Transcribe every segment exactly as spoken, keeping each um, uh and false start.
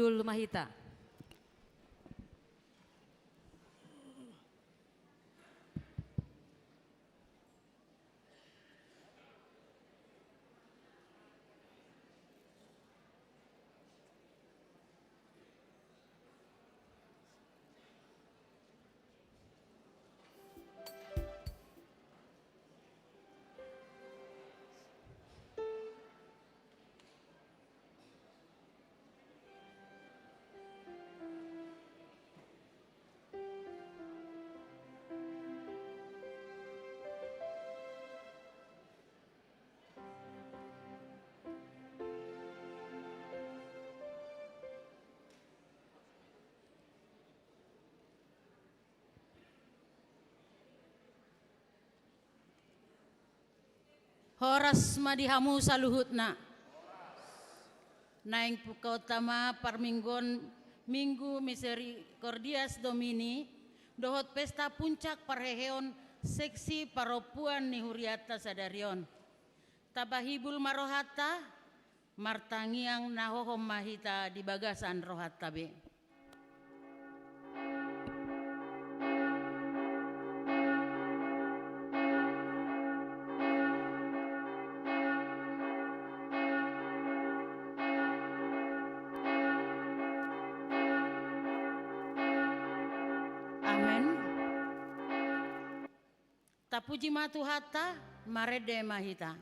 Martangiang ma hita. Horas ma di hamu saluhutna. Naeng pungkaonta ma parmingguon Minggu Misericordias Domini, dohot pesta puncak parheheon seksi parompuan ni hurianta sadari on. Tapahibul ma rohanta, martangiang na hohom ma hita di bagasan rohanta be. Amen. Tapuji ma Tuhanta, marende ma hita.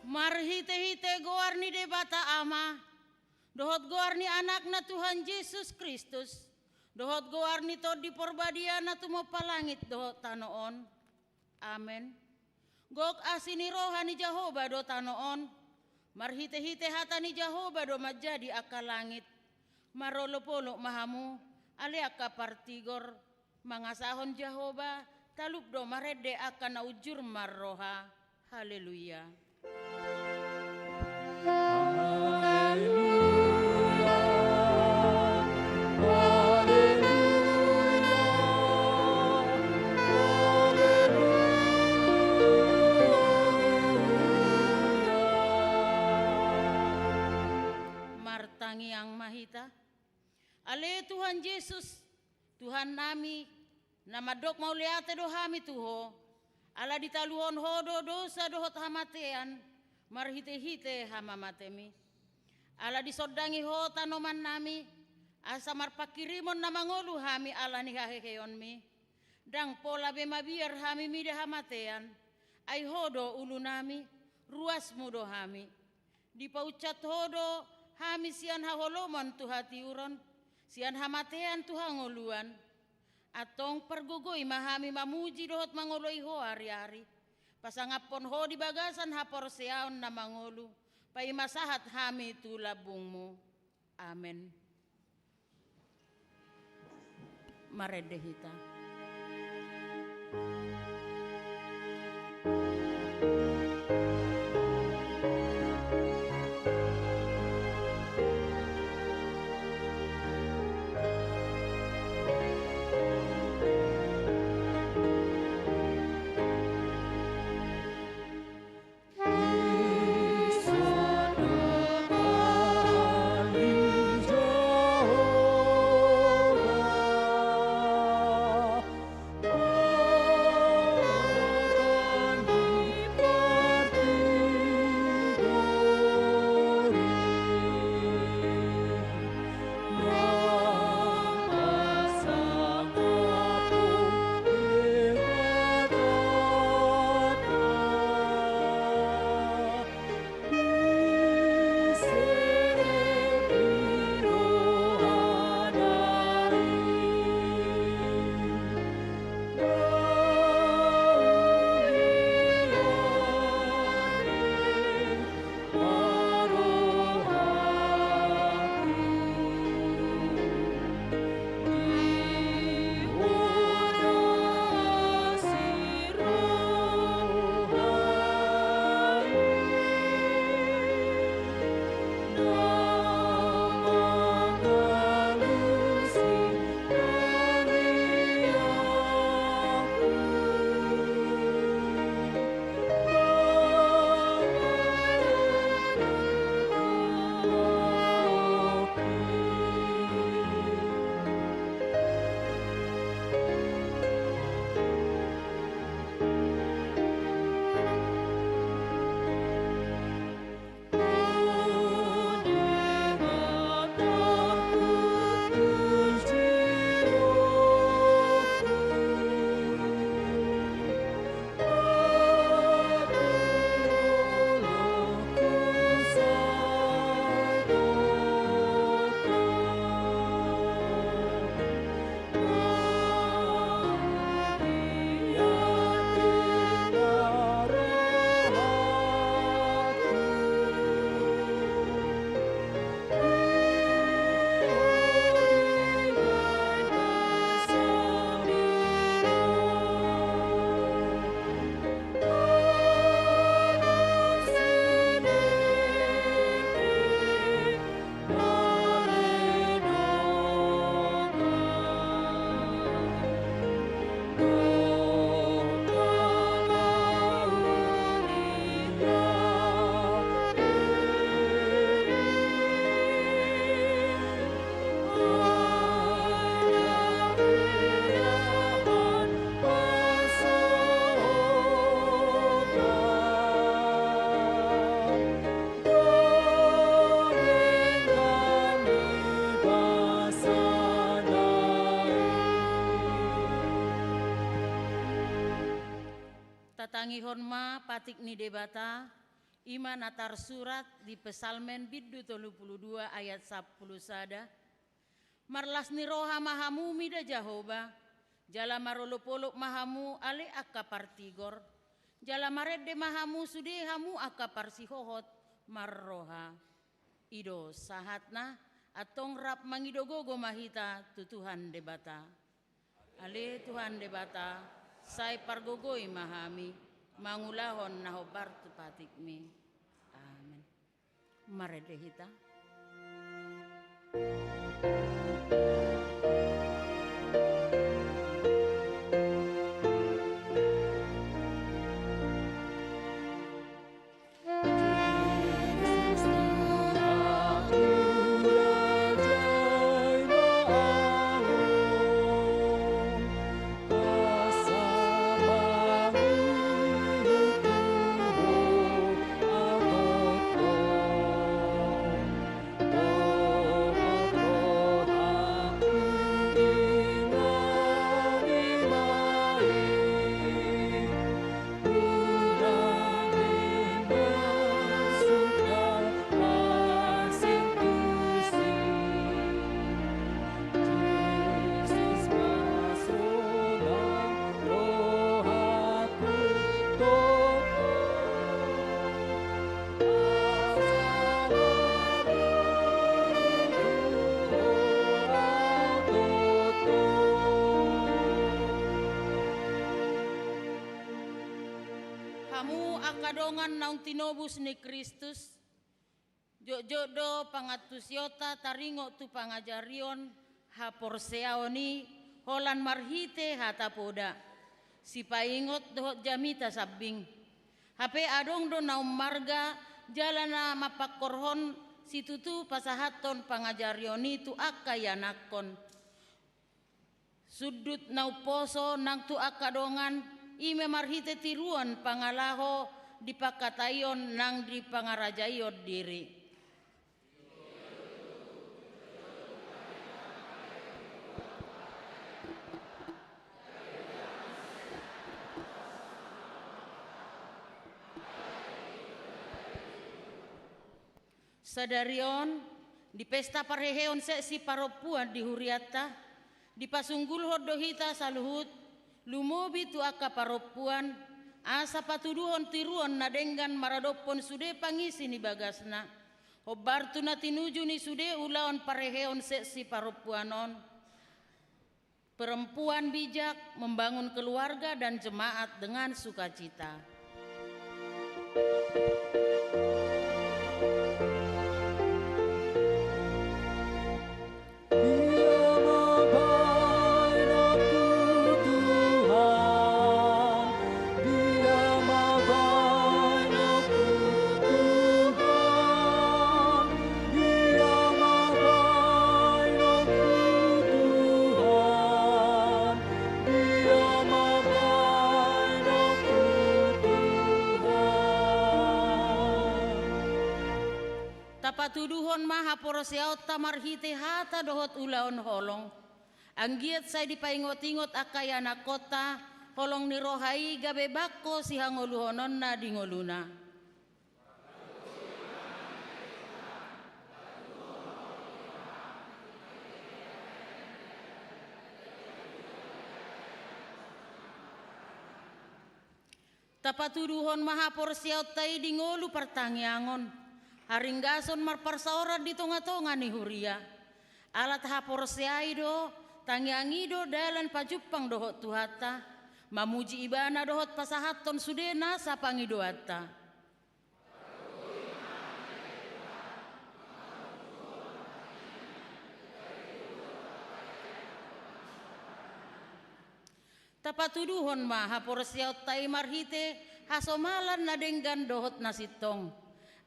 Marhitehite goar ni Debata Ama, dohot goar ni Anakna Tuhan Jesus Kristus, dohot goar ni Tondi Porbadia na tumompa langit dohot tano on. Amen. Gok asi ni roha ni Jahowa do tano on. Marhitehite hata ni Jahowa do manjadi angka langit. Marolopolop ma hamu, ale angka partigor, mangasahon Jahowa, talup do marende angka na unjur marroha. Haleluya. Haleluya. Haleluya. Haleluya. Martangiang ma hita. Ale Tuhan Jesus, Tuhannami, Na mandok mauliate do hami tu Ho, ala ditaluhon Ho do dosa dohot hamatean marhitehite hamamatemi. Ala disondangi Ho tanomannami, asa marpanghirimon na mangolu hami ala ni haheheonmi. Ndang pola be mabiar hami mida hamatean, ai Ho do ulunami, ruasmu do hami. Dipaunsat Ho do hami sian haholomon tu hatiuron, sian hamatean tu hangoluan. Antong pargogoi ma hami mamuji dohot mangoloi Ho ariari. Pasangaphon Ho di bagasan haporseaon na mangolu, paima sahat hami tu lambungmu. Amen. Marende hita. Tatangihon ma patik ni Debata, i ma na tarsurat di Psalmen bindu tolu pulu dua ayat sampulu sada. Marlas ni roha ma hamu mida Jahowa, jala marolopolop ma hamu ale angka partigor, jala marende ma hamu sude hamu angka parsihohot marroha. I do sahatna, antong rap mangido gogo ma hita tu Tuhan Debata. Ale Tuhan Debata, sai pargogoi ma hami mangulahon na hombar tu patikmi. Amen. Marende hita. Angka dongan naung tinobus ni Kristus, jotjot do pangantusionta taringot tu pangajarion haporseaon i holan marhite hata poda, sipaingot dohot jamita sambing. Hape adong do na ummarga jala na mampangkorhon situtu pasahathon pangajarion i tu angka ianakhon. Sundut na umposo nang tu angka dongan, i ma marhite tiruon pangalaho di pangkataion nang di pangarajaion diri. Sadari on, di pesta parheheon seksi parompuan di hurianta, dipasunggulhon do hita saluhut, lumobi tu angka parompuan, asa patuduhon tiruon na denggan maradophon sude pangisi ni bagasna. Hombar tu na tinuju ni sude ulaon parheheon seksi parompuan on. Perempuan bijak membangun keluarga dan jemaat dengan sukacita. Dia ma baenonku Tuhan, Dia ma baenonku Tuhan, Dia ma baenonku Tuhan, Dia ma baenonku Tuhan. Tapatuduhon ma haporseaonta marhite hata dohot ulaon holong. Anggiat sai dipaingotingot angka ianakhonta holong ni roha i gabe bangko sihangoluhononna di ngoluna. Tapatuduhon ma haporseaonta i di ngolu partangiangon, haringgason marparsaoran di tongatonga ni huria. Ala tahaporseai do, tangiang i do dalan pajumpang dohot Tuhanta, mamuji Ibana dohot pasahathon sude nasa pangidoanta. Tapatuduhon ma haporseaonta i marhite hasomalan na denggan dohot na sintong.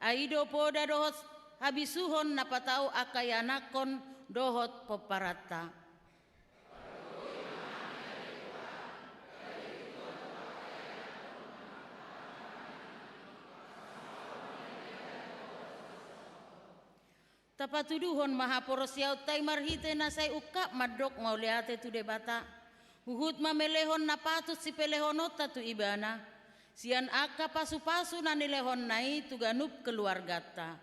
Ai i do poda dohot habisuhon na patau angka ianakhon dohot pomparanta. Tapatuduhon ma haporseaonta i marhite na sai ungkap mandok mauliate tu Debata, huhut mamelehon na patut sipelehononta tu Ibana, sian angka pasupasu na nilehonna i tu ganup keluarganta.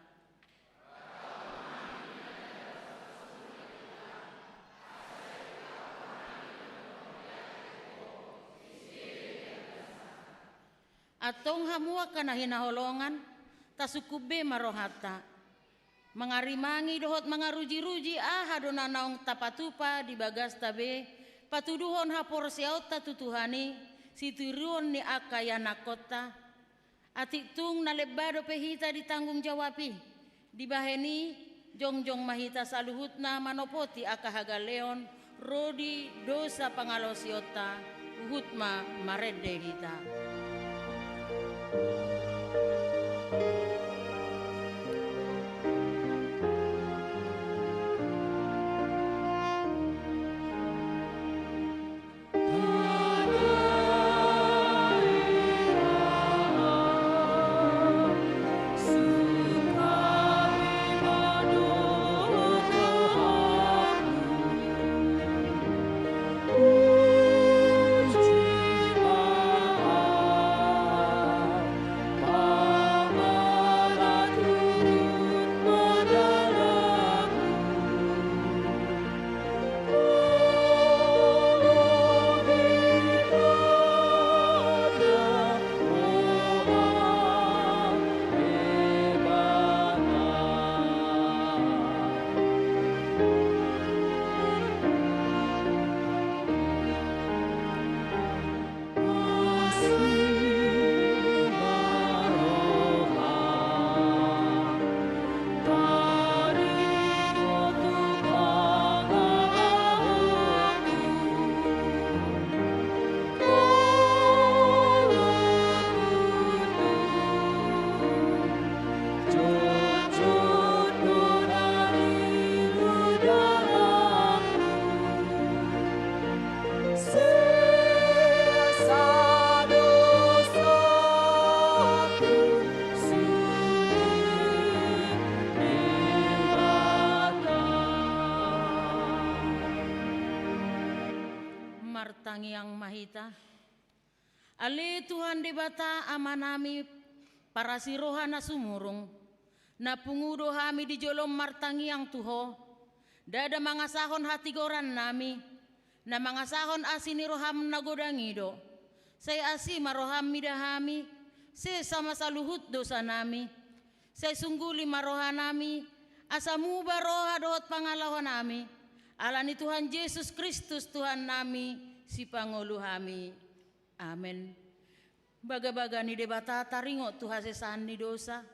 Antong hamu angka na hinaholongan, tasungkun be ma rohanta. Mangarimangi dohot mangarujiruji aha do na naung tapatupa di bagasta be, patuduhon haporseaonta tu Tuhan i, sitiruon ni angka ianakhonta. Atik tung na lemba dope hita ditanggung jawab i. Dibahen i, jongjong ma hita saluhutna manopoti angka hagaleon, ro di dosa pangalaosionta, huhut ma marende hita. Martangiang ma hita. Ale Tuhan Debata Amanami, parasi roha na sumurung, na pungu do hami di jolom martangiang tu Ho, ndada mangasahon hatigorannami, na mangasahon asi ni roham na godang i do. Sai asi ma roham mida hami, sesa ma saluhut dosanami. Sai sungguli ma rohanami, asa muba roha dohot pangalahonami, ala ni Tuhan Jesus Kristus Tuhannami, Sipangolu hami. Amen. Bagabaga ni Debata taringot tu hasesaan ni dosa.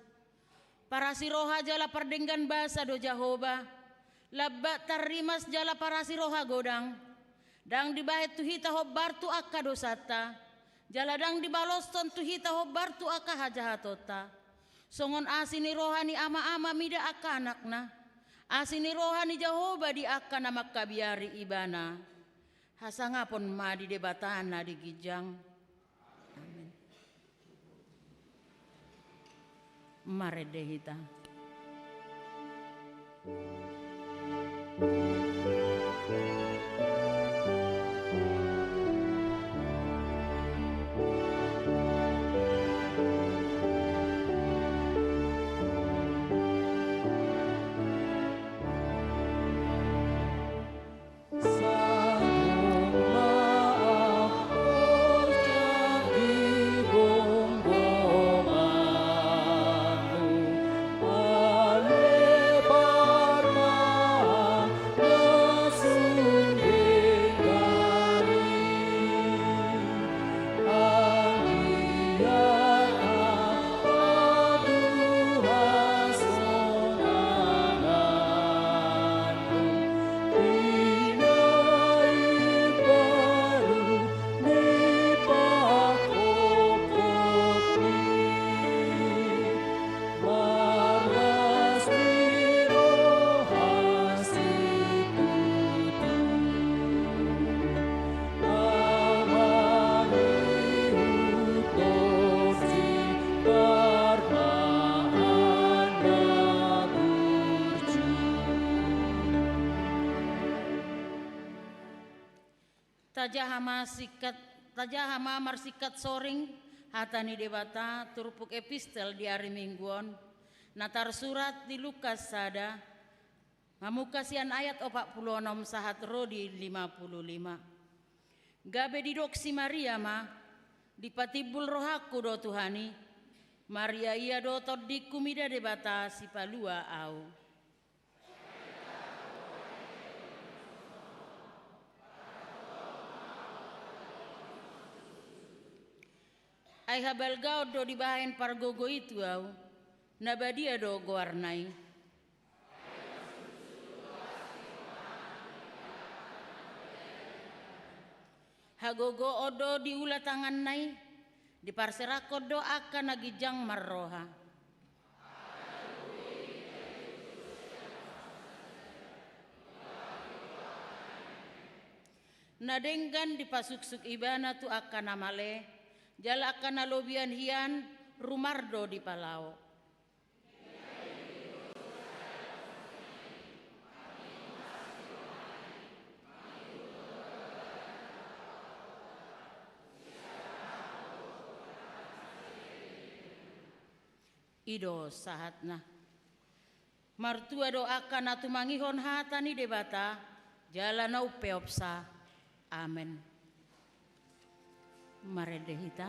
Parasi roha jala pardenggan basa do Jahowa, lambat tarrimas jala parasi roha godang. Ndang dibahen tu hita hombar tu angka dosanta, jala ndang dibaloshon tu hita hombar tu angka hajahatonta. Songon asi ni roha ni ama-ama mida angka anakna, asi ni roha ni Jahowa di angka na mangkabiari ibana. Hasangapon ma di Debata na di ginjang. Amen. Marende hita. Tajaha ma singkat, tajaha ma marsingkat soring hata ni Debata turpuk epistel di ari Minggu on, na tarsurat di Lukas sada, mamungka sian ayat opat pulu onom sahat ro di lima pulu lima. Gabe didok si Maria ma, dipatimbul rohangku do Tuhan i, Maria ia do tondingku mida Debata sipalua au. Ai habalgaon do dibahen pargogo i tu au, na badia do goarna i. Hagogoon do diula tanganna i, diparserahkon do angka na ginjang marroha. Na denggan dipasuksuk ibana tu angka na male, jala angka na lobian hian rumar do dipalaho. I do sahatna. Martua do angka na tumangihon hata ni Debata, jala na umpeopsa. Amen. Marende hita.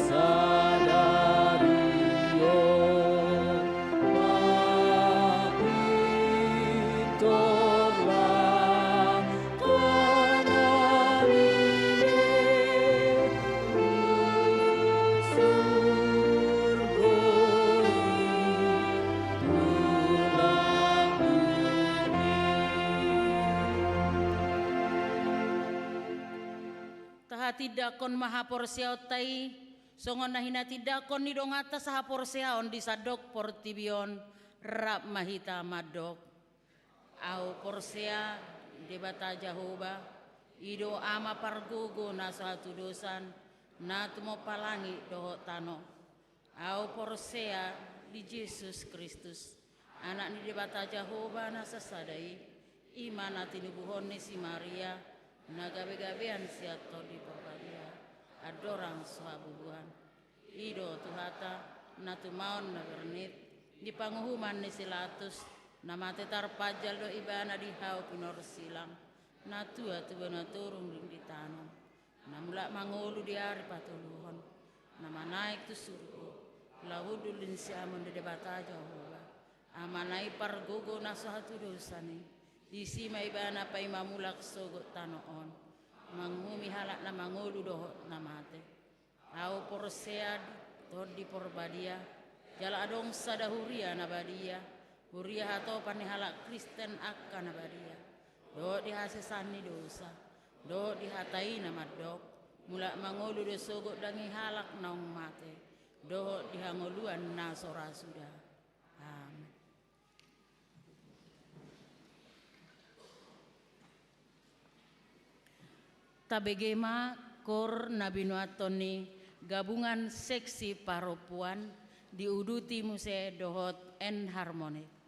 Sadari on ma pintor lam tanami be, tu surgo i tulang bumi. Tahatindangkon ma haporseaonta i, songon na hinatindangkon ni donganta sahaporseaon di sandok portibi on. Rap ma hita mandok. Ahu porsea Debata Jahowa, i do Ama pargogo na so hatudosan, na tumompa langit dohot tano. Ahu porsea di Jesus Kristus, Anak ni Debata Jahowa na sasada i, i ma na tinubuhon ni si Maria, na gabegabean sian Tondi Porbadia, andorang so habubuhan. I do Tuhanta, na tumaon na bernit, di panguhuman ni si Latus, na mate tarpanjal do ibana di hau pinorsilang, na tua tu banua toru nunga ditanom, na mulak mangolu di ari patoluhon, na manaek tu surgo, laho hundul di siamun ni Debata Jahowa, Amana i pargogo na so hatudosan i, disi ma ibana paima mulak sogot tano on, manguhumi halak na mangolu dohot na mate. Ahu porsea di Tondi Porbadia, jala adong sada huria na badia, huria hatopan ni halak Kristen angka na badia, dohot di hasesaan ni dosa, dohot di hata i na mandok, mulak mangolu do sogot daging halak naung mate, dohot di hangoluan na so ra suda. Amen. Tabege ma koor na binoanhon ni gabungan seksi parompuan, diuduti muse dohot enharmoni.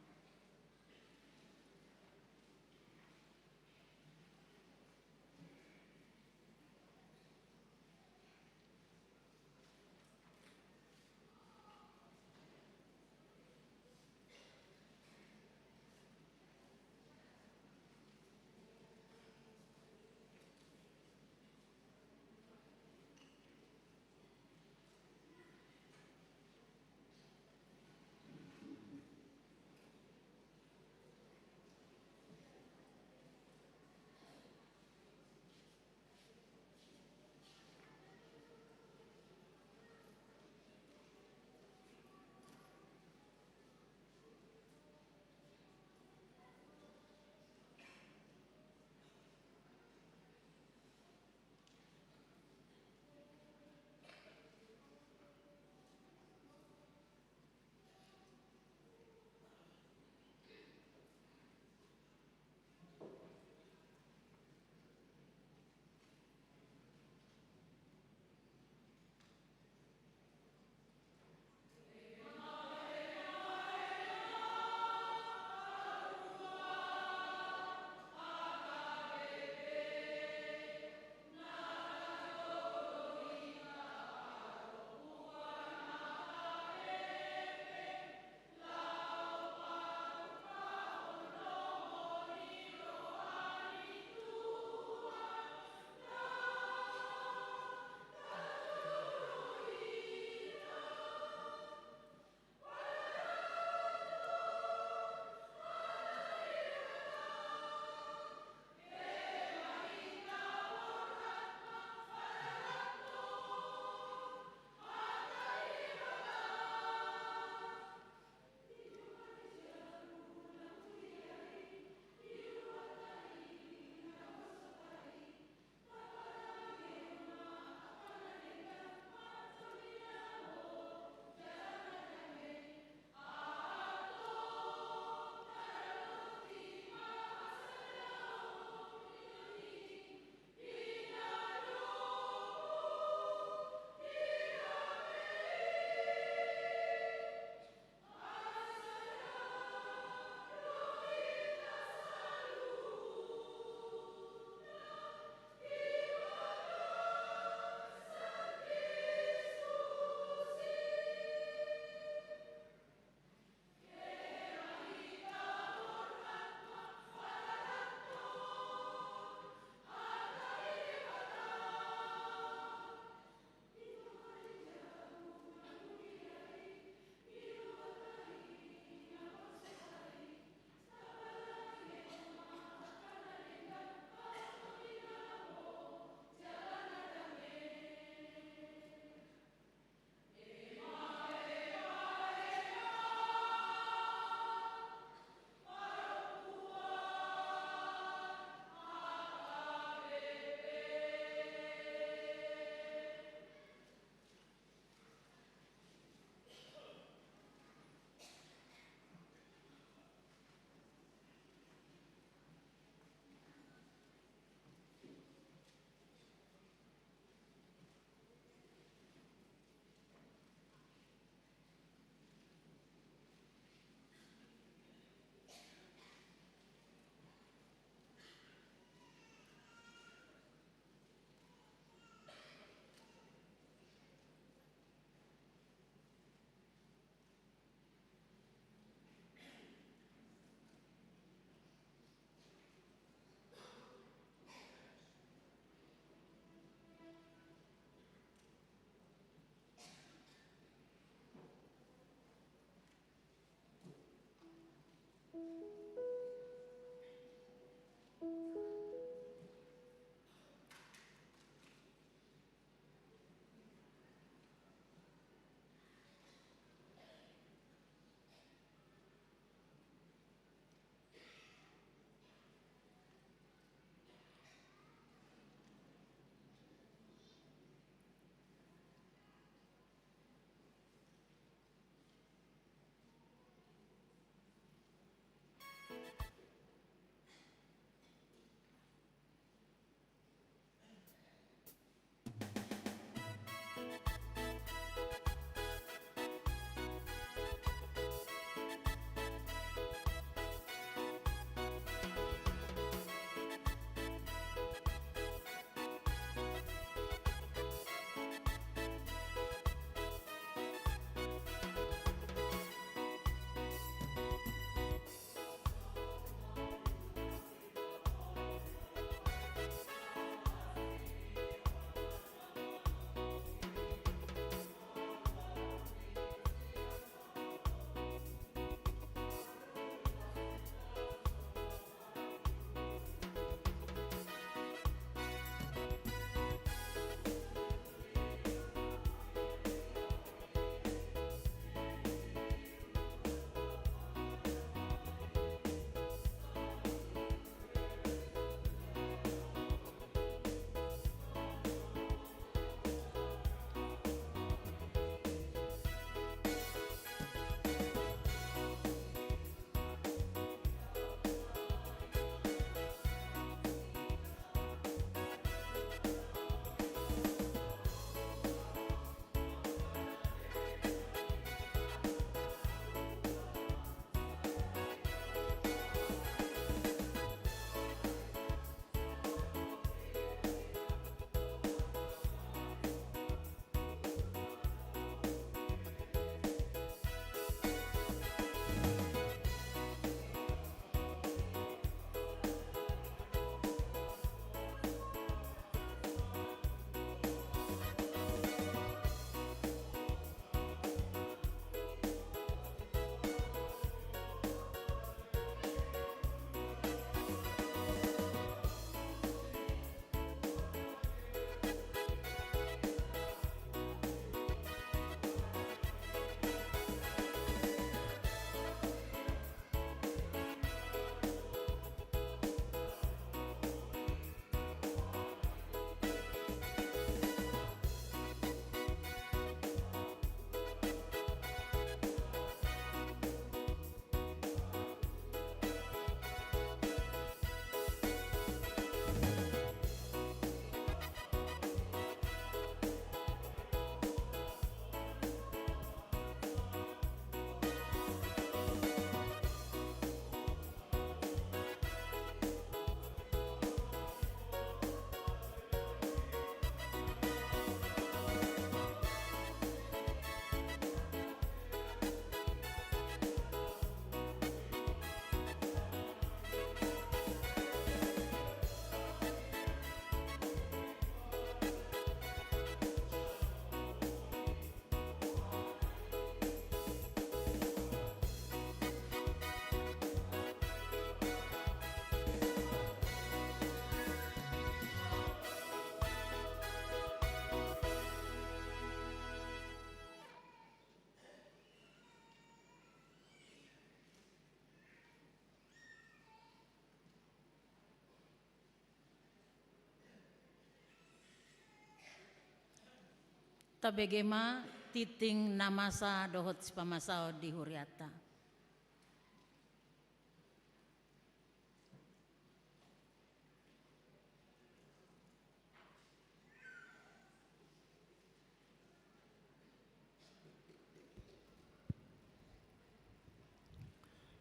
Tabege ma tingting na masa dohot sipamasaon di hurianta.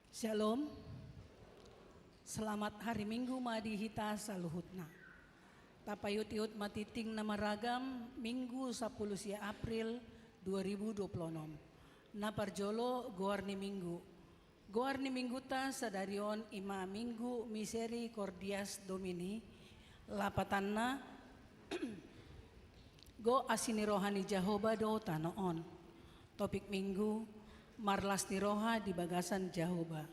Syalom. Selamat hari Minggu ma di hita saluhutna. Tapaihut-ihut ma tingting na maragam, Minggu sampulu sia April dua ribu dua puluh enam. Na parjolo, goar ni Minggu. Goar ni Mingguta sadari on i ma Minggu Misericordias Domini, lapatanna, gok asi ni roha ni Jahowa do tano on. Topik Minggu, marlas ni roha di bagasan Jahowa.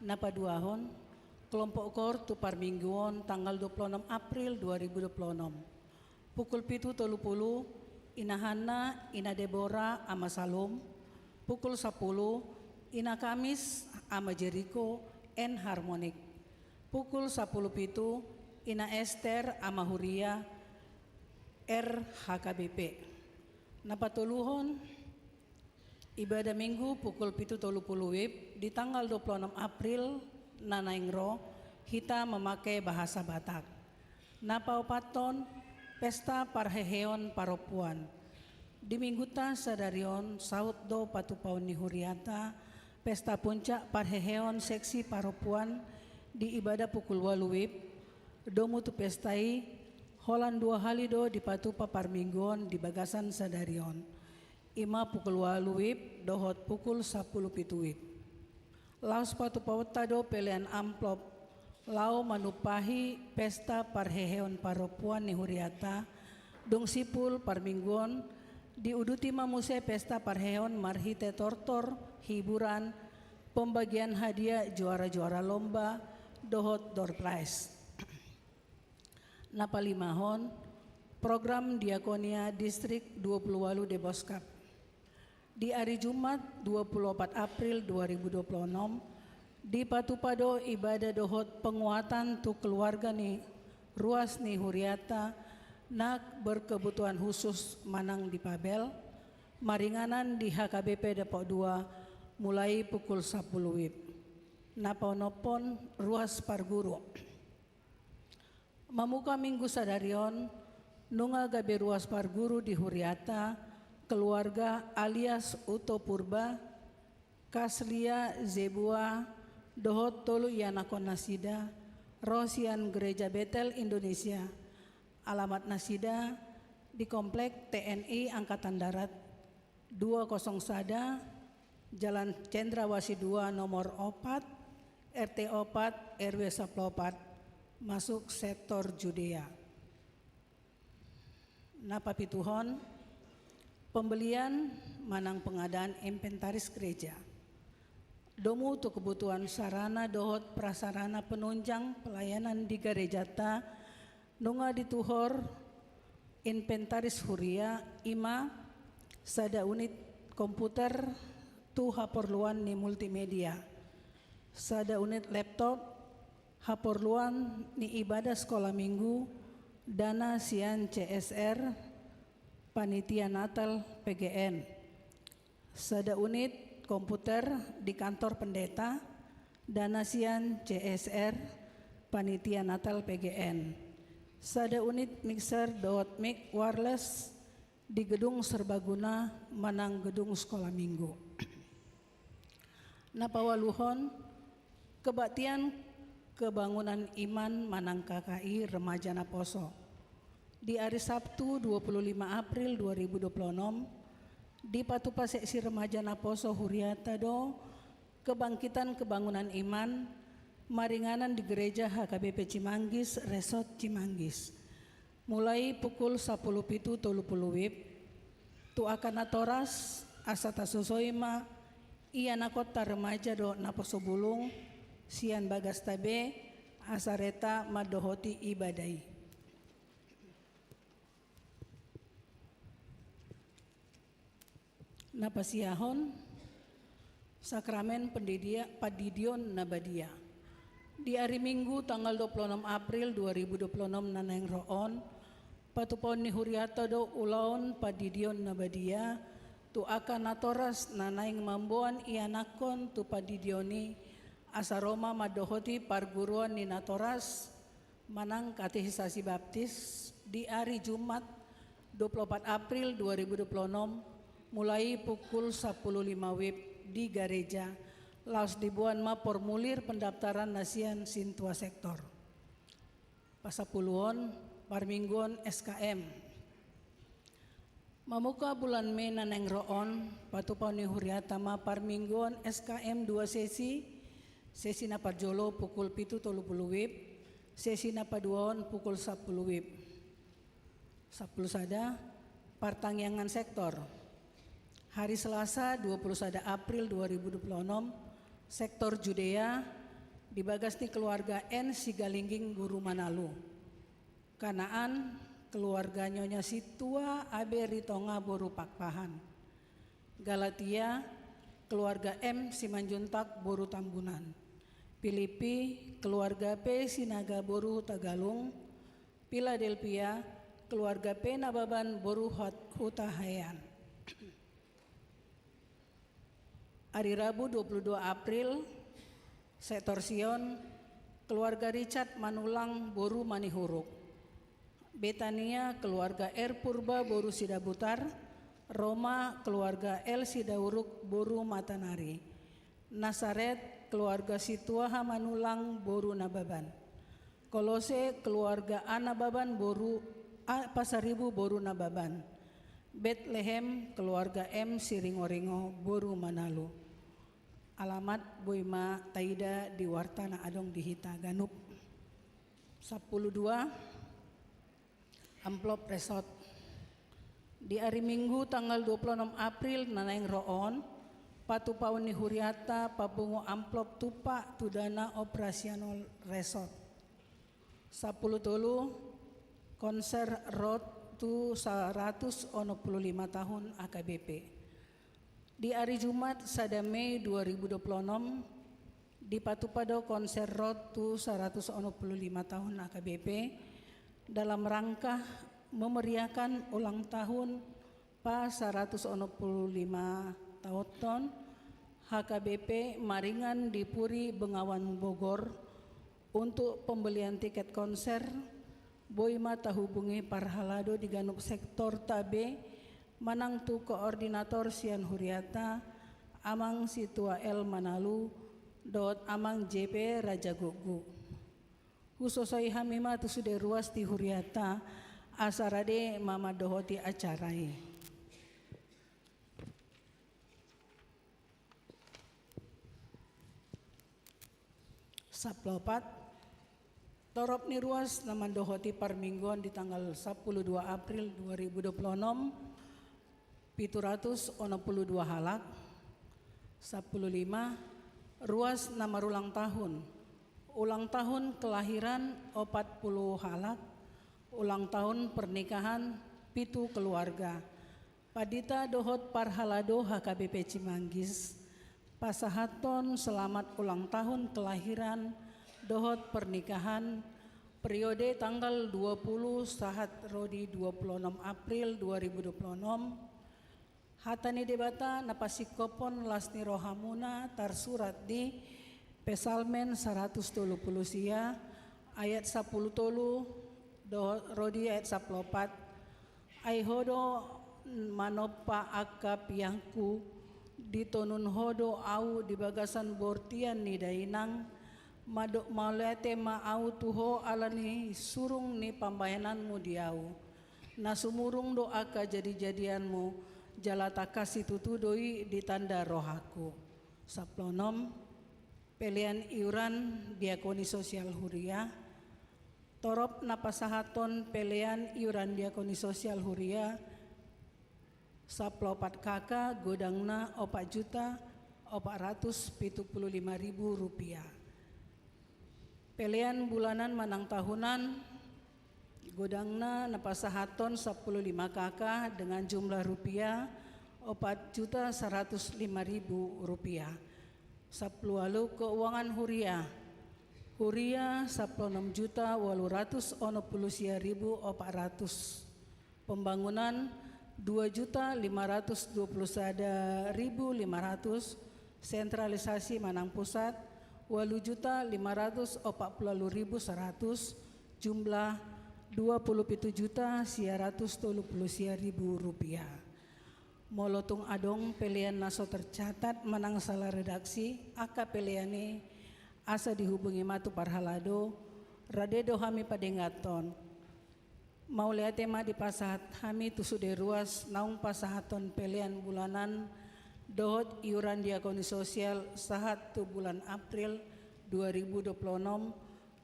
Na paduahon, kelompok koor tu parmingguon tanggal dua puluh enam April dua ribu dua puluh enam. Pukul pitu tolu pulu, Ina Hanna, Ina Debora, Ama Salum. Pukul sampulu, Ina Kamis, Ama Jeriko, and Harmonik. Pukul sampulu pitu, Ina Ester, Ama Huria, R H K B P. Na patoluhon, ibadah Minggu pukul pitu tolu pulu WIB di tanggal dua puluh enam April na naeng ro, hita mamake bahasa Batak. Na paopathon, pesta parheheon parompuan. Di Mingguta sadari on, saut do patupaon ni hurianta, pesta puncak parheheon seksi parompuan di ibadah pukul ualu WIB, domu tu pesta i, holan dua hali do dipatupa parmingguon di bagasan sadari on. I ma pukul ualu WIB dohot pukul sampulu pitu WIB. Laos patupaonta do pelean amplop, laho manumpahi pesta parheheon parompuan ni hurianta, dung simpul parmingguon, diuduti ma muse pesta parheheon marhite tortor, hiburan, pembagian hadiah juara-juara lomba, dohot door prize. Na palimahon, program Diakonia Distrik dua pulu ualu Deboskap. Di ari Jumat, dua pulu opat April dua ribu dua pulu enam, dipatupa do ibadah dohot penguatan tu keluarga ni ruas ni hurianta na berkebutuhan khusus manang difabel, maringanan di H K B P Depok dua, mulai pukul sampulu WIB. Na paonomhon, ruas parguru. Mamuka Minggu sadari on, nunga gabe ruas parguru di hurianta, keluarga alias Uto Purba, Kaslia Zebua, dohot tolu ianakhon nasida, ro sian Gereja Betel Indonesia, alamat nasida di Komplek T N I Angkatan Darat, dua kosong sada, Jalan Cendrawasih dua nomor opat, R T opat, R W sampulu opat, masuk sektor Judea. Na papituhon, pembelian manang pengadaan inventaris gereja. Domu tu kebutuhan sarana dohot prasarana penunjang pelayanan di garejanta, nunga dituhor inventaris huria, i ma sada unit komputer tu haporluan ni multimedia, sada unit laptop haporluan ni ibadah sekolah minggu, dana sian C S R, Panitia Natal P G N. Sada unit komputer di kantor pendeta, dana sian C S R, Panitia Natal P G N. Sada unit mixer dohot mic wireless di gedung serbaguna manang gedung sekolah minggu. Na paualuhon, kebaktian kebangunan iman manang K K I remaja naposo. Di ari Sabtu, dua puluh lima April dua ribu dua puluh enam, dipatupa seksi remaja naposo hurianta do kebangkitan kebangunan iman maringanan di Gereja H K B P Cimanggis, Resort Cimanggis. Mulai pukul sampulu pitu tolu pulu WIB, tu angka natoras, asa tasosoi ma ianakhonta remaja dohot naposo bulung sian bagasta be, asa reta mandohoti ibadah i. Na pasiahon, sakramen pendidia-, pandidion na badia. Di ari Minggu tanggal dua puluh enam April dua ribu dua puluh enam na naeng ro on, Patupaon ni huriata do ulaon pandidion na badia tu angka natoras na naeng mamboan ianakhon tu pandidion i, asa ro ma mandohoti parguruan ni natoras manang katekisasi baptis di ari Jumat dua puluh opat April dua ribu dua puluh enam, mulai pukul sapuluh lima wib di gareja. Laos diboan ma formulir pendaftaran na sian sintua sektor. Pasapuluhon, parmingguon S K M. Mamungka bulan Mei na naeng ro on, patupaon ni huriata ma parmingguon S K M dua sesi, sesi na parjolo pukul pitu tolu pulu wib, sesi na paduahon pukul sapuluh wib. Sapuluh sada, partangiangan sektor. Hari Selasa dua puluh sada April dua ribu dua puluh enam, sektor Judea di bagas ni keluarga N Sigalingging boru Manalu. Kanaan, keluarga Nyonya Sintua Abe Ritonga boru Pakpahan. Galatia, keluarga M Simanjuntak boru Tambunan. Filipi, keluarga P Sinaga boru Tagalung. Piladelpia, keluarga P Nababan boru Hut-, Hutahean. Ari Rabu dua puluh dua April, sektor Sion, keluarga Richard Manulang boru Manihuruk. Betania, keluarga R Purba boru Sidabutar. Roma, keluarga L Sidauruk boru Matanari. Nasaret, keluarga Sintua Hamanulang boru Nababan. Kolose, keluarga A Nababan boru, A Pasaribu boru Nababan. Betlehem, keluarga M Siringoringo boru Manalu. Alamat boi ma taida di warta na adong di hita ganup. Sapuluh dua, amplop resort. Di ari Minggu tanggal dua puluh enam April na naeng ro on, patupaon ni huriata papungu amplop tumpak tu dana operasional resort. Sapuluh tolu, konser Road to saratus onom pulu lima tahun A K B P. Di ari Jumat sada Mei dua ribu dua puluh enam, dipatupa do konser Road to saratus onom pulu lima tahun A K B P dalam rangka memeriahkan ulang tahun pa saratus onom pulu lima taon H K B P maringan di Puri Bengawan Bogor. Untuk pembelian tiket konser, boi ma tahubungi parhalado di ganup sektor tabe manang tu koordinator sian huriata, Amang Sintua L Manalu dohot Amang J P Raja Goggu. Husosoi hami ma tu sude ruas di huriata, asa rade ma mandohoti acara i. Saplopat, torop ni ruas na mandohoti parmingguon di tanggal sapuluh dua April dua ribu dua puluh enam, pitu ratus onom pulu dua halak. Sapuluh lima, ruas na marulang tahun. Ulang tahun kelahiran opat pulu halak, ulang tahun pernikahan pitu keluarga. Pandita dohot parhalado H K B P Cimanggis, pasahathon selamat ulang tahun kelahiran dohot pernikahan periode tanggal dua puluh sahat ro di dua puluh enam April dua ribu dua puluh enam. Hata ni Debata na pasingkophon las ni rohamuna tarsurat di Psalmen saratus tolu pulu sia, ayat sapuluh tolu dohot ro di ayat sapuluh opat. Ai Ho do manompa angka piangku, ditonun Ho do ahu di bagasan bortian ni dainang, mandok mauliate ma ahu tu Ho ala ni surung ni pambahenanmu di ahu. Na sumurung do angka jadijadianmu, jala tangkas situtu do i ditanda rohangku. Saplonom, pelean iuran diakoni sosial huria. Torop na pasahathon pelean iuran diakoni sosial huria, saplopat K K, godangna opat juta opat ratus pitu pulu lima ribu rupiah. Pelean bulanan manang tahunan, godangna na pasahathon sapuluh lima K K dengan jumlah rupiah opat juta saratus lima ribu rupiah. Sapuluh ualu, keuangan huria. Huria sampulu onom juta ualu ratus onom pulu sia ribu opat ratus. Pembangunan dua juta lima ratus dua pulu sada ribu lima ratus. Sentralisasi manang pusat ualu juta lima ratus opat pulu ualu ribu saratus. Jumlah dua pulu pitu juta sia ratus tolu pulu sia ribu rupiah. Molo tung adong pelean na so tercatat manang salah redaksi angka pelean i, asa dihubungi ma tu parhalado. Rade do hami padenggathon. Mauliate ma dipasahat hami tu sude ruas naung pasahathon pelean bulanan dohot iuran diakoni sosial sahat tu bulan April dua ribu dua pulu onom,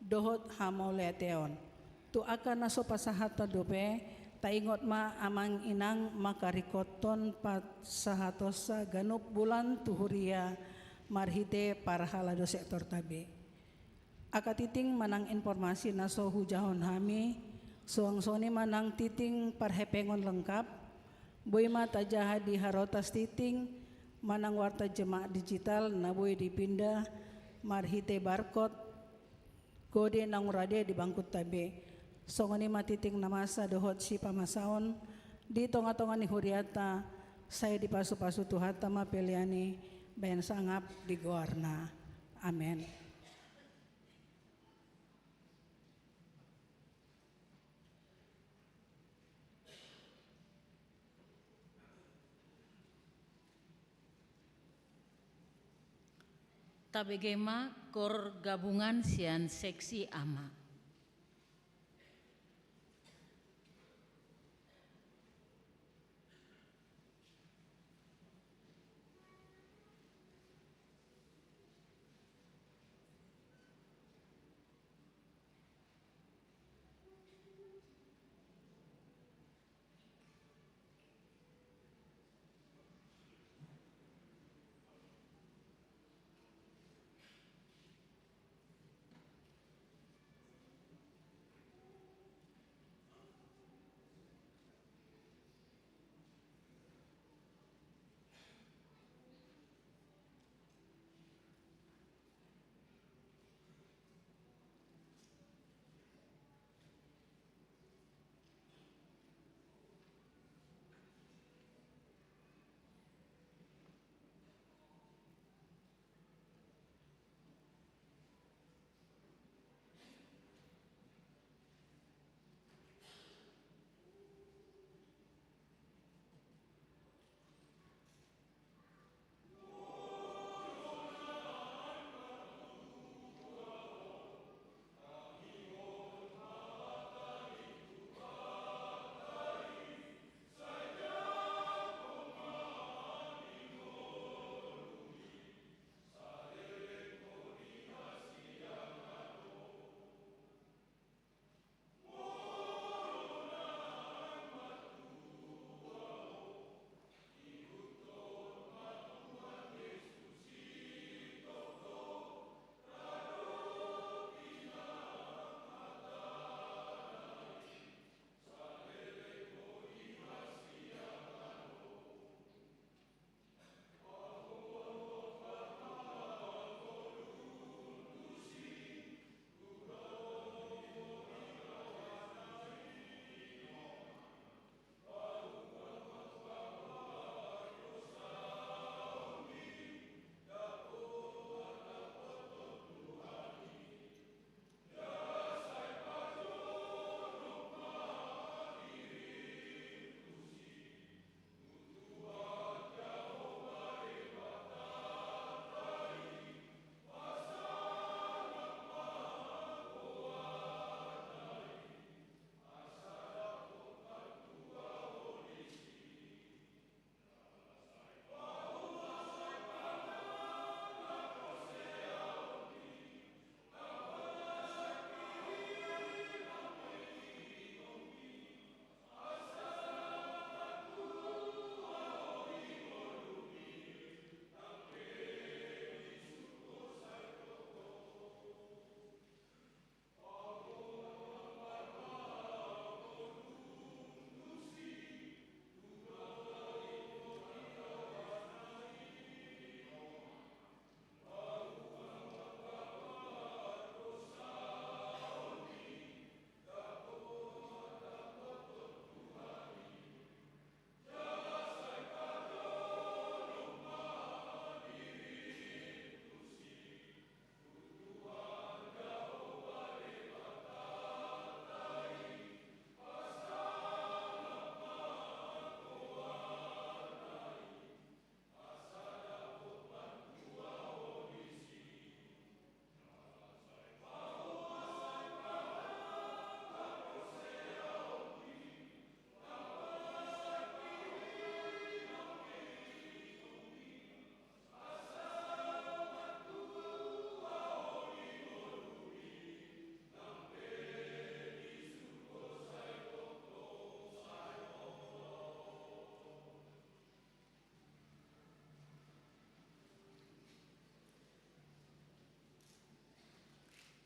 dohot hamauliateon. Tu angka na so pasahathon dope, taingot ma amang inang mangkaringkothon pasahatonsa ganup bulan tu huria marhite parhalado sektorta be. Angka titing manang informasi na so hujahahon hami, suang songon i ma nang titing parhepengon lengkap, boi ma tajaha di harotas titing manang warta jemaat digital na boi dipinda marhite barcode, gode naung rade di bangkunta be. Songon i ma titing na masa dohot sipamasaon di tongatonga ni hurianta, sai dipasupasu Tuhanta ma pelean i bahen sangap di goarna. Amen. Tabege ma kor gabungan sian seksi ama.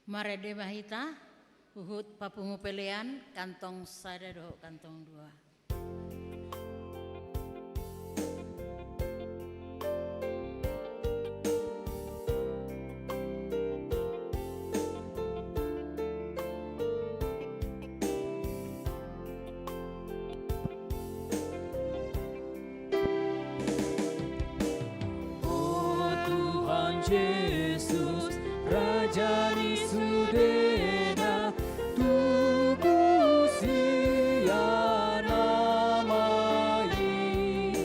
Marende ma hita, huhut papungu pelean, kantong sada dohot kantong dua. O Tuhan Jesus, Raja ni sudena, tubu sian Ama i,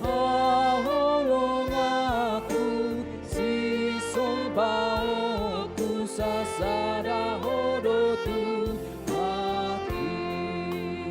haholonganku, sisombaonku, sasada Ho do Tuhan i.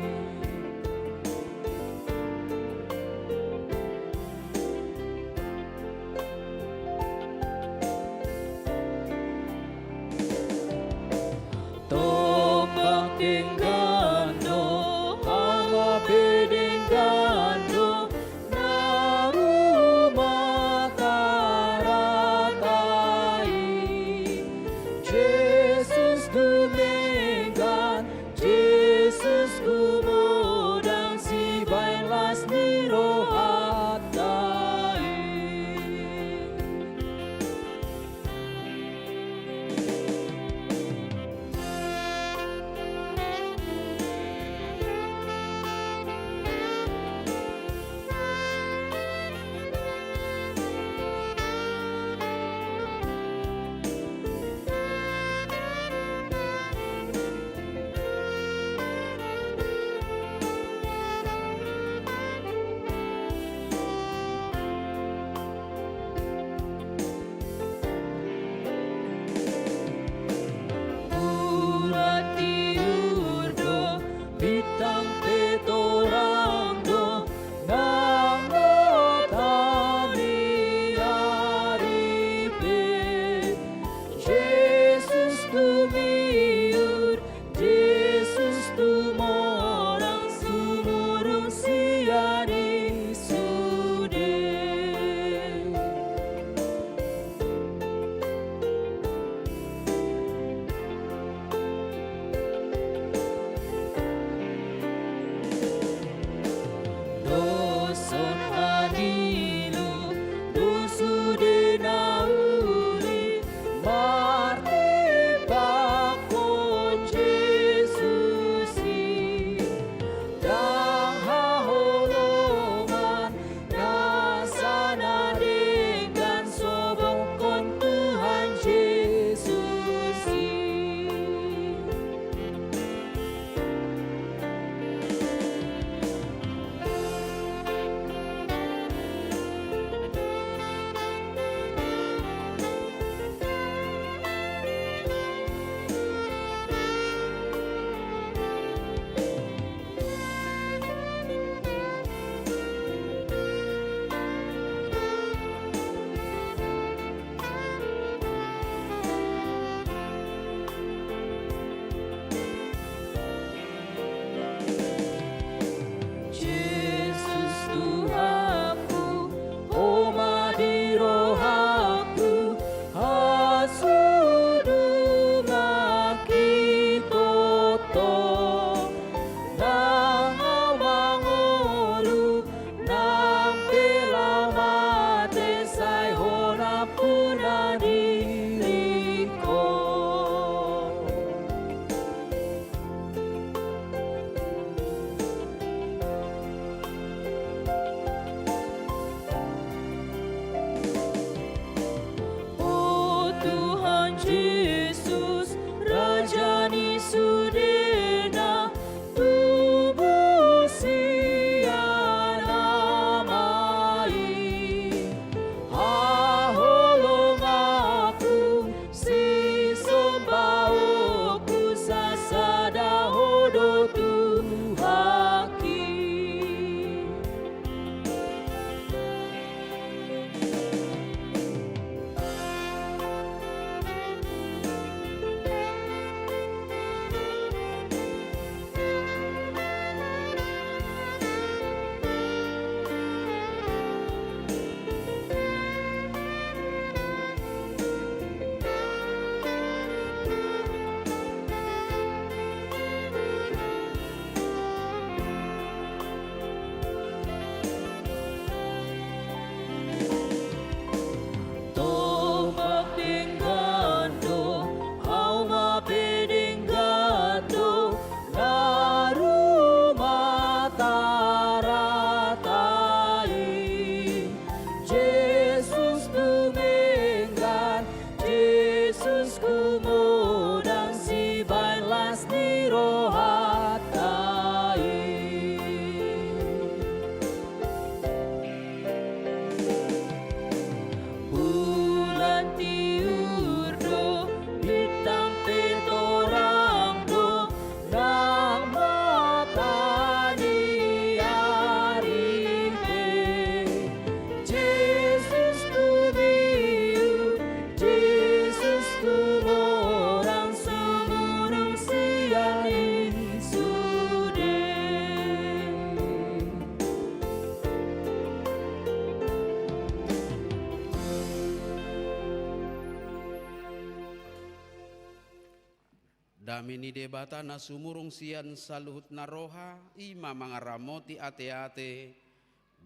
Dame ni Debata na sumurung sian saluhut na roha, i ma mangaramoti ateate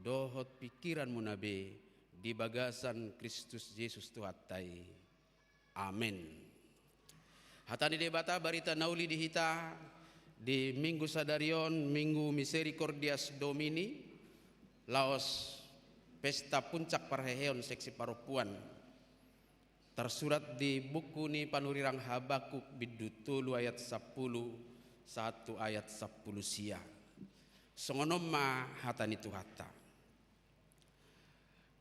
dohot pingkiranmuna be di bagasan Kristus Jesus Tuhanta i. Amen. Hata ni Debata, barita na uli di hita di Minggu sadari on, Minggu Misericordias Domini, laos pesta puncak parheheon seksi parompuan. Tarsurat di buku ni panurirang Habakuk bindu tolu ayat sampulu sahat tu ayat sampulu sia. Songon on ma hata ni Tuhanta.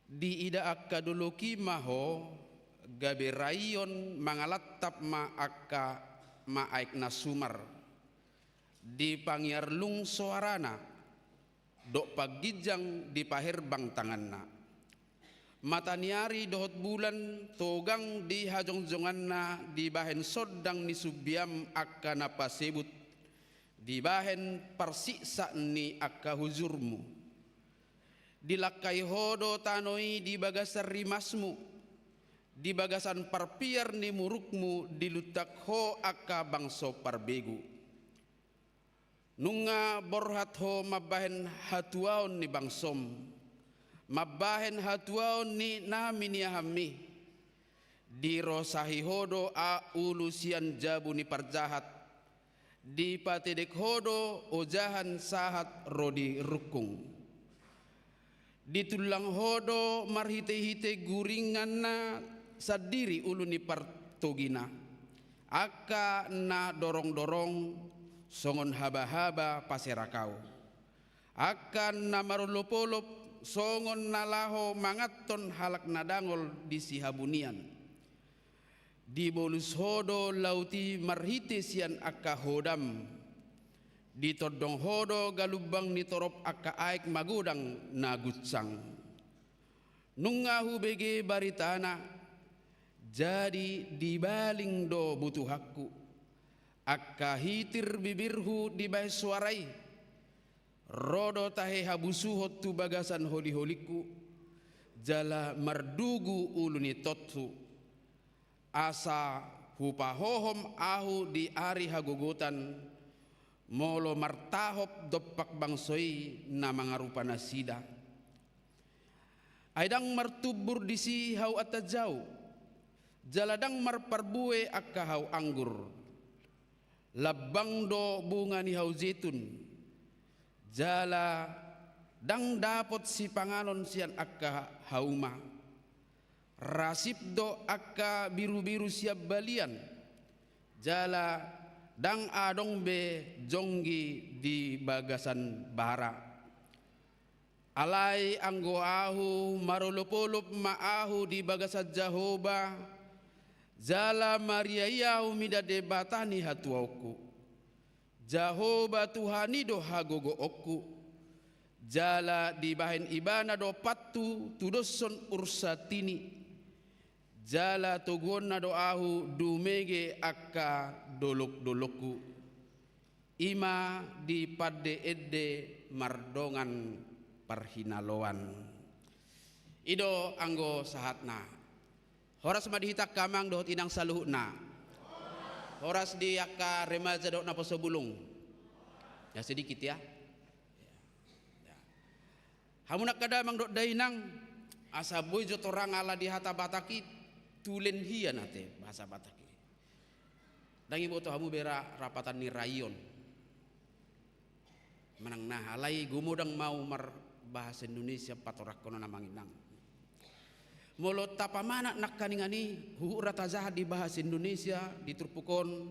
Diida angka dolok i ma ho, gabe raion mangalantap ma angka ma aek na sumar. Dipangiarlung soarana, dohot pangginjang dipaherbang tanganna. Mata ni ari dohot bulan togang di hajongjonganna dibahen sondang ni sumbiam angka na pasebut, dibahen parsiksa ni angka hujurmu. Dilangkai ho do tano i di bagasan rimasmu, di bagasan parpiar ni murukmu diluntak ho angka bangso parbegu. Nunga borhat ho mambahen hatuaon ni bangsom, mambahen hatuaon ni na miniahanmi. Dirosahi ho do a ulu sian jabu ni parjahat, dipatedek ho do ojahan sahat ro di rungkung. Ditullang ho do marhitehite guringanna sandiri ulu ni partogina, angka na dorongdorong songon habahaba paserakau, angka na marolopolop songon na laho manganhon halak na dangol di sihabunian. Dibolus ho do laut i marhite sian angka hodam. Ditondong ho do galumbang ni torop angka aek magodang na gunsang. Nunga hubege baritana, jadi dibaling do butuhanku. Angka hitir bibirhu dibahen soara i. Ro do tahe habusuhon tu bagasan holiholingku, jala mardugu ulu ni tothu. Asa hupahohom ahu di ari hagogotan, molo martahop dompak bangso i na mangarupa nasida. Ai ndang martumbur disi hau antan jau, jala ndang marparbue angka hau anggur. Lambang do bunga ni hau jetun, jala ndang dapot sipanganon sian angka hauma. Rasip do angka birubiru sian balian, jala ndang adong be jonggi di bagasan bara. Alai anggo ahu, marolopolop ma ahu di bagasan Jahowa, jala mariai ahu mida Debata ni hatuaonku. Jahowa Tuhan i do hagogoonku, jala dibahen Ibana do pathu tudoshon ursatini, jala toguonna do ahu dumege angka dolokdolokku. I ma di pande ende mardongan parhinaloan. I do anggo sahatna. Horas ma di hita angka amang dohot inang saluhutna. Horas di angka remaja dohot naposo bulung. Ya, sedikit ya. Ya. Hamu angka damang dohot dainang, asa boi jo torang ala di hata Batak i, tulen hian ate bahasa Batak i. Ndang iboto hamu be ra-, rapatan ni raion. Manang na alai gumodang ma au marbahasa Indonesia patorangkon on amang inang. Molo tapamanat nangkaningan i, huhut ra tajaha di bahasa Indonesia, di turpuk on,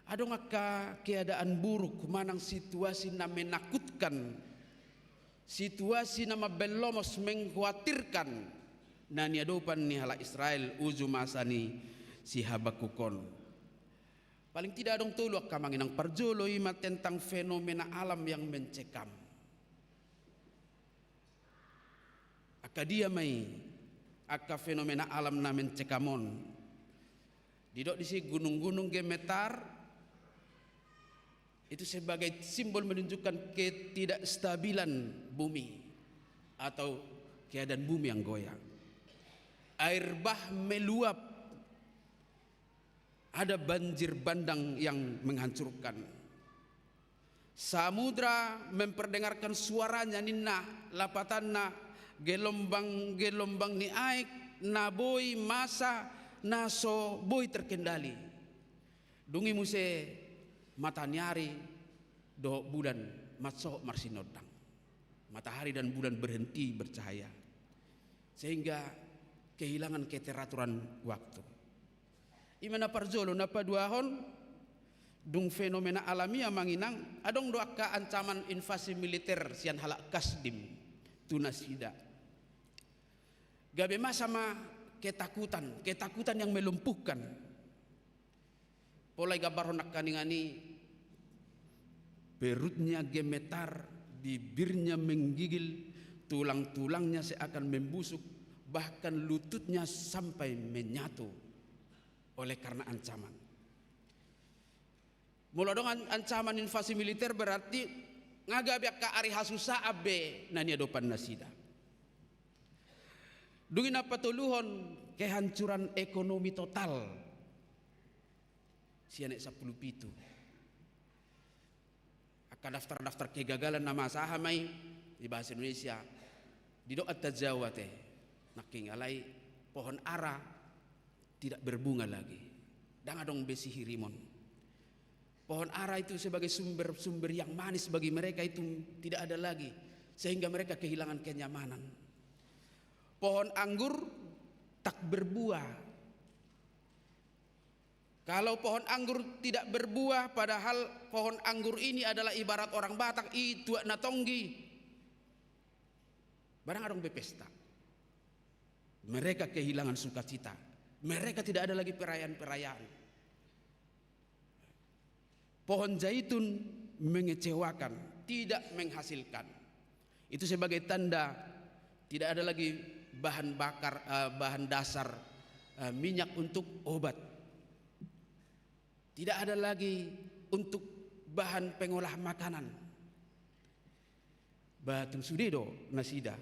adong angka keadaan buruk, manang situasi na menakutkan, situasi na mambaen lomos, mengkhawatirkan, na niadopan ni halak Israel uju masa ni si Habakuk on. Paling tidak adong tolu angka amang inang. Parjolo i ma tentang fenomena alam yang mencekam. Angka dia ma i angka fenomena alam na mencekam on? Didok disi gunung-gunung gemetar, itu sebagai simbol menunjukkan ketidakstabilan bumi atau keadaan bumi yang goyang. Air bah meluap, Ada banjir bandang yang menghancurkan. Samudra memperdengarkan suaranya, ninna, lapatanna, gelombang-gelombang ni aek na boi masa na so boi terkendali. Dung i muse mataniari dohot bulan mansohot marsinondang. Matahari dan bulan berhenti bercahaya. Sehingga kehilangan keteraturan waktu. I ma na parjolo. Na paduahon, dung fenomena alami, amang inang, adong do angka ancaman invasi militer sian halak Kasdim tu nasida. Gabe masa ma ketakutan, ketakutan yang melumpuhkan. Pola igambarhon nangkaningan i, perutnya gemetar, bibirnya menggigil, tulang-tulangnya seakan membusuk, bahkan lututnya sampai menyatu oleh karena ancaman. Molo adong an-, ancaman invasi militer, berarti nga gabe angka ari hasusaan be na niadopan nasida. Dung i na patoluhon, kehancuran ekonomi total. Sian aek sampulu pitu. Angka daftar-daftar kegagalan na masa aha ma i di bahasa Indonesia, didok antajawa te. Nangkin alai pohon ara tidak berbunga lagi. Ndang adong be sihirimon. Pohon ara itu sebagai sumber-sumber yang manis bagi mereka itu tidak ada lagi, sehingga mereka kehilangan kenyamanan. Pohon anggur tak berbuah. Kalau pohon anggur tidak berbuah, padahal pohon anggur ini adalah ibarat orang Batak, i tuak na tonggi. Barang adong be pesta. Mereka kehilangan sukacita. Mereka tidak ada lagi perayaan-perayaan. Pohon zaitun mengecewakan, tidak menghasilkan. Itu sebagai tanda tidak ada lagi bahan bakar, eh, bahan dasar, eh, minyak untuk obat. Tidak ada lagi untuk bahan pengolah makanan. Ba tung sude do nasida.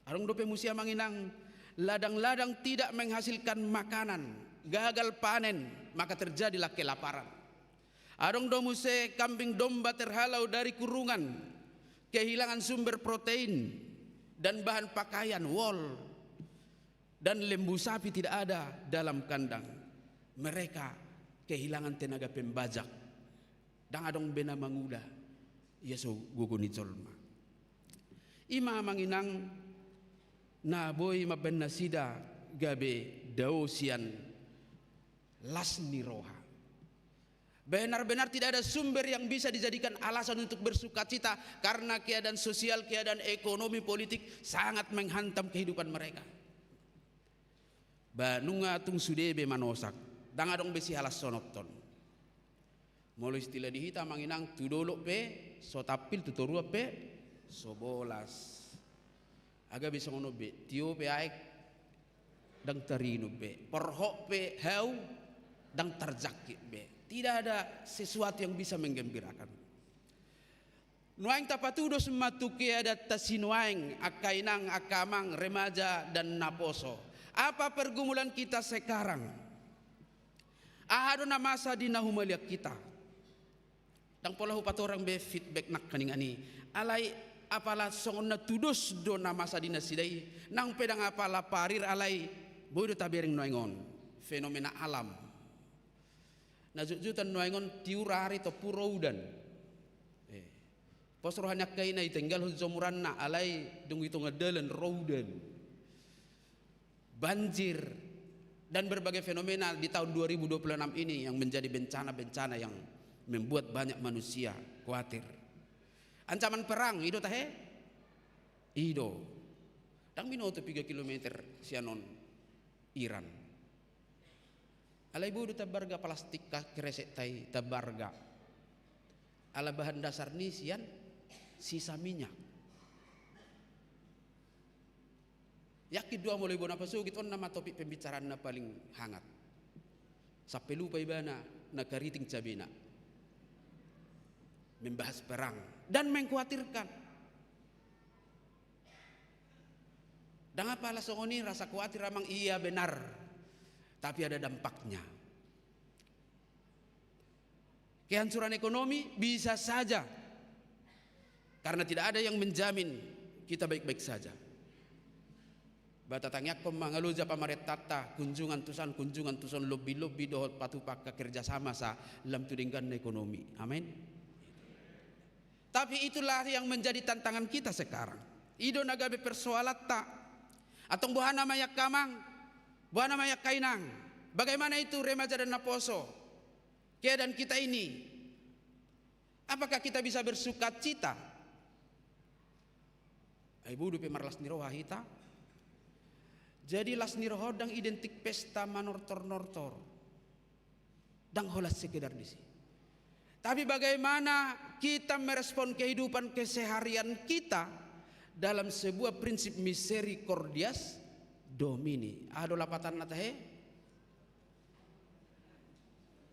Adong dope muse, amang inang, ladang-ladang tidak menghasilkan makanan, gagal panen, maka terjadilah kelaparan. Adong do muse kambing domba terhalau dari kurungan, kehilangan sumber protein dan bahan pakaian, wol. Dan lembu sapi tidak ada dalam kandang. Mereka kehilangan tenaga pembajak. Ndang adong be na mangula ia so gogo ni jolma. I ma, amang inang, na boi mambaen nasida gabe dao sian las ni roha. Benar-benar tidak ada sumber yang bisa dijadikan alasan untuk bersukacita karena keadaan sosial, keadaan ekonomi, politik sangat menghantam kehidupan mereka. Ba nunga tung sude be manosak, ndang adong be sihalashononhon. Molo istilah di hita, amang inang, tu dolok pe so tampil, tu toruan pe so bolas. Nga gabe songon on be, tio pe aek, ndang tarinum be, porhot pe hau, ndang tarjangkit be. Tidak ada sesuatu yang bisa menggembirakan. Nuaeng tapatudos ma tu keadaanta sinuaeng, angka inang, angka amang, remaja dan naposo. Apa pergumulan kita sekarang? Aha do na masa di na humaliang hita? Ndang pola hupatorang be feedback nangkaningan i. Alai apala songon na tudos do na masa di nasida i, nang pe ndang apala parir, alai boi do tabereng nuaeng on fenomena alam. Na jotjotan nuaeng on, tiur ari, tompu ro udan. Eh. Pos roha ni angka ina i, tinggalhon jo muranna, alai dung i tonga dalan ro udan. Banjir dan berbagai fenomena di tahun dua ribu dua puluh enam ini yang menjadi bencana-bencana yang membuat banyak manusia khawatir. Ancaman perang, i do tahe? I do. Ndang binoto piga kilometer sian on Iran. Alai boi do tambarga plastik, ka-, keresek tai tambarga. Ala bahan dasar ni sian sisa minyak. Yakin do au molo ibana pasogit, on nama topik pembicaraan na paling hangat. Sampe lupa ibana na kariting cabena. Membahas perang dan mengkhawatirkan. Ndang apala songon i rasa khawatir, amang, iya benar. Tapi ada dampaknya. Kehancuran ekonomi bisa saja, karena tidak ada yang menjamin kita baik-baik saja. Ba tatangiangkon ma, nga loja pamarentanta kunjungan tusan, kunjungan tuson, lobby-lobby dohot patupa angka kerjasama sa lam tu dengganna ekonomi. Amin. Tapi itulah yang menjadi tantangan kita sekarang. I do na gabe persoalanta. Antong boha nama i angka amang, boha nama i angka inang? Bagaimana itu remaja dan naposo? Keadaan kita ini, apakah kita bisa bersukacita? Ai bodo pe marlas ni roha hita. Jadi las ni roha on dang identik pesta manortor-nortor. Dang holan sekedar disi. Tapi bagaimana kita merespon kehidupan keseharian kita dalam sebuah prinsip misericordias Domini. Aha do lapatanna tahe?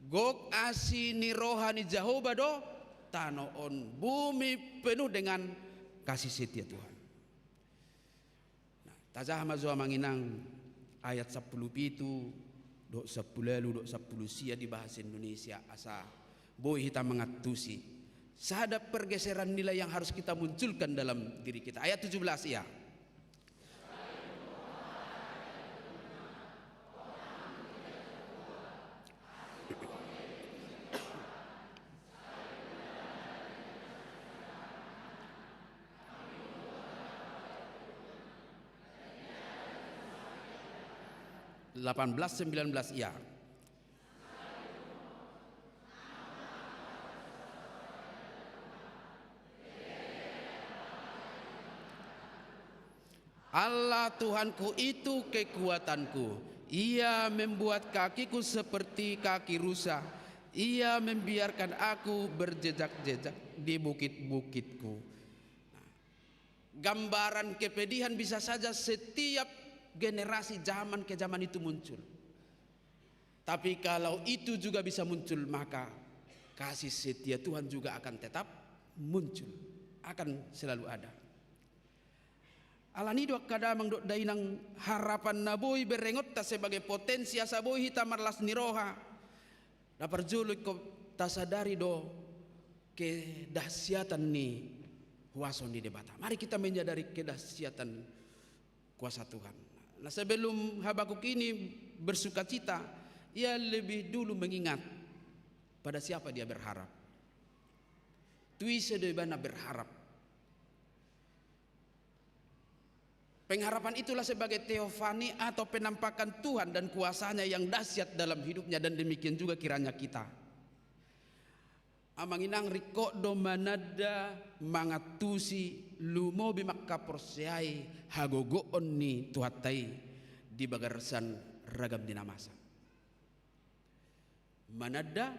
Gok asi ni roha ni Jahowa do tano on, bumi penuh dengan kasih setia Tuhan. Nah, tajaha ma jo amang inang ayat sampulu pitu dohot sampulu ualu dohot sampulu sia di bahasa Indonesia, asa boi hita mangantusi. Sada pergeseran nilai yang harus kita munculkan dalam diri kita. Ayat tujuh belas, ya. Delapan belas, sembilan belas, ya. Allah Tuhanku itu kekuatanku. Ia membuat kakiku seperti kaki rusa. Ia membiarkan aku berjejak-jejak di bukit-bukitku. Nah, gambaran kepedihan bisa saja setiap generasi, zaman ke zaman itu muncul. Tapi kalau itu juga bisa muncul, maka kasih setia Tuhan juga akan tetap muncul, akan selalu ada. Alani i do angka damang dohot dainang, harapan na boi berengonta sebagai potensi asa boi hita marlas ni roha. Na parjolo ingkon tasadari do kedahsyatan ni huaso ni Debata. Mari kita menyadari kedahsyatan kuasa Tuhan. Nah, sebelum Habakuk ini bersukacita, ia lebih dulu mengingat pada siapa dia berharap. Tu ise do ibana berharap. Pengharapan itulah sebagai teofani atau penampakan Tuhan dan kuasa-Nya yang dahsyat dalam hidupnya, dan demikian juga kiranya kita. Amang inang, ringkot do mananda, mangantusi, lumobi mangkaporseai hagogoon ni Tuhanta i di bagasan ragam ni na masa. Mananda,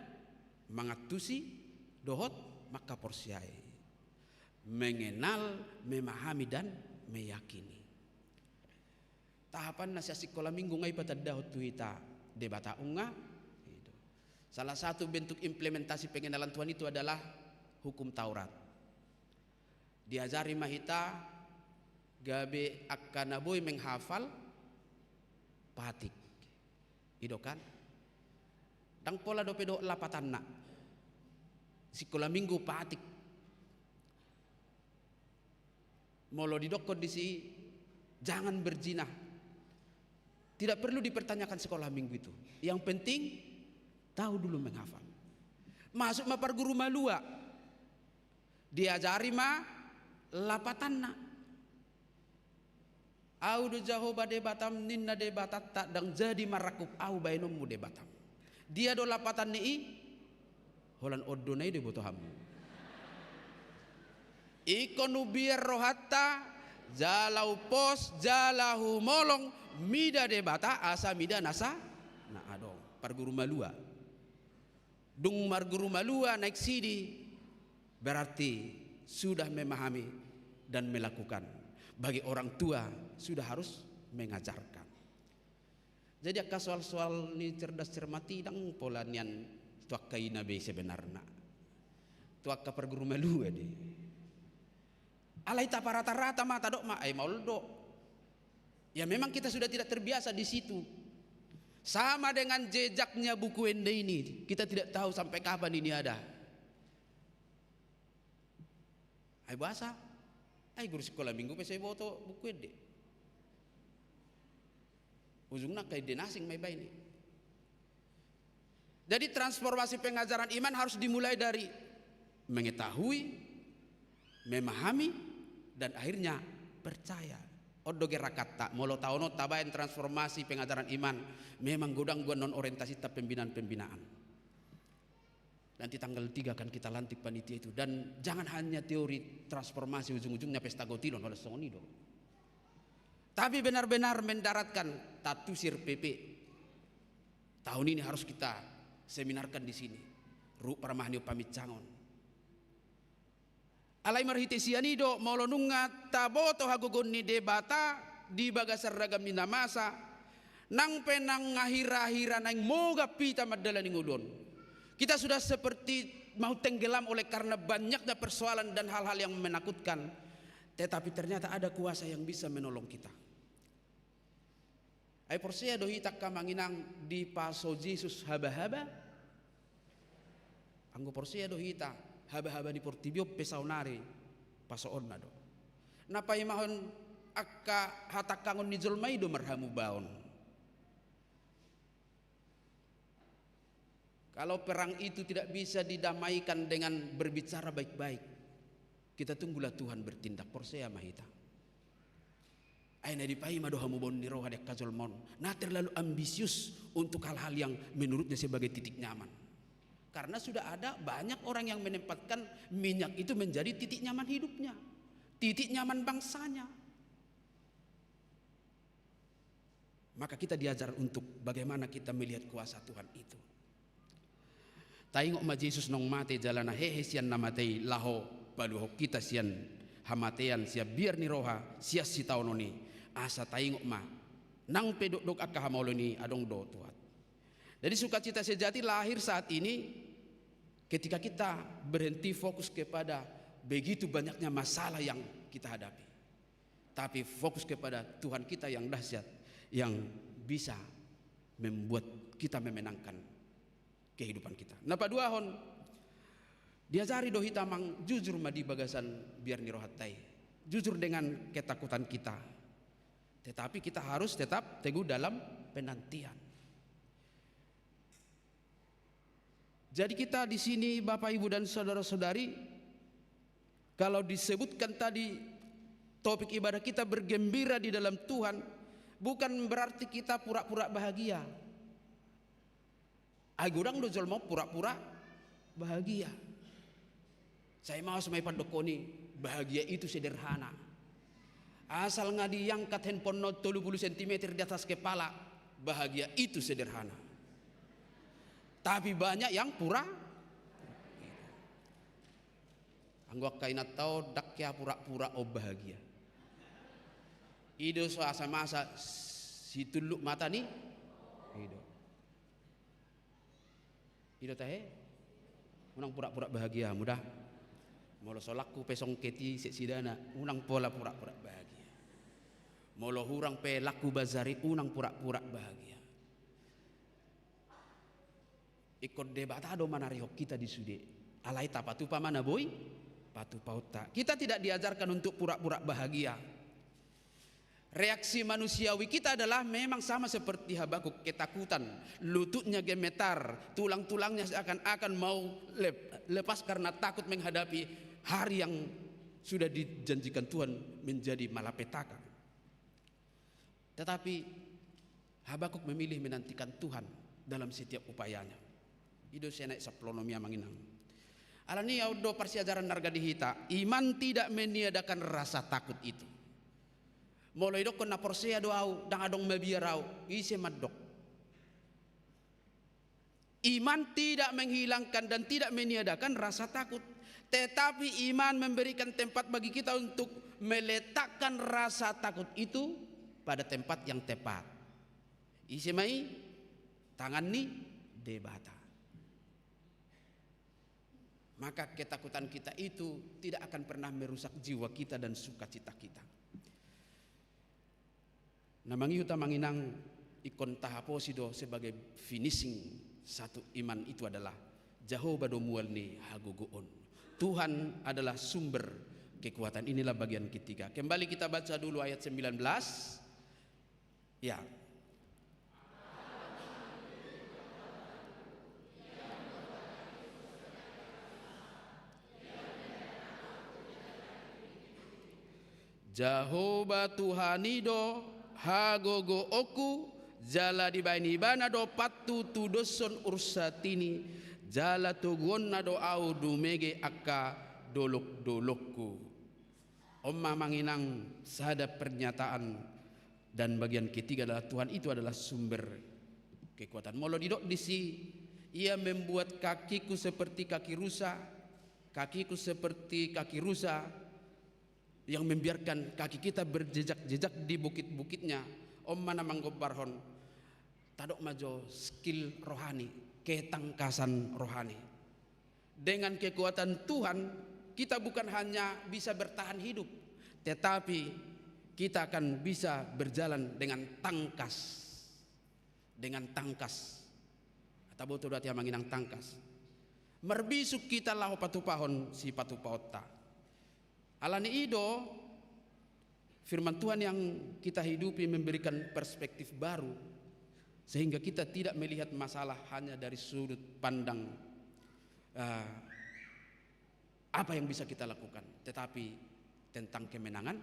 mangantusi, dohot mangkaporseai. Mengenal, memahami, dan meyakini. Tahapan na sian sikola minggu nga i patandahon tu hita Debata on nga. Itu. Salah satu bentuk implementasi pengenalan Tuhan itu adalah hukum Taurat. Diajari ma hita gabe angka na boi menghafal patik. I do kan? Dang pola dope dohot lapatanna. Sikola minggu patik. Molo didokkon disi, jangan berzina. Tidak perlu dipertanyakan sekolah minggu itu. Yang penting tahu dulu menghafal. Masuk ma parguru malua. Diajari ma lapatanna. Ahu do Jahowa Debatam, ninna Debatanta, dang jadi marangkup ahu baenonmu Debatam. Dia do lapatan ni i? Holan on do na i do iboto hamu. Ingkon hubiar rohanta, jala hupos, jala humolong, mida Debata, asa mida nasa na adong. Parguru malua. Dung marguru malua naeng sidi, berarti sudah memahami dan melakukan. Bagi orang tua, sudah harus mengajarkan. Jadi angka soal-soal ni cerdas cermat i dang pola nian tu angka ina be sebenarna. Tu angka parguru malua do i. Alai taparata-rata ma, tadok ma, ai maol do. Ya, memang kita sudah tidak terbiasa di situ. Sama dengan jejaknya buku ende ini, kita tidak tahu sampai kapan ini ada. Bahasa, ai guru sikola minggu pe sai boto buku ende. Ujungna angka ende na asing ma ibaen i. Jadi transformasi pengajaran iman harus dimulai dari mengetahui, memahami, dan akhirnya percaya. On do gerakanta, molo taon on tabaen transformasi pengajaran iman, memang godang do annon orientasinta pembinaan-pembinaan. Nanti tanggal tiga akan kita lantik panitia itu. Dan jangan hanya teori transformasi, ujung-ujungnya pesta gotilon, olo songon i do. Tapi benar-benar mendaratkan, tantu si R P P tahun ini harus kita seminarkan di sini. Ruhut parmahan ni on paminsangon. Alai marhite sian i do, molo nunga taboto hagogoon ni Debata di bagasan ragam ni na masa, nang pe nunga hira-hira naeng mogap hita mandalani ngolu on, kita sudah seperti mau tenggelam oleh karena banyaknya persoalan dan hal-hal yang menakutkan. Tetapi ternyata ada kuasa yang bisa menolong kita. Ai porsea do hita angka amang inang dipaso Jesus haba-haba? Anggo porsea do hita, haba-haba ni portibi on pe saonari pasoonna do. Na paimahon angka hatangkangon ni jolma i do marhamubaon. Kalau perang itu tidak bisa didamaikan dengan berbicara baik-baik, kita tunggulah Tuhan bertindak, porsea ma hita. Ai na dipaima do hamubaon ni roha di angka jolma on, na terlalu ambisius untuk hal-hal yang menurutnya sebagai titik nyaman. Karena sudah ada banyak orang yang menempatkan minyak itu menjadi titik nyaman hidupnya, titik nyaman bangsanya. Maka kita diajar untuk bagaimana kita melihat kuasa Tuhan itu. Taingot ma Jesus naung mate jala na hehe sian na mate i laho paluahon hita sian hamatean, sian biar ni roha, sian sitaonon i. Asa taingot ma, nang pe dokdok angka hamaolon i adong do tuat. Jadi sukacita sejati lahir saat ini ketika kita berhenti fokus kepada begitu banyaknya masalah yang kita hadapi, tapi fokus kepada Tuhan kita yang dahsyat, yang bisa membuat kita memenangkan kehidupan kita. Na paduahon, diajari do hita amang jujur ma di bagasan biar ni rohanta i. Jujur dengan ketakutan kita. Tetapi kita harus tetap teguh dalam penantian. Jadi kita di sini, Bapak, Ibu, dan saudara-saudari, kalau disebutkan tadi topik ibadah kita bergembira di dalam Tuhan, bukan berarti kita pura-pura bahagia. Ai godang do jolma pura-pura bahagia. Sai maos ma i pandokkon i, bahagia itu sederhana. Asal nga diangkat handphone na tolu pulu sentimeter di atas kepala, bahagia itu sederhana. Tapi banyak yang pura. Anggo angka inanta on ndang hea pura-pura on bahagia. I do so asa masa situlluk mata ni. I do. I do tahe. Unang pura-pura bahagia hamu da. Molo so laku pe songket i sek sidana, unang pola pura-pura bahagia. Molo hurang pe laku bazar i, unang pura-pura bahagia. Ingkon Debata do manarihon hita di sude. Alai tapatupa ma na boi patupaonta. Kita tidak diajarkan untuk pura-pura bahagia. Reaksi manusiawi kita adalah memang sama seperti Habakuk, ketakutan, lututnya gemetar, tulang-tulangnya seakan-akan mau lep-, lepas karena takut menghadapi hari yang sudah dijanjikan Tuhan menjadi malapetaka. Tetapi Habakuk memilih menantikan Tuhan dalam setiap upayanya. I do sian ayat sampulu onom i, amang inang. Alani i on do parsiajaran na arga di hita, iman tidak meniadakan rasa takut itu. Molo idokkon na porsea do au, ndang adong mabiar au, ise mandok? Iman tidak menghilangkan dan tidak meniadakan rasa takut. Tetapi iman memberikan tempat bagi kita untuk meletakkan rasa takut itu pada tempat yang tepat. Ise ma i? Tangan ni Debata. Maka ketakutan kita itu tidak akan pernah merusak jiwa kita dan sukacita kita. Na mangihut, amang inang, ingkon tahaposi do sebagai finishing satu iman itu adalah Jahowa do mual ni hagogoon. Tuhan adalah sumber kekuatan. Inilah bagian ketiga. Kembali kita baca dulu ayat sembilan belas. Ya. Jahowa Tuhan i do hagogoonku, jala dibahen Ibana do patutudoshon ursat i, jala toguonna do ahu dumege angka dolokdolokku. On ma amang inang sada pernyataan. Dan bagian ketiga adalah Tuhan itu adalah sumber kekuatan. Molo didok disi, Ia membuat kakiku seperti kaki rusa, kakiku seperti kaki rusa yang membiarkan kaki kita berjejak-jejak di bukit-bukitnya. On ma na manggombarhon, tadok ma jo skill rohani, ketangkasan rohani. Dengan kekuatan Tuhan, kita bukan hanya bisa bertahan hidup, tetapi kita akan bisa berjalan dengan tangkas. Dengan tangkas. Taboto do ate amang inang tangkas. Marbisuk hita laho patupahon sipatupaonta. Alani i do, firman Tuhan yang kita hidupi memberikan perspektif baru, sehingga kita tidak melihat masalah hanya dari sudut pandang, eh, apa yang bisa kita lakukan, tetapi tentang kemenangan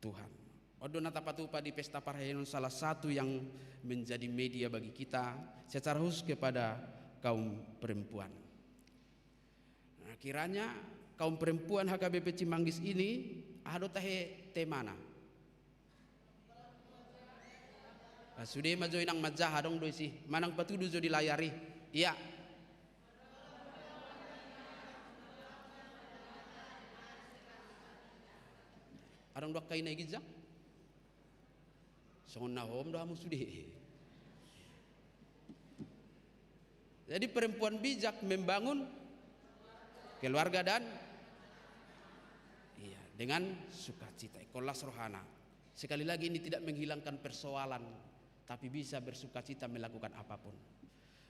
Tuhan. On do na tapatupa di pesta parheheon salah satu yang menjadi media bagi kita, secara khusus kepada kaum perempuan. Nah, kiranya kaum perempuan H K B P Cimanggis ini, aha do tahe temana? Ah, sude ma jo inang manjaha, adong do disi. Manang patudu jo di layar i. Ia. Adong do angka ina i ginjang? Songon na hohom do hamu sude. Jadi perempuan bijak membangun keluarga dan, iya, dengan sukacita. Ingkon las rohana. Sekali lagi, ini tidak menghilangkan persoalan, tapi bisa bersukacita melakukan apapun.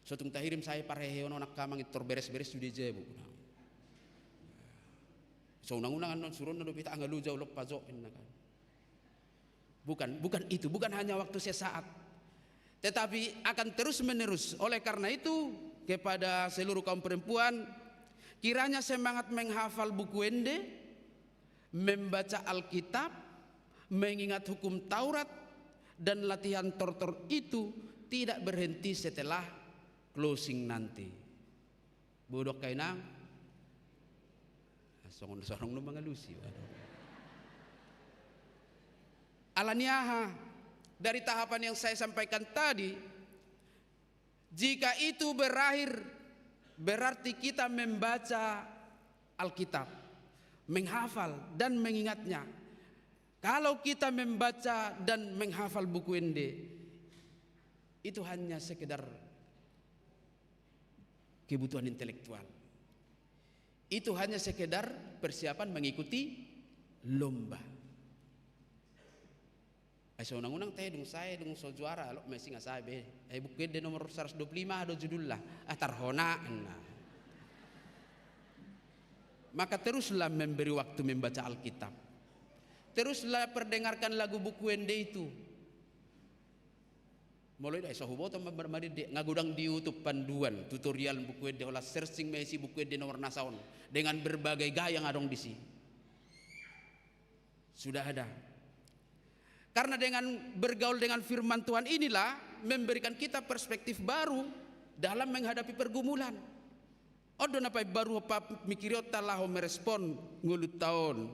So tung tahirim sae parheheon on angka amang, intor beres-beres sude jabu. So unang-unang annon suruonna dope hita angka loja, ulok pajok, inna kan. Bukan, bukan itu, bukan hanya waktu sesaat, tetapi akan terus-menerus. Oleh karena itu, kepada seluruh kaum perempuan, kiranya semangat menghafal buku ende, membaca Alkitab, mengingat hukum Taurat, dan latihan tortor itu tidak berhenti setelah closing nanti. Bodo angka inang. Ah, songon sorong do mangalusi. Alani aha? Dari tahapan yang saya sampaikan tadi, jika itu berakhir, berarti kita membaca Alkitab, menghafal dan mengingatnya. Kalau kita membaca dan menghafal buku ende, itu hanya sekedar kebutuhan intelektual. Itu hanya sekedar persiapan mengikuti lomba. Ai so unang-unang tahe dung sae, dung so juara, alok ma i singa sae be. Ai buku ende nomor seratus dua puluh lima do judulna. Ah, tarhona, nah. Maka teruslah memberi waktu membaca Alkitab. Teruslah perdengarkan lagu buku ende itu. Molo i do, ai so huboto ma marmari de, nga godang di YouTube panduan, tutorial buku ende, holan searching ma i si buku ende nomor na saon, dengan berbagai gaya nga adong disi. Sudah ada. Karena dengan bergaul dengan firman Tuhan inilah memberikan kita perspektif baru dalam menghadapi pergumulan. On do na paimbaru pamikirionta laho merespon ngolunta on,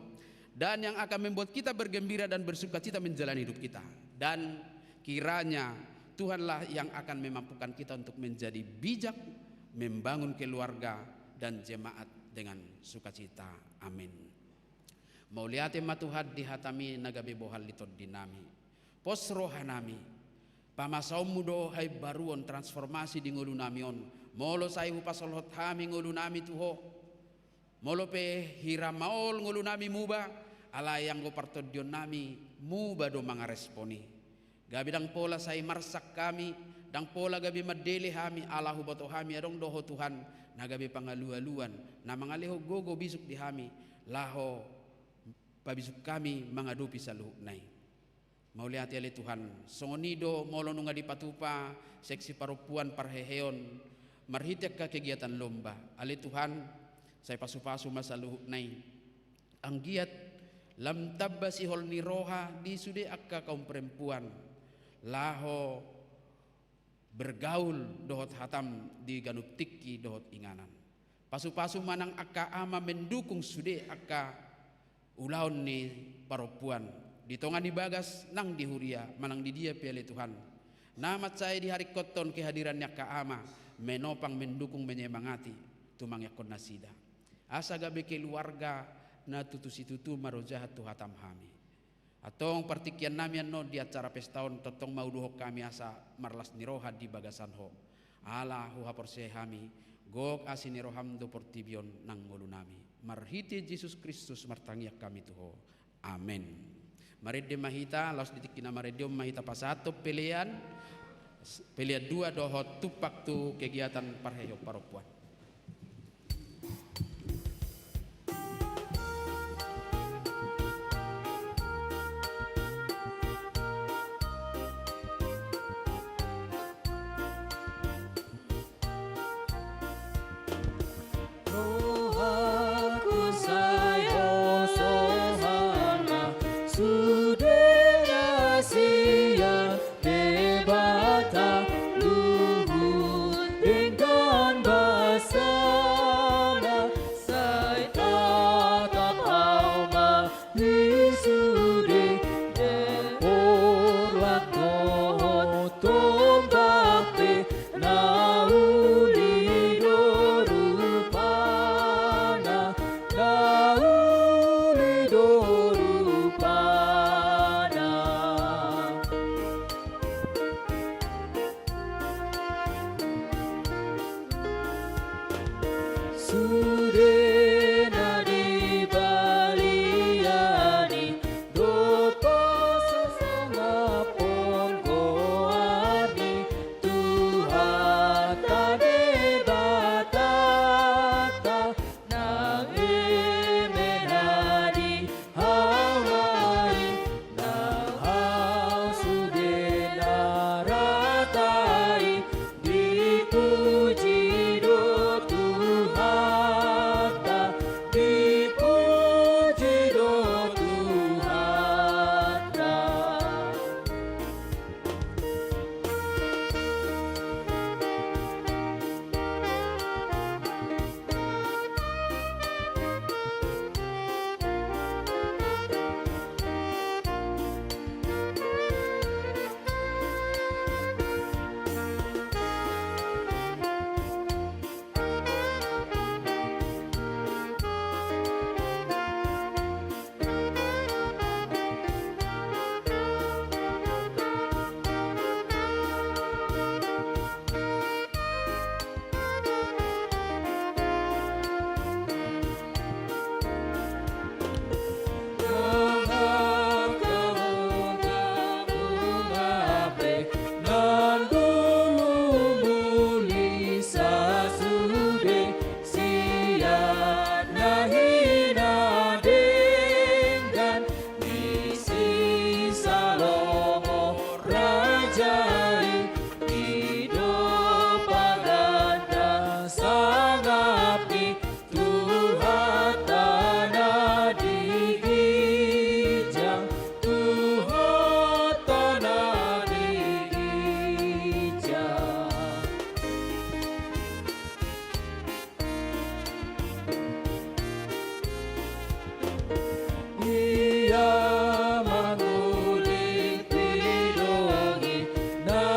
dan yang akan membuat kita bergembira dan bersukacita menjalani hidup kita. Dan kiranya Tuhanlah yang akan memampukan kita untuk menjadi bijak, membangun keluarga dan jemaat dengan sukacita. Amin. Mauliate ma Tuhan di hataMi na gabe bohal di tondinami. Pos rohanami, pamasaonMu do haimbaruon, transformasi di ngolunami on. Molo sai hupasolhot hami ngolunami tu Ho, molo pe hira maol ngolunami muba, alai anggo partondionnami muba do mangarespon i. Gabe ndang pola sai marsak hami, ndang pola gabe mandele hami, ala huboto hami adong do Ho Tuhan, na gabe pangalualuan, na mangalehon gogo bisuk di hami, laho pabisuk hami mangadopi saluhutna i. Mauliate ale Tuhan, songon i do molo nunga dipatupa seksi parompuan parheheon marhite angka kegiatan lomba. Ale Tuhan, sai pasupasu ma saluhutna i. Anggiat lam tamba sihol ni roha di sude angka kaum perempuan laho bergaul dohot hatam di ganup tingki dohot inganan. Pasupasu ma nang angka ama mendukung sude angka ulaon ni parompuan di tonga ni bagas nang di huria manang di dia pe ale Tuhan. Na mansai diharingkothon kehadiran ni angka ama menopang, mendukung, menyemangati, tumangiangkon nasida. Asa gabe keluarga na tutu situtu marojahan tu hatam hami. Antong partingkian nami annon di acara pesta on, tongtong ma hudokhon hami asa marlas ni roha di bagasan Ho. Ala huhaporseai hami, gok asi ni roham do portibi on nang ngolu nami. Marhite Jesus Kristus martangiang hami tu Ho. Amen. Marende ma hita, laos di tingki na marende on ma hita pasahathon pelean, pelean dua dohot tumpak tu kegiatan parheheon parompuan. Rohangku sai hosohon ma sude na sian Debata, luhut denggan basana, sai tatap Au ma di sude, na porlu dohot tombak pe, na uli do rupana, na uli do rupana. Sude na di balian i, dompak sasangap goar ni Tuhanta Debatanta, nang eme na di hauma i, nang hau sude na rata i, dipuji do Tuhanta, dipuji do Tuhanta. Sian na hinadenggan ni si Salomo raja i, i do paganda sangap ni Tuhanta na di ginjang, Tuhanta na di ginjang. Ia mangulingpidongi na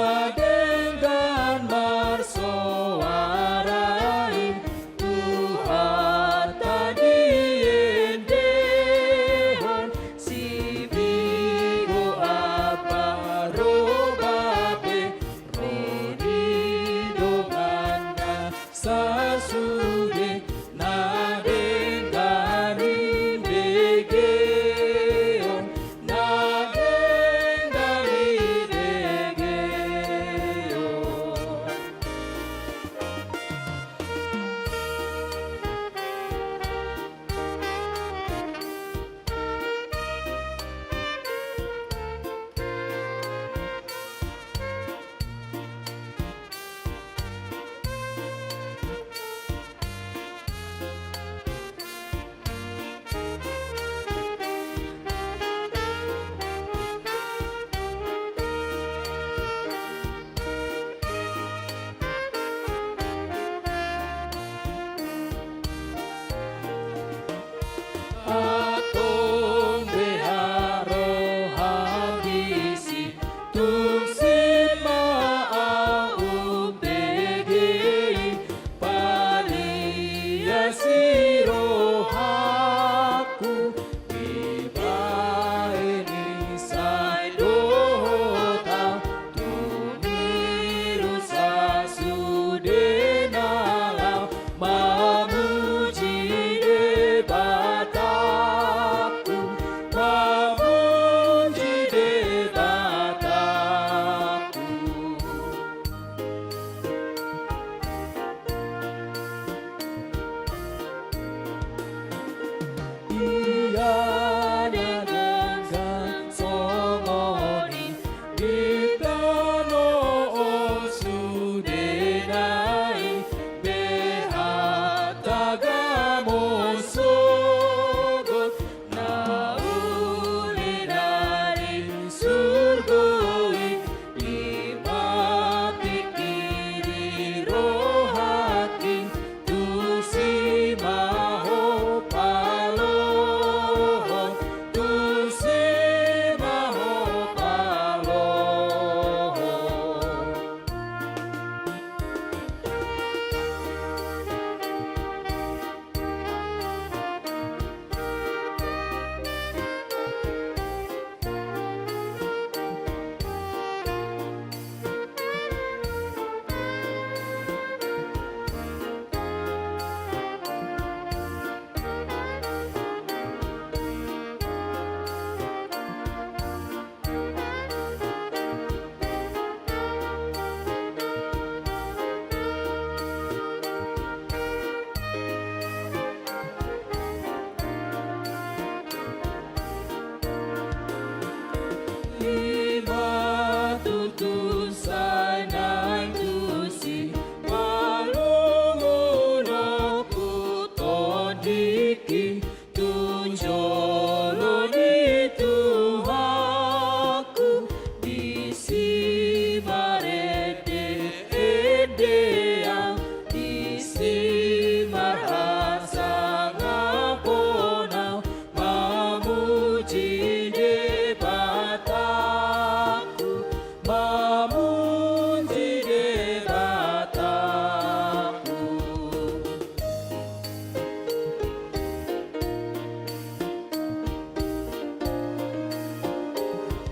Mamuji Debata.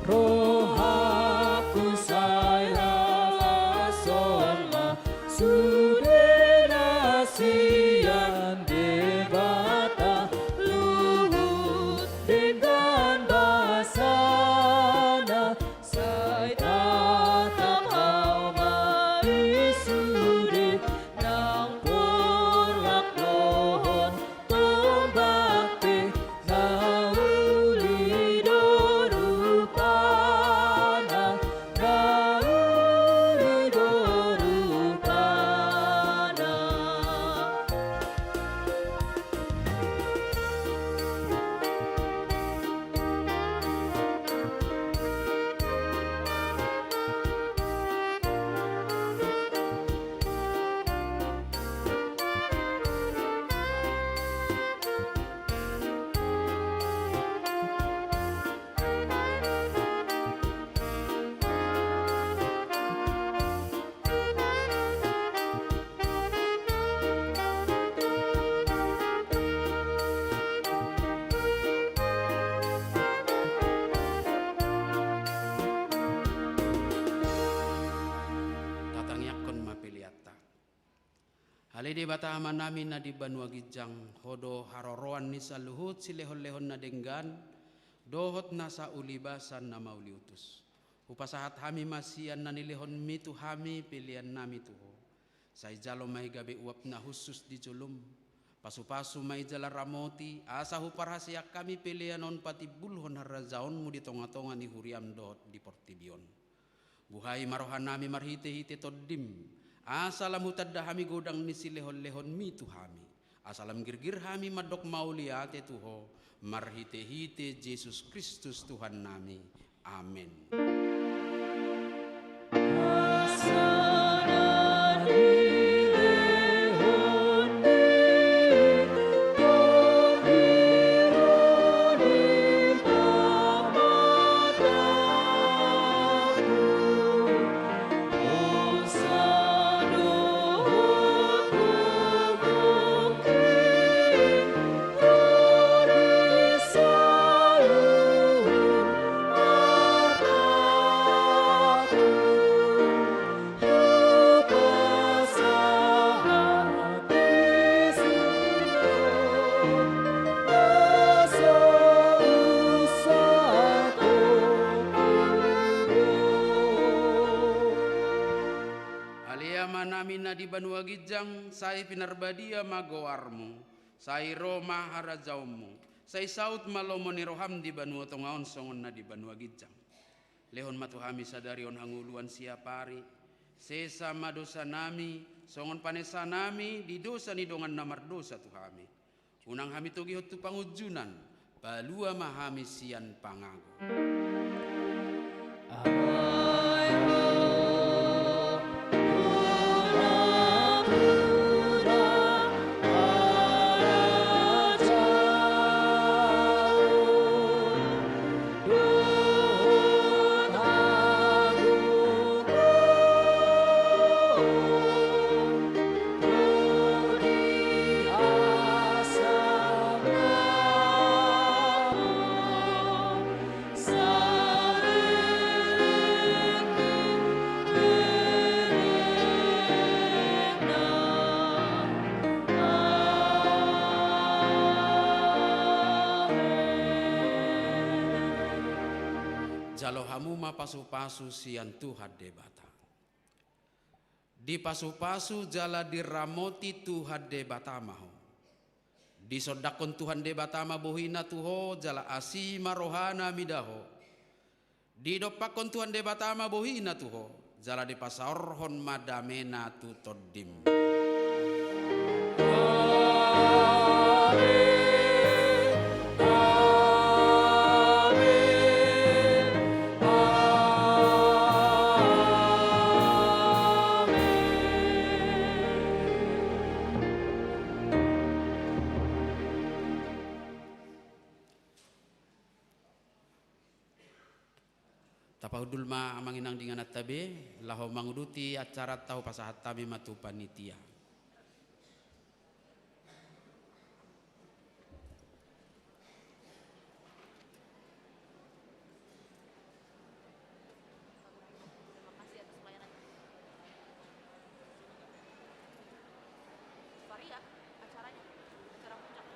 Rohangku sai las on ma sudena sian Debata, luhut denggan basana, sai tatap au ma i sude, nang porlak dohot tombak pe, na uli do rupana, na uli do rupana. Tatangiangkon ma peleanta. Ale Debata Amanami na di banua ginjang, Ho do haroroan ni saluhut silehonlehon na denggan dohot nasa uli basa na mauliutus. Hupasahat hami ma sian na nilehonMi tu hami peleannami tu Ho. Sai jalo ma i gabe uap na hushus di jolom. Pasupasu ma i jala ramoti, asa huparhaseang hami pelean on patimbulhon harajaonMu di tongatonga ni huriaM dohot di portibi on. Buhai ma rohanami marhitehite TondiM, asa lam hutanda hami godang ni silehonlehonMi tu hami, asa lam girgir hami mandok mauliate tu Ho, marhitehite Jesus Kristus Tuhannami. Amen. Ale Amanami na di banua ginjang, sai pinarbadia ma goarMu, sai ro ma harajaonMu, sai saut ma lomo ni rohaM di banua tonga on songon na di banua ginjang. Lehon ma tu hami sadari on hangoluan siapari, sesa ma dosanami, songon panesanami di dosa ni dongan na mardosa tu hami. Unang hami togihon tu pangunjunan, palua ma hami sian pangago. Jalo hamu ma pasupasu sian Tuhan Debata. Dipasupasu jala diramoti Tuhan Debata ma ho. Disondangkon Tuhan Debata ma bohiNa tu ho, jala asi ma rohaNa mida ho. Didompakkon Tuhan Debata ma bohiNa tu ho, jala dipasaorhon ma dameNa tu tondim. Amen. Amen. Amen. Tapa Hundul ma amang inang di ingananta be, laho manguduti acaranta hupasahat hami ma tu panitia. Varia acaranya, acara puncak.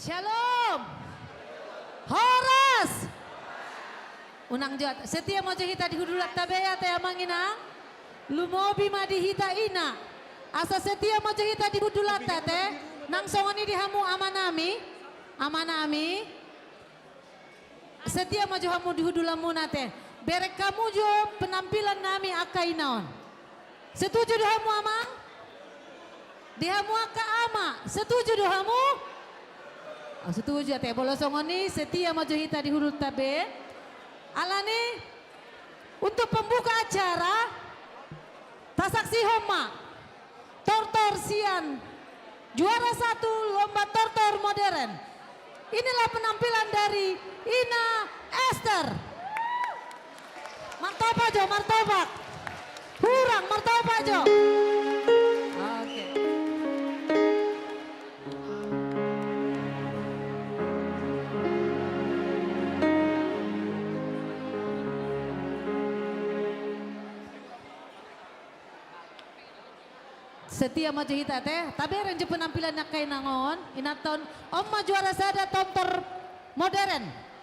Shalom. Horas. Unang jo, setia ma jo hita di hundulanta be ate amang inang. Lumobi ma di hita ina. Asa setia ma jo hita di hundulanta ate. Nang songon i di hamu amanami. Amanami. Setia ma jo hamu di hundulanmuna ate. Bereng hamu jo penampilan nami angka ina on. Setuju do hamu amang? Di hamu angka ama, setuju do hamu? Oh, setuju ate. Molo songon i setia ma jo hita di hundulanta be. Alani untuk pembuka acara, tasaksihon ma tortor sian juara satu lomba tortor modern. Inilah penampilan dari Ina Esther. Martopak jo, martopak. Hurang, martopak jo. Oke. Setia ma jo hita ate, tabereng jo penampilan ni angka ina on, inanta on, on ma juara sada tortor modern.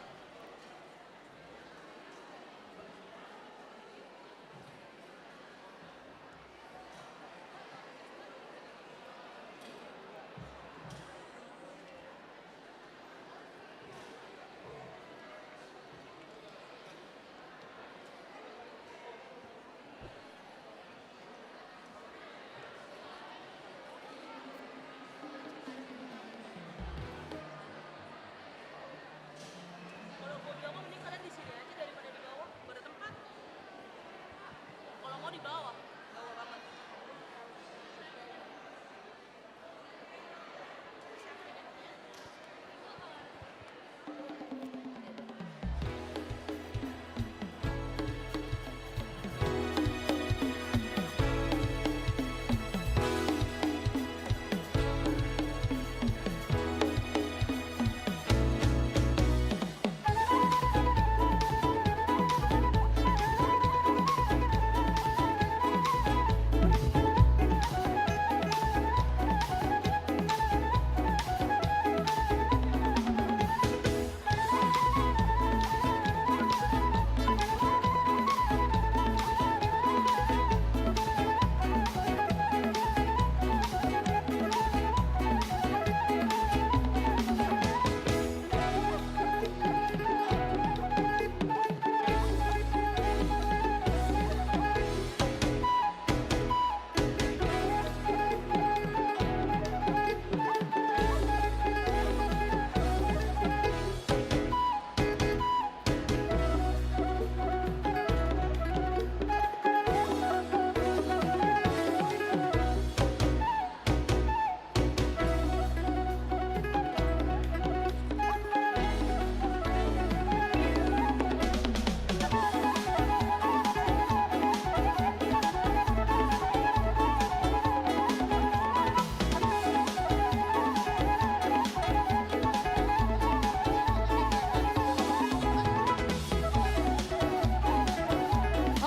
Kalau mau di bawah, mending kalian di sini aja daripada di bawah, nggak ada tempat. Kalau mau di bawah, bawah banget.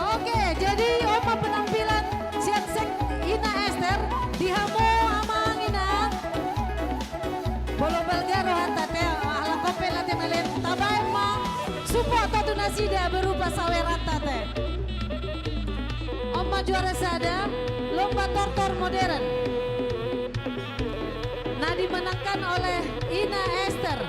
Oke, jadi on ma penampilan sian sek Ina Esther, di hamu amang ina. Molo balga rohanta ate, alangkon pe late melen, tabaen ma support-ta tu nasida berupa saweranta ate. On ma juara sada lomba tortor modern na dimenangkan oleh Ina Esther.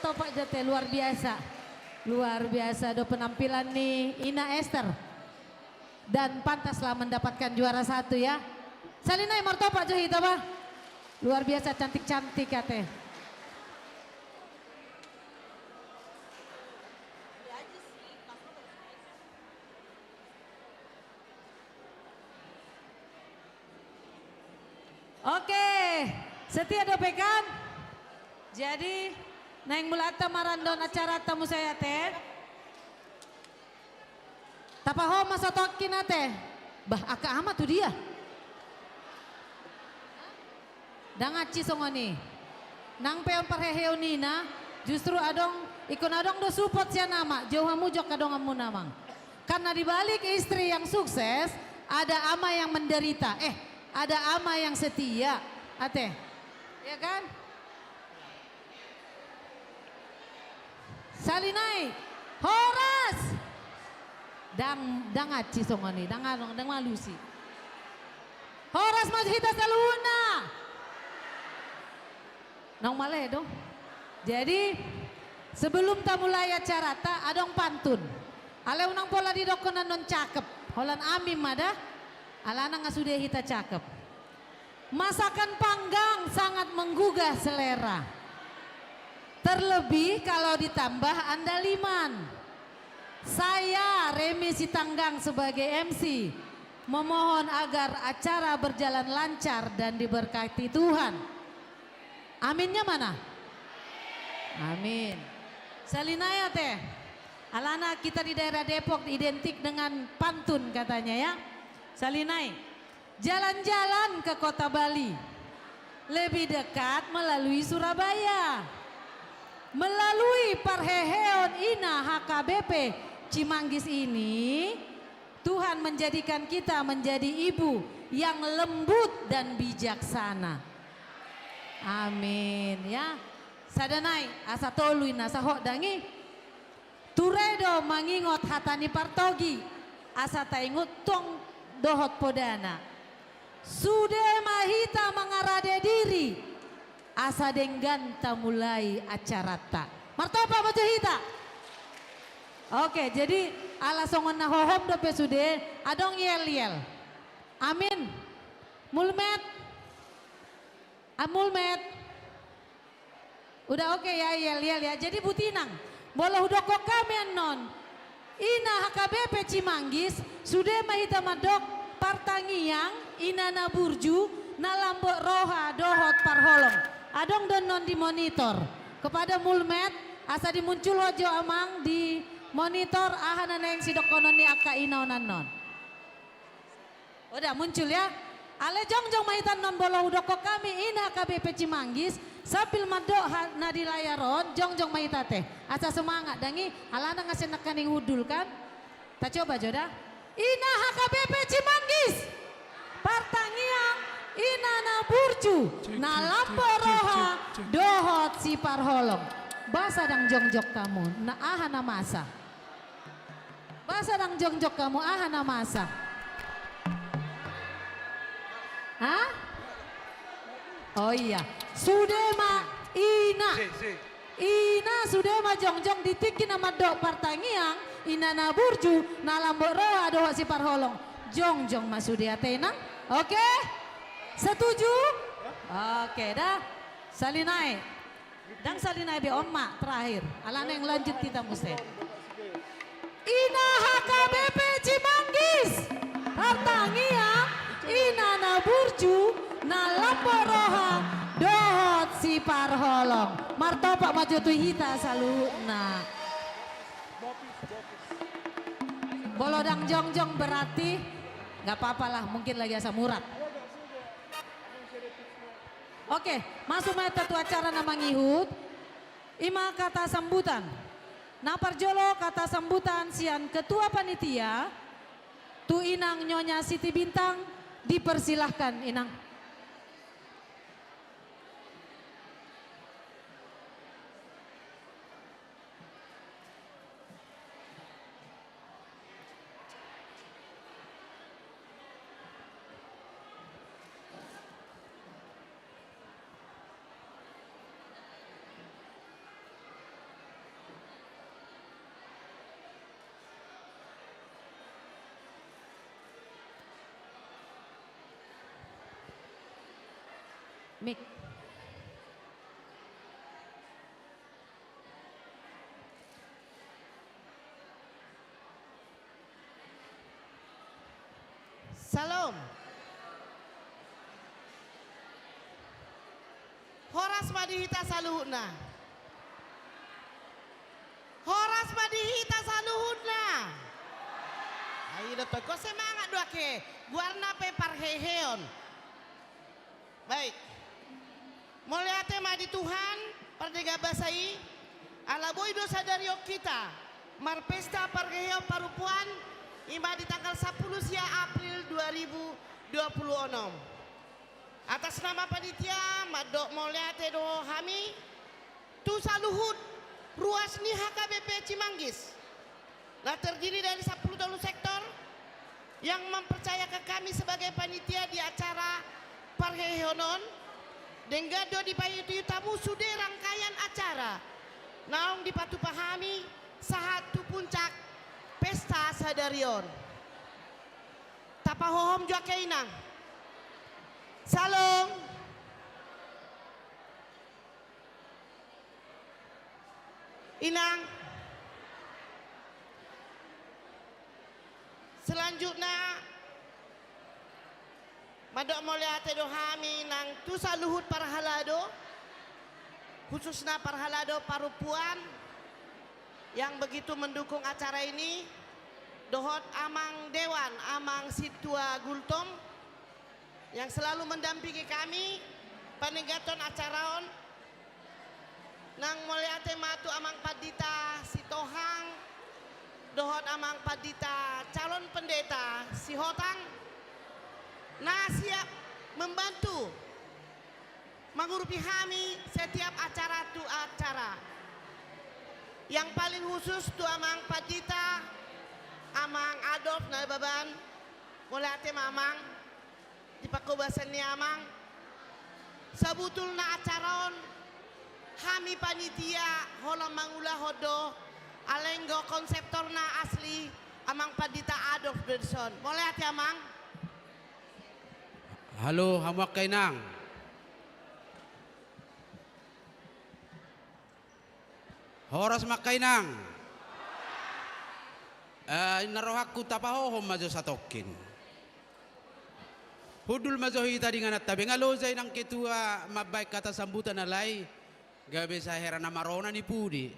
Topak jo ate, luar biasa. Luar biasa do penampilan ni Ina Ester. Dan pantaslah mendapatkan juara satu ya. Sahali nai martopak jo hita bah. Luar biasa cantik-cantik ate. Oke, setia dope kan? Jadi, naeng mulai ta marandon acaranta muse ate. Tapaho ma satongkin ate. Bah, angka aha ma tu dia? Ndang hansit songon i. Nang pe on parheheon ina, justru adong, ingkon adong do support sian ama, jou hamu jo angka donganmuna amang. Karena di balik istri yang sukses, ada ama yang menderita. Eh, ada ama yang setia. Ate. Ya kan? Sahali nai. Horas. Ndang, ndang hansit songon i, ndang adong, ndang malusi. Horas ma hita saluhutna. Naung male do. Jadi, sebelum tamulai acaranta, adong pantun. Alai unang pola didokkon annon cakep. Holan amin ma da. Alana nga sude hita cakep. Masakan panggang sangat menggugah selera. Terlebih kalau ditambah andaliman. Saya, Remi Sitanggang, sebagai M C, memohon agar acara berjalan lancar dan diberkati Tuhan. Aminnya mana? Amin. Sahali nai ate. Alana kita di daerah Depok identik dengan pantun katanya ya. Sahali nai. Jalan-jalan ke kota Bali. Lebih dekat melalui Surabaya. Melalui parheheon Ina H K B P Cimanggis ini, Tuhan menjadikan kita menjadi ibu yang lembut dan bijaksana. Amin ya. Sada nai, asa tolu ina, asa hot dang i. Ture do mangingot hata ni partogi, asa taingot tong dohot podana. Sude ma hita mangarade diri, asa denggan tamulai acaranta. Martopak ma jo hita. Oke, jadi ala songon na hohom dope sude, adong yel-yel. Amin. Mulmet. Amulmet. Udah oke ya, yel-yel ya. Jadi buti inang, molo hudokkon hami annon, Ina H K B P Cimanggis, sude ma hita mandok partangiang, ina na burju, na lambok roha dohot parholong. Adong do annon di monitor. Kepada Mulmet, asa dimunculhon jo amang di monitor aha na naeng sidokkonon ni angka ina on annon. Udah muncul ya. Alai jongjong ma hita annon molo hudokkon hami Ina H K B P Cimanggis, sambil mandok ha-, na di layar on, jongjong ma hita ate. Asa semangat dang i, alana nga sian nangkaning hundul kan. Tacoba jo da. Ina H K B P Cimanggis. Partangiang, ina na burju, na lambok roha, dohot siparholong. Boasa ndang jongjong hamu, na aha na masa? Boasa ndang jongjong hamu, aha na masa? Hah? Oh iya. Sude ma ina. Si, si. Ina sude ma jongjong di tingki na mandok partangiang, ina na burju, na lambok roha dohot siparholong. Jongjong ma sude ate inang. Oke? Setuju? Oke da. Sahali nai. Ndang sahali nai be, on ma terakhir. Alana naeng lanjut hita muse. Ina H K B P Cimanggis. Partangiang, ina na burju, na lambok roha, dohot siparholong. Martopak ma jo tu hita saluhutna. Molo ndang jongjong berarti nggak apa-apa lah, mungkin lagi asam urat. Oke, masuk ma hita tu acara na mangihut. I ma kata sambutan. Na parjolo kata sambutan sian Ketua Panitia, tu Inang Nyonya Siti Bintang, dipersilahkan Inang. Mik. Salom. Horas ma di hita saluhutna. Horas ma di hita saluhutna. Ai do toko semangat do ake. Guarna pe parheheon. Baik. Mauliate ma di Tuhan, pardenggan basa i, ala boi do sadari on hita marpesta parheheon parompuan, i ma di tanggal sampulu sia April dua ribu dua puluh onom. Atas nama panitia, mandok mauliate do hami tu saluhut ruas ni H K B P Cimanggis, na terdiri dari sampulu tolu sektor, yang mempercayakan kami sebagai panitia di acara parheheon on, denggan do dipaihut-ihut hamu sude rangkaian acara naung dipatupa hami sahat tu puncak pesta sadari on. Tapahohom jo ake, Inang. Salom. Inang. Selanjutna, mandok mauliate do hami nang tu saluhut parhalado, khususna parhalado parompuan yang begitu mendukung acara ini, dohot amang dewan, amang sintua Gultom, yang selalu mendampingi kami, paninggaton acara on, nang mauliate ma tu amang pandita Sitohang, dohot amang pandita calon pendeta Sihotang, na siap membantu, mangurupi hami setiap acara tu acara. Yang paling khusus tu amang pandita, amang Adolf Nababan, mauliate ma amang. Di panghobasan ni amang, sabutulna acara on, hami panitia holan mangulahon do, alai anggo konseptorna asli amang pandita Adolf Benson. Mauliate amang. Halo, hamu angka inang. Horas ma angka inang. Eh, inna rohangku tapahohom ma jo satongkin. Hundul ma jo hita di ingananta be, nga loja inang ketua mambaen hata sambutan alai gabe sahera na marona ni pudi.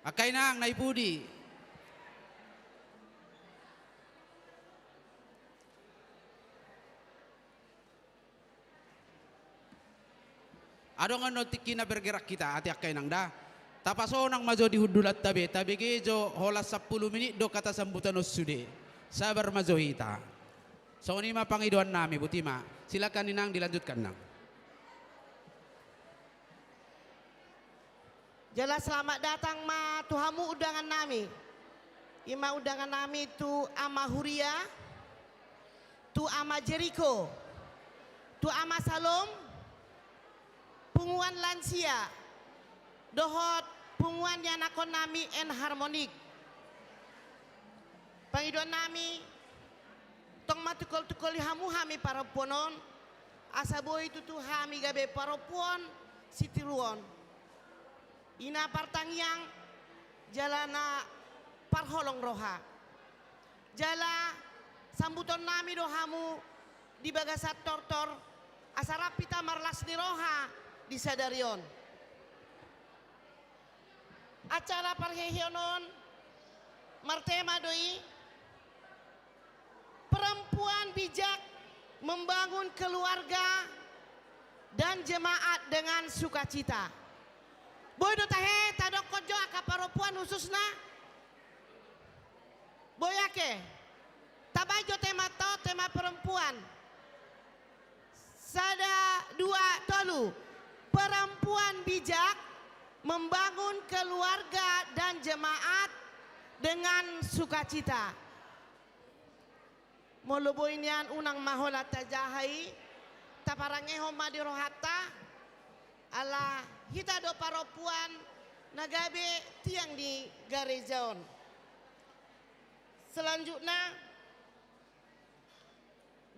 Angka inang na i pudi. Adong annon tingkina bergerak hita, ate angka inang da. Tapasonang ma jo di hundulanta be, tabege jo holan sampulu minit do hata sambutan on sude. Sabar ma jo hita. Songon i ma pangidoan nami, boti ma. Silakan inang dilanjutkan nang. Jala selamat datang ma tu hamu undangan nami. I ma undangan nami tu ama huria, tu ama Jeriko, tu ama Salom, punguan lansia, dohot punguan ni anakkon nami Enharmonic. Pangidoan nami, tong ma tungkol-tungkoli hamu hami parompuan on, asa boi tutu hami gabe parompuan sitiruon. I na partangiang jala na parholong roha. Jala sambuton nami do hamu di bagasan tortor, asa rap hita marlas ni roha di sadari on. Acara parheheon on martema do i, Perempuan Bijak Membangun Keluarga dan Jemaat dengan Sukacita. Boi do tahe tadokkon jo angka parompuan khususna? Boi ake. Tabaen jo tema to, tema perempuan. Sada, dua, tolu. Perempuan bijak membangun keluarga dan jemaat dengan sukacita. Molo boi nian, unang ma holan tajaha i, taparangehon ma di rohanta, ala hita do parompuan na gabe tiang ni gareja on. Selanjutna,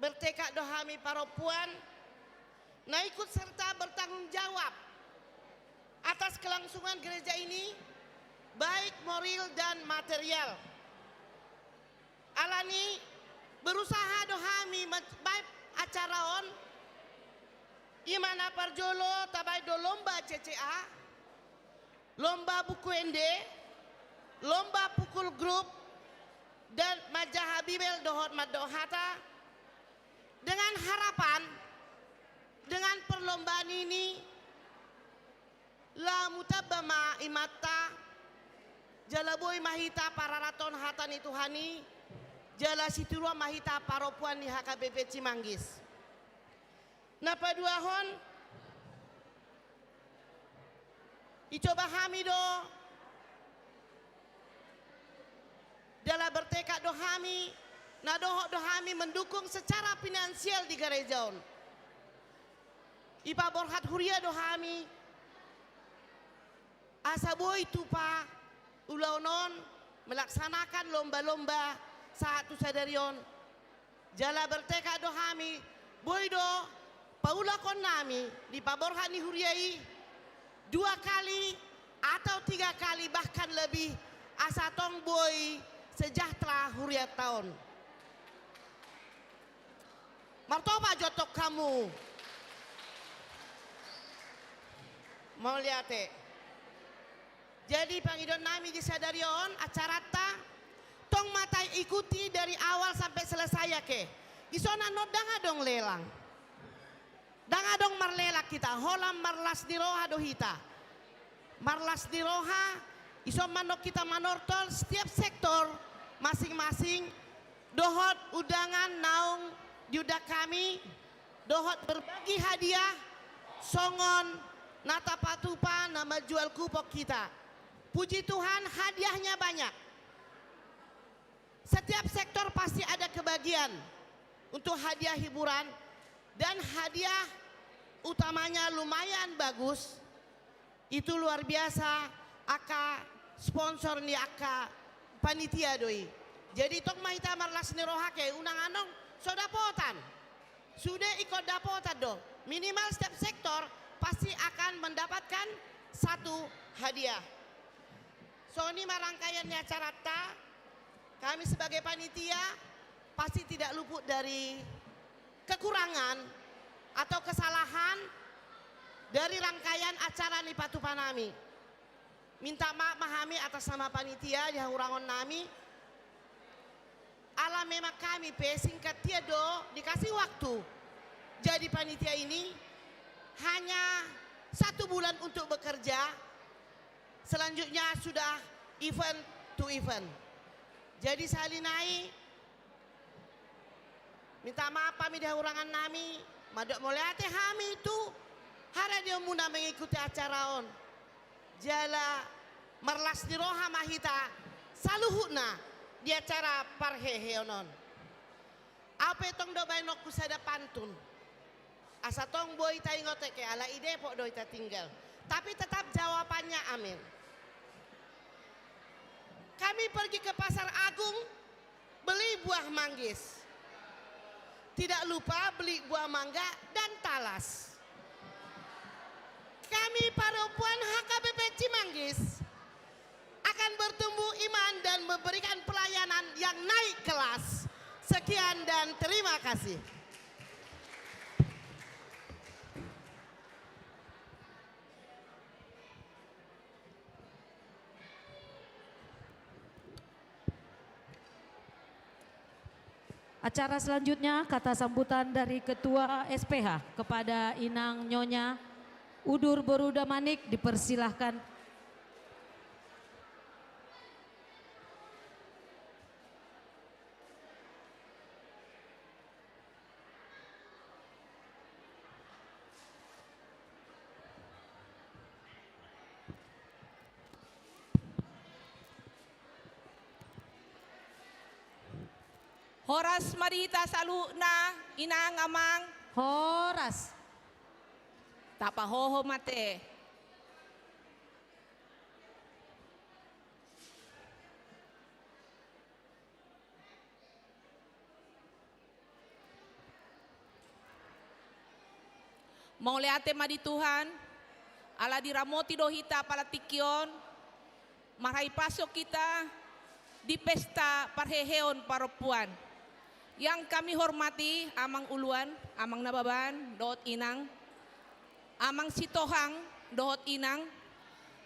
Bertekad do hami parompuan na ikut serta bertanggung jawab atas kelangsungan gereja ini, baik moral dan material. Alani berusaha do hami mambaen acara on, i ma na parjolo tabaen do lomba C C A, lomba buku ende, lomba pukul grup, dan manjaha Bibel dohot mandok hata, dengan harapan, dengan perlombaan ini, laho mutamba ma imanta, jala boi ma hita pararathon hata ni Tuhan i, jala sitiruon ma hita parompuan ni H K B P Cimanggis. Na paduahon, icoba hami do, jala bertekad do hami, na dohot do hami mendukung secara finansial di gareja on. Ipaborhat huria do hami, asa boi tupa ulaon on melaksanakan lomba-lomba sahat tu sadari on. Jala bertekad do hami, boi do paulakon nami di paborhat ni huria i dua kali atau tiga kali, bahkan lebih, asa tong boi sejahtera hurianta on. Martopak jo antong hamu. Mauliate. Jadi, pangidoan nami di sadari on, acaranta, tong ma taikuti dari awal sampai selesai, ake. Dison annon ndang adong lelang. Ndang adong marlelang hita, holan marlas ni roha do hita. Marlas ni roha, dison ma annon hita manortor setiap sektor masing-masing, dohot undangan naung diundang hami, dohot berbagi hadiah, songon na tapatupa na manjual kupon hita. Puji Tuhan, hadiahnya banyak. Setiap sektor pasti ada kebagian untuk hadiah hiburan, dan hadiah utamanya lumayan bagus. Itu luar biasa, angka sponsor ni angka panitia do i. Jadi tong ma hita marlas ni roha, ake, unang annon so dapotan. Sude ingkon dapotan do. Minimal setiap sektor pasti akan mendapatkan satu hadiah. Songon i ma rangkaian ni acaranta, kami sebagai panitia pasti tidak luput dari kekurangan atau kesalahan dari rangkaian acara na dipatupa nami. Minta maaf ma hami atas nama panitia di hahurangon nami. Ala memang kami pe singkat dia do dikasih waktu jadi panitia ini hanya satu bulan untuk bekerja, selanjutnya sudah event to event. Jadi sahali nai, minta maaf hami di hahurangan nami, mandok mauliate hami tu hadirionmuna mengikuti acara on. Jala marlas ni roha ma hita saluhutna di acara parheheon on. Au pe tong do baenonku sada pantun. Asa tong boi taingot, ake, ala i Depok do hita tinggal. Tapi tetap jawabannya amin. Kami pergi ke Pasar Agung, beli buah manggis. Tidak lupa beli buah mangga dan talas. Kami parompuan H K B P Cimanggis akan bertumbuh iman dan memberikan pelayanan yang naik kelas. Sekian dan terima kasih. Acara selanjutnya, kata sambutan dari Ketua S P H kepada Inang Nyonya Udur Boru Damanik, dipersilahkan. Horas ma di hita saluhutna, inang amang. Horas. Tapahoho ma te. Mauliate ma di Tuhan, ala diramoti do hita apala tingki on, marhahipason hita di pesta parheheon parompuan. Yang kami hormati Amang Uluan, Amang Nababan, dohot Inang, Amang Sitohang, dohot Inang,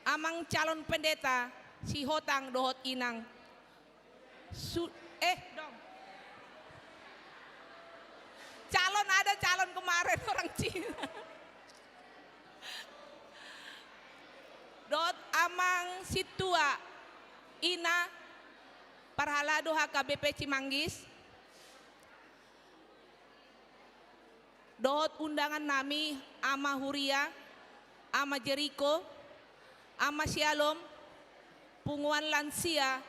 Amang calon pendeta, Sihotang, dohot Inang. Su-, eh, dong. Calon ada, calon kemarin orang Cina. Dohot Amang Sintua, Ina, parhalado H K B P Cimanggis. Dohot undangan nami, Ama Huria, Ama Jeriko, Ama Syalom, punguan lansia,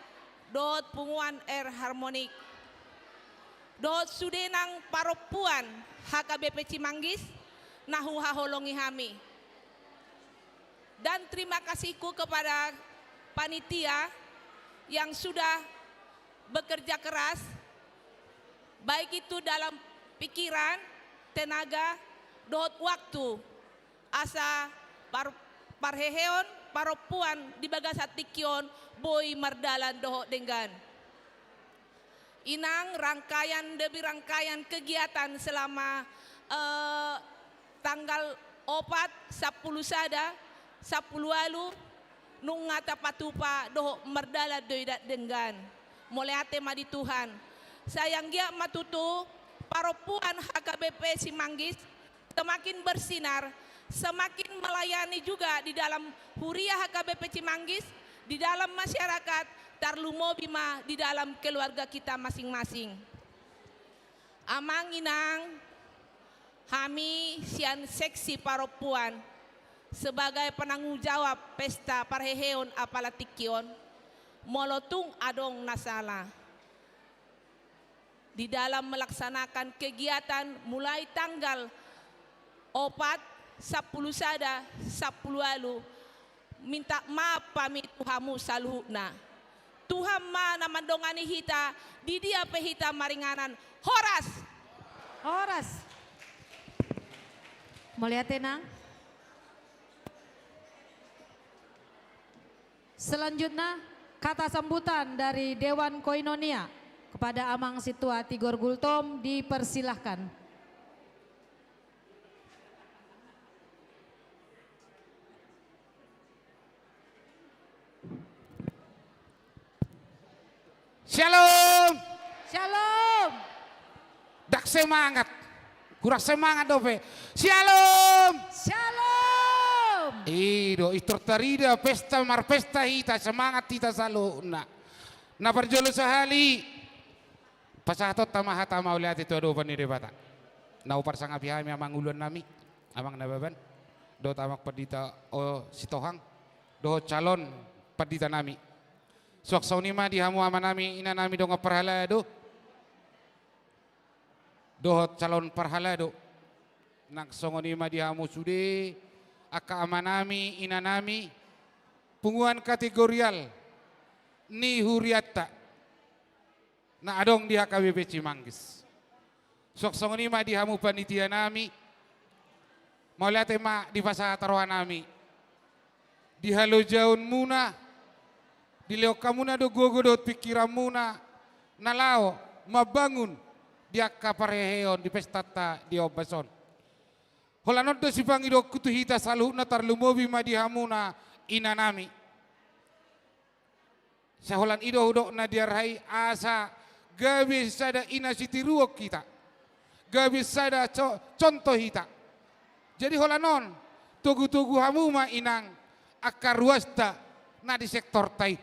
dohot punguan R Harmonik. Dohot sude nang parompuan H K B P Cimanggis, na huhaholongi hami. Dan terima kasihku kepada panitia yang sudah bekerja keras, baik itu dalam pikiran, tenaga, dohot waktu, asa par-, parheheon parompuan di bagasan tingki on boi mardalan dohot denggan. Inang, rangkaian demi rangkaian kegiatan selama, eh, tanggal opat, sampulu sada, sampulu ualu, nunga tapatupa dohot mardalan do i denggan. Mauliate ma di Tuhan. Sai anggiat ma tutu parompuan H K B P Cimanggis semakin bersinar, semakin melayani juga di dalam Huria H K B P Cimanggis, di dalam masyarakat, tarlumobi ma di dalam keluarga kita masing-masing. Amang Inang, hami sian seksi parompuan sebagai penanggung jawab pesta parheheon apala tingki on, molo tung adong na sala di dalam melaksanakan kegiatan mulai tanggal opat, sampulu sada, sampulu ualu, minta maaf hami tu hamu saluhutna. Tuhan ma na mandongani hita, di dia pe hita maringanan. Horas! Horas! Mauliate, Nang. Selanjutnya, kata sambutan dari Dewan Koinonia kepada Amang Sintua Tigor Gultom, dipersilahkan. Syalom. Syalom. Ndang semangat. Kurang semangat dope. Syalom. Syalom. I do, pintor tarida, pesta, marpesta hita, semangat hita saluhutna. Na parjolo sahali, pasahatonta ma hata mauliate tu adopan ni Debata. Na huparsangapi hami amang uluan nami, Amang Nababan, dohot Amang Pandita, o, Sitohang, dohot calon pandita nami. Suang songon i ma di hamu ama nami, ina nami, dongan parhalado dohot calon parhalado. Nang songon i ma di hamu sude angka ama nami, ina nami, punguan kategorial ni hurianta na adong di H K B P Cimanggis. Suang songon i ma di hamu panitia nami, mauliate ma dipasahat roha nami di halojaonmuna, dilehon hamuna do gogo dohot pingkiranmuna na laho mambangun di angka parheheon di pestanta di ombas on. Holan on do sipangidoonku tu hita saluhutna, tarlumobi ma di hamuna ina nami. Sai holan i do hudok na di arhai, asa gabe sada ina sitiruon hita, gabe sada co-, contoh hita. Jadi holan on, togu-togu hamu ma inang angka ruasta na di sektorta i,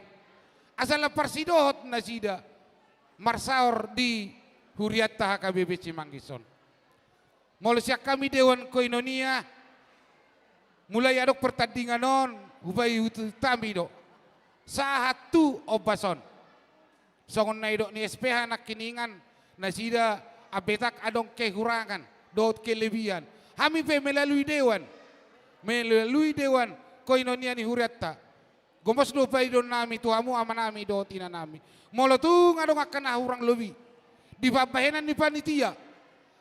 asa lam parsidohot nasida marsaor di hurianta H K B P Cimanggis on. Molo sian hami Dewan Koinonia, mulai adong pertandingan on, hupaihut hami do sahat tu ombas on. Songon na nidok ni S P H nangkiningan, nasida ambetak adong kekurangan dohot kelebihan. Hami pe melalui dewan, melalui Dewan Koinonia ni hurianta, gomos do paidonnami tu hamu amanami dohot inanami. Molo tung adong angka na hurang lobi di pambahenan ni panitia,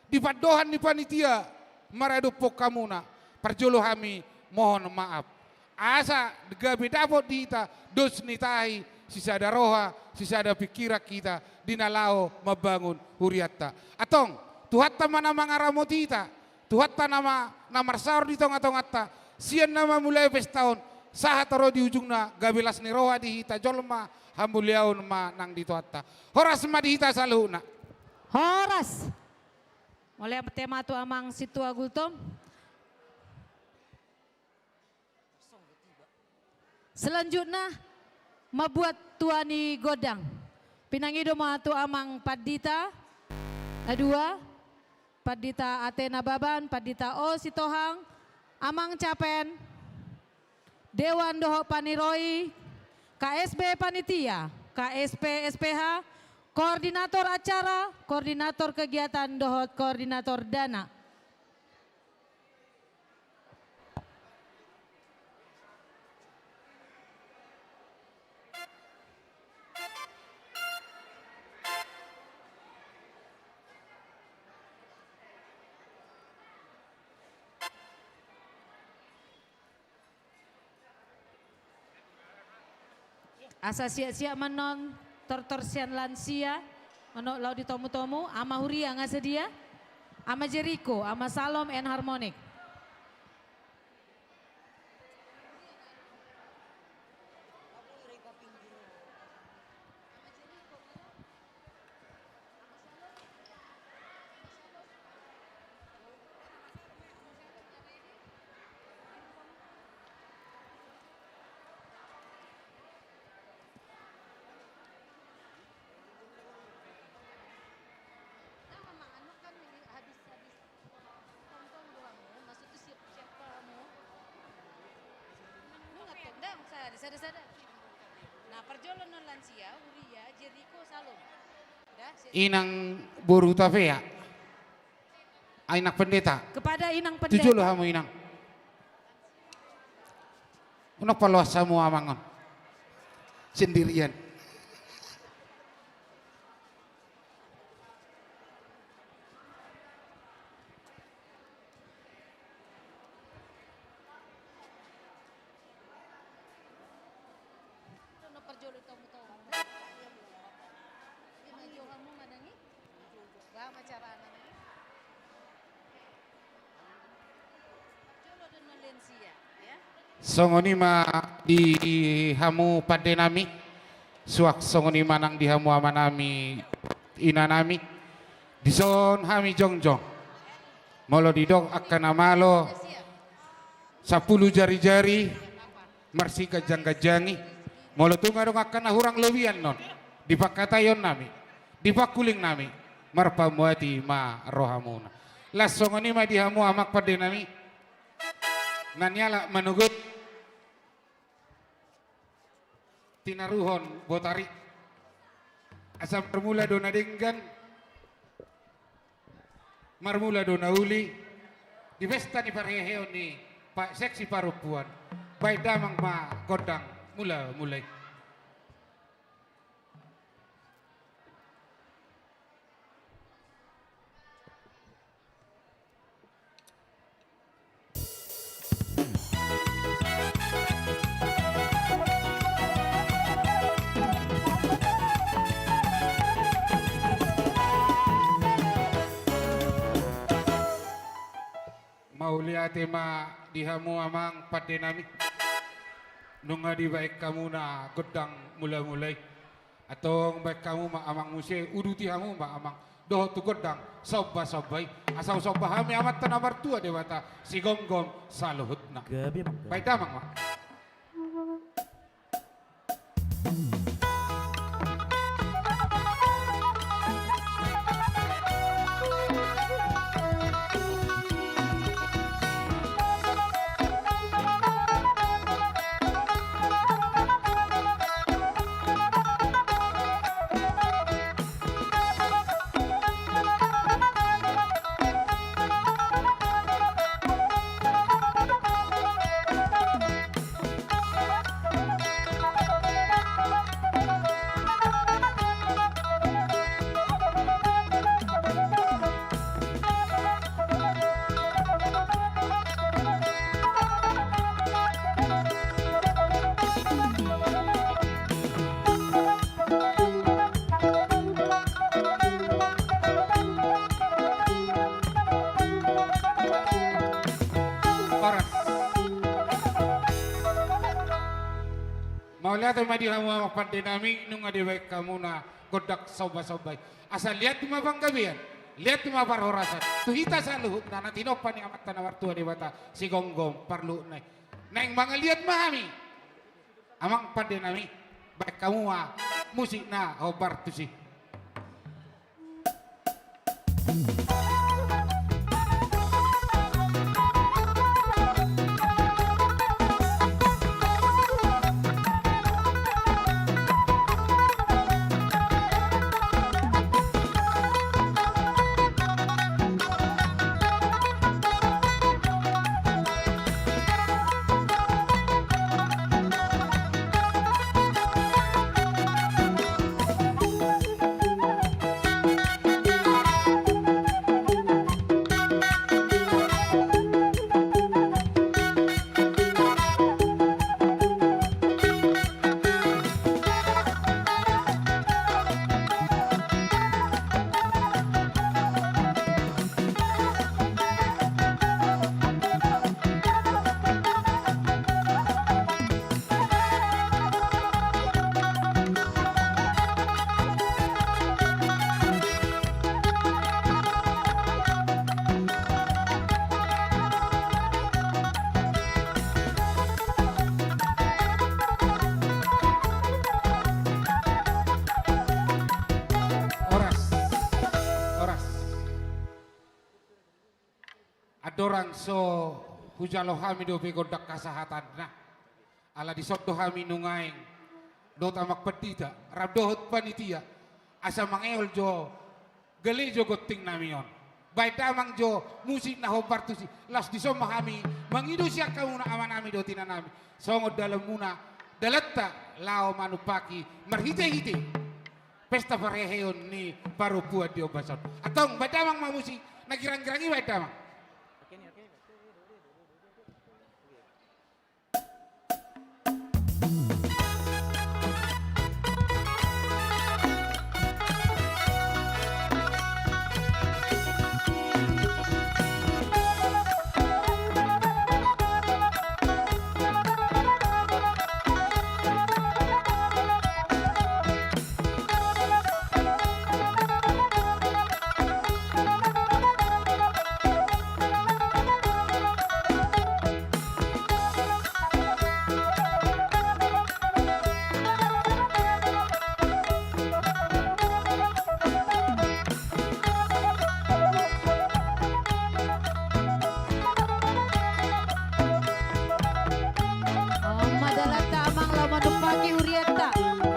di pandohan ni panitia maradophon hamuna, Parjolo hami mohon maaf. Asa gabe dapot di hita dos ni tahi, sisada roha, sisada pingkiran hita di na laho mambangun hurianta. Antong, Tuhanta ma na mangaramoti hita, Tuhanta nama na marsaor di tongatonganta, sian na mamulai pesta on, sahat ro di ujungna, gabe las ni roha di hita jolma, hamuliaon ma nang di Tuhanta. Horas ma di hita saluhutna. Horas. Mauliate ma tu amang sintua Gultom. Selanjutna, mambuat tua ni gondang. Pinangido ma tu amang pandita, eh, dua, pandita Atena Baban, pandita O Sitohang, amang capen, dewan dohot paniroi, K S B panitia, K S P S P H, koordinator acara, koordinator kegiatan dohot koordinator dana. Asa siap-siap ma annon tortor sian lansia, manuk laho di tomutomu, ama huria nga sadia, ama Jeriko, ama Salom and Harmonik. Inang boru Tapea. Ah, inang pendeta. Kepada inang pendeta. Tu jolo hamu inang. Unang paloas hamu amang on. Sendirian. Songon i ma di hamu pande nami, suang songon i ma nang di hamu ama nami, ina nami. Dison hami jongjong. Molo didok angka na malo sampulu jari-jari, marsiganjang-ganjangi, molo tung adong angka na hurang lobian non, di pangkataion nami, di pangkuling nami, marpamuati ma rohamuna. Laos songon i ma di hamu amang pande nami, na nialap manogot tinaruhon botari. Asa marmula do na denggan, marmula do na uli, di pesta ni parheheon ni pa-, seksi parompuan. Baen damang ma gondang mula-mula i. Mauliate ma di hamu amang pande nami. Nunga dibaen hamuna gondang mula-mula i. Antong baen hamu ma amang muse, uduti hamu ma amang dohot tu gondang somba-somba i. Asa husomba hami Amanta na martua Debata sigomgom saluhutna. Gabe ma. Baen damang ma. Mauliate ma di hamu amang pande nami, nunga dibaen hamuna gondang somba-somba i. Asa liat ma panggabean, liat ma parhorasan tu hita saluhutna na tinompa ni Amanta na martua Debata sigomgom parluhutna i. Naeng mangaliat ma hami. Amang pande nami, baen hamu ma musik na hombar tusi. Horas. Horas. Andorang so hujalo hami dope gondang hasahatanna, ala dison do hami nuaeng dohot amang pandita rap dohot panitia, asa mangehol jo gale jo gonting nami on. Baen damang jo musik na hombar tusi, laos dison ma hami mangido sian hamuna amanami dohot inanami, songon dalanmuna dalanta laho manumpahi marhitehite pesta parheheon ni parompuan di ombas on. Antong, baen damang ma musik na girang-girang i, baen damang. Amang ma dalanta amang laho manumpahi hurianta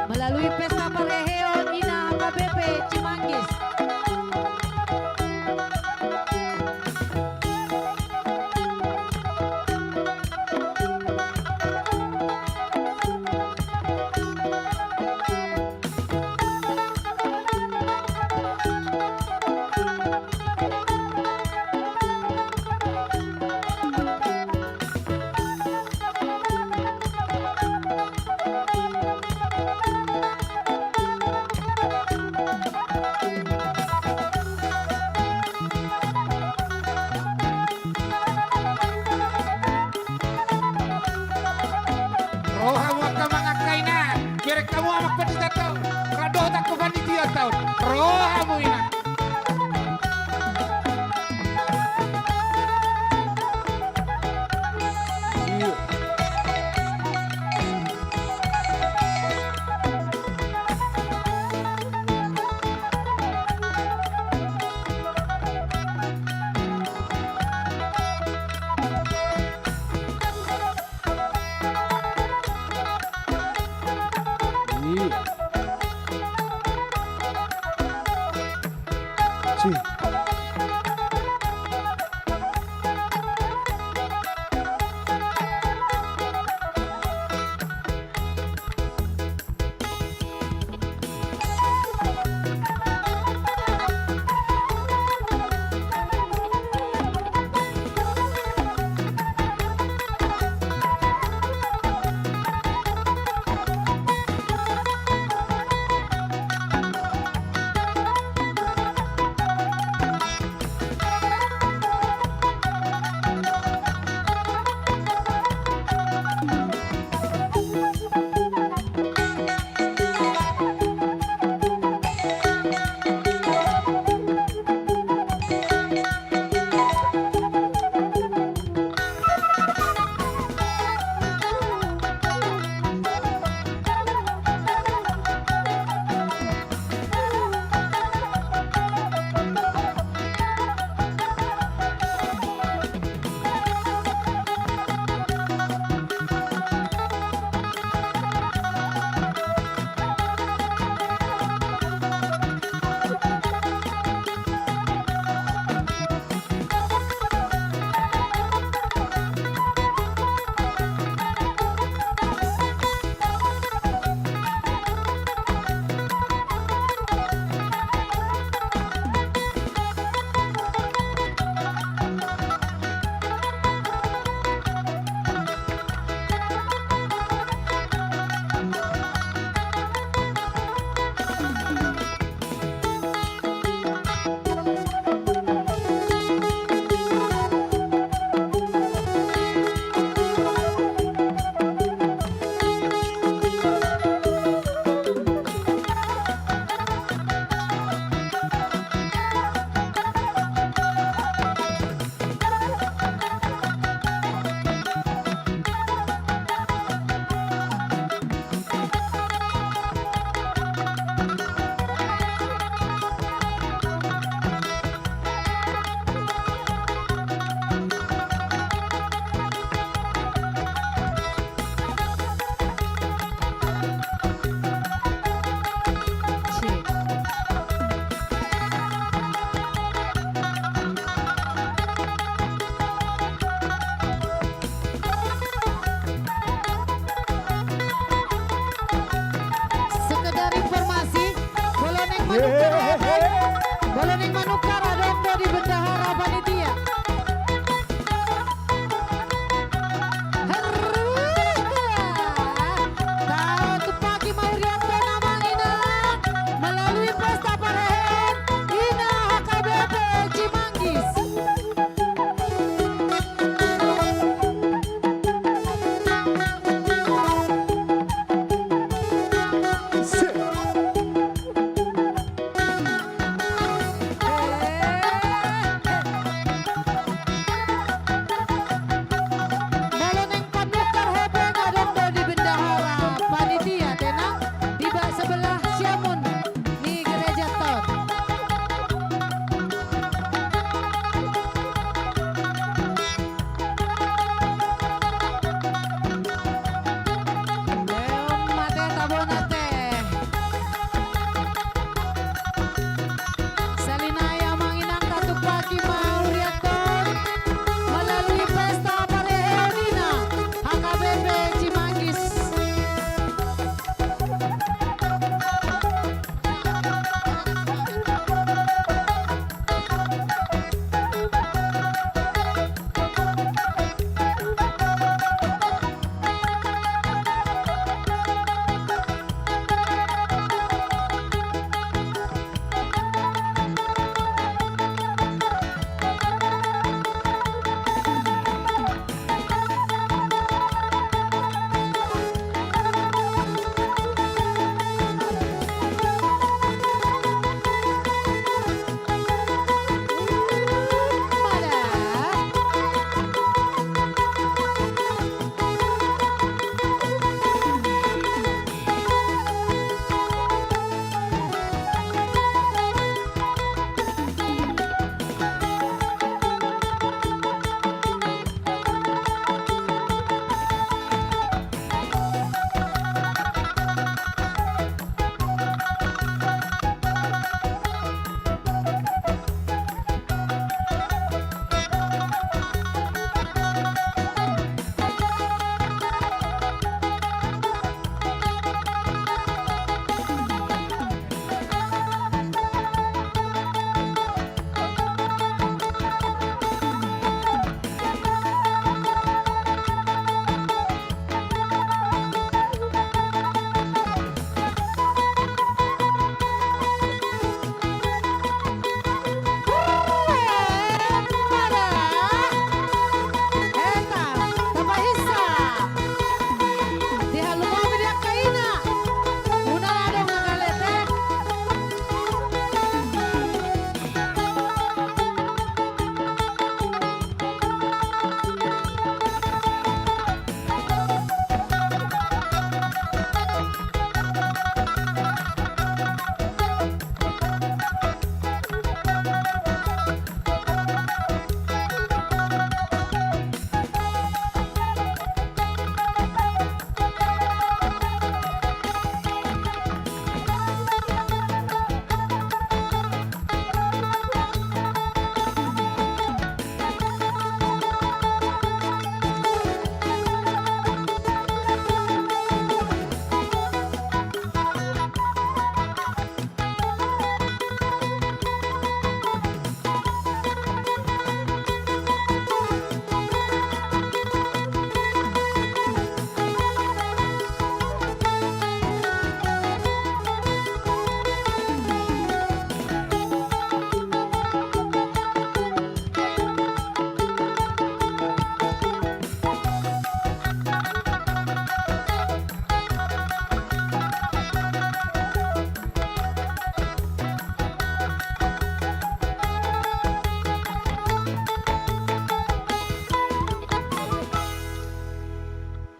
melalui pesta parheheon ina H K B P Cimanggis. Ro hamu angka amang angka inang, bereng hamu amang pandita taon, rap dohot angka panitia taon, ro hamu inang.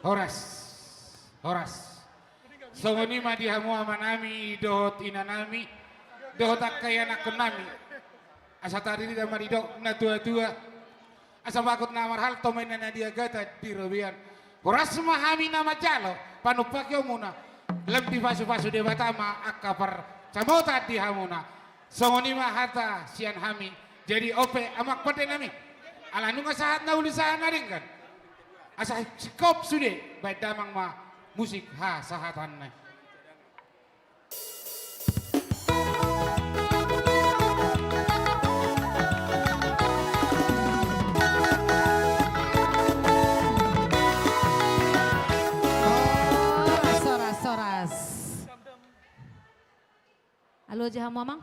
Horas, horas. Songon i ma di hamu amanami dohot inanami dohot angka ianakkonnami. Asa tarida ma didok na tuatua. Asa bagot na marhalto ma inna na di agatan di robean. Horas ma hami na manjalo panumpahion muna. Lam dipasupasu Debata ma angka parsamotan di hamuna. Songon i ma hata sian hami. Jadi on pe amang pandenami, ala nunga sahat na uli sahat na denggan, asa singkop sude baen damang ma musik hasahatanna. Horas, horas, horas. Alo ja hamu amang.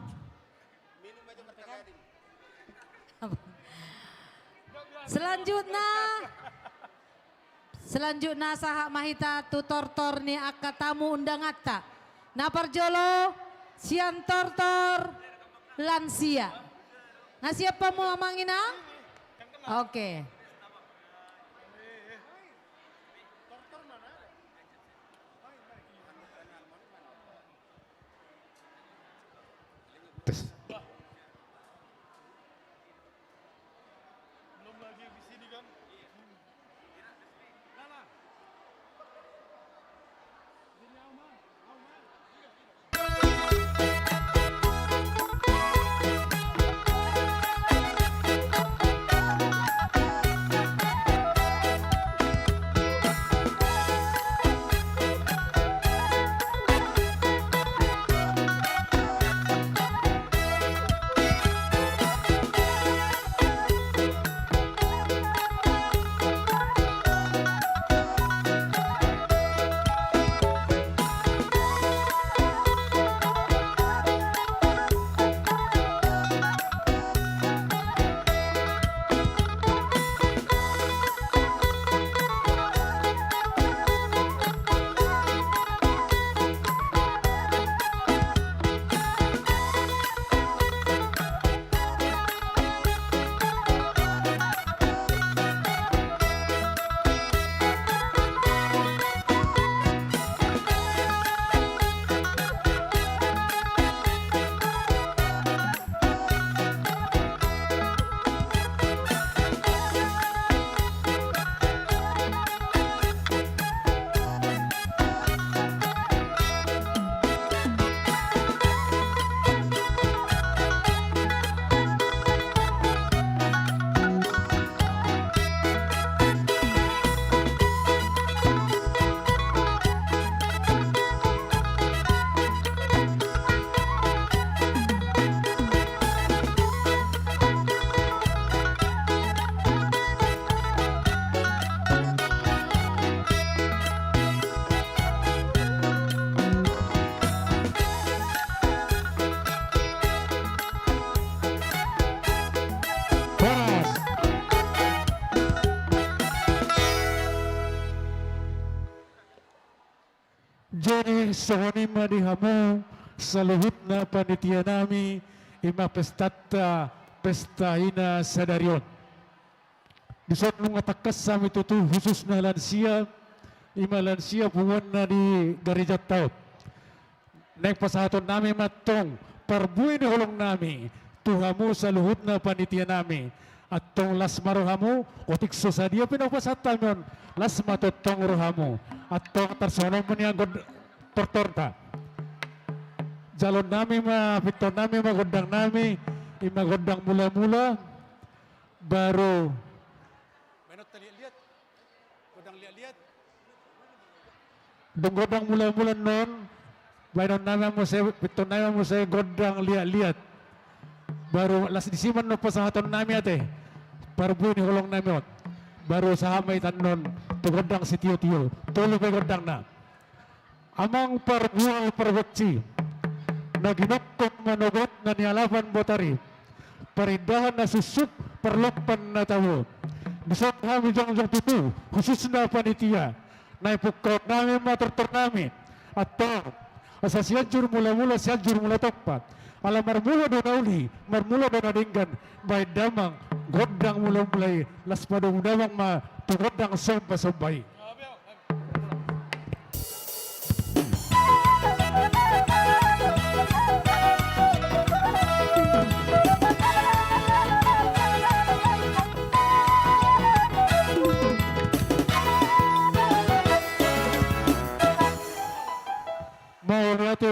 Selanjutna, selanjutna sahat ma hita tu tortor ni angka tamu undanganta. Na parjolo sian tortor lansia. Na siap hamu amang inang? Oke. Tes. Horas. Jadi songon i ma di hamu saluhutna panitia nami, i ma pestanta, pesta ina sadari on. Dison nunga tangkas hami tutu, khususna lansia, i ma lansia punguanna di garejanta on. Naeng pasahaton nami ma antong parbue ni holong nami tu hamu saluhutna panitia nami. Antong las ma rohamu, otik so sadia pe na hupasahat hami on, las ma tongtong rohamu. Antong tarsongon on ma nian gond-, tortorta. Jalon nami ma, pinton nami ma gondang nami, i ma gondang mula-mula, baru. Baenon ta liat-liat. Gondang liat-liat. Dung gondang mula-mula annon, baenon nami ma muse, pinton nami ma muse gondang liat-liat. Baru las disi ma annon pasahaton nami ate. Parbue ni holong nami on. Baru sahat ma hita annon tu gondang sitio-tio. Tolu pe gondangna. Amang parbue pargonsi, na ginongkon manogot na nialapan botari, parindahan na suksuk parlompan na tabo. Dison hami jongjong tutu, khususna panitia, naeng pungkaon nami ma tortor nami. Antong, asa Sianjur Mula-mula, Sianjur Mula Tompa. Ala marmula do na uli, marmula do na denggan, baen damang gondang mula-mula i, las padomu damang ma tu gondang somba-somba i.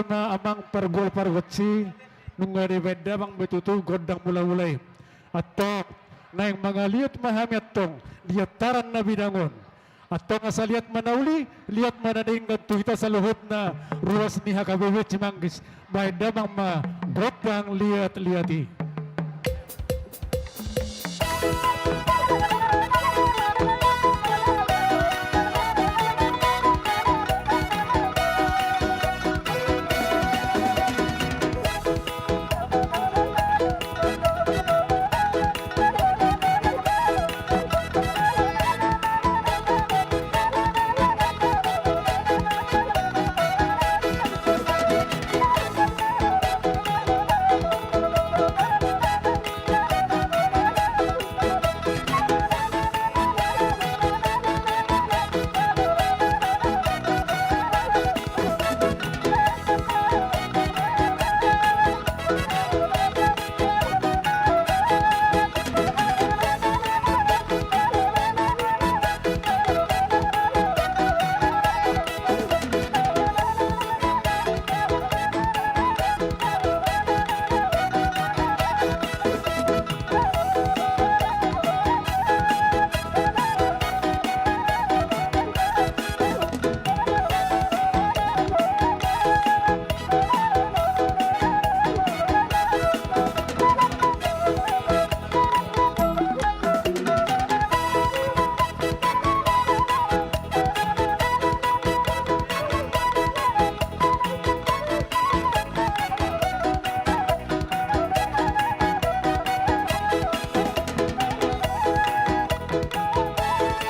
ma amang pargual pargonsi, nunga dibaen damang be tutu gondang mula-mula i. Antong, naeng mangaliat ma hami antong di antaran na bidang on. Antong asa liat ma na uli, liat ma na denggan tu hita saluhutna ruas ni H K B P Cimanggis. Baen damang ma gondang liat-liat i.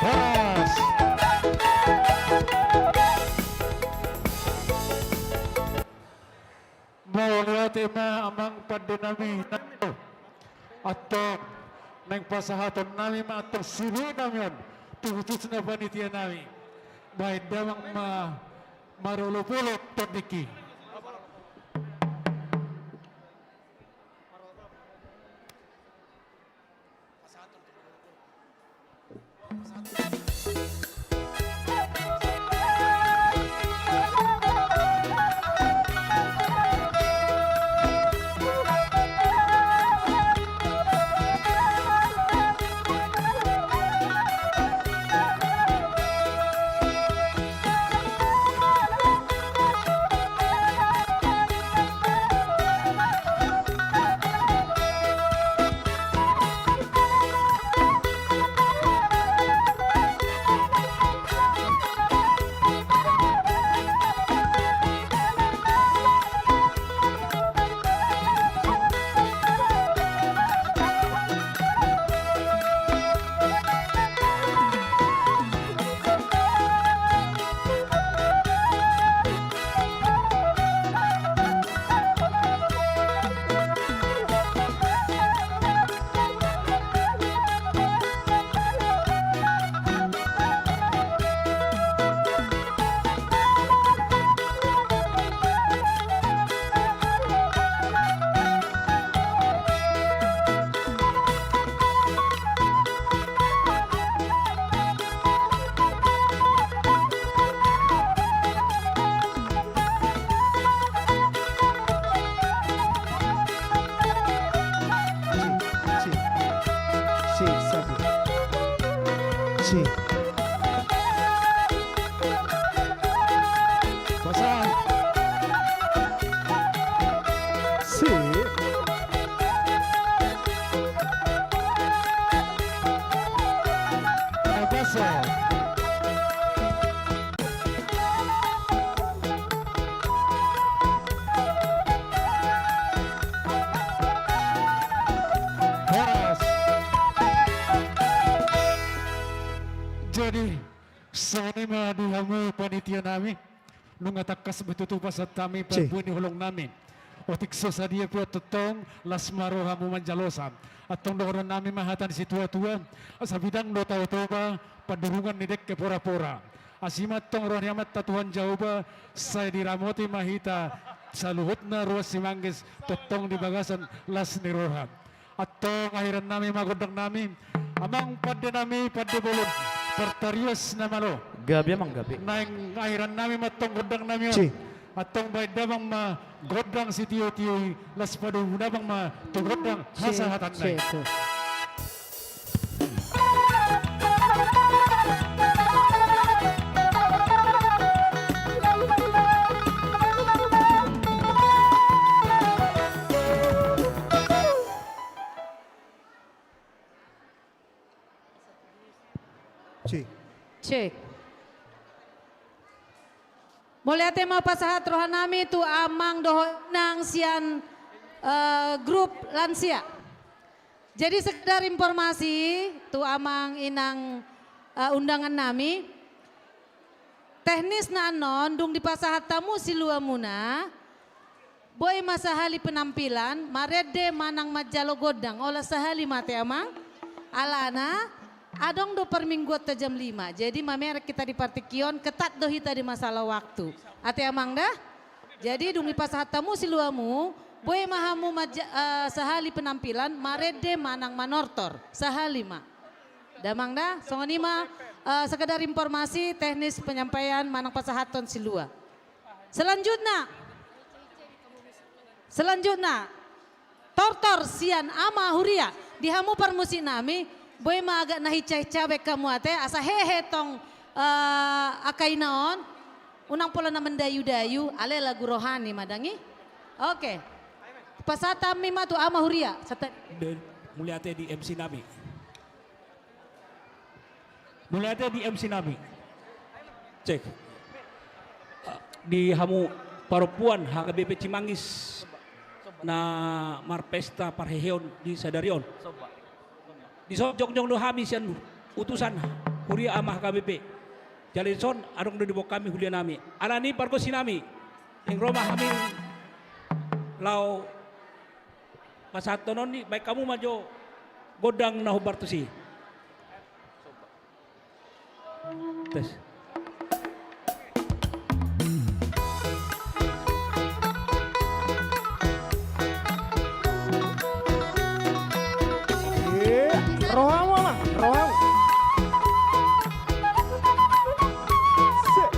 Horas. Mauliate ma amang pande nami. Antong, naeng pasahaton nami ma antong siri nami on tu khususna panitia nami. Baen damang ma marolopolop tondingki. Si, si, sabi. Si. Pasang. Si. Pasang. Horas. Jadi, songon i ma di hamu panitia nami, nunga tangkas be tutu pasahat hami parbue ni holong nami. Otik so sadia pe on tongtong, las ma rohamu manjalosa. Antong dohonon nami ma hata ni situa-tua, asa bidang do Tao Toba, pandurungan ni dengke pora-pora. Asi ma antong roha ni Amanta Tuhan Jahowa, sai diramoti ma hita saluhutna ruas Simanggis, tongtong di bagasan las ni roha. Antong akhiran nami ma gondang nami, amang pande nami, pande bolon, partarias na malo. Gabe amang, gabe. Naeng akhiran nami ma antong gondang nami on. Si. Antong baen damang ma gondang sitiotio i, laos padomu damang ma tu gondang hasahatan nai. Cek. Cek. Mauliate ma pasahat rohanami tu amang dohot inang sian, eh, grup lansia. Jadi sekedar informasi tu amang inang, eh, undangannami. Teknisna annon dung dipasahat hamu siluamuna, boi ma sahali penampilan, marende manang manjalo gondang, holan sahali ma ate amang. Alana, adong do parmingguonta jam lima. Jadi mamereng hita di partingkian, ketat do hita di masalah waktu. Ate amang da? Jadi dung dipasahat hamu siluamu, boi ma hamu manj-, eh, sahali penampilan, marende manang manortor. Sahali ma. Damang da, songon i ma, eh, sekedar informasi teknis penyampaian manang pasahathon silua. Selanjutna. Selanjutna. Tortor sian ama huria. Di hamu parmusiknami, boi ma agak na hinsa-hinsa baen hamu ate, asa hehe tong, eh, angka ina on. Unang pola na mandayu-dayu, alai lagu rohani ma dang i. Oke. Pasahat hami ma tu ama huria. Sata- Be-, mauliate di M C nami. Mauliate di M C nami. Cek. Di hamu parompuan H K B P Cimanggis na marpesta parheheon di sadari on. Dison jongjong do hami sian utusan huria ama H K B P. Jala dison adong do diboan hami huria nami. Alani i pargonsi nami. Naeng ro ma hami laho pasahathon on i, baen hamu ma jo gondang na hombar tusi. Tes. Eh, rohamu, ama, rohamu. Se-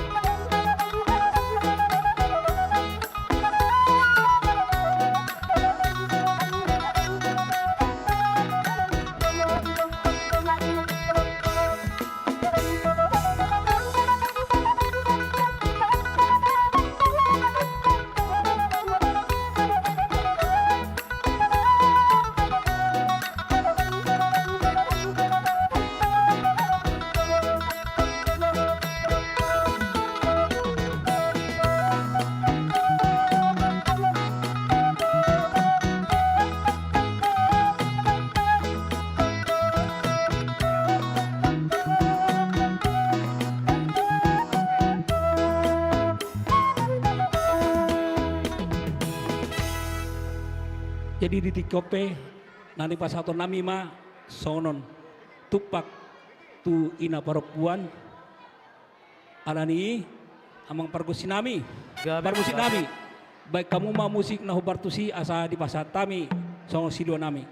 Jadi di tingki on pe na nipasahaton nami ma songon on, tumpak tu ina parompuan. Alani i, amang pargonsi nami, gabe, parmusik nami, baen hamu ma musik na hombar tusi asa dipasahat hami songon silua nami.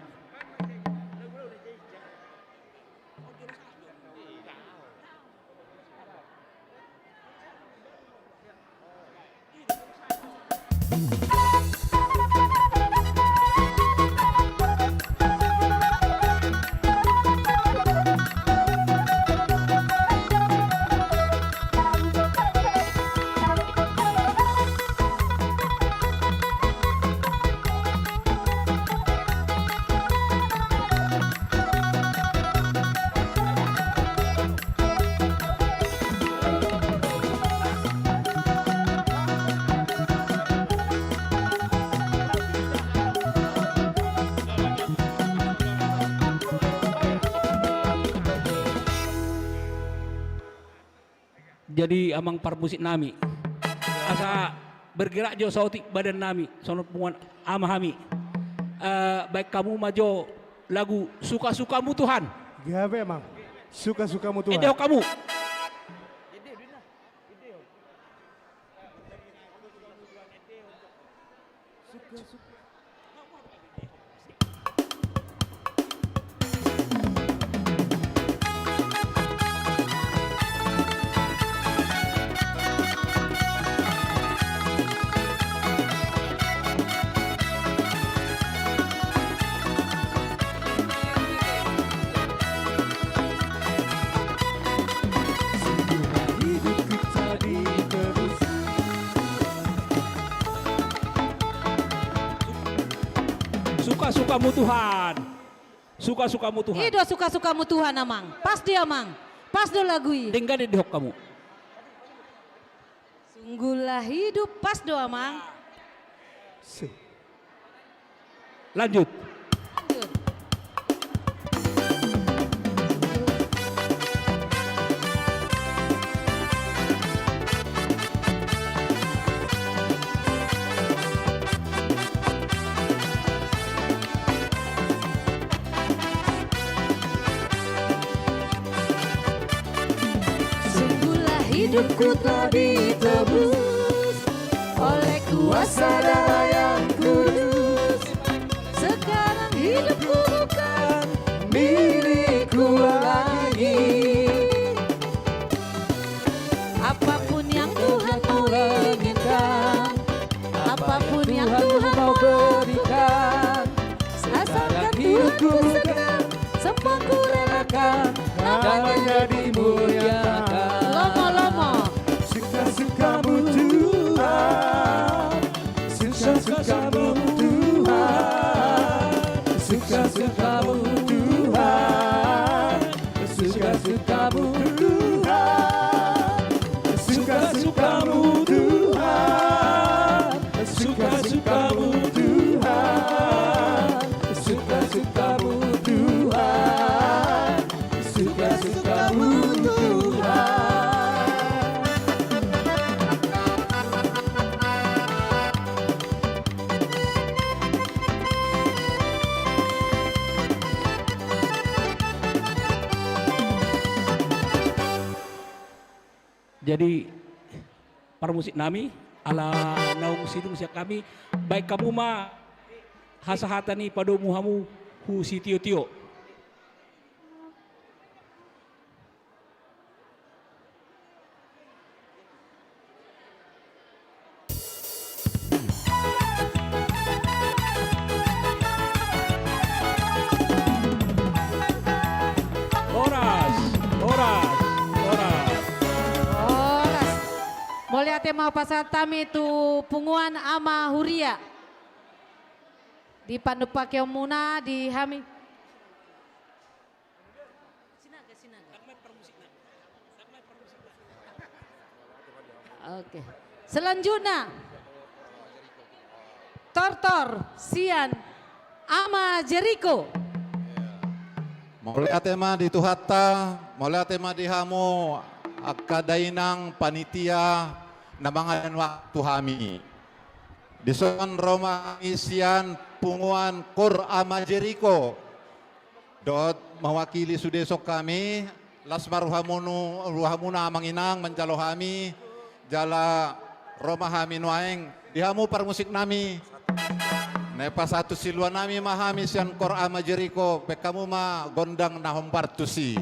Jadi amang parmusik nami, asa bergerak jo saotik badan nami songon punguan ama hami. Eh, baen hamu ma jo lagu Suka-sukamu Tuhan. Gabe, amang. Suka-sukamu Tuhan. Endehon hamu. Suka-sukamu Tuhan. Suka-sukamu Tuhan. I do suka-sukamu Tuhan, Amang. Pas do i, Amang. Pas do lagu i. Denggan i dihok hamu. Sungguhlah hidup, pas do, Amang. Si. Lanjut. Lanjut. Sungguhlah hidupku telah ditebus oleh kuasa darah yang kudus. Sekarang hidupku bukan milikku lagi. Apapun yang Tuhan mau inginkan, apapun yang Tuhan mau berikan, asalkan Tuhan ku senang, semua ku relakan, namanya dimuliakan. Lomo, lomo. Suka-sukamu Tuhan, suka-sukamu Tuhan, suka-sukamu Tuhan, suka-sukamu Tuhan, suka-sukamu Tuhan, suka-sukamu Tuhan, suka-sukamu Tuhan. Suka-sukamu Tuhan. Jadi, parmusik nami, ala naung sidung sian hami, baen hamu ma hasahatan i padomu hamu hu sitio-tio. Horas, horas, horas. Horas. Mauliate ma hupasahat hami tu punguan Ama Huria. Di pandompakeonmuna di hami. Oke. Selanjutna, Tortor sian Ama Jeriko. Mauliate ma di Tuhanta, mauliate ma di hamu angka dainang panitia na mangalehon waktu hami. Dison ro ma hami sian punguan Koor Ama Jeriko. Dohot mewakili sude dison hami, las ma rohamunu, rohamuna amang inang manjalo hami, jala ro ma hami nuaeng, di hamu parmusik nami. Na pasahat tu silua nami ma hami sian Koor Ama Jeriko, baen hamu ma gondang na hombar tusi.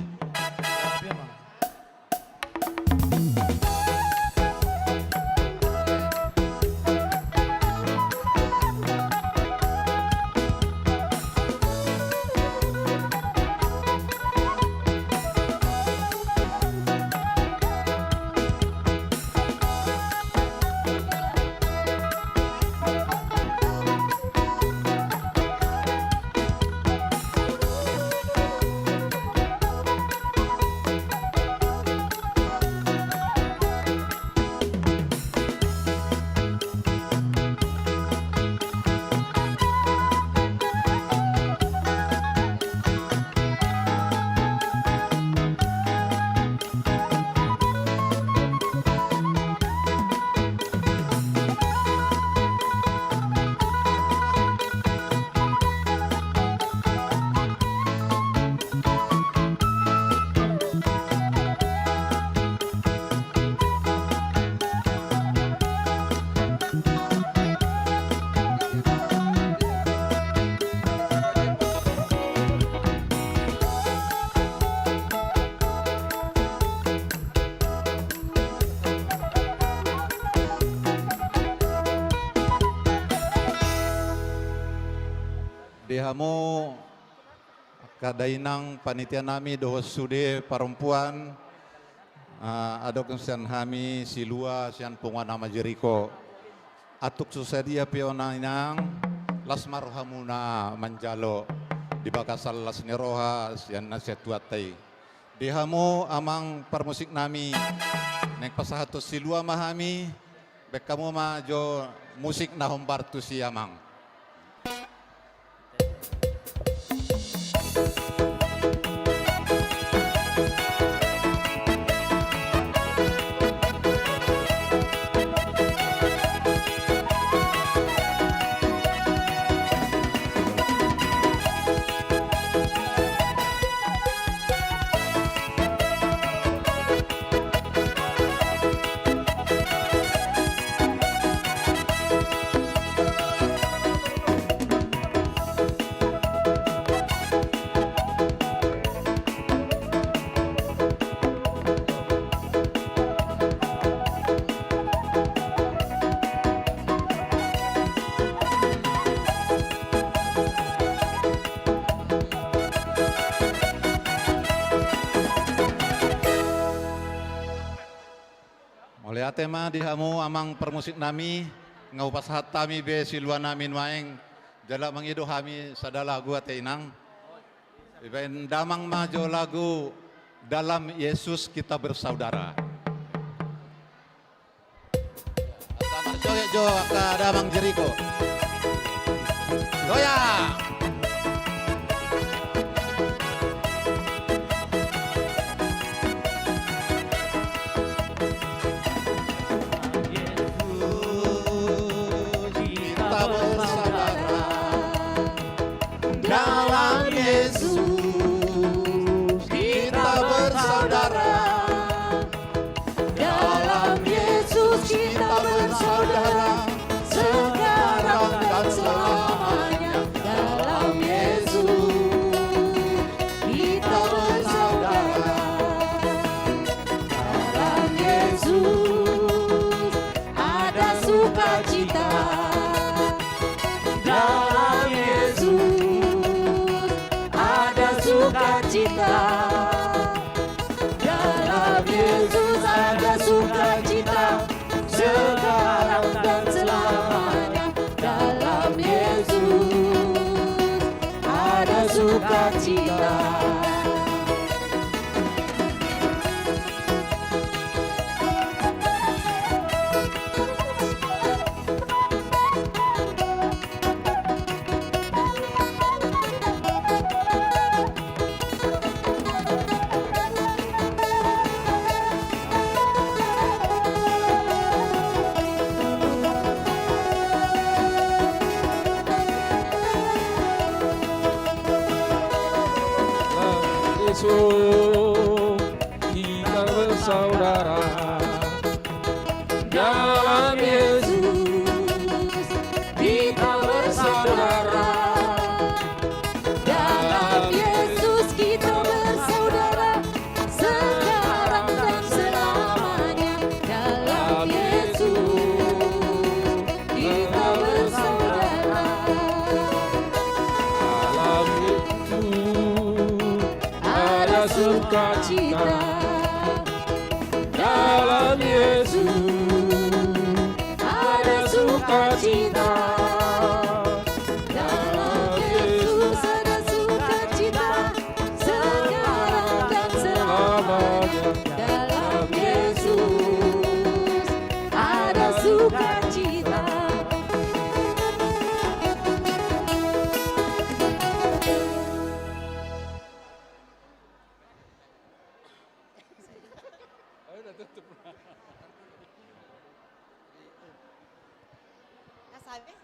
Di hamu angka dainang panitia nami dohot sude parompuan, ah, adong sian hami silua sian punguan Ama Jeriko. Antong so sadia pe on, inang, Las ma rohamuna manjalo di bagasan las ni roha sian na sian Tuhanta i. Di hamu amang parmusik nami, naeng pasahathon silua ma hami, baen hamu ma jo musik na hombar tusi amang. Mauliate ma di hamu amang parmusik nami, nga hupasahat hami be silua nami nuaeng, jala mangido hami sada lagu ate inang. Dibaen damang ma jo lagu Dalam Yesus Kita Bersaudara. Asa marjoget jo angka damang Jeriko. Goyang! Yesus, kita bersaudara. Dalam Yesus kita bersaudara. Dalam Yesus kita bersaudara. Sekarang dan selamanya. Dalam Yesus kita bersaudara. Dalam Yesus ada sukacita. Dalam Yesus ada sukacita. Dalam Yesus ada sukacita. Sekarang dan selamanya. Dalam Yesus ada sukacita. Yesus, kita bersaudara. Dalam Yesus kita bersaudara. Dalam Yesus kita bersaudara. Sekarang dan selamanya. Dalam Yesus kita bersaudara. Dalam Yesus ada sukacita. Dalam Yesus ada sukacita. Dalam Yesus ada sukacita. Sekarang dan selamanya. Dalam Yesus ada sukacita. Ayo, udah tutup. Habis.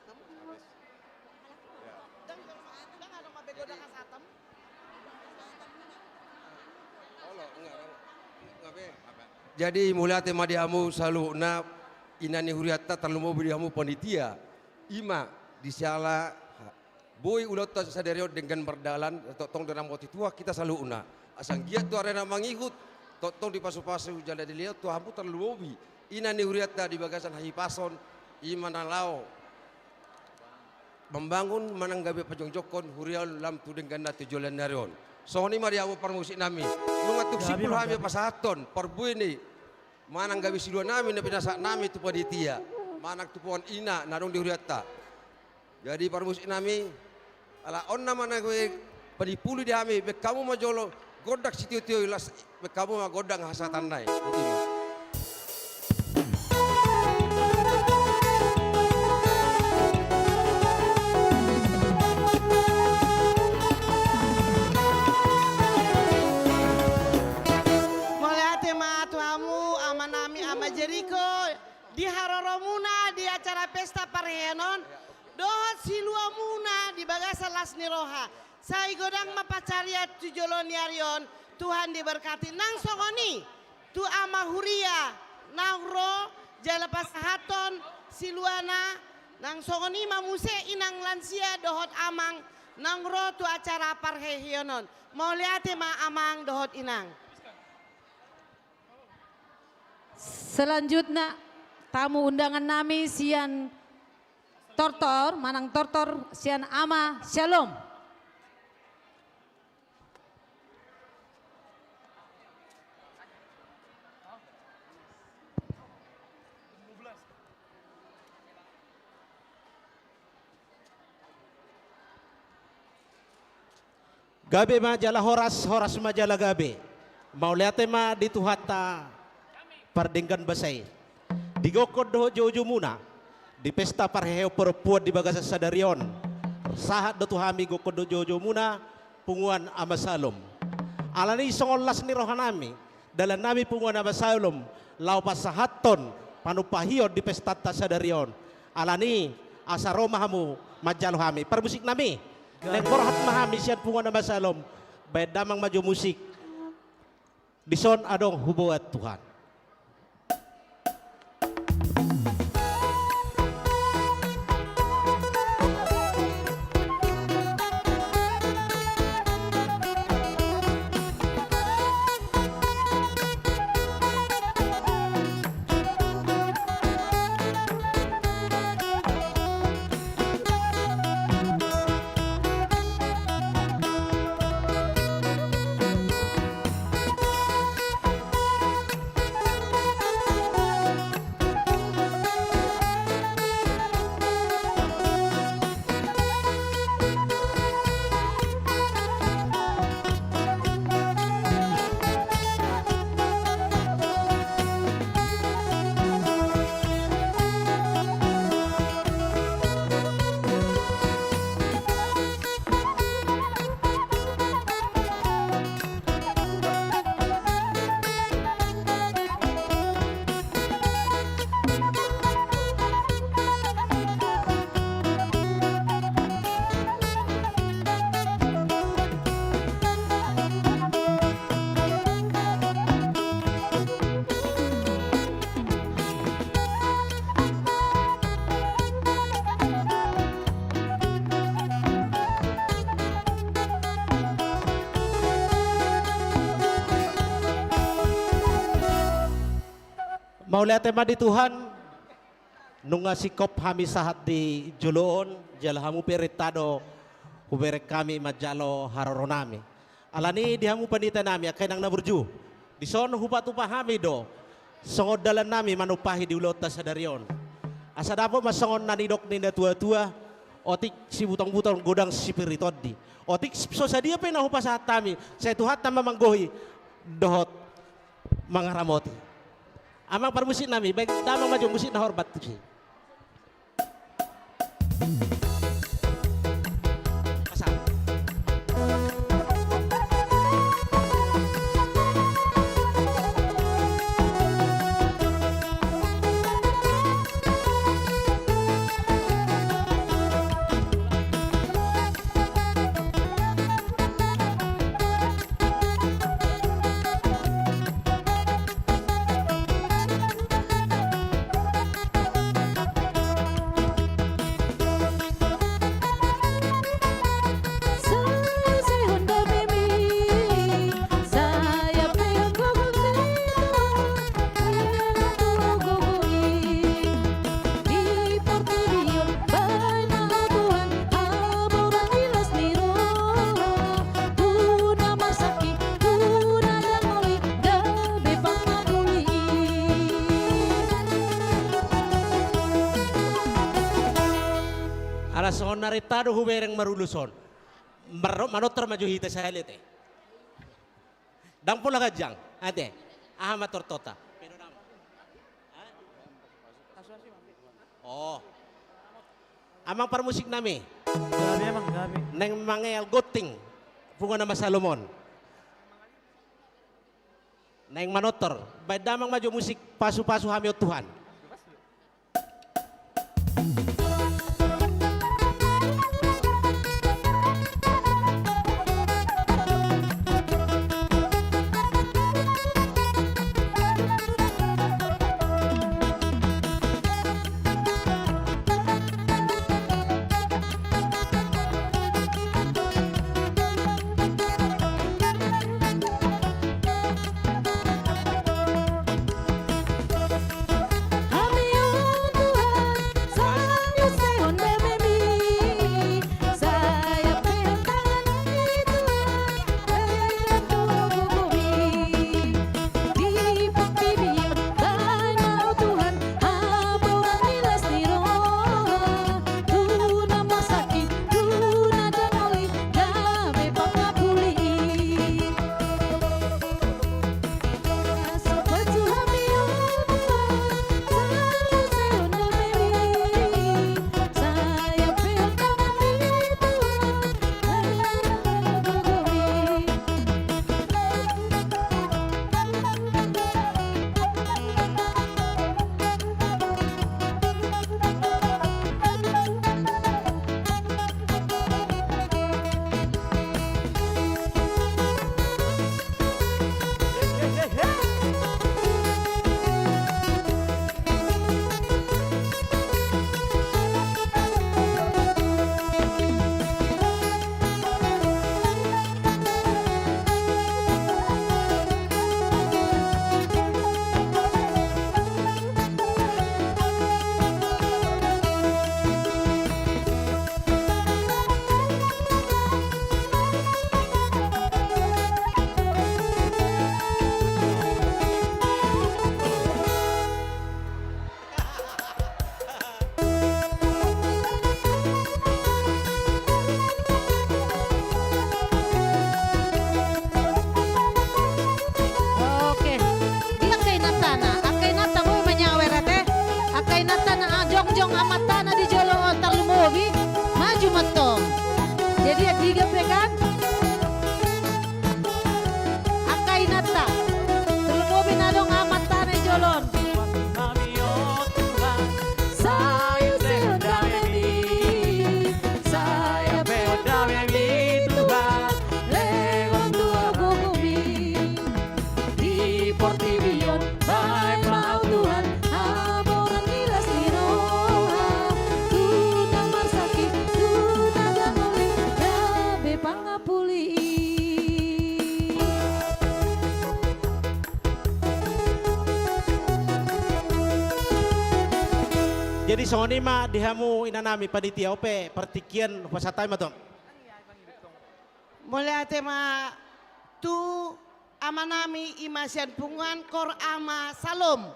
Jadi, mauliate ma di hamu saluhutna, inna ni hurianta, tarlumobi di hamu panitia. Ima di siala boi ulaonta sadari on denggan mardalan, tongtong diramoti Tuhan hita saluhutna. Asa anggiat tu ari na mangihut, tongtong dipasupasu jala dilehon tu hamu tarlumobi inna ni hurianta di bagasan hahipason, ima na laho mambangun manang gabe pajongjongkon huria on lam tu dengganna tu joloan ni ari on. Songon i ma di hamu parmusik nami. Nunga tung simpul hami pasahathon parbue ni manang gabe silua nami na pinasahat nami tu panitia manang tu poan ina na adong di hurianta. Jadi parmusik nami, ala on nama na gue padi puli di hami, baen hamu ma jolo gondang sitio-tio i, laos baen hamu ma gondang hasahatan nai. Boti ma. Mauliate ma tu hamu, ama nami, ama Jeriko, di haroromuna di acara pesta parheheon on, dohot siluamuna di bagasan las ni roha. Sai godang ma pansarian tu jolo ni ari on, Tuhan diberkati. Nang songon i tu ama huria naung ro jala pasahathon siluana, nang songon i ma muse inang lansia dohot amang naung ro tu acara parheheon on. Mauliate ma amang dohot inang. Selanjutna, tamu undangan nami sian Tortor, manang Tortor sian Ama Syalom. Gabe ma jala horas, horas ma jala gabe. Mauliate ma di Tuhanta pardenggan basa i. Di gokhon dohot joujomuna di pesta parheheon parompuan di bagasan sadari on, sahat do tu hami gokhon dohot joujomuna punguan Ama Salom. Alani songon las ni rohanami, dalannami punguan Ama Salom, laho pasahathon panumpahion di pestanta sadari on. Alani asa ro ma hamu manjalo hami. Parmusik nami, naeng borhat ma hami sian punguan Ama Salom, baen damang ma jo musik. Dison adong huboan Tuhan. Mauliate ma di Tuhan, nunga singkop hami sahat di jolo on, jala hamu pe renta do hubereng hami manjalo haroronami. Alani di hamu panitia nami, angka inang na burju, dison hupatupa hami do songon dalannami manumpahi di ulaonta sadari on. Asa dapot ma songon na nidok ni natuatua, otik sibutongbutong godang sipir ni tondi. Otik so sadia pe na hupasahat hami, sai Tuhanta ma manggohi dohot mangaramoti. Amang parmusik nami, baen damang ma jo musik na horbat tusi. Songon na renta do hubereng marulos on. Mar-, manortor ma jo hita sahali ate. Ndang pola ganjang ate. Aha ma tortorta? Oh. Amang parmusik nami. Gabe, amang, gabe. Naeng mangeal gonting punguan Ama Salom on. Naeng manortor, baen damang ma jo musik, pasu-pasu hami on Tuhan. Oke. Di angka inantana, angka inanta boi manyawer ate. Angka inantana, ah, jongjong amantana di jolo on tarlumobi. Maju ma antong. Jadi, ya, tiga pe kan? Angka inanta. Tarlumobi na adong amantana di jolo on. Sai sehat damemi, sai sehat damemi Tuhan, lehon tu au gogomi. Di portibi on baen ma au Tuhan, haboran ni las ni roha, tu na marsakit, tu na dangol i, gabe pangapuli i. Jadi songon i ma di hamu inanami panitia, on pe partingkian hupasahat hami ma tong. Mauliate ma tu amanami i ma sian punguan Kor Ama Salom.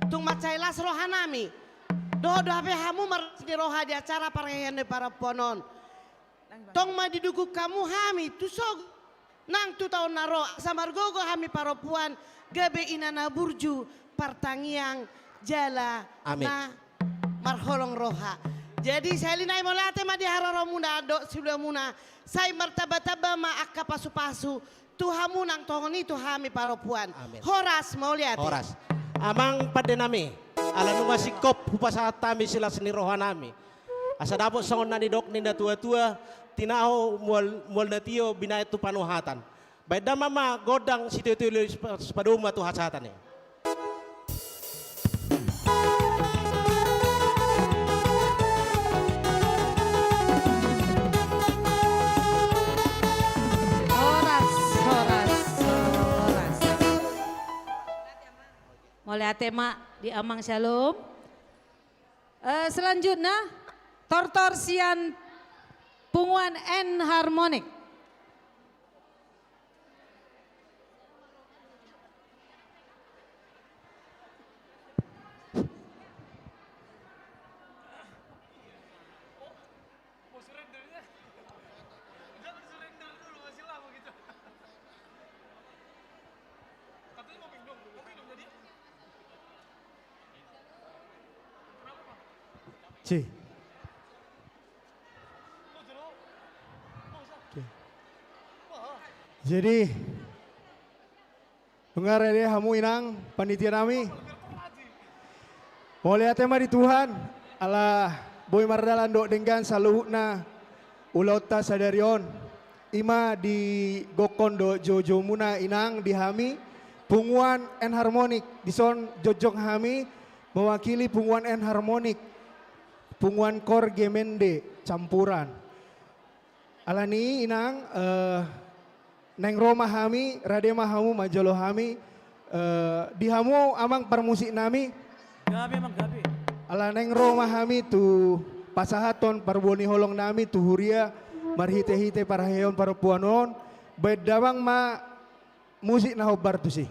Tung mansai las rohanami. Dohot do hape hamu marlas ni roha di acara parheheon ni parompuan on. Tong ma didukung hamu hami tu sogot nang tu taon na ro, asa margogo hami parompuan gabe ina na burju, partangiang jala, amin, na marholong roha. Jadi sahali nai mauliate ma di haroromuna dohot siluamuna, sai martambatamba ma angka pasupasu tu hamu nang tongon i tu hami parompuan. Amin. Horas, mauliate. Horas. Amang pandenami, ala nunga singkop hupasahat hami silas ni rohanami. Asa dapot songon na nidok ni natuatua, tinaho mual, mual na tio binahen tu panuhatan. Baen damang ma gondang sitiotio sipa-, sipadomu ma tu hasahatan i. Horas, horas, horas. Mauliate ma di Amang Shalom. Eh, selanjutna, tortor sian punguan Enharmonic. Si. Oke. Jadi, nunga rade hamu inang panitia nami. Mauliate ma di Tuhan, ala boi mardalan dohot denggan saluhutna ulaonta sadari on. I ma di gokhon dohot joujoumuna inang di hami, Punguan Enharmonic, dison jongjong hami mewakili Punguan Enharmonic, Punguan Kor Gemende Campuran. Alani i inang, eh, naeng ro ma hami, rade ma hamu manjalo hami, eh, di hamu amang parmusik nami. Gabe, amang, gabe. Ala naeng ro ma hami tu pasahathon parbue ni holong nami tu huria marhitehite parheheon parompuan on, baen damang ma musik na hombar tusi.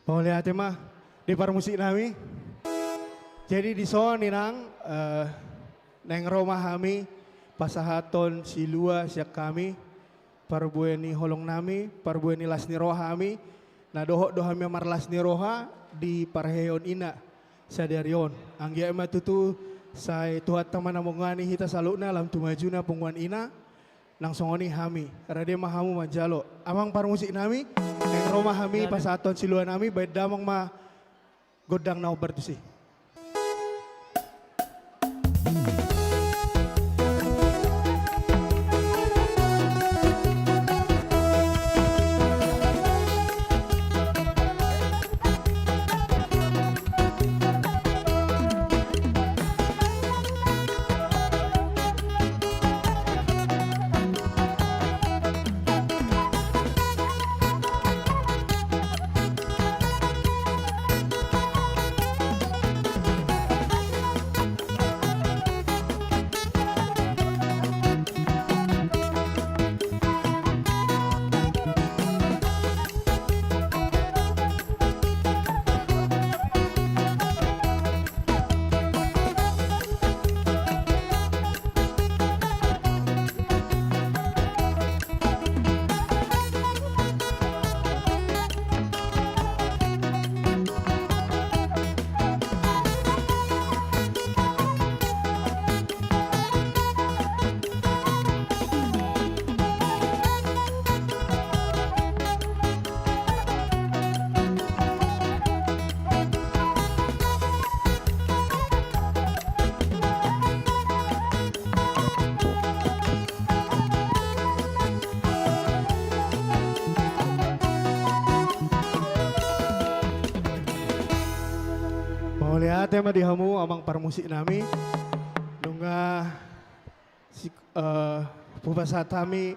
Mauliate ma di parmusik nami. Jadi dison inang, eh, naeng ro ma hami pasahathon silua sian hami, parbue ni holong nami, parbue ni las ni roha hami, na dohot do hami marlas ni roha di parheheon ina sadari on. Anggiat ma tutu sai Tuhanta ma na manggohi hita saluhutna lam tu majuna punguan ina. Nang songon i hami, rade ma hamu manjalo. Amang parmusik nami, naeng ro ma hami pasahathon silua nami, baen damang ma gondang na hombar tusi. Mauliate ma di hamu amang parmusik nami. Nunga si-, eh, hupasahat hami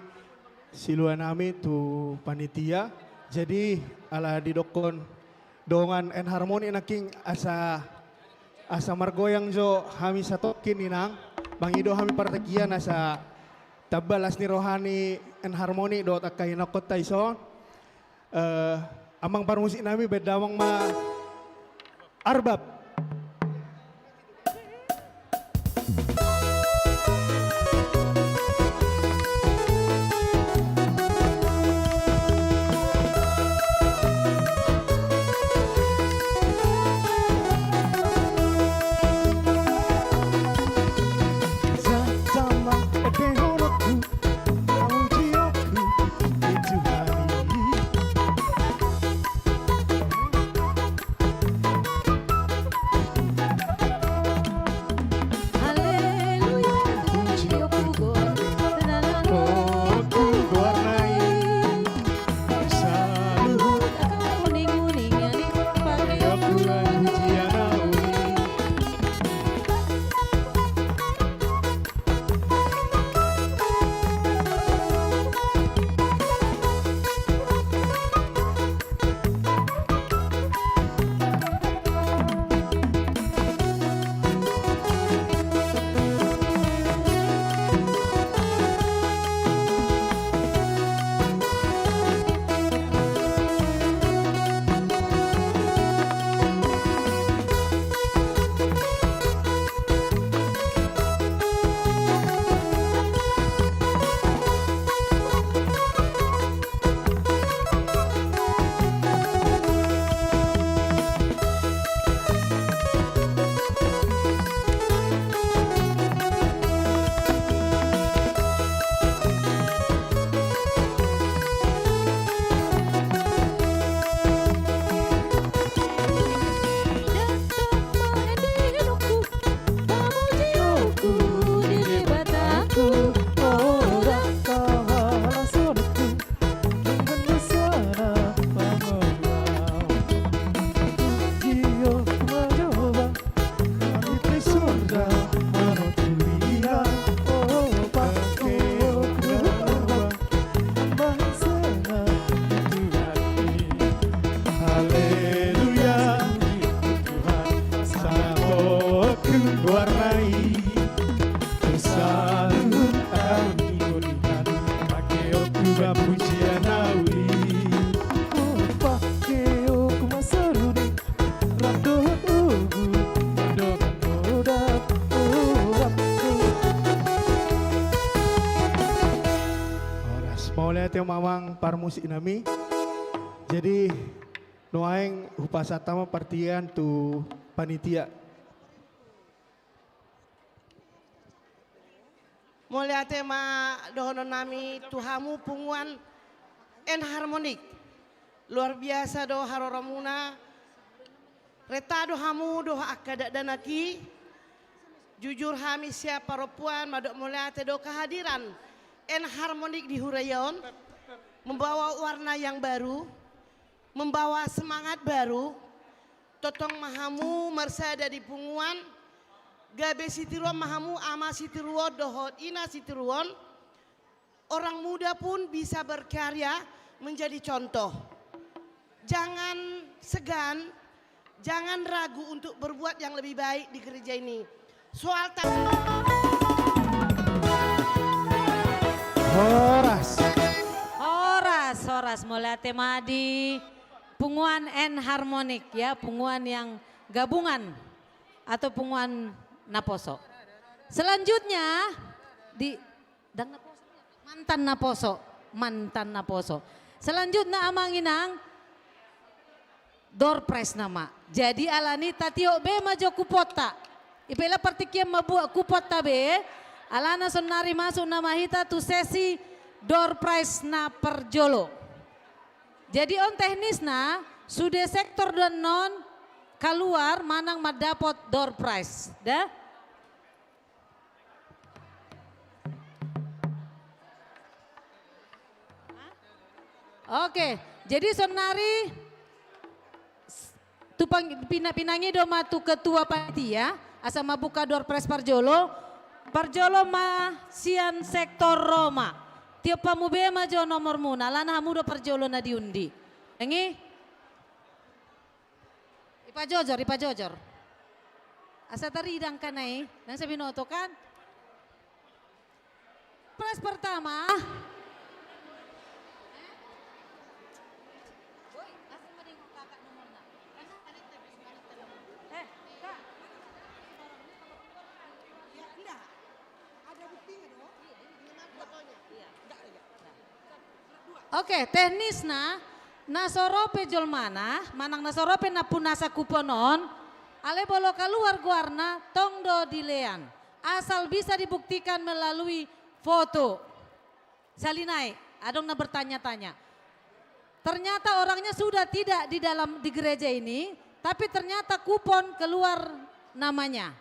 silua nami tu panitia. Jadi ala didokkon dongan Enharmonic nangkin asa, asa margoyang jo hami satongkin inang. Mangido hami partingkian asa Tamba las ni roha ni Enharmony dohot angka inongkonta dison. Eh, amang parmusik nami, baen damang ma arbab. Haleluya, Tuhan, sahat goarna i. Saluhut au di godingan, pangkeonku ma pujian na uli. Pangkeonku ma saluhutna, rap dohot ugu, dohot dohot. Horas, mauliate ma amang parmusik nami. Jadi, nuaeng hupasahat ma partingkian tu panitia. Mauliate ma dohonon nami tu hamu punguan Enharmony. Luar biasa do haroromuna. Renta do hamu dohot angka dakdanak i. Jujur hami sian parompuan mandok mauliate do kehadiran Enharmony di huria on. Membawa warna yang baru, membawa semangat baru. Tongtong ma hamu marsada di punguan, gabe sitiruon ma hamu ama sitiruon dohot ina sitiruon. Orang muda pun bisa berkarya menjadi contoh. Jangan segan, jangan ragu untuk berbuat yang lebih baik di gereja ini. Soal ta- Horas. Horas, horas. Mauliate ma di punguan Enharmony, ya, punguan yang gabungan atau punguan naposo. Selanjutnya di Ndang naposo. Mantan naposo. Mantan naposo. Selanjutna amang inang, door prize nama. Jadi alani tatiop be ma jo kuponta. Ipela partingkian ma buat kuponta be. Alana sonnari masuk nama hita tu sesi door prize na parjolo. Jadi on teknisna, sude sektor do annon kaluar manang mandapot door prize. Da? Oke, jadi sonnari tu pang-, pina-, pinangido ma tu ketua panitia, asa mambuka door prize parjolo, parjolo ma sian sektor Roma. Tiop hamu be ma jo nomormuna, alana hamu do parjolo na diundi. Nanggi? Ipajojor, ipajojor. Asa tarida angka na i, nang sabinoto kan? Surprise pertama. Oke, teknisna, na so ro pe jolmana, manang na so ro pe nampunasa kupon on, alai molo kaluar goarna tong do dilean. Asal bisa dibuktikan melalui foto. Sali nai, adong na bertanya-tanya. Ternyata orangnya sudah tidak di dalam, di gereja ini, tapi ternyata kupon keluar namanya.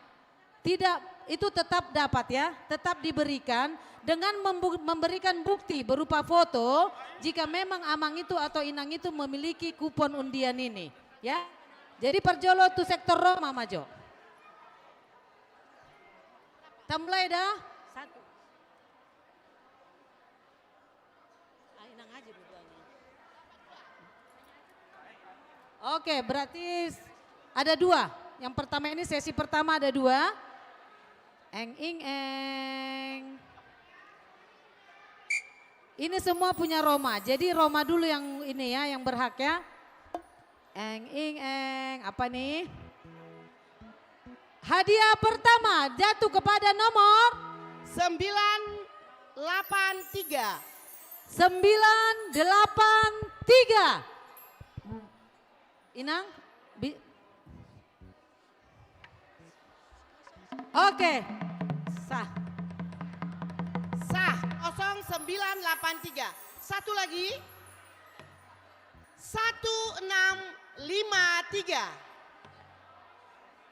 Tidak, itu tetap dapat ya, tetap diberikan dengan membu-, memberikan bukti berupa foto jika memang amang itu atau inang itu memiliki kupon undian ini, ya. Jadi parjolo tu sektor Roma ma jo. Tamulai da. Satu. Ah, inang aja dua-duanya. Oke, berarti s-, ada dua. Yang pertama ini, sesi pertama ada dua. Eng, ing, eng. Ini semua punya Roma. Jadi Roma dulu yang ini ya, yang berhak ya. Eng, ing, eng. Apa nih? Hadiah pertama jatuh kepada nomor sembilan delapan tiga. Sembilan delapan tiga. Inang, bi-, oke. Sah. Sah, kosong sembilan delapan tiga. Satu lagi. Satu enam lima tiga.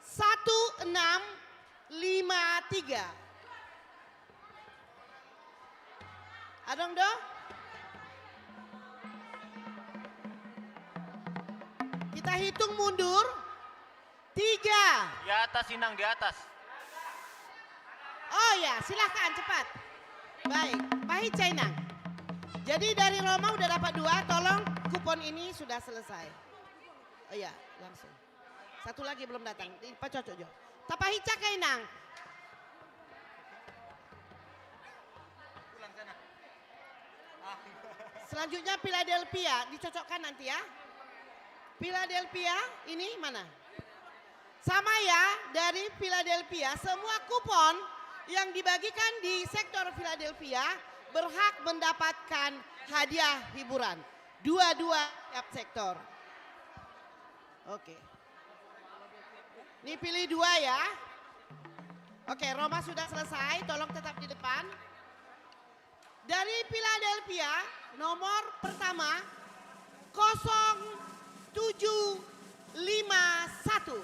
Satu enam lima tiga. Adong do? Kita hitung mundur. Tiga. Di atas, Inang, di atas. Oh ya, silahkan cepat. Baik, pahinca, Inang. Jadi dari Roma udah dapat dua, tolong kupon ini sudah selesai. Oh ya, langsung. Satu lagi belum datang, dipacocok jo. Tapahinca ke, Inang. Selanjutnya Philadelphia, dicocokkan nanti ya. Philadelphia, ini mana? Sama ya, dari Philadelphia, semua kupon yang dibagikan di sektor Philadelphia berhak mendapatkan hadiah hiburan. Dua-dua tiap sektor. Oke. Ini pilih dua ya. Oke, Roma sudah selesai, tolong tetap di depan. Dari Philadelphia, nomor pertama, kosong tujuh lima satu.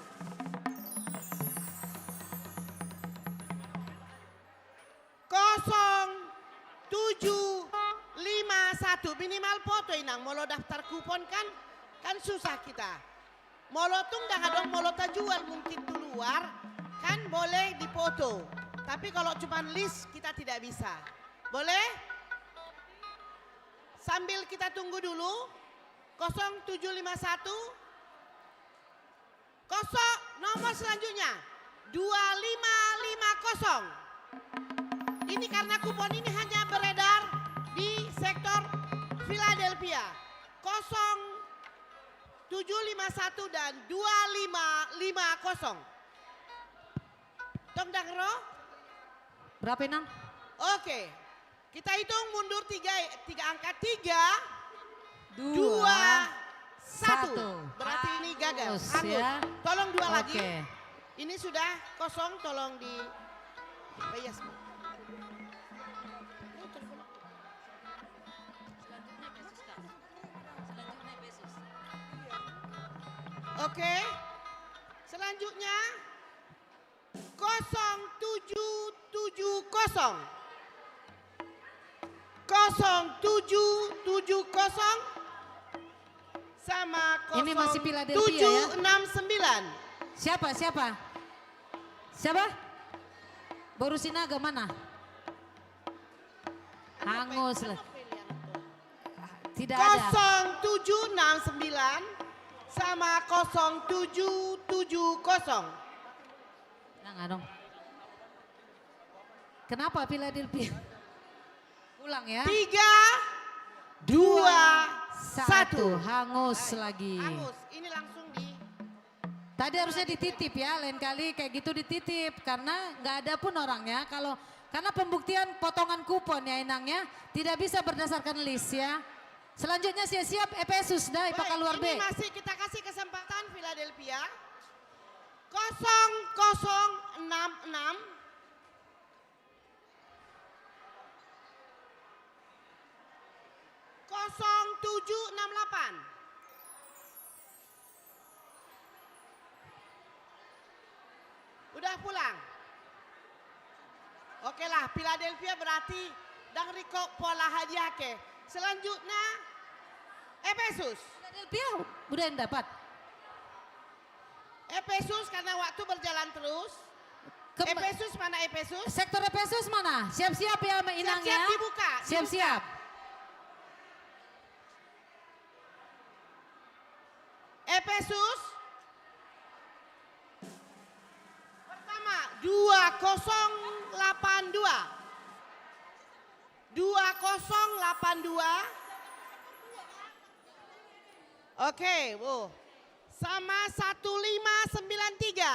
Kosong tujuh lima satu. Minimal foto, Inang, molo daftar kupon kan, kan susah kita. Molo tung ndang adong, molo tajual mungkin tu luar, kan boleh dipoto. Tapi kalau cuman list, kita tidak bisa. Boleh? Sambil kita tunggu dulu, kosong tujuh lima satu. Kosong, nomor selanjutnya, dua lima lima kosong. Ini karena kupon ini hanya beredar di sektor Philadelphia. Kosong tujuh lima satu dan dua lima lima kosong. Tong ndang ro? Berapa, Inang? Oke. Kita hitung mundur tiga, tiga angka. Tiga, dua, satu. Berarti ini gagal. Hangus, hangus ya. Tolong dua lagi. Oke. Ini sudah kosong, tolong di, oh, iya, semua. Oke. Selanjutnya kosong tujuh tujuh kosong. Kosong tujuh tujuh kosong sama kosong tujuh enam sembilan. Ini masih Philadelphia, ya? Siapa, siapa? Siapa? Boru Sinaga mana? Hangus lah. Tidak ada. Kosong tujuh enam sembilan sama kosong tujuh tujuh kosong. Nang anong. Kenapa Philadelphia? Ulang ya. Tiga, dua, satu. Hangus lagi. Hangus. Ini langsung di... Tadi harusnya dititip ya, lain kali kayak gitu dititip karena nggak ada pun orangnya. Kalau, karena pembuktian potongan kupon ya, Inang ya, tidak bisa berdasarkan list ya. Selanjutnya siap-siap Efesus dah, Ipakaluar B. Ini masih kita kasih kesempatan Philadelphia. Kosong kosong enam enam. Kosong tujuh enam delapan. Udah pulang. Oke lah, Philadelphia berarti ndang ringkot pola hadiah ke. Selanjutnya, Efesus. Philadelphia udah yang dapat. Efesus, karena waktu berjalan terus. Kemba- Efesus mana Efesus? Sektor Efesus mana? Siap-siap ya, Inang ya. Siap-siap dibuka, dibuka. Siap-siap. Efesus. Pertama, dua kosong delapan dua. Dua kosong delapan dua. Oke, wow. Sama satu lima sembilan tiga.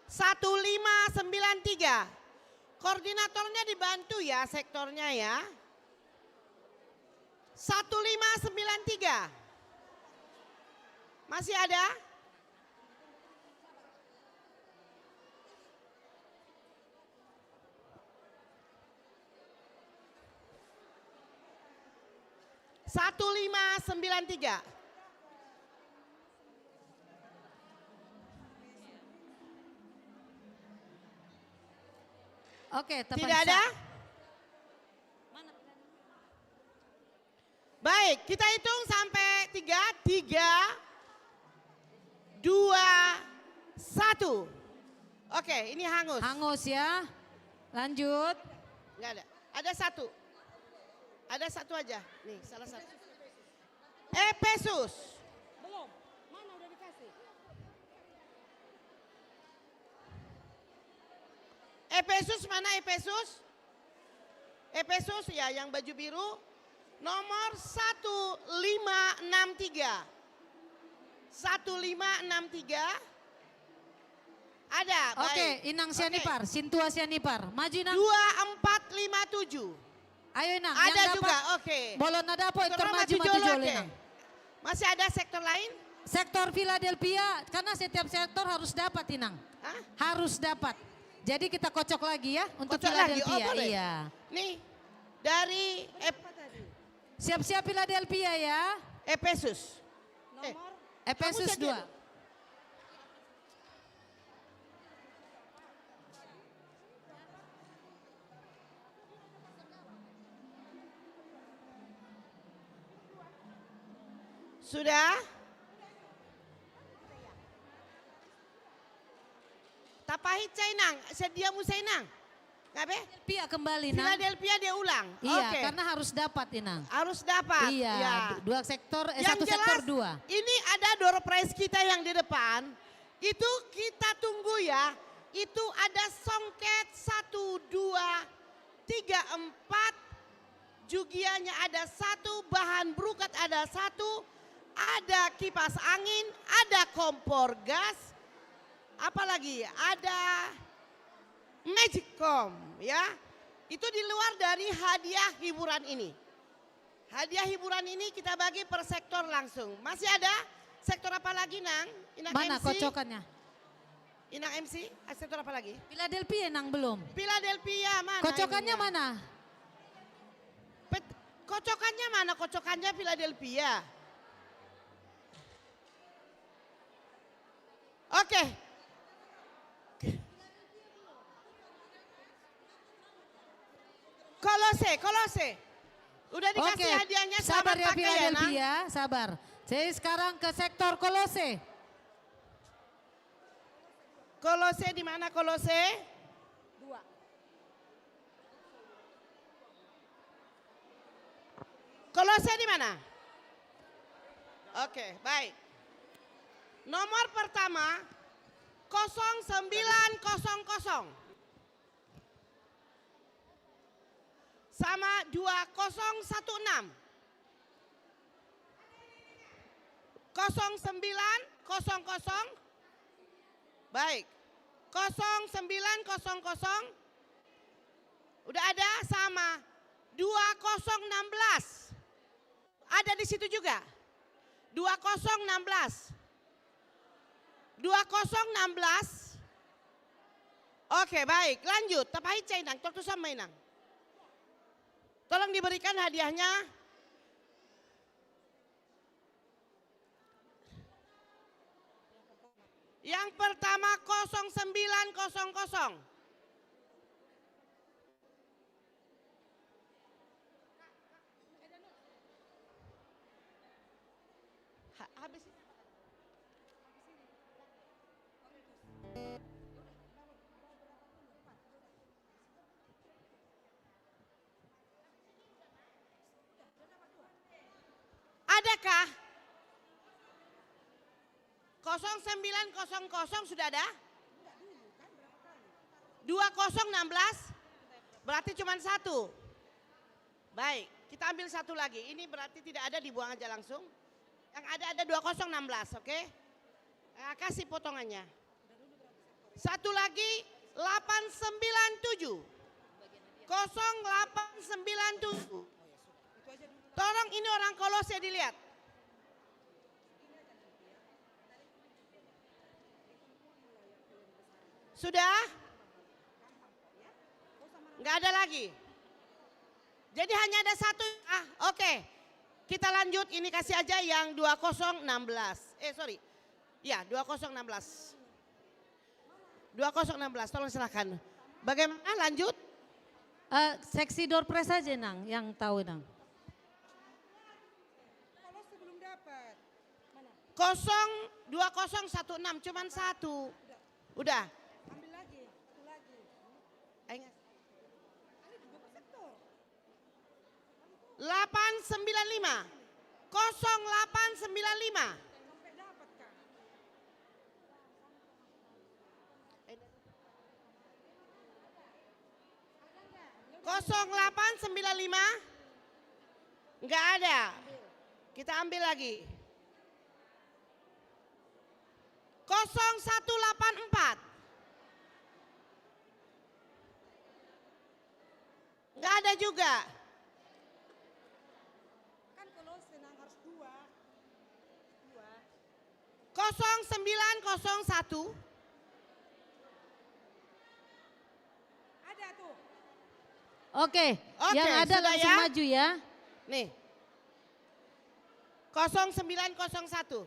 Satu lima sembilan tiga. Koordinatornya dibantu ya, sektornya ya. Satu lima sembilan tiga. Masih ada? Satu lima sembilan tiga. Oke, tepat. Tidak ada? Baik, kita hitung sampai tiga, tiga, dua, satu. Oke, ini hangus. Hangus ya. Lanjut. Nggak ada. Ada satu. Ada satu aja. Nih, salah satu. Efesus. Belum. Mana udah dikasih? Efesus mana Efesus? Efesus ya, yang baju biru. Nomor satu lima enam tiga. Satu lima enam tiga. Ada, oke, baik. Inang Sianipar, oke. Sintua Sianipar. Maju, Inang. Dua empat lima tujuh. Ayo, Inang. Ada juga, oke. Bolon na dapot, termaju, maju jolo, Inang. Masih ada sektor lain? Sektor Philadelphia, karena setiap sektor harus dapat, Inang. Hah? Harus dapat. Jadi kita kocok lagi ya untuk Philadelphia. Kocok lagi, oh, boleh. Iya. Nih, dari Ep- Siap-siap Philadelphia ya. Efesus. Eh, nomor? Efesus dua. Sudah? Tapahinsa, Inang, sedia muse, Inang. Ngabe? Philadelphia kembali, Nang. Philadelphia dia ulang. Iya, oke. Karena harus dapat, Inang. Harus dapat. Iya, iya. Du-, dua sektor, eh, satu sektor dua. Yang jelas, ini ada door prize kita yang di depan. Itu kita tunggu ya. Itu ada songket satu, dua, tiga, empat. Jugianya ada satu, bahan berukat ada satu, ada kipas angin, ada kompor gas, apalagi ada Magic Comb, ya. Itu di luar dari hadiah hiburan ini. Hadiah hiburan ini kita bagi per sektor langsung. Masih ada sektor apa lagi, Nang? Inang M C? Mana kocokannya? Inang M C, sektor apa lagi? Philadelphia, Nang, belum. Philadelphia mana? Kocokannya mana? Pet-, kocokannya mana? Kocokannya Philadelphia. Oke. Kolose, Kolose. Udah dikasih hadiahnya, selamat pakai ya, Nang. Oke, sabar ya, Philadelphia, sabar. Jadi sekarang ke sektor Kolose. Kolose di mana, Kolose? Dua. Kolose di mana? Oke, baik. Nomor pertama, kosong sembilan kosong kosong. Sama dua kosong satu enam. Kosong sembilan kosong kosong. Baik. Kosong sembilan kosong kosong. Udah ada, sama. Dua kosong enam belas. Ada di situ juga. Dua kosong enam belas. Dua kosong enam belas. Oke, baik. Lanjut. Tapahinsa, Inang. Tok tu sama, Inang. Tolong diberikan hadiahnya. Yang pertama kosong sembilan kosong kosong. Ha-, habis ini. Adakah? Kosong sembilan kosong kosong sudah ada? Dua kosong enam belas? Berarti cuma satu. Baik, kita ambil satu lagi. Ini berarti tidak ada, dibuang aja langsung. Yang ada, ada dua kosong enam belas, oke? Eh, kasih potongannya. Satu lagi, delapan sembilan tujuh. Kosong delapan sembilan tujuh. Tolong ini orang Kolose dilihat. Sudah? Nggak ada lagi. Jadi hanya ada satu. Ah, oke. Kita lanjut, ini kasih aja yang dua kosong enam belas. Eh, sorry. Ya, dua kosong enam belas. Dua kosong enam belas, tolong silakan. Bagaimana, lanjut? Eh, seksi door prize aja, Nang, yang tahu, Nang. Kalau sebelum dapat. Mana? Kosong dua kosong satu enam, cuman satu. Udah. Ambil lagi, satu lagi. Ayo. Delapan sembilan lima. Kosong delapan sembilan lima. Kosong delapan sembilan lima. Nggak ada. Kita ambil lagi. Kosong satu delapan empat. Nggak ada juga. Kan kalau senang harus dua. Dua. Kosong sembilan kosong satu. Ada tuh. Oke, oke, yang ada sudah langsung ya? Maju ya. Nih. Kosong sembilan kosong satu.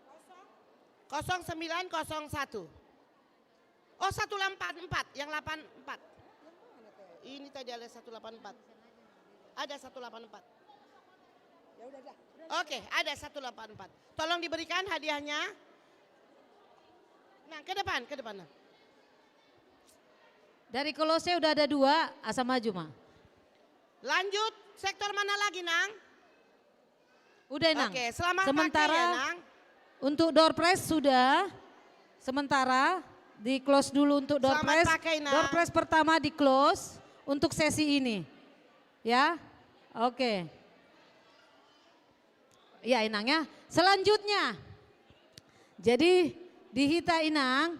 Kosong? Kosong sembilan kosong satu. Oh, satu delapan empat, yang delapan empat. Ini tadi ada satu delapan empat. Ada satu delapan empat. Ya udah, dah. Oke, ada satu delapan empat. Tolong diberikan hadiahnya. Nah, ke depan, ke depan, nah. Dari Kolose udah ada dua, asa maju, Ma. Lanjut, sektor mana lagi, Nang? Udah, Nang. Oke, selamat pakai ya, Nang. Sementara untuk door prize sudah. Sementara di-close dulu untuk door prize. Selamat pakai, Nang. Door prize pertama di-close untuk sesi ini. Ya. Oke. Ya, Inang ya. Selanjutnya. Jadi, di hita, Inang,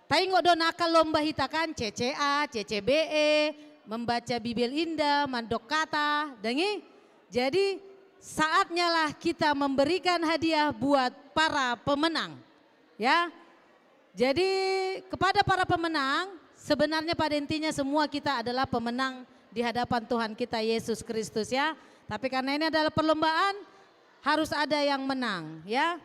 taingot do na angka lomba hita kan, C C A, C C B E, membaca Bibel Indah, mandok kata, dang i? Jadi, saatnyalah kita memberikan hadiah buat para pemenang. Ya. Jadi, kepada para pemenang, sebenarnya pada intinya semua kita adalah pemenang di hadapan Tuhan kita Yesus Kristus, ya. Tapi karena ini adalah perlombaan, harus ada yang menang, ya.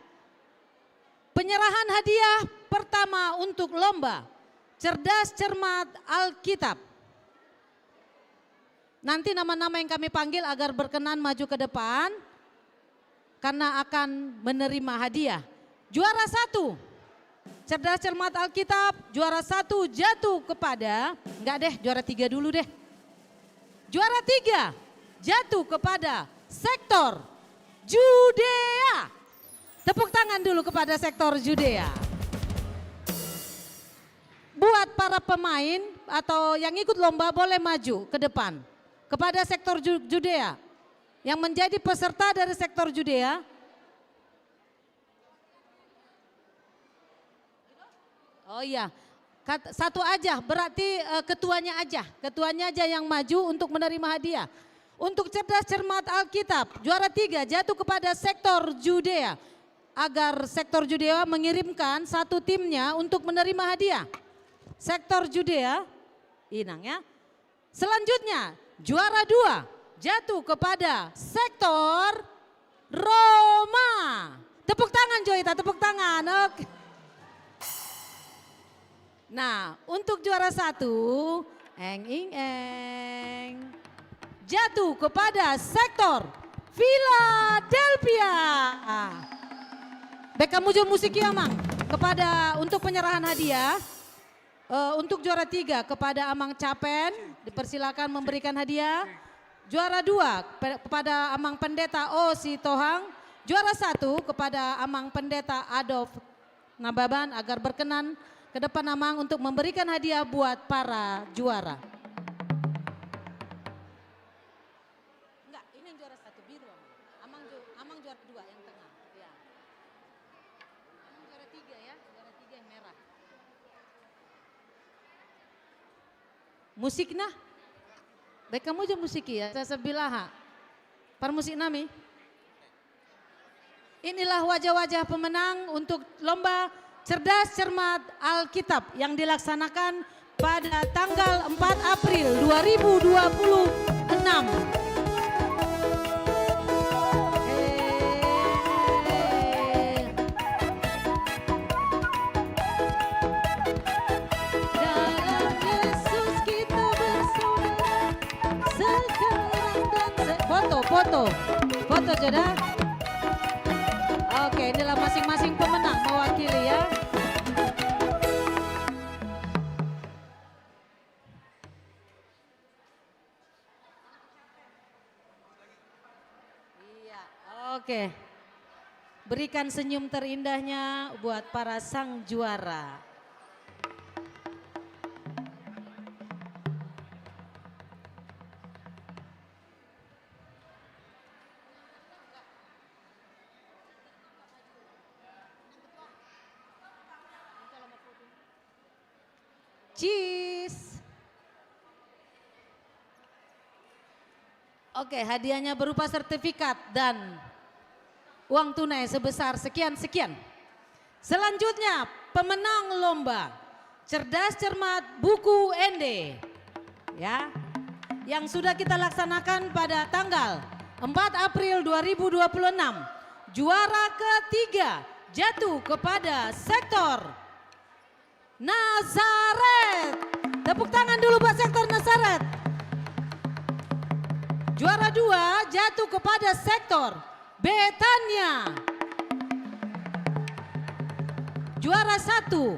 Penyerahan hadiah pertama untuk lomba Cerdas Cermat Alkitab. Nanti nama-nama yang kami panggil agar berkenan maju ke depan, karena akan menerima hadiah. Juara satu, Cerdas Cermat Alkitab, juara satu jatuh kepada, enggak deh, juara tiga dulu deh. Juara tiga jatuh kepada sektor Judea. Tepuk tangan dulu kepada sektor Judea. Buat para pemain atau yang ikut lomba boleh maju ke depan. Kepada sektor Ju-, Judea. Yang menjadi peserta dari sektor Judea. Oh iya, kat-, satu aja, berarti, eh, ketuanya aja. Ketuanya aja yang maju untuk menerima hadiah. Untuk cerdas cermat Alkitab, juara tiga jatuh kepada sektor Judea. Agar sektor Judea mengirimkan satu timnya untuk menerima hadiah. Sektor Judea, Inang ya. Selanjutnya, juara dua jatuh kepada sektor Roma. Tepuk tangan, Joita, tepuk tangan. Oke. Nah, untuk juara satu, eng ing eng, jatuh kepada sektor Philadelphia. Baen hamu jo musik i, Amang, kepada, untuk penyerahan hadiah. Eh, untuk juara tiga, kepada Amang Capen, dipersilakan memberikan hadiah. Juara dua, pe-, kepada Amang Pendeta O Sitohang. Juara satu, kepada Amang Pendeta Adolf Nababan, agar berkenan ke depan, Amang, untuk memberikan hadiah buat para juara. Enggak, ini yang juara satu, biru, Amang. Amang ju-, Amang juara dua, yang tengah. Ya. Amang juara tiga, ya, juara tiga yang merah. Musikna? Baen hamu jo musik i, asa sebelah, ha. Parmusik nami. Inilah wajah-wajah pemenang untuk lomba Cerdas Cermat Alkitab yang dilaksanakan pada tanggal empat April dua ribu dua puluh enam. Dalam Yesus kita bersaudara. Sekarang dan se-, foto, foto. Foto jo da. Oke, inilah masing-masing pemenang mewakili ya. Iya, oke. Berikan senyum terindahnya buat para sang juara. Cheese. Oke, hadiahnya berupa sertifikat dan uang tunai sebesar sekian-sekian. Selanjutnya, pemenang lomba Cerdas Cermat Buku Ende, ya, yang sudah kita laksanakan pada tanggal empat April dua ribu dua puluh enam. Juara ketiga jatuh kepada sektor Nazaret. Tepuk tangan dulu buat sektor Nazaret. Juara dua jatuh kepada sektor Betania. Juara satu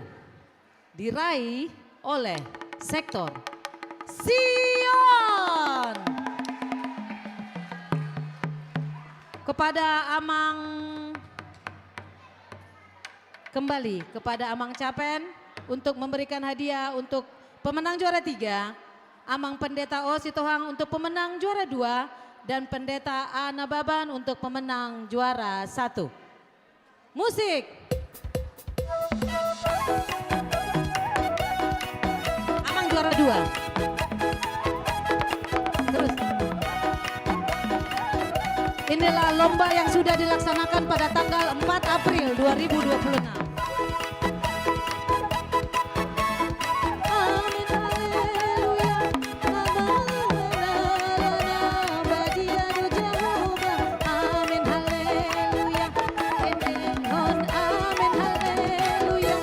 diraih oleh sektor Sion. Kepada Amang Kembali kepada Amang Capen untuk memberikan hadiah untuk pemenang juara tiga, Amang Pendeta O Sitohang untuk pemenang juara dua, dan Pendeta A Nababan untuk pemenang juara satu. Musik. Amang juara dua. Terus. Inilah lomba yang sudah dilaksanakan pada tanggal empat April dua ribu dua puluh enam. Amin, haleluya. Amin, haleluya. Amin, haleluya.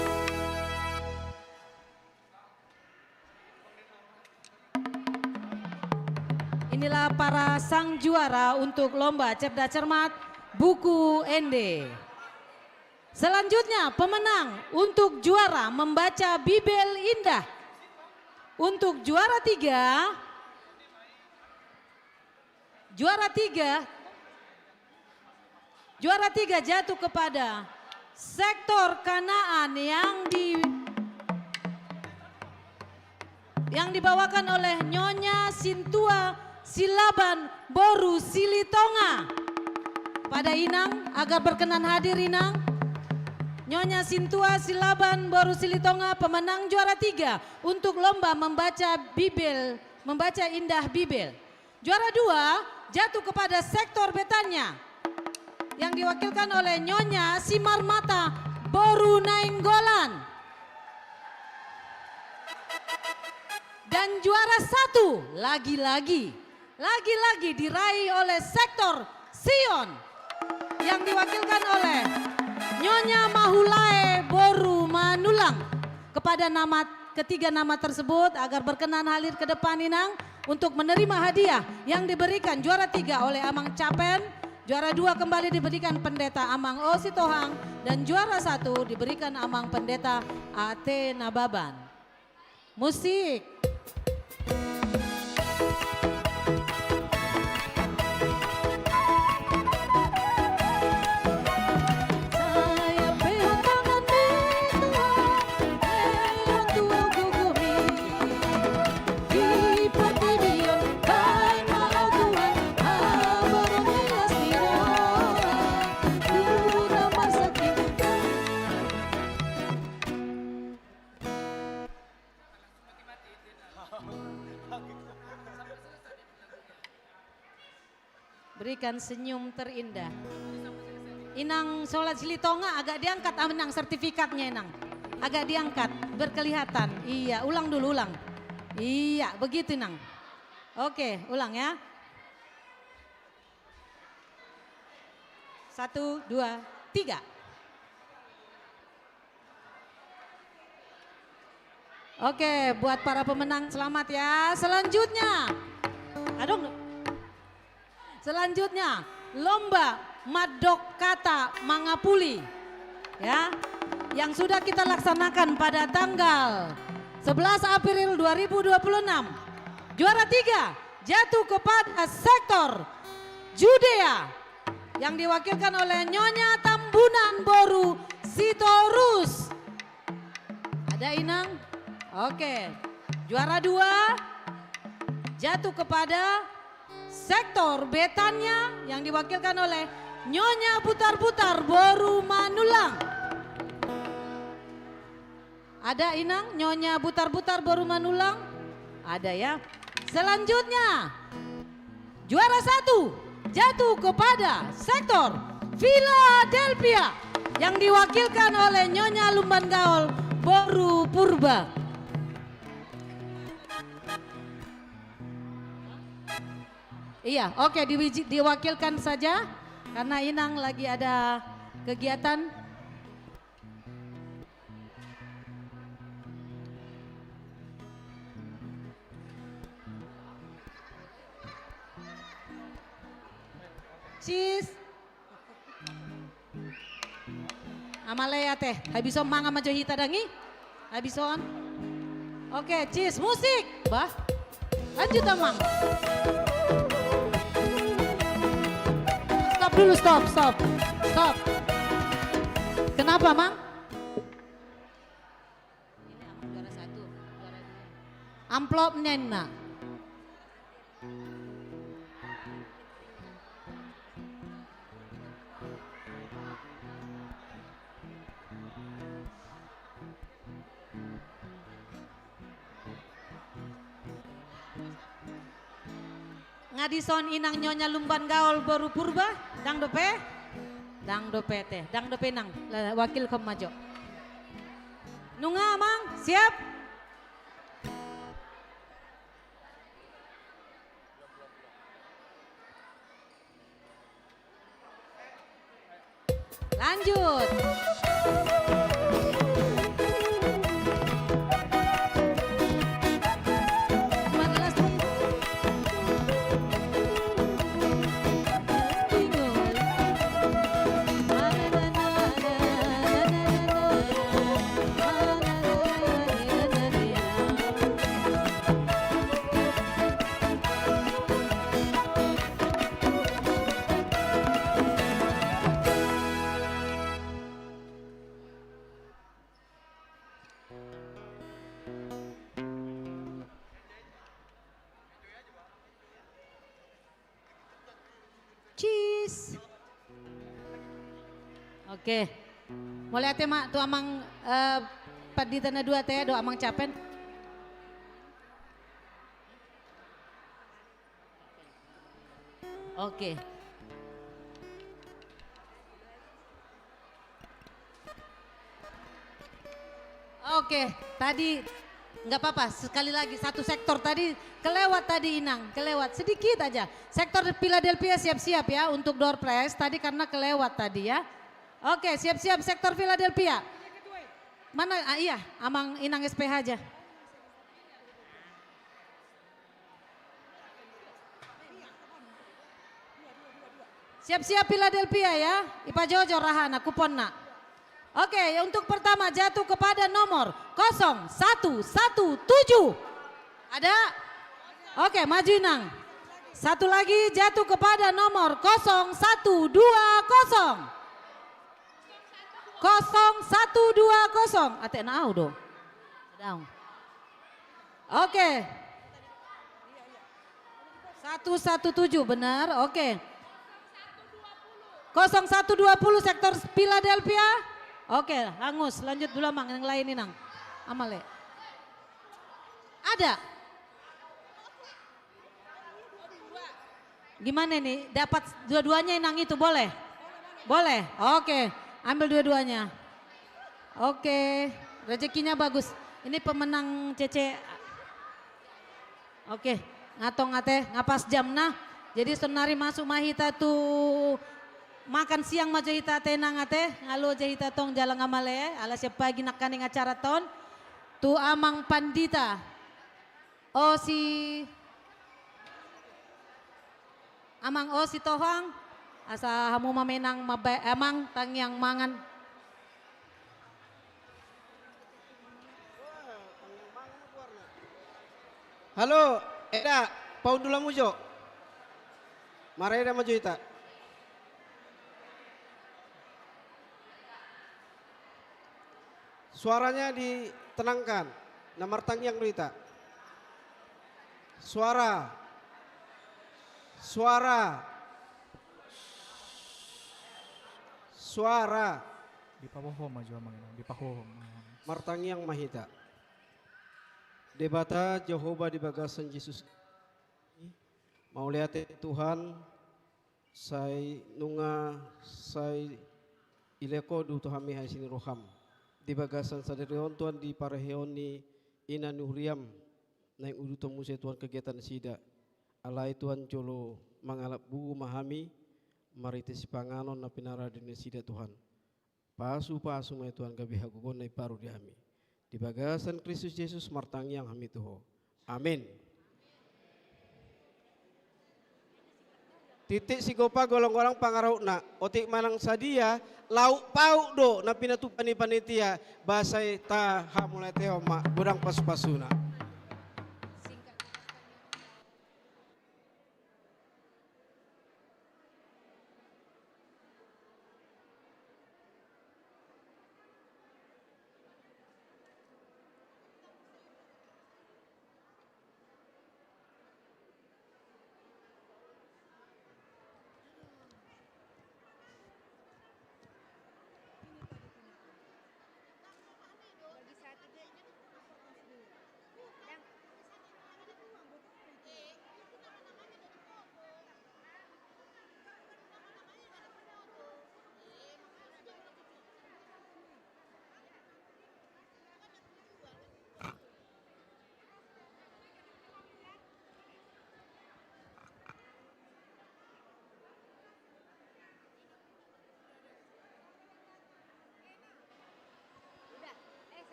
Inilah para sang juara untuk lomba Cerdas Cermat Buku Ende. Selanjutnya, pemenang untuk juara membaca Bibel Indah. Untuk juara tiga, juara tiga, Juara tiga jatuh kepada sektor Kanaan yang di-, yang dibawakan oleh Nyonya Sintua Silaban boru Silitonga. Pada Inang, agar berkenan hadir Inang. Nyonya Sintua Silaban boru Silitonga, pemenang juara tiga untuk lomba membaca Bibel, membaca indah Bibel. Juara dua jatuh kepada sektor Betania yang diwakilkan oleh Nyonya Simarmata boru Nainggolan. Dan juara satu lagi-lagi, lagi-lagi diraih oleh sektor Sion yang diwakilkan oleh Nyonya Mahulae boru Manulang. Kepada nama, ketiga nama tersebut agar berkenan hadir ke depan Inang untuk menerima hadiah yang diberikan juara tiga oleh Amang Capen, juara dua kembali diberikan Pendeta Amang O Sitohang, dan juara satu diberikan Amang Pendeta A T Nababan. Musik. Berikan senyum terindah. Inang Solat Silitonga, agak diangkat, ah, Inang, sertifikatnya, Inang. Agak diangkat, biar kelihatan. Iya, ulang dulu, ulang. Iya, begitu, Inang. Oke, ulang ya. Satu, dua, tiga. Oke, buat para pemenang, selamat ya. Selanjutnya, aduh, selanjutnya, lomba Mandok Kata Mangapuli, ya, yang sudah kita laksanakan pada tanggal sebelas April dua ribu dua puluh enam. Juara tiga jatuh kepada sektor Judea yang diwakilkan oleh Nyonya Tambunan boru Sitorus. Ada Inang? Oke. Juara dua jatuh kepada sektor Betania yang diwakilkan oleh Nyonya Butar-Butar boru Manulang. Ada Inang, Nyonya Butar-Butar boru Manulang? Ada ya. Selanjutnya, juara satu jatuh kepada sektor Philadelphia yang diwakilkan oleh Nyonya Lumban Gaol boru Purba. Iya, oke, diwiji-, diwakilkan saja karena Inang lagi ada kegiatan. Cis. Amale ate, habis on mangan ma jo hita dang i. Habis on. Oke, cis, musik. Bah. Lanjut, Amang. Stop dulu, stop, stop. Stop. Kenapa, Mang? Ini Amang juara satu, juara dua. Amplopnya, Nak. Nga dison Inang Nyonya Lumban Gaol boru Purba, dang dope? Dang dope te, dang dope Inang, la-, wakilhon ma jo. Nunga, Amang, siap? Lanjut. Cheese. Oke. Mauliate ma tu amang, eh, pandita na dua ate, do amang Capen. Oke. Oke, tadi nggak apa-apa, sekali lagi, satu sektor tadi kelewat tadi, Inang, kelewat sedikit aja. Sektor Philadelphia siap-siap ya untuk door prize tadi karena kelewat tadi ya. Oke, siap-siap sektor Philadelphia. Mana? Ah, iya, amang Inang S P H aja. Siap-siap Philadelphia ya, ipajojor aha na, kupon na. Oke, untuk pertama jatuh kepada nomor kosong satu satu tujuh. Ada? Oke, maju Inang. Satu lagi jatuh kepada nomor kosong satu dua kosong. Kosong satu dua kosong. Atekna au do. Daong. Oke. Satu satu tujuh, benar. Oke. Kosong satu dua puluh sektor Philadelphia. Oke, hangus. Lanjut dulu, Amang, yang lain, Inang. Amale. Ada? Gimana ini? Dapat dua-duanya, Inang, itu boleh? Boleh? Oke, ambil dua-duanya. Oke, rezekinya bagus. Ini pemenang C C. Oke, nga tong ate, nga pas jamna. Jadi saonari masuk ma hita tu makan siang ma jo hita ate, Inang, ate. Nga loja hita tong jala nga male, ala siap pagi nangkaning acara on. Tu Amang Pandita. O si Amang, o Sitohang, asa hamu ma, Inang, mambaen, eh, Amang, tangiang mangan. Halo, eda, paundul hamu jo. Mareda ma jo hita. Suaranya ditenangkan. Na martangiang do hita. Suara. Suara. Suara. Dipahohom ma jo, Amang, Inang, dipahohom. Martangiang ma hita. Debata Jahowa, di bagasan Jesus, mauliate Tuhan, sai nunga sai dilehon Ho tu hami hahiras ni roham. Di bagasan sadari on, Tuhan, di parheon ni ina ni huriam, naeng uduton muse, Tuhan, kegiatan nasida. Alai, Tuhan, jolo mangalap bubu ma hami, marhite sipanganon na pinarade nasida, Tuhan. Pasupasu ma i, Tuhan, gabe hagogoon na imparade di hami. Di bagasan Kristus Jesus martangiang hami tu Ho. Amin. Titik sigopa, golanggolang pangarahutna. Otik manang sadia, lauk pauk do na pinatupa ni panitia. Ba sai tahamauliateon ma, godang pasupasuna.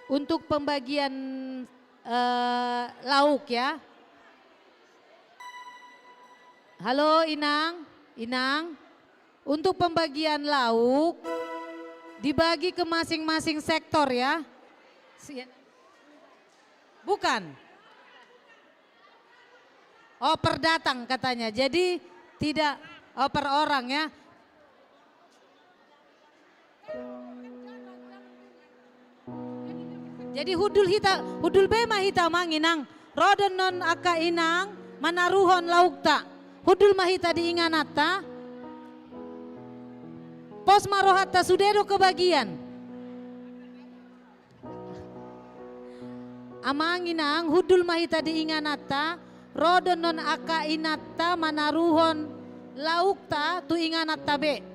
Untuk pembagian, eh, lauk, ya. Halo, Inang. Inang. Untuk pembagian lauk, dibagi ke masing-masing sektor, ya. Si-, bukan. Oh, per datang katanya. Jadi tidak, oh, per orang, ya. Jadi hundul hita, hundul be ma hita, Amang Inang. Ro do annon angka inang, manaruhon laukta. Hundul ma hita di ingananta. Pos ma rohanta, sude do kebagian. Amang inang, hundul ma hita di ingananta, ro do annon angka inanta manaruhon laukta tu ingananta be.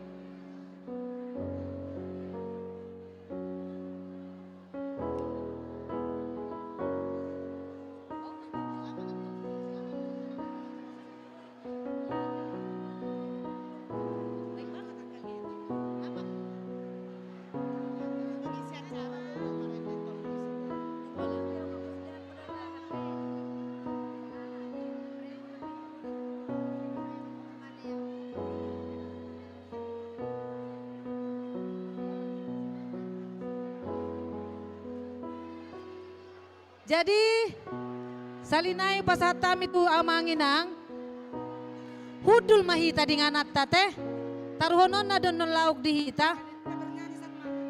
Jadi, sahali nai pasahat hami tu amang inang, hundul ma hita di ingananta te, taruhononna do annon lauk di hita.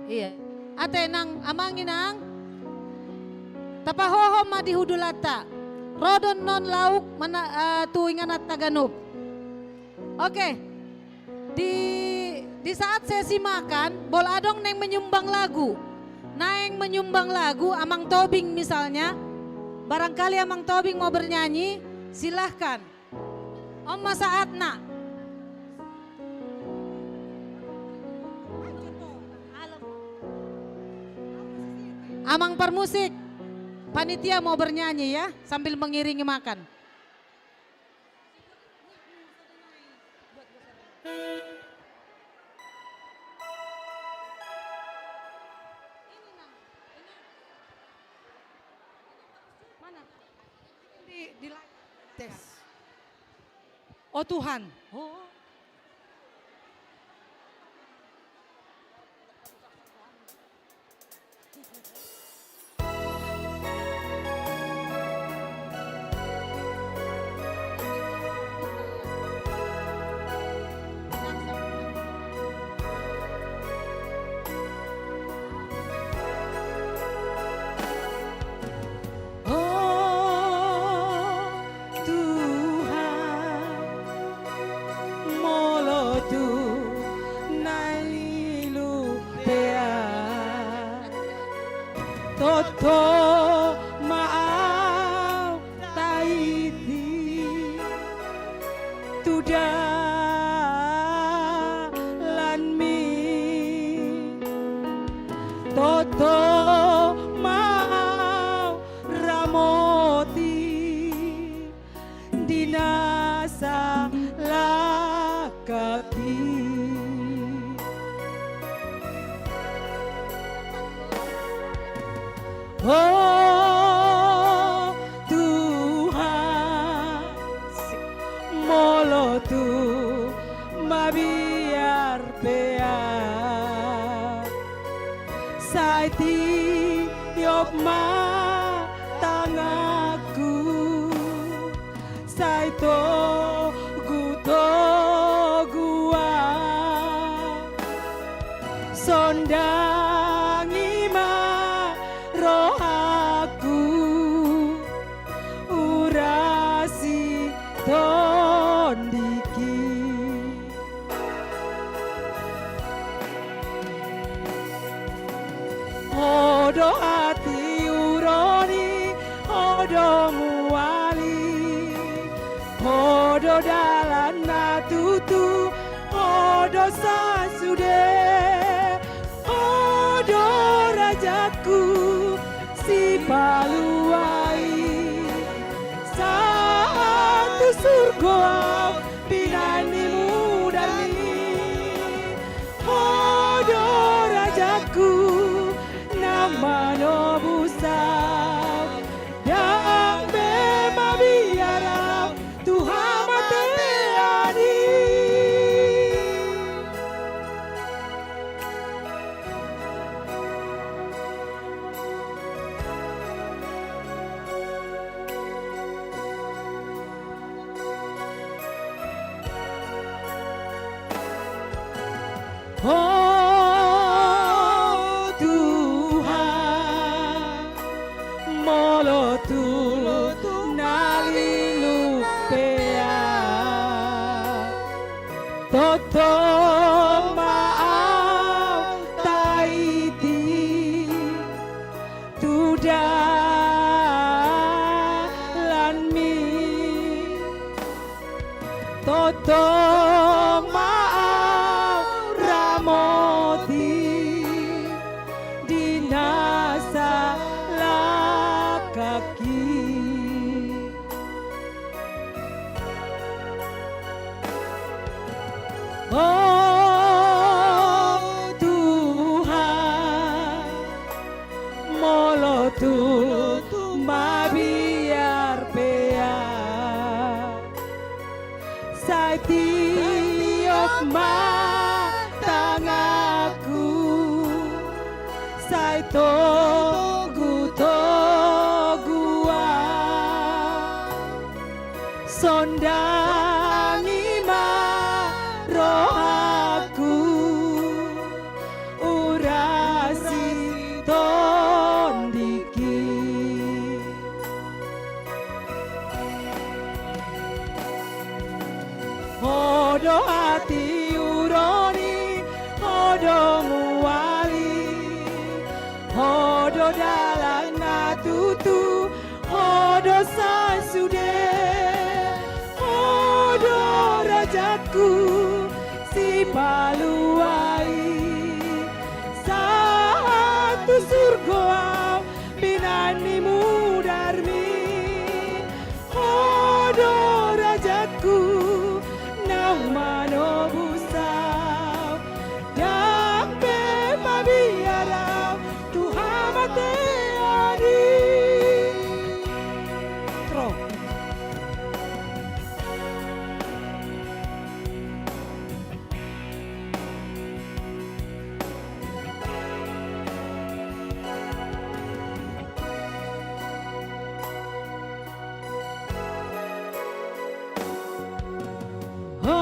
Iya. Ate nang amang inang, tapahohom ma di hundulanta. Ro do annon lauk mana, eh, tu ingananta ganup. Oke. Di, di saat sesi makan, molo adong naeng menyumbang lagu. Naeng menyumbang lagu, Amang Tobing misalnya. Barangkali Amang Tobing mau bernyanyi, silahkan. On ma saatna. Amang parmusik, panitia mau bernyanyi ya, sambil mengiringi makan. Di, di live test. Oh Tuhan. Oh. Oh Tuhan, molo tung na lilu pe ahu, toto ma ahu tahiti tu dalanmi, toto ma ahu ramoti di na salangkap i. Oh Tuhan, molo tung mabiar pe ahu, sai tiop ma tanganku, sai togutogu ahu. Sondangi ma rohangku, urasi tondingki. Ho do hatiuron i, ho do mual i, ho do dalan na tutu, ho do sasude, ho do rajangku sipalua i. Sahat tu surgo ahu pinahan ni mudarmi. Ho do rajangku na manobus ahu, ndang be mabiar ahu tu hamatean i. Tong ma au ramoti di na salangkangki. O Tuhan, molo tung mabiar pe au, sai tiop ma tanganku, sai togu-togu au. Sondangi ma rohangku, urasi tondingki. Ho do hatiuron i, ho do mual i, ho do dalan na tutu, ho do sasude, ho do rajangku sipalua i. Sahat tu surgo au, binan ni mudarmi. Ho do rajangku, naung manobus au, ndang pe mabiar au tu hamatean i. Tro. O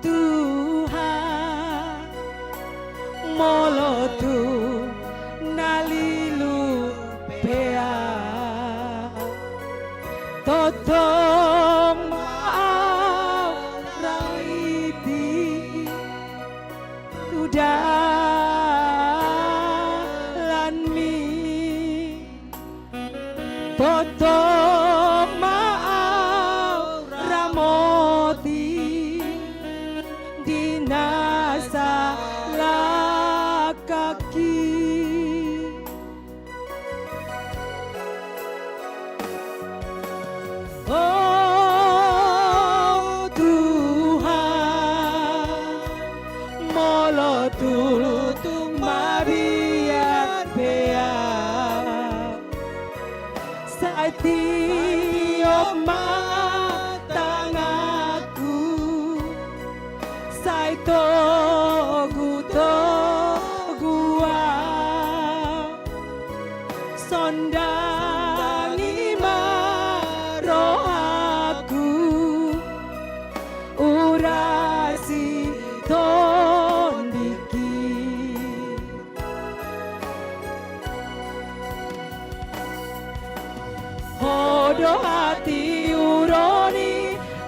Tuhan, molo tung na lilu pe au, tongtong ma au raitik tu dalanmi. Tongtong ma au ramoti di na salangkangki. O Tuhan, molo tung mabiar pe au, sai tiop ma tanganku, sai togu-togu au. Sondangi ma rohangku, urasi tondingki. Ho do hatiuron i,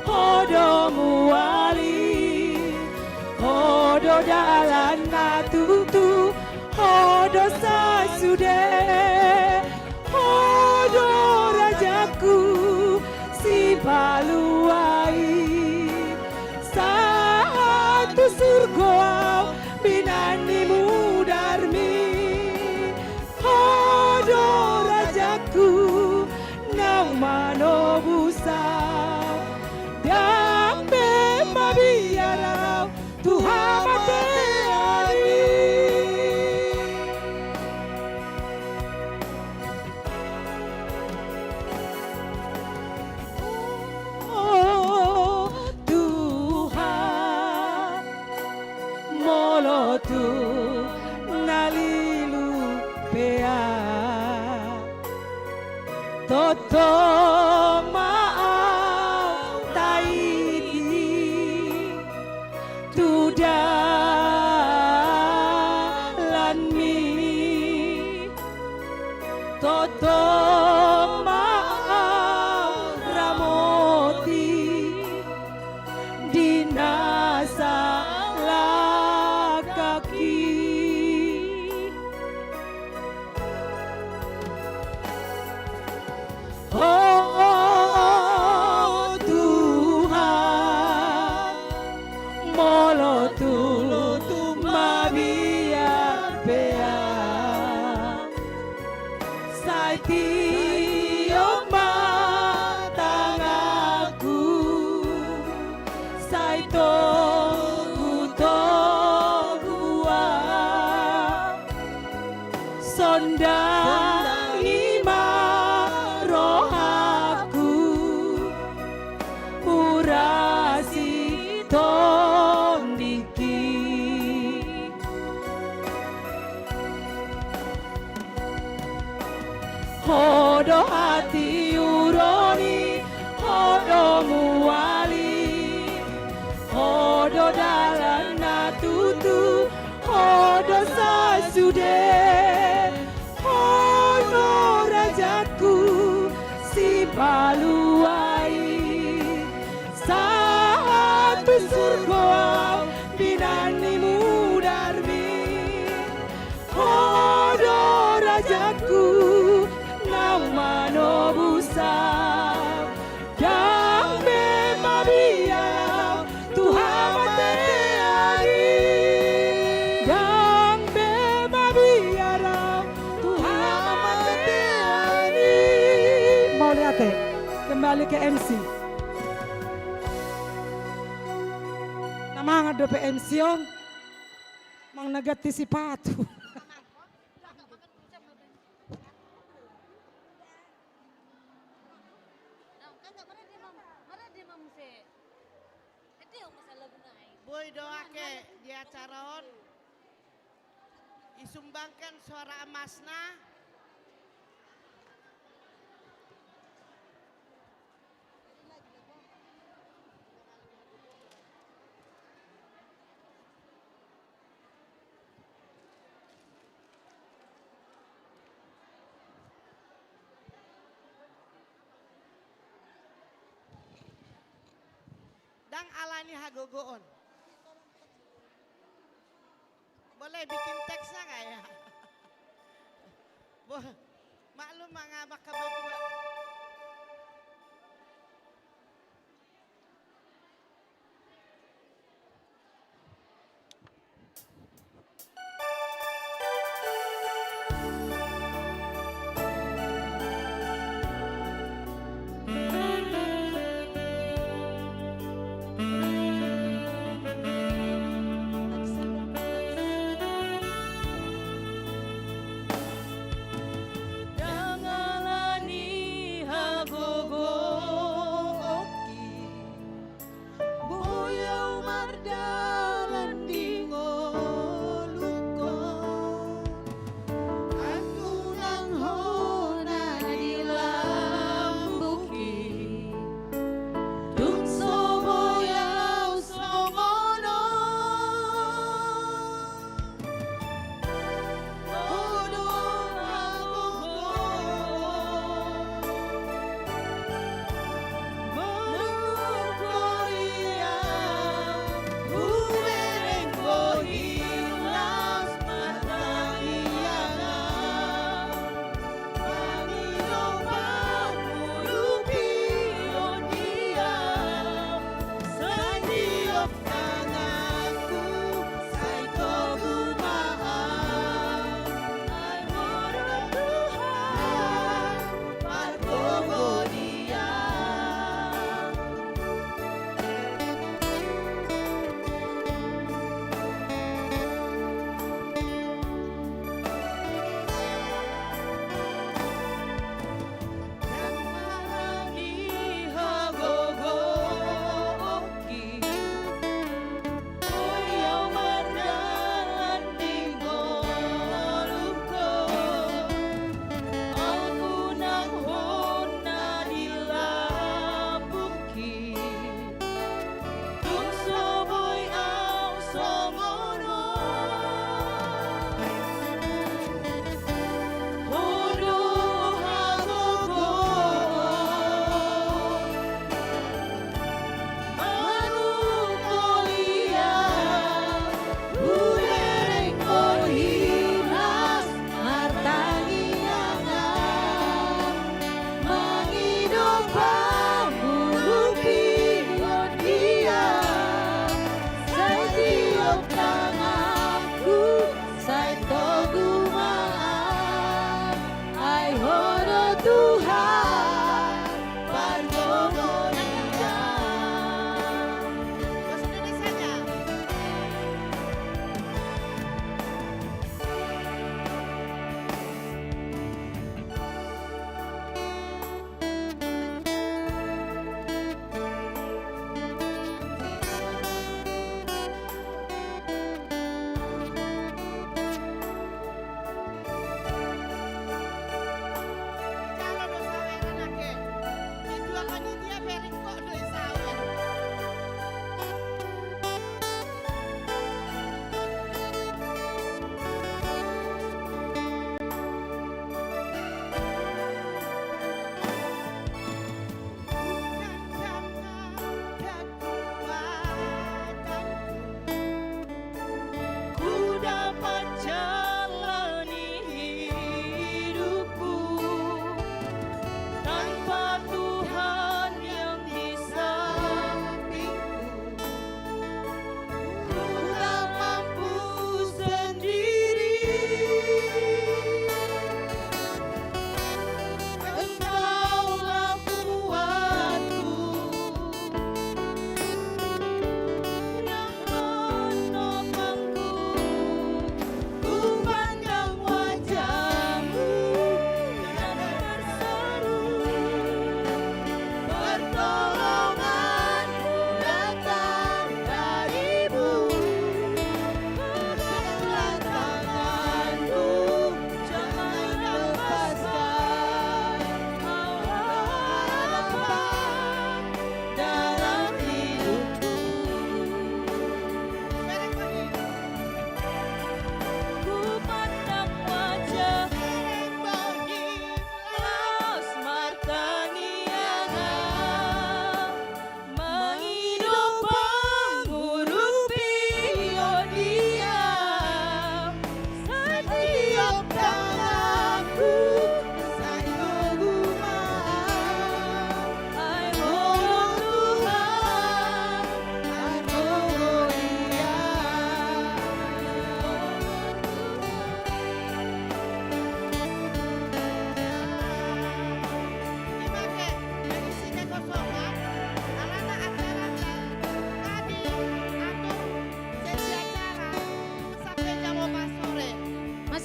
ho do mual i, ho do dalan na tutu, ho do sasude, ho do rajangku sipalua i. Sahat tu surgo au, binan ni mudarmi. Ho do rajangku, naung manobus au, ndang pe mabiar au tu hamatean i. O Tuhan, molo tung na lilu pe au, tongtong ma au taitik tu dalanmi. Tongtong ma au ramoti di na salangkangki. O Palua i, sahat tu surgo au, pinanni mudarmi. Ho do rajaku, naung manobus au. Ndang be mabiar au tu hamatean i. Ndang be mabiar au tu hamatean i. Mauliate. Kembali ke M C. Na mangan dope M C on. Manang na ganti sipatu. Boi do ake di acara on. Disumbangkan suara emasna. Ndang alani hagogoon. Boleh bikin teksnya nggak ya? Bo-, maklum, mangabak ke berdua. Ndang alani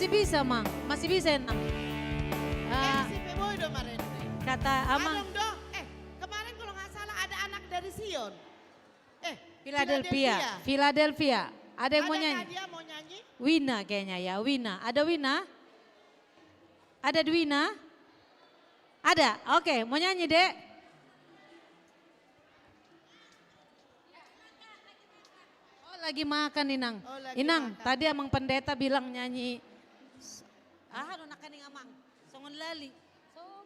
Bisa, Mang. Masih bisa, Inang. Eh, ah, si Peboy do marende. Kata Amang. Adong do. Eh, kemarin kalau nggak salah ada anak dari Sion. Eh, Philadelphia. Philadelphia. Philadelphia. Ada yang mau nyanyi? Adakah dia mau nyanyi? Wina kayaknya ya, Wina. Ada Wina? Ada Dwina? Ada? Oke, mau nyanyi, Dek? Oh, lagi makan, Inang. Oh, lagi Inang, makan. Tadi Amang Pendeta bilang nyanyi. Ah, anu, nakaning Amang. Songon lali. Songon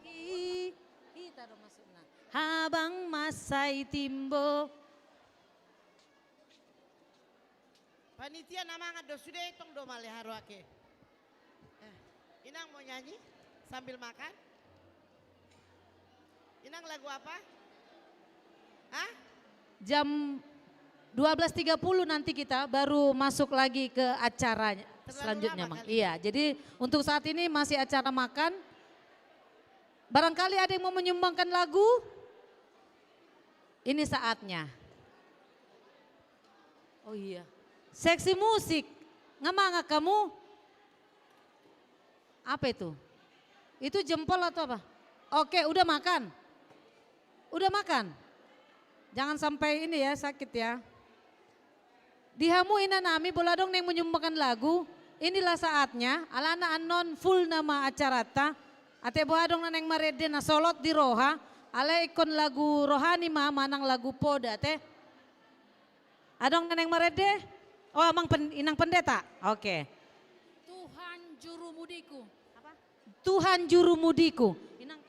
lali. Hita do maksudna. Habang mansai timbo. Panitia na mangan do sude, tong do male haroake. Eh, Inang mau nyanyi sambil makan? Inang lagu apa? Hah? Jam dua belas tiga puluh nanti kita baru masuk lagi ke acara selanjutnya, Mang. Terlalu lama kali. Iya, jadi untuk saat ini masih acara makan. Barangkali ada yang mau menyumbangkan lagu? Ini saatnya. Oh iya. Seksi musik. Nggak mangan kamu? Apa itu? Itu jempol atau apa? Oke, udah makan? Udah makan? Jangan sampai ini ya, sakit ya. Di hamu ina nami, molo adong naeng menyumbangkan lagu, inilah saatnya, alana annon full nama acaranta. Ate boha adong na naeng marende na solot di roha, alai ingkon lagu rohani ma manang lagu poda, ate? Adong na naeng marende? Oh, Amang Pen-, Inang Pendeta? Oke. Tuhan jurumudiku. Apa? Tuhan jurumudiku. Inang.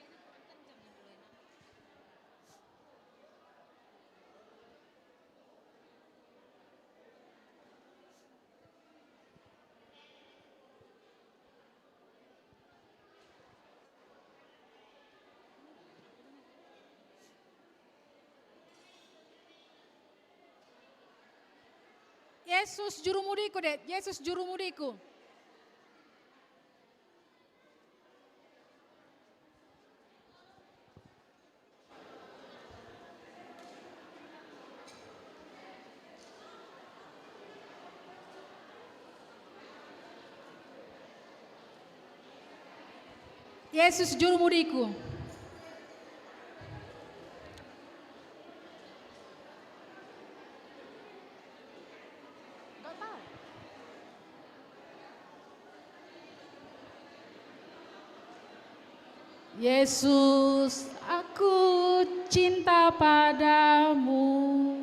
Yesus jurumudiku, Dek. Yesus jurumudiku. Yesus jurumudiku. Yesus, aku cinta padamu.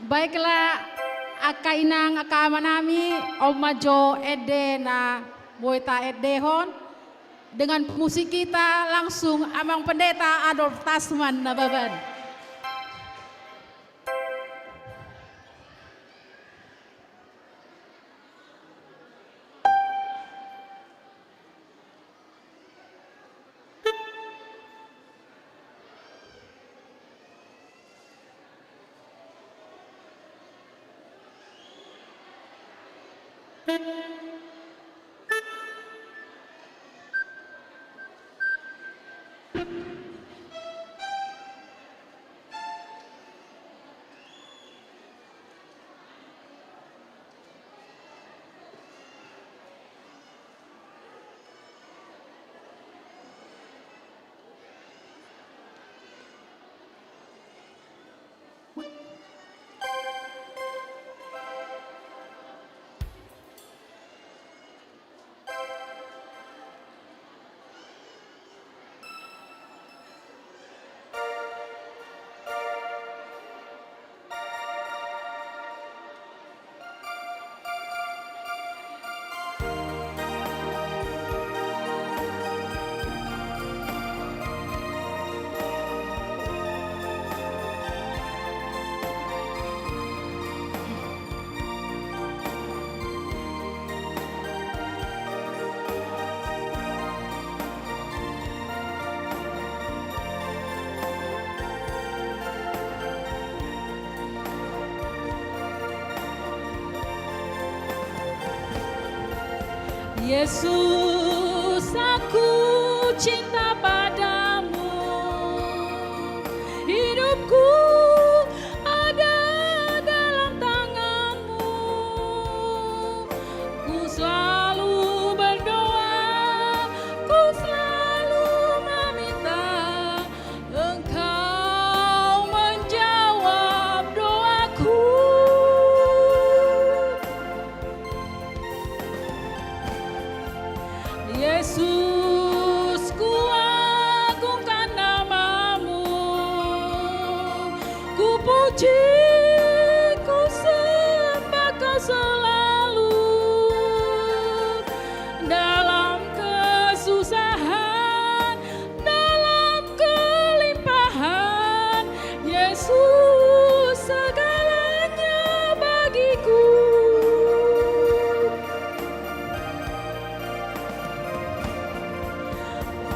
Baiklah, angka inang, angka amanami, on ma jo ende na boi taendehon. Dengan musik kita langsung Amang Pendeta Adolf Tasman Nababan. Yesus, aku cinta padamu. Hidupku ada dalam tanganmu. Ku selalu berdoa, ku selalu meminta. Engkau menjawab doaku. Yesus, ku agungkan nama-Mu, ku puji, ku sembah Kau selalu. Dalam kesusahan, dalam kelimpahan, Yesus segalanya bagiku.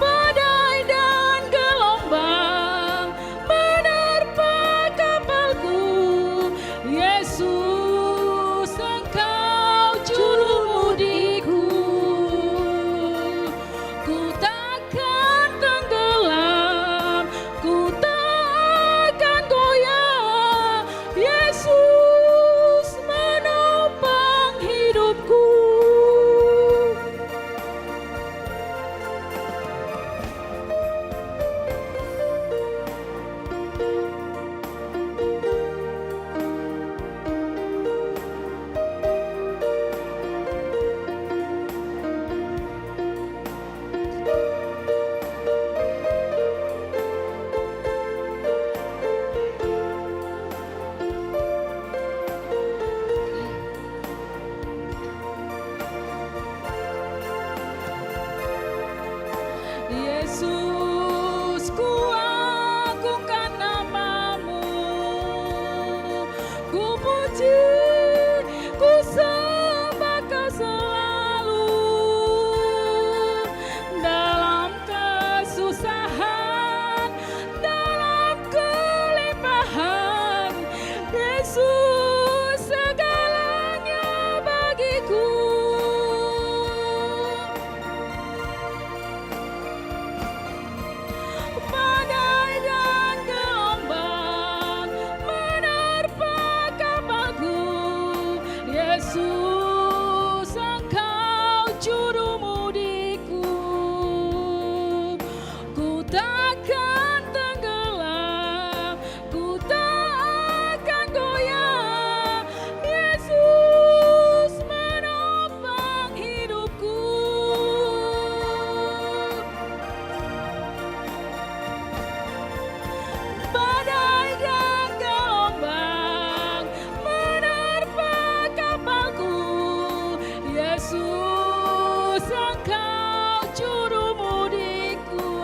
Badai dan gelombang menerpa kapalku, Yesus, Engkau jurumudiku. Ku takkan tenggelam, ku takkan goyah, Yesus menopang hidupku. Yesus, ku agungkan nama-Mu, ku puji, ku sembah Kau selalu. Dalam kesusahan, dalam kelimpahan, Yesus segalanya bagiku. Badai dan gelombang menerpa kapalku, Yesus, Engkau jurumudiku. Ku takkan tenggelam, ku takkan goyah, Yesus menopang hidupku. Badai dan gelombang menerpa kapalku, Yesus, Engkau jurumudiku.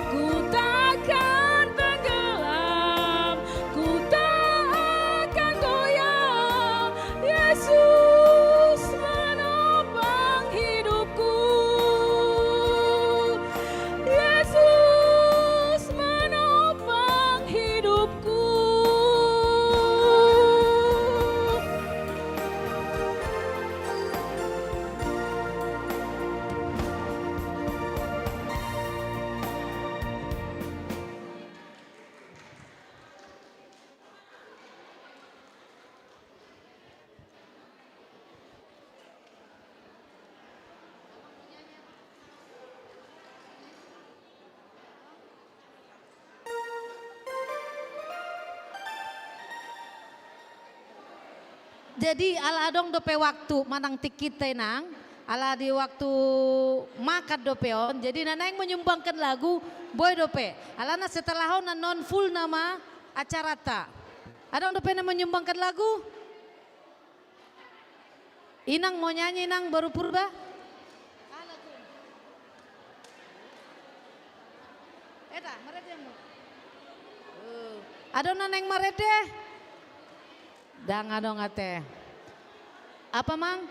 Ku takkan tenggelam, ku takkan goyah, Yesus menopang hidupku. Yesus menopang hidupku. Jadi, ala adong dope waktu manang tingkinta, Inang, ala di waktu makan dope on, jadi na naeng menyumbangkan lagu, boi dope. Alana setelah on annon full nama acaranta. Adong dope na menyumbangkan lagu? Inang mau nyanyi, Inang, boru Purba? Eta, marende hamu. Eh, adong na naeng marende? Ndang adong ate. Apa, Mang?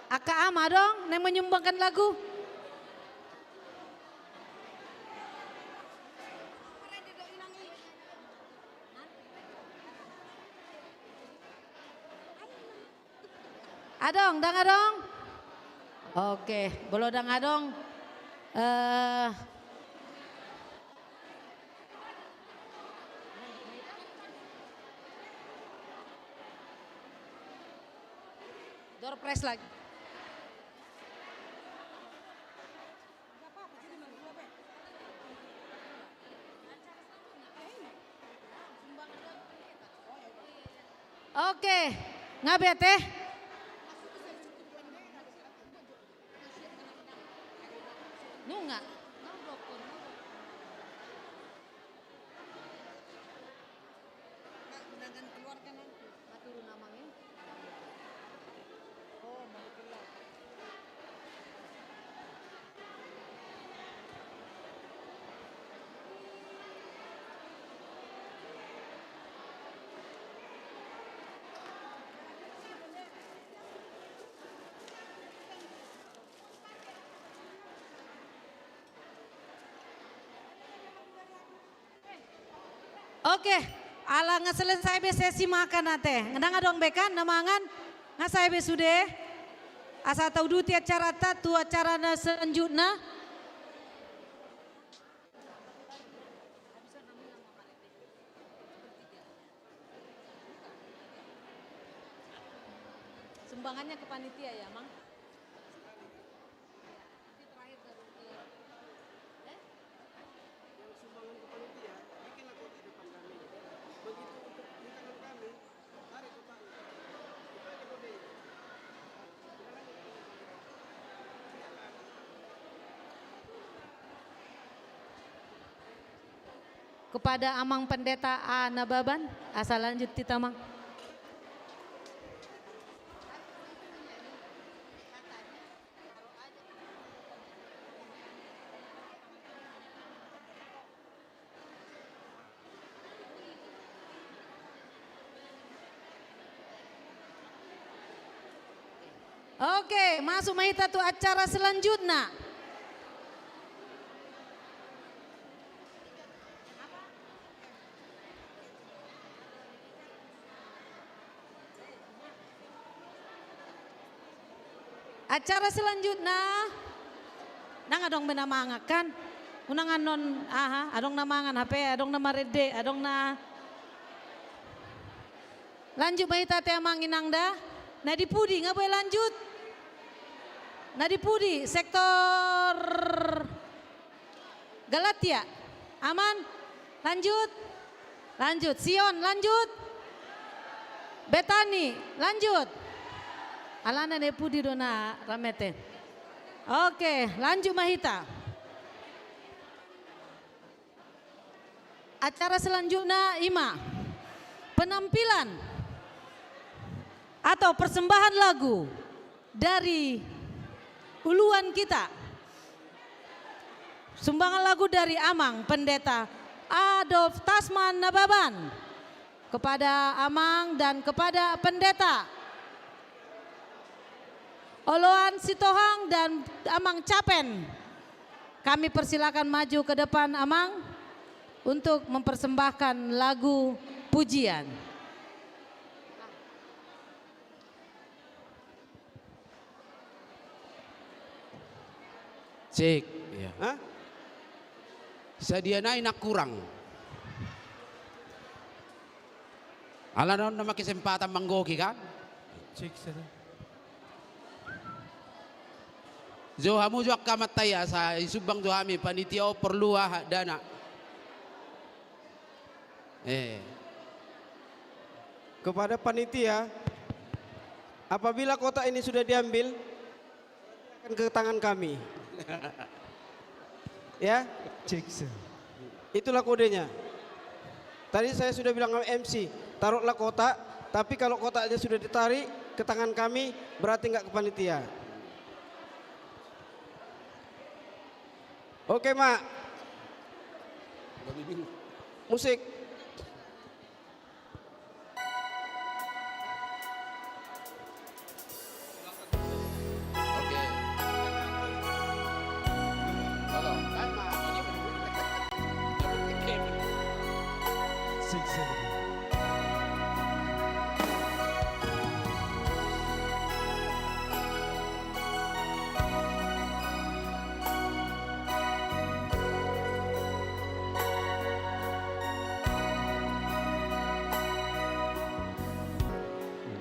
Angka Ama adong naeng menyumbangkan lagu? Adong, ndang adong? Oke, molo ndang adong, eh, door prize lagi. Oke, nga be ate? Nunga. Undangan keluarga nanti. Maturun amang, eh. Oh, mau keluar. Oke, ala nga selesai be sesi makan ate. Ndang adong be kan na mangan, nga sae be sude. Asa tauduti acaranta tu acara na selanjutna. Sumbangannya ke panitia ya, Mang? Yang sumbangan ke panitia, bikinlah kota depan kami. Begitu untuk di tangan kami, tarik kotanya. Itu aja kode. Kepada Amang Pendeta A Nababan, asa lanjut hita, Mang. Oke, masuk ma hita tu acara selanjutna. Acara selanjutna, ndang adong be na mangan kan? Unang annon aha, adong na mangan hape, adong na marende, adong na. Lanjut ma hita ate amang inang da. Na di pudi, nga boi lanjut? Na di pudi, sektor Galatia. Aman? Lanjut? Lanjut. Sion, lanjut? Betani, lanjut? Alana na di pudi do na rame ate. Oke, lanjut ma hita. Acara selanjutna ima penampilan atau persembahan lagu dari uluan kita. Sumbangan lagu dari Amang Pendeta Adolf Tasman Nababan. Kepada Amang dan kepada Pendeta Oloan Sitohang dan Amang Capen. Kami persilakan maju ke depan, Amang, untuk mempersembahkan lagu pujian. Cek. Iya. Hah? Sadia nai na kurang. Alana on nama kesempatan manggohi kan? Cek sada. Jo hamu jo angka amanta i asa isumbang jo hami, panitia on porlu aha dana. Eh. Kepada panitia, apabila kotak ini sudah diambil, akan ke tangan kami. Ya? Cek, sir. Itulah kodenya. Tadi saya sudah bilang sama M C, taruhlah kotak, tapi kalau kotaknya sudah ditarik ke tangan kami, berarti nggak ke panitia. Oke, Mak. Musik. Oke. Tolong, kan, Mak. Sik, sik.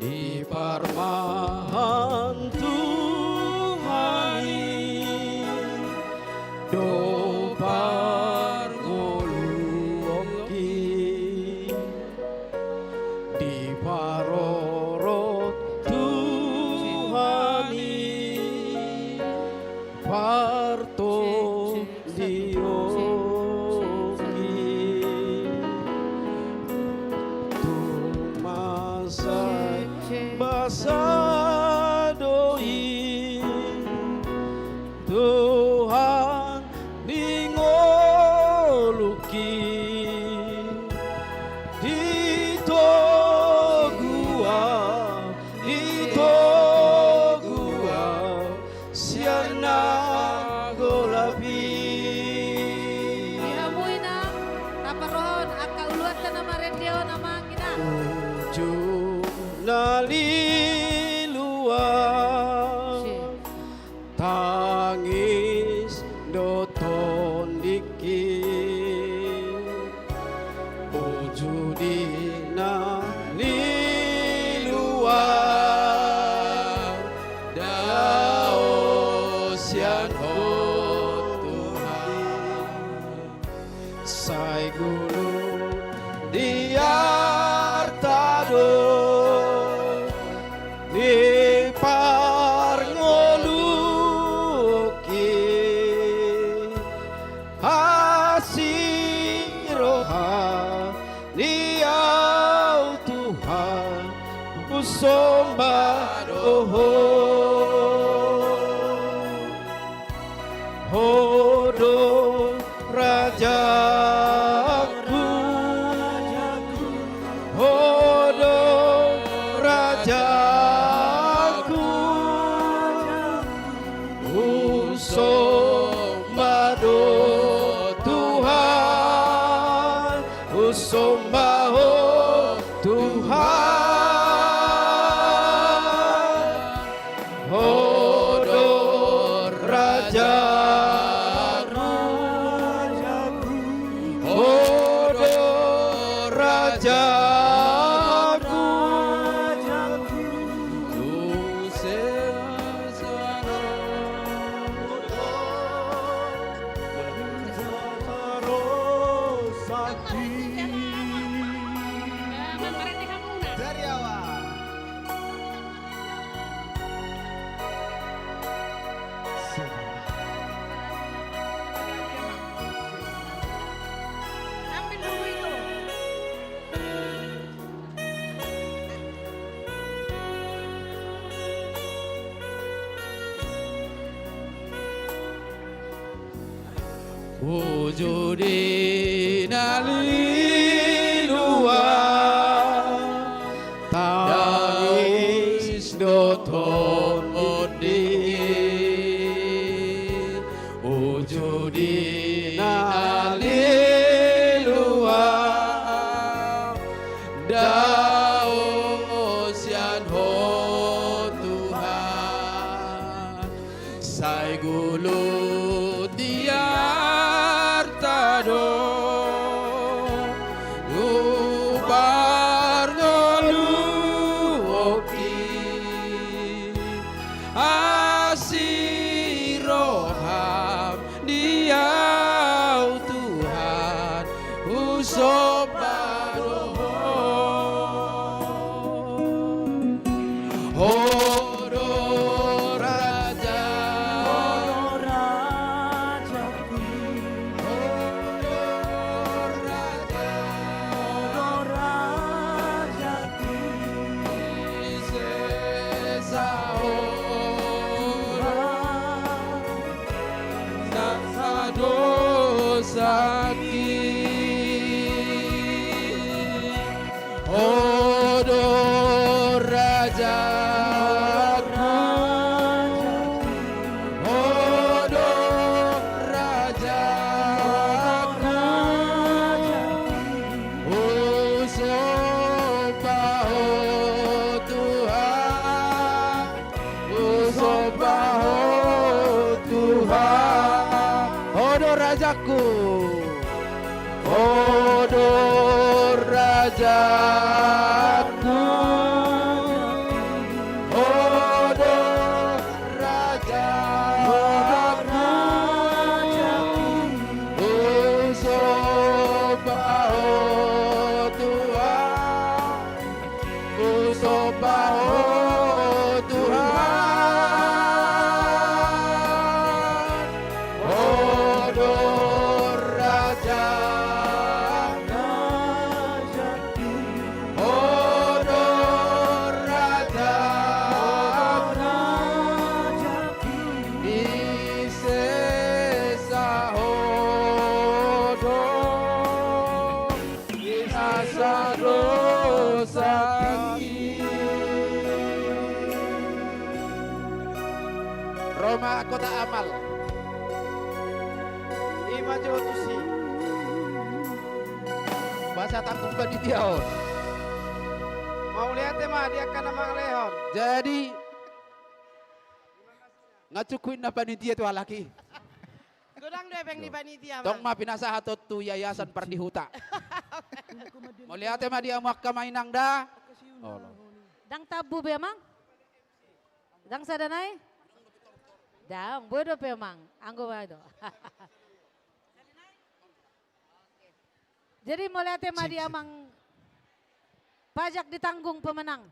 Di parmahan Tuhan i do parngoluonki, diparorot Tuhan i partondionki. Tung mansai basa do i Tuhan ni ngolungki, ditogu ahu, ditogu ahu sian na golap i. Di hamu inang, taparrohahon angka uluanta na marende on, amang inang. Uju na lilu ahu, tangis do tondingki. Uju di na lilu ahu, dao sian Ho Tuhan. Sai gulut di arta do diparngoluonki, asi roha ni ahu Tuhan, husomba do Ho. Ho do rajaku, Ho do rajaku, husomba do Tuhan, husomba Ho Tuhan. Ho do rajaku, Ho do rajaku, tu sesana. Dari awal. Uju di na lilu ahu, tangis do tondingki. Uju di na lilu ahu, dao sian Ho Tuhan. Sai gulut di arta do diparngoluonki, asi roham di ahu Tuhan, husomba do Ho. Ho do raja, Ho do raja, Ho do raja, Ho do raja. Di sesa Ho Tuhan, na sadosaki. Ho do rajaku, Ho do rajaku, husomba Ho Tuhan, husomba Ho Tuhan. Ho do rajaku, Ho do rajaku, Ma Kotak Amal. Ima jo tusi. Bahasa tanggung panitia on. Mauliate ma di angka na mangalehon. Jadi, nga cukup inna panitia tu halak i. Godang do epeng ni panitia, tong ma pinasahat on tu Yayasan Pardihuta. Mauliate ma di hamu angka amang inang da. Olo. Ndang tabu be amang? Ndang sada nai? Ndang, boi dope amang. Anggo ma do. Jadi mauliate ma di amang. Pajak ditanggung pemenang.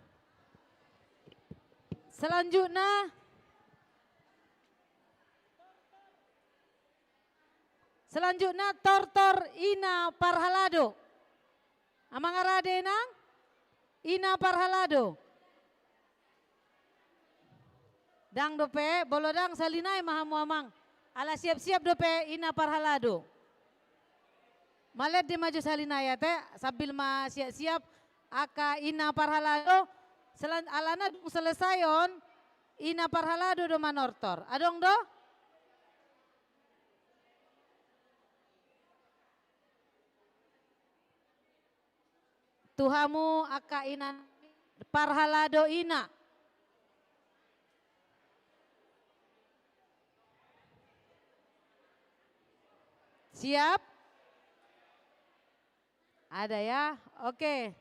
Selanjutna. Selanjutna tortor Ina Parhalado. Amang Arade nang Ina Parhalado. Ndang dope, molo ndang sahali nai ma hamu amang. Ala siap-siap dope Ina Parhalado. Mauliate ma jo sahali nai ate, sambil ma siap-siap angka Ina Parhalado. Selan-, alana dung selesai on, Ina Parhalado do manortor. Adong do? Tu hamu angka ina, Parhalado Ina. Siap? Ada ya? Oke.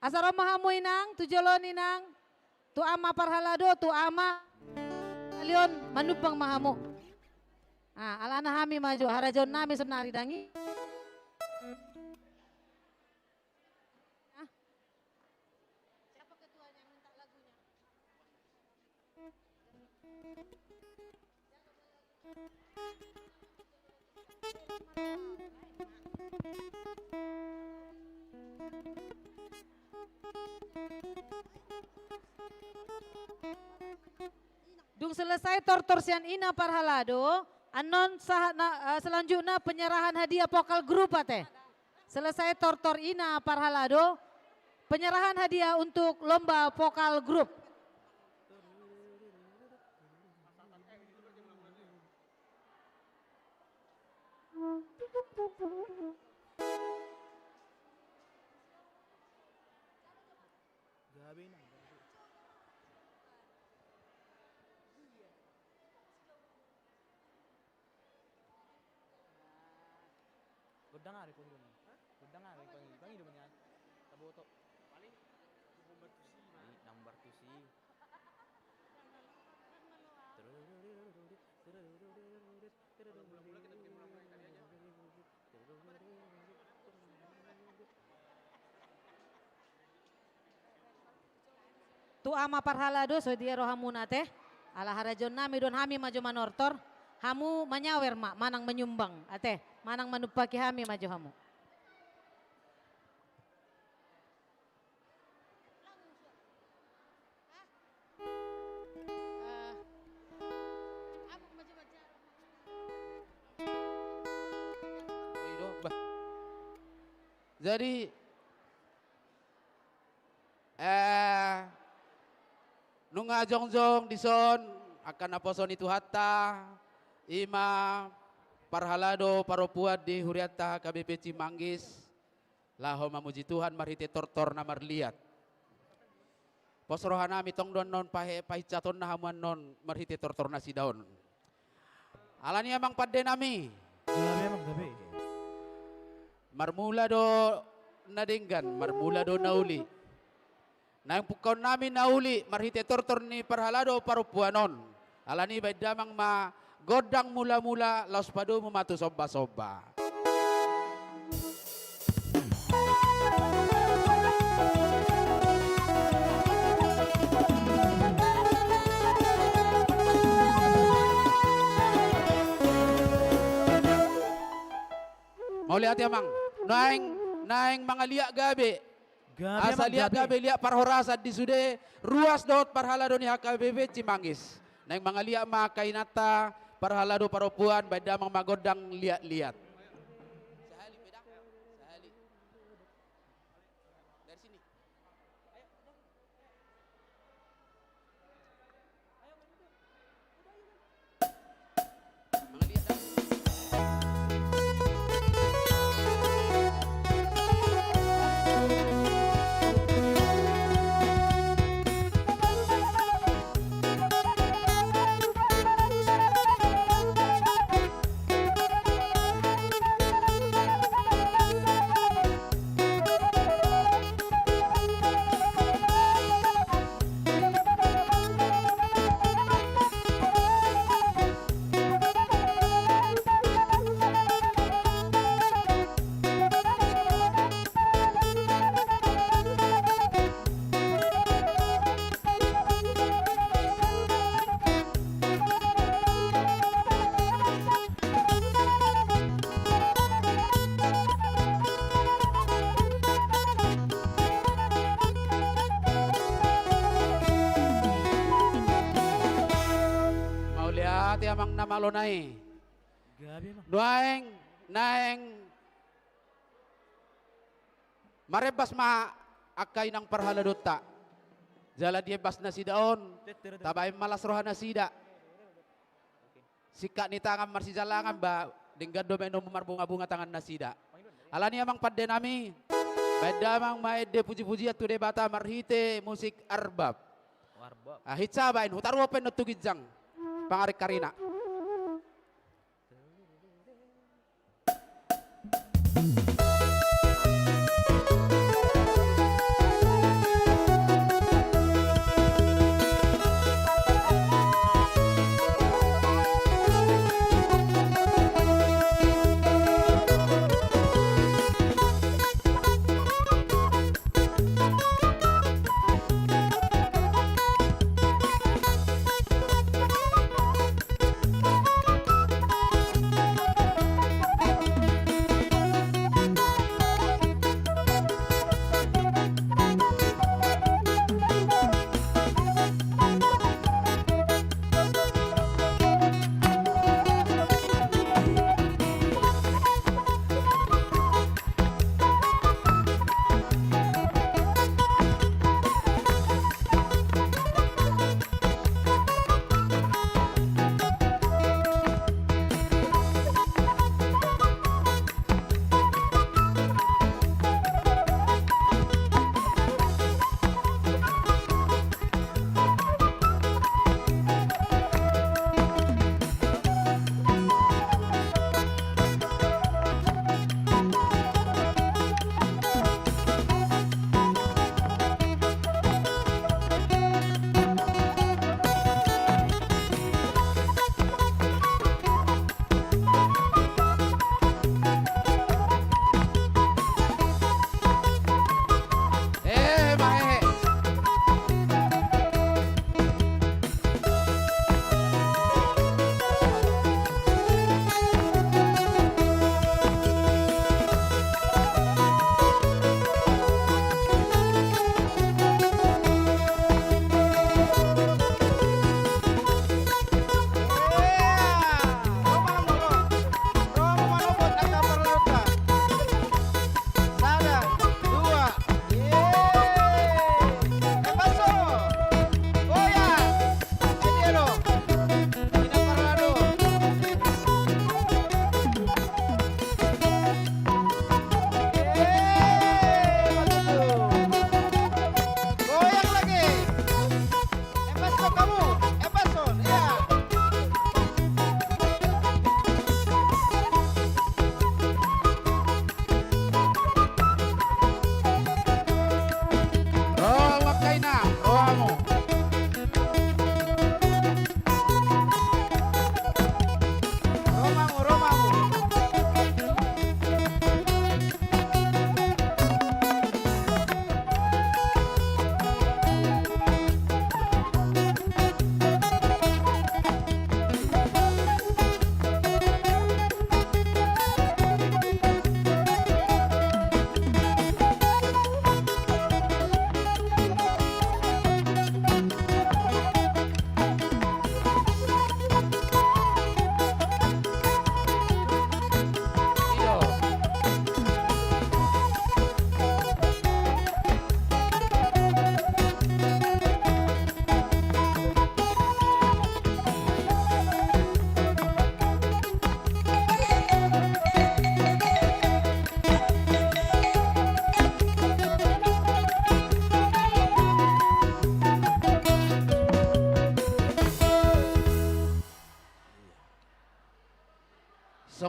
Asa ro ma hamu inang, tu jolo on inang, tu ama parhalado, tu ama, kalion manumpang ma hamu. Ah, alana hami ma jo, harajaon nami sonari dang i. Ah. Siapa ketuanya yang minta lagunya? Dung selesai tortor sian ina parhalado, annon sahat na, eh, selanjutna penyerahan hadiah vokal grup ate. Selesai tortor ina parhalado, penyerahan hadiah untuk lomba vokal grup. Gabe nang, gabe. Godang ari pangido. Godang ari pangido, pangido mani ai. Taboto. Paling nomor tusi. Nomor tusi. Tu ama parhalado, so dia rohamuna ate. Ala harajaon nami don hami ma jo manortor. Hamu manyawer ma, manang manyumbang ate. Manang manumpaki hami ma jo hamu. Jadi, eh, nunga jongjong dison angka naposo ni Tuhanta, ima parhalado parompuan di hurianta H K B P Cimanggis, laho mamuji Tuhan marhite tortor na marliat. Pos roha nami tong do annon pahe-, pahinsatonna hamu annon marhite tortor nasida on. Alani amang pande nami. Gabe amang, gabe. Marmula do na denggan, marmula do na uli. Naeng pungkaon nami na uli marhite tortor ni parhalado parompuan on. Alani baen damang ma gondang mula-mula laos padomu ma tu somba-somba. Mauliate amang. Naeng, naeng mangaliat gabe. Gabe, asa amang, liat gabe. Gabe, liat parhorasan di sude ruas dohot parhalado ni H K B P Cimanggis. Naeng mangaliat ma angka inanta parhalado parompuan, baen damang ma gondang liat-liat. Sahali pe da, sahali. Dari sini. Mauliate amang na malo nai. Gabe, amang. Nuaeng naeng marembas ma angka inang parhaladonta. Jala di embas nasida on, tabaen ma las roha nasida. Singkat ni tangan marsijalangan ba, denggan do baen on marbunga-bunga tangan nasida. Alani amang pande nami, baen damang ma ende puji-pujian tu Debata marhite musik arbab. Arbab. Ah, hinsa baen, hutaruhon pe on tu ginjang pangaringkarina.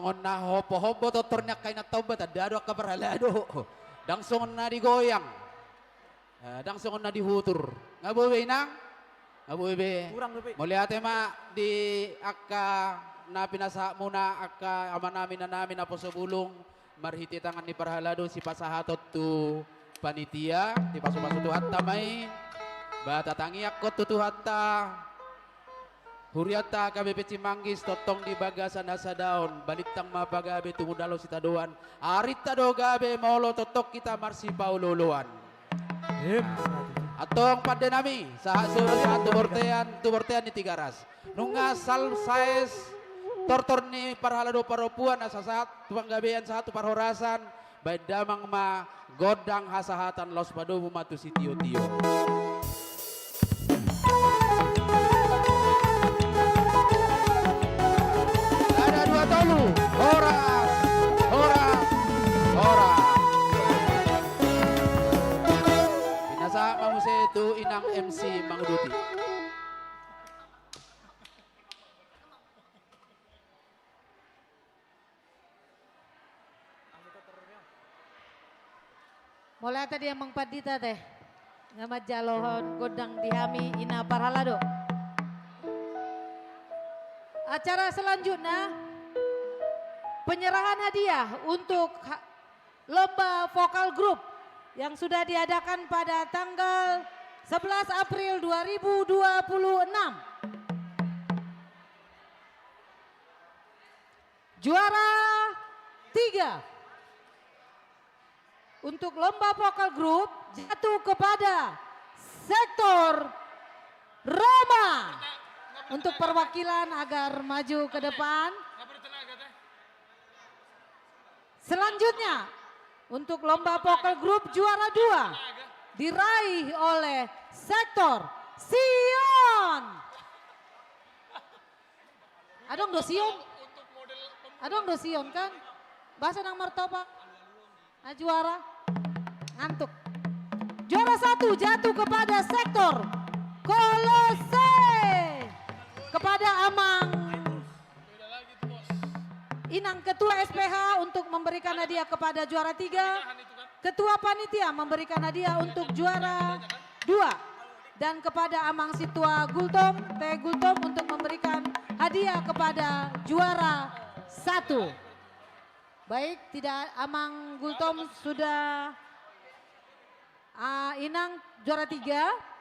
Songon na hombo-hombo tortor ni angka inanta on ba, tanda do angka parhalado. Ndang songon na digoyang. Eh, ndang songon na dihutur. Nga boi be, Inang? Nga boi be. Kurang dope. Mauliate ma di angka na pinasahatmuna, angka amanami, inanami naposo bulung, marhite tangan ni parhalado sipasahaton tu panitia, dipasupasu Tuhanta ma i. Ba tatangiangkon tu Tuhanta. Hurianta H K B P Cimanggis, tongtong di bagasan hasadaon, balintang ma pagabe tumundalhon sitadoan, arinta do gabe molo tongtong hita marsipaolo-oloan. Em. Antong pande nami, sahat solu, sahat tu bontean, tu bontean ni Tigaras. Nunga salpu saes tortor ni parhalado parompuan, asa sahat tu panggabean, sahat tu parhorasan, baen damang ma gondang hasahatan, laos padomu ma tu sitio-tio. Sada, dua, tolu. Horas, horas, horas. Pinasahat ma muse tu inang M C manguduti. Mauliate di amang pandita te, nga manjalohon gondang di hami ina parhalado. Acara selanjutnya, penyerahan hadiah untuk ha-, lomba vokal group yang sudah diadakan pada tanggal sebelas April dua ribu dua puluh enam. Juara tiga untuk lomba vokal group jatuh kepada sektor Roma. Untuk perwakilan agar maju ke depan. Selanjutnya, untuk lomba vokal group juara dua diraih oleh sektor Sion. Adong do Sion? Adong do Sion, kan? Boasa ndang martopak? Ah, juara. Ngantuk. Juara satu jatuh kepada sektor Kolose. Kepada Amang Inang Ketua S P H untuk memberikan hadiah kepada juara tiga. Ketua Panitia memberikan hadiah untuk juara dua. Dan kepada Amang Situa Gultom, T Gultom, untuk memberikan hadiah kepada juara satu. Baik, tidak, Amang Gultom sudah, ah, Inang juara tiga.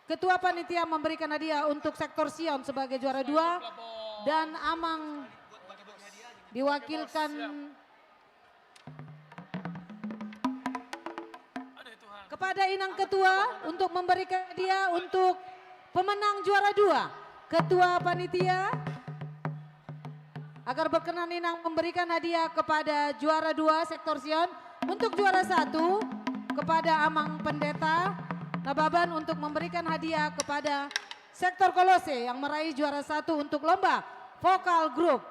Ketua Panitia memberikan hadiah untuk sektor Sion sebagai juara dua. Dan Amang diwakilkan kepada Inang Ketua untuk memberikan hadiah untuk pemenang juara dua. Ketua Panitia, agar berkenan Inang memberikan hadiah kepada juara dua sektor Sion, untuk juara satu kepada Amang Pendeta Nababan untuk memberikan hadiah kepada sektor Kolose yang meraih juara satu untuk lomba vokal group.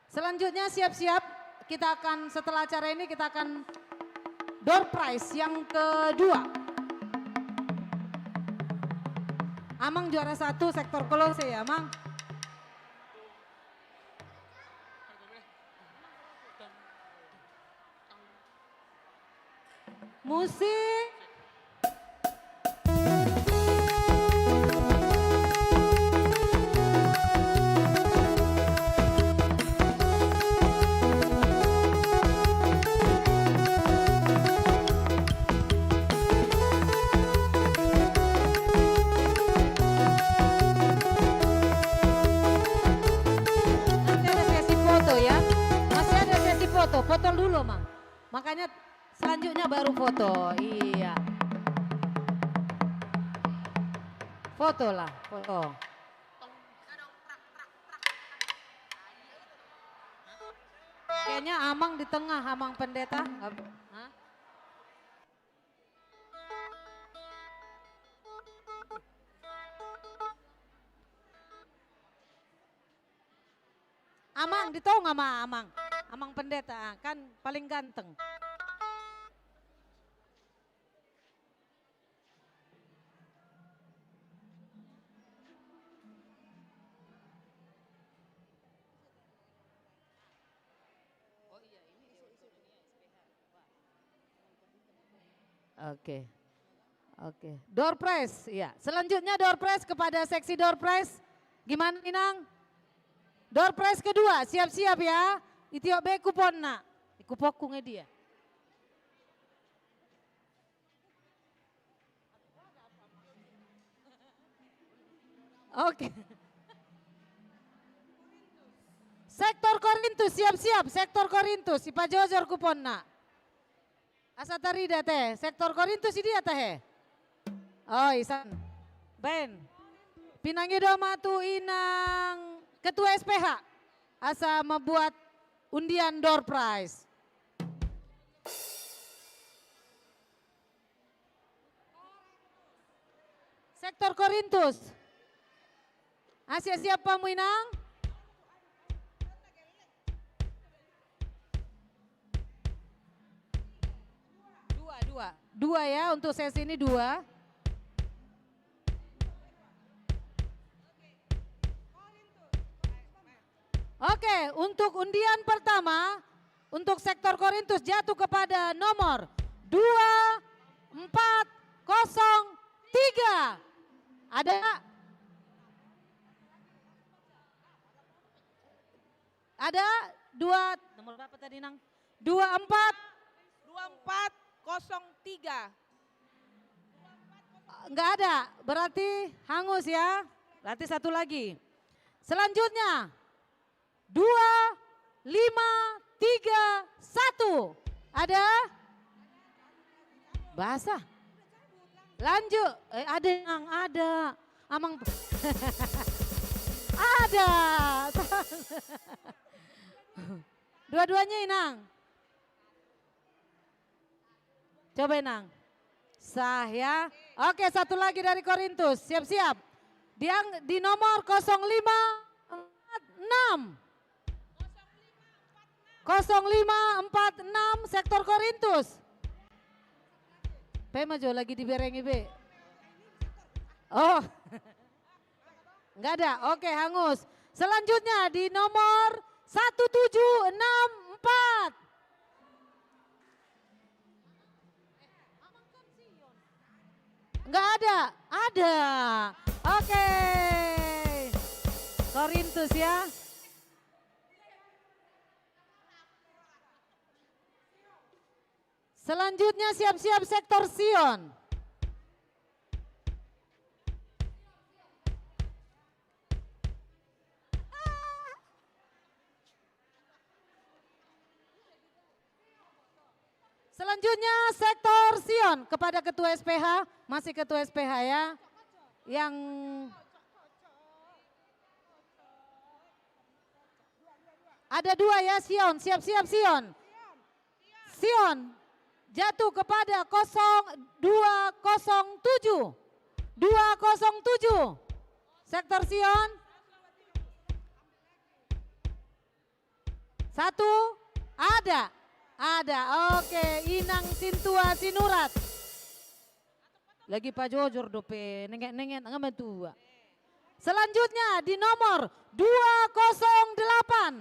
Selanjutnya siap-siap, kita akan, setelah acara ini kita akan door prize yang kedua. Amang juara satu sektor Kolose ya, Amang. Musik. Nanti ada sesi foto ya. Masih ada sesi foto. Foto dulu, Mang. Makanya selanjutnya baru foto. Iya. Foto lah, foto. Kayaknya Amang di tengah, Amang Pendeta. Nggak, hah? Amang, di tonga ma, Amang. Amang Pendeta, ah, kan paling ganteng. Oke. Oke. Door prize, iya. Selanjutnya door prize kepada seksi door prize. Gimana, Inang? Door prize kedua, siap-siap ya. Itiop be kuponna. Kuponku nge dia. Oke. Sektor Korintus, siap-siap. Sektor Korintus, sipajojor kuponna. Asa tarida te, Sektor Korintus i dia tahe? Oh, isan. Ben. Pinangido ma tu inang ketua S P H. Asa membuat undian door prize. Sektor Korintus. Asa siap hamu, Inang? Dua, dua. Dua ya, untuk sesi ini dua. Oke, untuk undian pertama, untuk Sektor Korintus jatuh kepada nomor dua empat kosong tiga. Ada? Ada dua, nomor berapa tadi, Nang? Dua empat. Dua empat kosong tiga. Nggak ada, berarti hangus ya. Berarti satu lagi. Selanjutnya, dua lima tiga satu. Ada? Basah. Lanjut. Eh, ada, Nang, ada. Amang. Ada. Dua-duanya, Inang. Coba, Inang. Sah ya. Oke, satu lagi dari Korintus. Siap-siap. Di, di nomor kosong lima empat enam. Kosong lima empat enam, Sektor Korintus. Pe ma jo lagi diberengi be. Oh. Nggak ada. Oke, hangus. Selanjutnya di nomor satu tujuh enam empat. Nggak ada? Ada. Oke. Korintus ya. Selanjutnya siap-siap Sektor Sion. Selanjutnya Sektor Sion, kepada Ketua S P H, masih Ketua S P H ya, yang ada dua ya, Sion, siap-siap Sion. Sion jatuh kepada kosong dua kosong tujuh. Dua kosong tujuh. Sektor Sion. Satu. Ada. Ada. Oke, Inang Sintua Sinurat. Lagi pajojor dope, nenget-nenget, nggak mentua. Selanjutnya di nomor dua kosong delapan.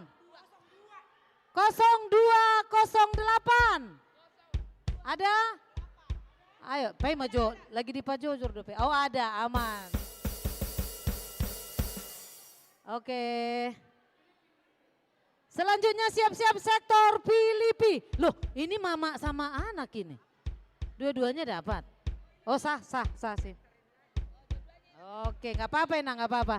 Kosong dua kosong delapan. Ada? Ayo, pai ma jo, lagi dipajojor dope. Oh, ada, aman. Oke. Selanjutnya siap-siap Sektor Pilipi. Loh, ini mama sama anak ini. Dua-duanya dapat. Oh, sah, sah, sah sih. Oke, nggak apa-apa, Inang, nggak apa-apa.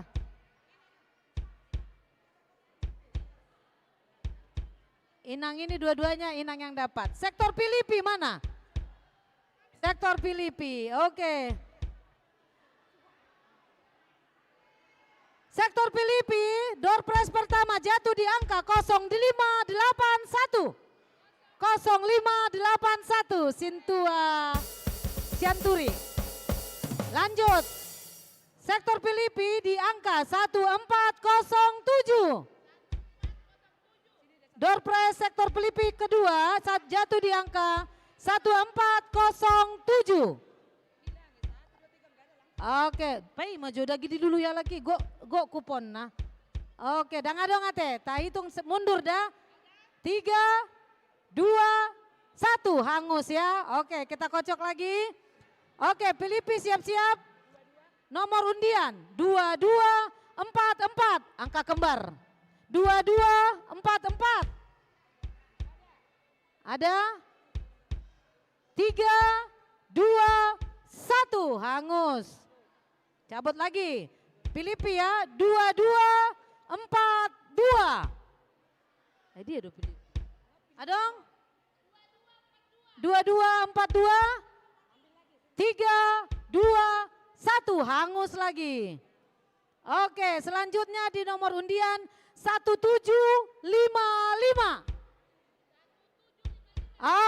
Inang ini dua-duanya Inang yang dapat. Sektor Pilipi mana? Sektor Pilipi, oke. Sektor Pilipi, door prize pertama jatuh di angka kosong lima delapan satu. Kosong lima delapan satu, Sintua Sianturi. Lanjut. Sektor Pilipi di angka satu empat kosong tujuh. Door prize Sektor Pilipi kedua saat jatuh di angka satu empat kosong tujuh. Oke, pai ma jo lagi dilului halak i, gok, gok kuponna. Oke, dang adong ate, tahitung se-, mundur da. Tiga, dua, satu, hangus ya. Oke, kita kocok lagi. Oke, Pilipi siap-siap. Nomor undian dua dua empat empat, angka kembar. Dua dua empat empat. Ada? Tiga, dua, satu, hangus. Cabut lagi. Pilipi ya, dua dua empat dua. Eh, dia do Pilipi. Adong? Dua dua empat dua. Tiga, dua, satu, hangus lagi. Oke, selanjutnya di nomor undian satu tujuh lima lima.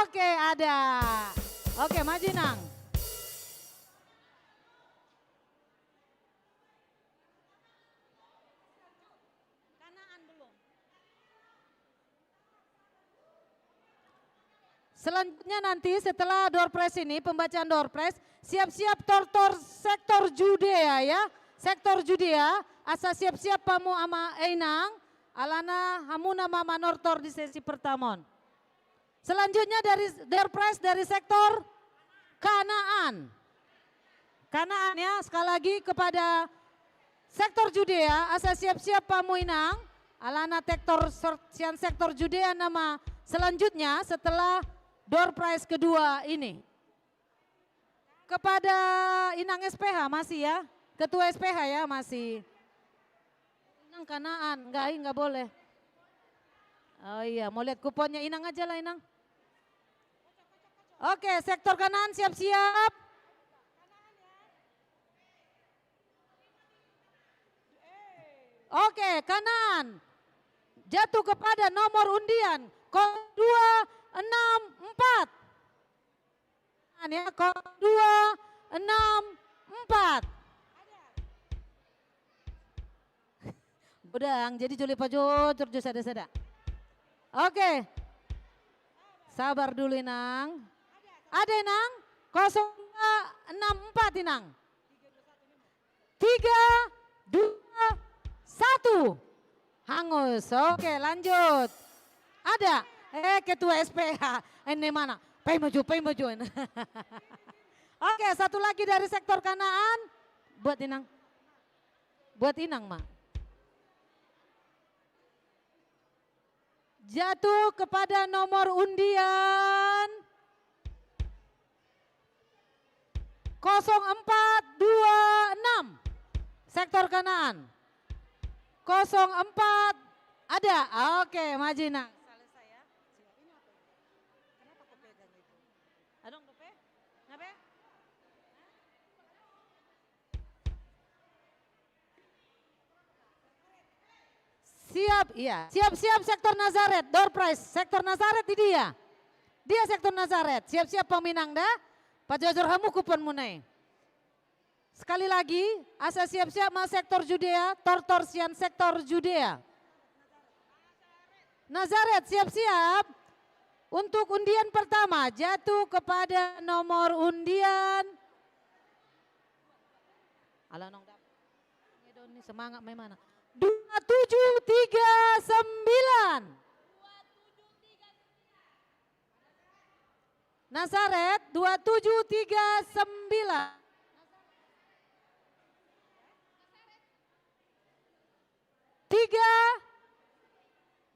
Oke, ada. Oke, maju, Nang. Kanaan belum. Selanjutnya nanti setelah door prize ini, pembacaan door prize, siap-siap tortor sektor Judea ya. Sektor Judea, asa siap-siap hamu ama inang, alana hamuna ma manortor di sesi pertama on. Selanjutnya dari door prize dari sektor Kanaan. Kanaan ya, sekali lagi kepada sektor Judea, asa siap-siap hamu inang, alana sektor ser-, sian sektor Judea nama selanjutnya setelah door prize kedua ini. Kepada Inang S P H masih ya, Ketua S P H ya masih. Inang Kanaan, enggak, enggak boleh. Oh iya, mau lihat kuponnya Inang aja lah, Inang. Oke, sektor Kanaan siap-siap. Oke, Kanaan jatuh kepada nomor undian kosong dua enam empat. Ya, kosong dua enam empat. Godang, jadi jolo pajojor jo sada-sada. Oke. Sabar dulu, Inang. Ada, Inang? Kosong dua enam empat, Inang. Tiga, dua, satu. Hangus. Oke, lanjut. Ada? Eh, Ketua S P H. Ini mana? Pai maju, pai maju. Oke, satu lagi dari sektor Kanaan. Buat Inang. Buat Inang, Ma. Jatuh kepada nomor undian kosong empat dua enam. Sektor Kanaan. Kosong empat, ada. Oke, maju, Inang. Selesai ya. Ini apa ini? Kenapa kau pegang itu? Adong dope? Ngape? Siap, iya. Siap-siap sektor Nazaret, door prize. Sektor Nazaret di dia. Dia sektor Nazaret. Siap-siap hamu inang da. Pajojor hamu kuponmuna i. Sekali lagi, asa siap-siap ma sektor Judea, tortor sian sektor Judea. Nazaret, siap-siap. Untuk undian pertama, jatuh kepada nomor undian. Ala nong dap-, ini dong, ini semangat memang. Dua tujuh tiga sembilan. Nazaret dua tujuh tiga sembilan. Tiga,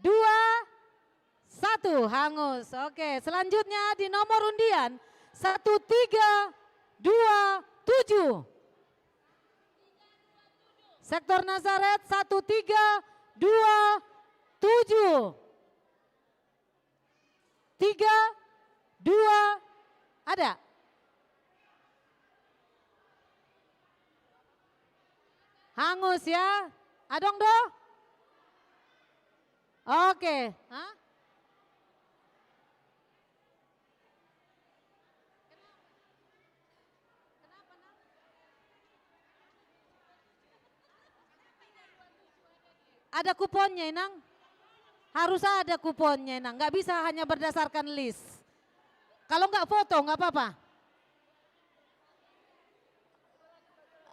dua, satu, hangus. Oke, selanjutnya di nomor undian satu tiga dua tujuh. Sektor Nazaret satu tiga dua tujuh. Tiga, dua, ada. Hangus ya. Adong do? Oke. Hah? Ada kuponnya, Inang? Harus ada kuponnya, Inang. Nggak bisa hanya berdasarkan list. Kalau nggak foto, nggak apa-apa.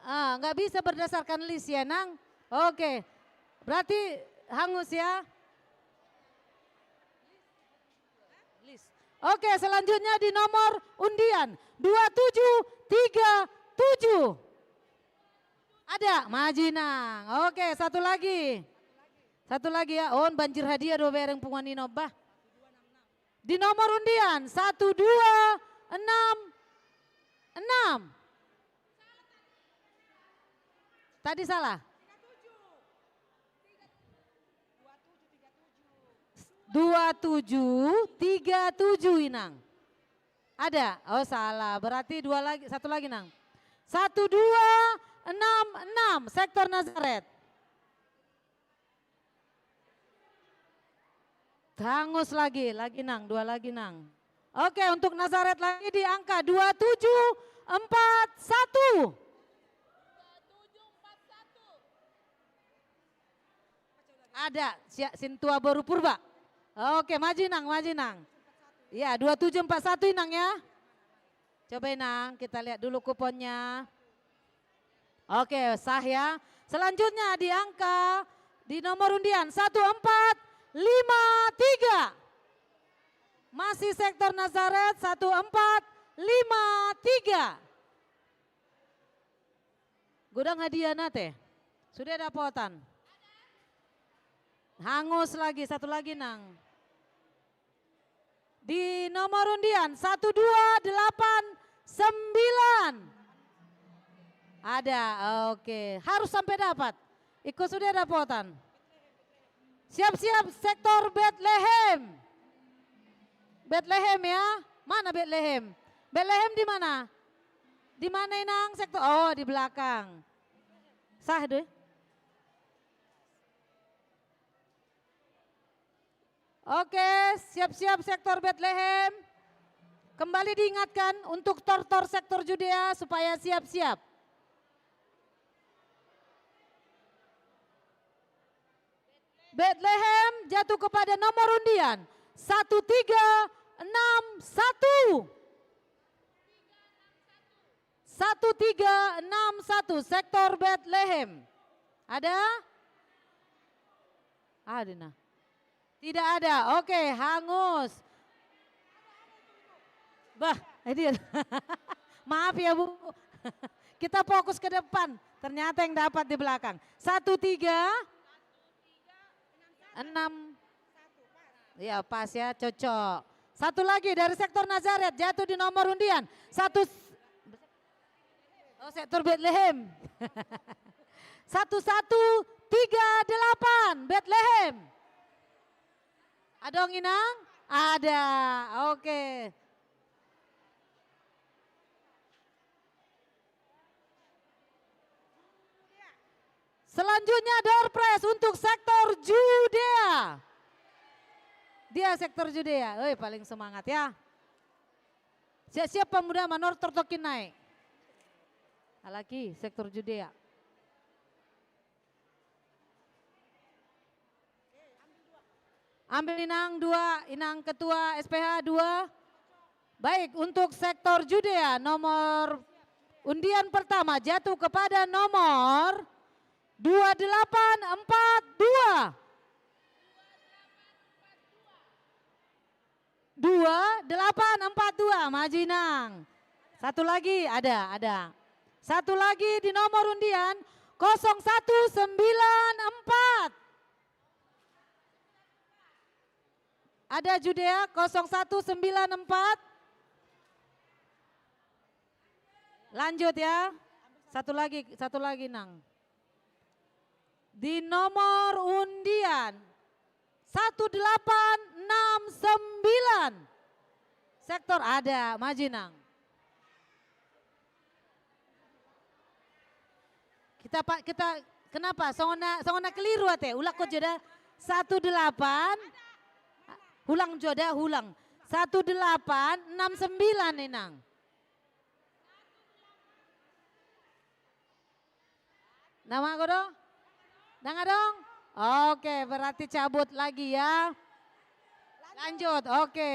Ah, nggak bisa berdasarkan list ya, Nang? Oke. Berarti hangus ya. Oke, selanjutnya di nomor undian dua tujuh tiga tujuh. Ada, maju Inang. Oke, satu lagi. Satu lagi ya. On banjir hadiah do bereng punguan i, Nobah. Di nomor undian satu dua enam enam. Tadi salah. Dua tujuh tiga tujuh, Inang. Ada? Oh, salah. Berarti dua lagi, satu lagi, Nang. Satu dua enam enam, sektor Nazaret. Hangus lagi, lagi Nang, dua lagi Nang. Oke, untuk Nazaret lagi di angka dua tujuh empat satu. Ada, sia-, sintua boru Purba. Oke, maju Nang, maju Nang. Iya, dua tujuh empat satu Inang ya. Coba Inang, kita lihat dulu kuponnya. Oke, sah ya. Selanjutnya di angka, di nomor undian satu empat lima tiga. Masih sektor Nazaret, satu empat lima tiga. Godang hadiahna te. Sudah dapotan. Hangus lagi, satu lagi Nang. Di nomor undian satu dua delapan sembilan. Ada, oke. Harus sampai dapat. Ingkon sudah dapotan. Siap-siap sektor Betlehem. Betlehem ya. Mana Betlehem? Betlehem di mana? Di mana Inang sektor? Oh, di belakang. Sah deh. Oke, siap-siap sektor Betlehem. Kembali diingatkan untuk tor-tor sektor Judea supaya siap-siap. Betlehem jatuh kepada nomor undian satu tiga enam satu. Satu tiga enam satu, sektor Betlehem. Ada? Ada, nah. Tidak ada. Oke, hangus. Bah, ini. Maaf ya, Bu. Kita fokus ke depan. Ternyata yang dapat di belakang. Satu tiga enam. Iya, pas ya, cocok. Satu lagi dari sektor Nazaret, jatuh di nomor undian. Satu, oh, sektor Betlehem. Satu satu tiga delapan, Betlehem. Adong Inang? Ada, oke. Selanjutnya door prize untuk sektor Judea. Dia sektor Judea. Oi, paling semangat ya. Siap-siap pemuda manor tortokin naik. Alaki sektor Judea. Ambil Inang dua, Inang Ketua S P H dua. Baik, untuk sektor Judea nomor undian pertama jatuh kepada nomor dua delapan empat dua. Dua delapan empat dua, maju Inang. Satu lagi, ada, ada. Satu lagi di nomor undian kosong satu sembilan empat. Ada Judea kosong satu sembilan empat. Lanjut ya. Satu lagi, satu lagi, Nang. Di nomor undian satu delapan enam sembilan. Sektor ada, maju Nang. Kita, Pak, kita, kenapa? Songon na, songon na keliru ate. Ulang ko jo da. Satu delapan. Ulang jo da, ulang. Satu delapan enam sembilan, Inang. Nama ko do? Dang adong? Oke, berarti cabut lagi ya. Lanjut, oke.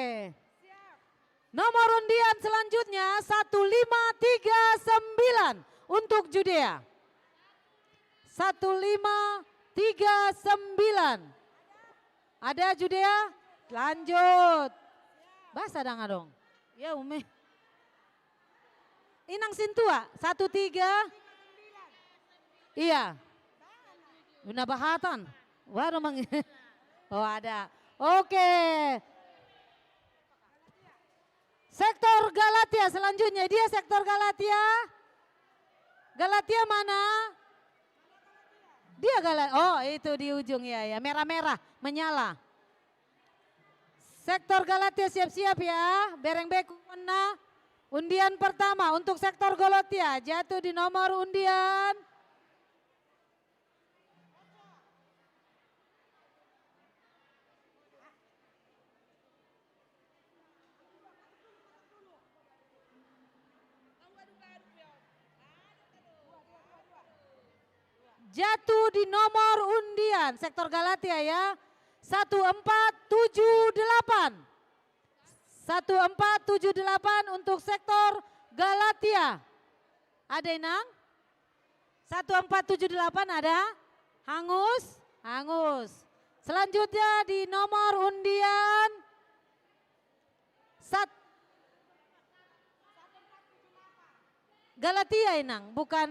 Nomor undian selanjutnya satu lima tiga sembilan untuk Judea. Satu lima tiga sembilan. Ada Judea? Lanjut. Basa dang adong. Ya, Umi. Inang sintua, satu tiga. Iya. Una bahatan. Waduh, mang. Oh, ada. Oke. Sektor Galatia selanjutnya. Dia sektor Galatia. Galatia mana? Dia Galatia. Oh, itu di ujung ya, ya. Merah-merah, menyala. Sektor Galatia siap-siap ya. Bereng be kuponna. Undian pertama untuk sektor Galatia jatuh di nomor undian. Jatuh di nomor undian sektor Galatia ya. Satu empat tujuh delapan. Satu empat tujuh delapan untuk sektor Galatia. Ada, Inang? Satu empat tujuh delapan ada? Hangus? Hangus. Selanjutnya di nomor undian sat-, Galatia, Inang, bukan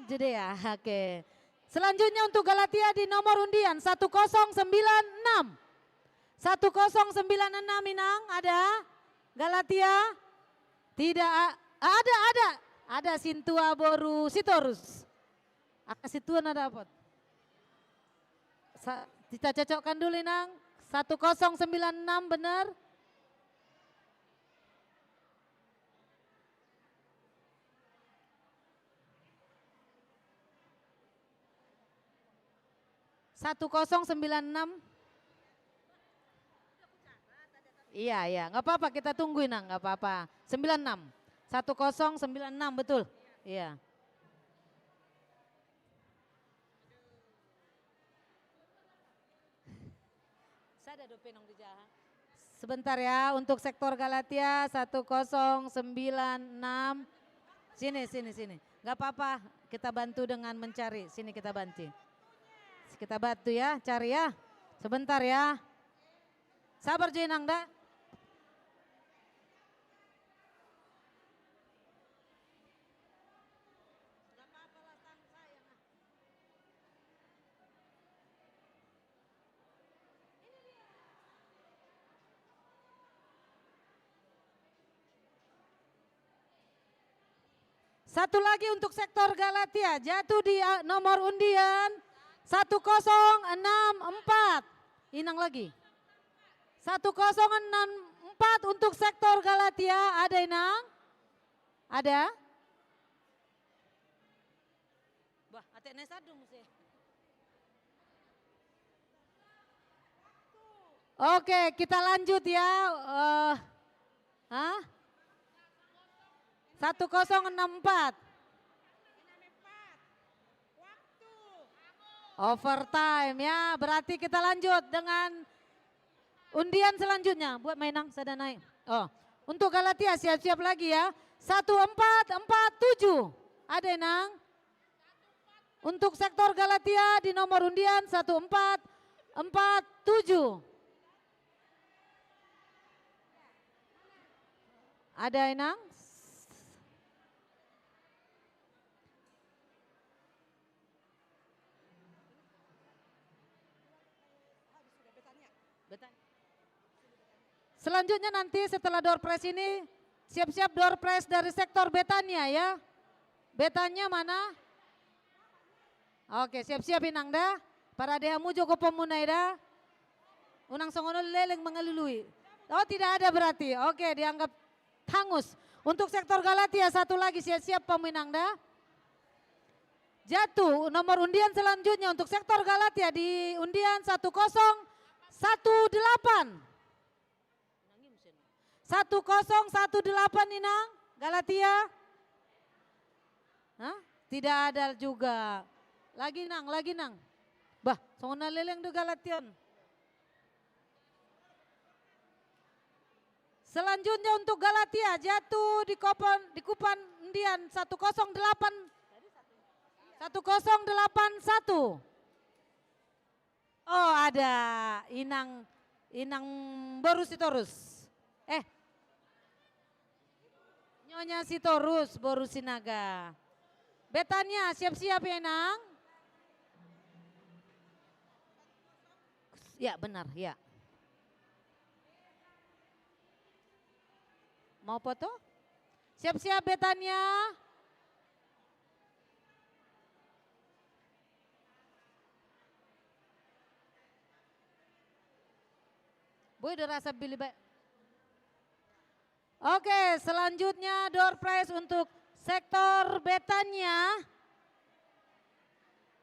Judea. Oke. Selanjutnya untuk Galatia di nomor undian satu kosong sembilan enam. Satu kosong sembilan enam, Inang, ada? Galatia? Tidak a-, ada, ada. Ada sintua boru Sitorus. Angka sintua na dapot. Sa-, kita cocokkan dulu, Inang. Satu kosong sembilan enam, benar? Satu kosong sembilan enam. Iya, iya, nggak apa-apa, kita tunggu, Inang, nggak apa-apa. Sembilan enam. Satu kosong sembilan enam, betul. Iya. Sada dope nang di jaha. Sebentar ya, untuk sektor Galatia satu kosong sembilan enam. Sini, sini, sini. Nggak apa-apa, kita bantu dengan mencari. Sini kita bantu. Kita bantu ya, cari ya. Sebentar ya. Sabar jo, Inang, da. Satu lagi untuk sektor Galatia, jatuh di, ah, nomor undian satu kosong enam empat. Inang lagi. Satu kosong enam empat untuk sektor Galatia, ada, Inang? Ada? Bah, atik na sadu muse. Oke, kita lanjut ya. Eh, hah? Satu kosong enam empat. Overtime ya, berarti kita lanjut dengan undian selanjutnya. Buat ma, Inang, sada naik. Oh, untuk Galatia siap-siap lagi ya. Satu empat empat tujuh. Ada, Inang? Untuk sektor Galatia di nomor undian satu empat empat tujuh. Ada, Inang? Selanjutnya nanti setelah door prize ini, siap-siap door prize dari sektor Betania ya. Betania mana? Oke, siap-siap, Inang, da. Parade hamu jo kuponmuna i, da. Unang songon on leleng mangalului. Oh, tidak ada berarti. Oke, dianggap hangus. Untuk sektor Galatia satu lagi, siap-siap hamu, Inang, da. Jatuh nomor undian selanjutnya untuk sektor Galatia di undian satu kosong satu delapan. Satu kosong satu delapan, Inang, Galatia. Hah? Tidak ada juga. Lagi, Nang, lagi, Nang. Bah, songon na leleng do Galatia on. Selanjutnya untuk Galatia, jatuh di kupan, di kupan undian satu kosong delapan, satu kosong delapan satu. Oh, ada Inang, Inang boru Sitorus. Eh. Nyonya Sitorus, boru Sinaga. Betania, siap-siap ya, Inang? Ya, benar, ya. Mau foto? Siap-siap, Betania? Boy, udah rasa bili ba-, Oke, selanjutnya door prize untuk sektor Betania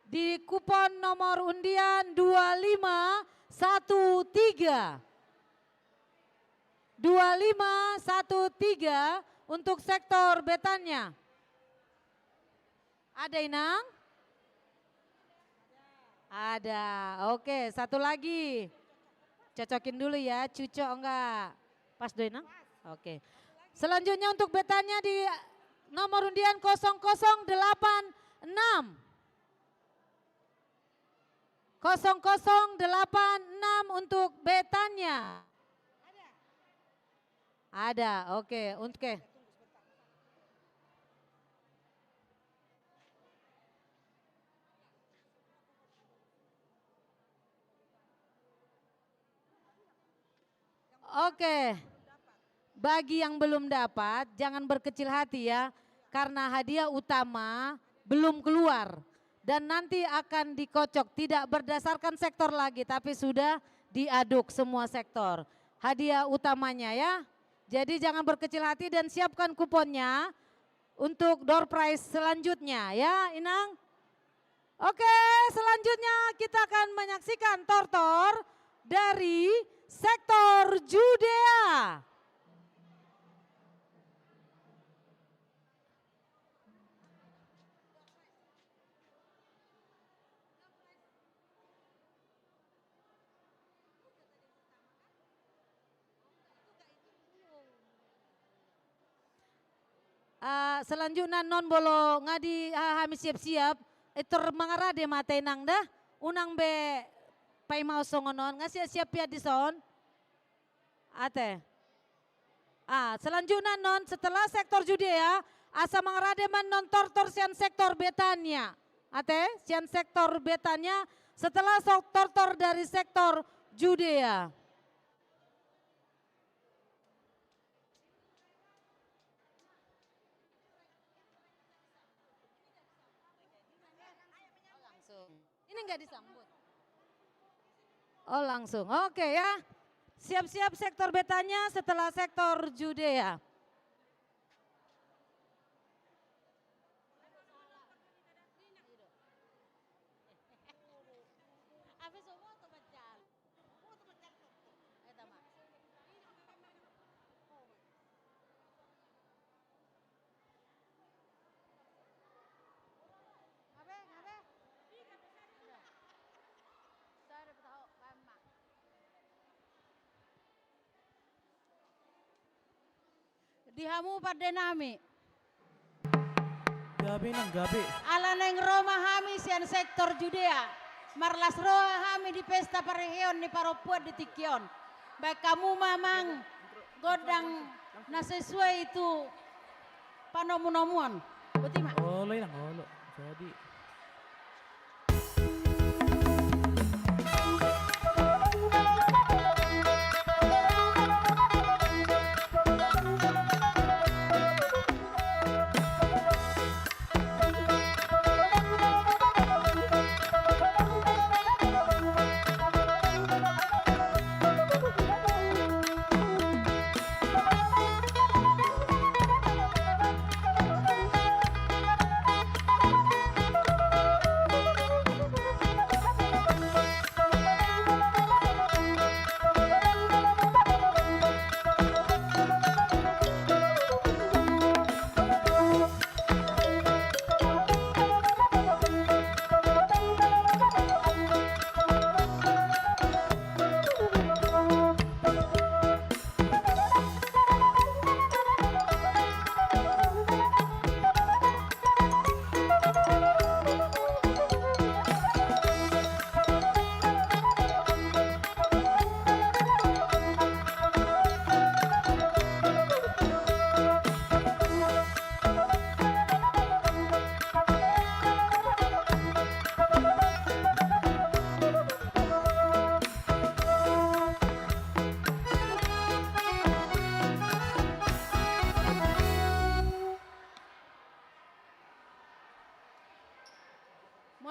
di kupon nomor undian dua lima satu tiga. Dua lima satu tiga untuk sektor Betania. Ada, Inang? Ada. Oke, satu lagi. Cocokin dulu ya, cucok enggak? Pas do, Inang? Oke. Selanjutnya untuk Betania di nomor undian kosong kosong delapan enam. Kosong kosong delapan enam untuk Betania. Ada, oke, untuk, oke. Oke. Bagi yang belum dapat, jangan berkecil hati ya, karena hadiah utama belum keluar dan nanti akan dikocok, tidak berdasarkan sektor lagi, tapi sudah diaduk semua sektor hadiah utamanya ya. Jadi jangan berkecil hati dan siapkan kuponnya untuk door prize selanjutnya ya, Inang. Oke, selanjutnya kita akan menyaksikan tortor dari sektor Judea. Ah, selanjutna annon molo nga di, ah, hami siap-siap, eh, tor mangarade ma ate, Inang, da. Unang be paimaon songon on, nga siap-siap pe dison. Ate. Ah, selanjutna annon setelah sektor Judea, asa mangarade ma annon tortor sian sektor Betania. Ate, sian sektor Betania, setelah so-, tortor dari sektor Judea. Langsung. Ini nggak disambut. Oh, langsung. Oke ya. Siap-siap sektor Betania, setelah sektor Judea. Di hamu pande nami. Gabe nang gabe. Ala naeng ro ma hami sian sektor Judea. Marlas roha hami di pesta parheheon ni parompuan di tingki on. Baen hamu ma amang gondang na sesuai tu panomunomuon. Boti ma. Olo, Inang, olo. Jadi.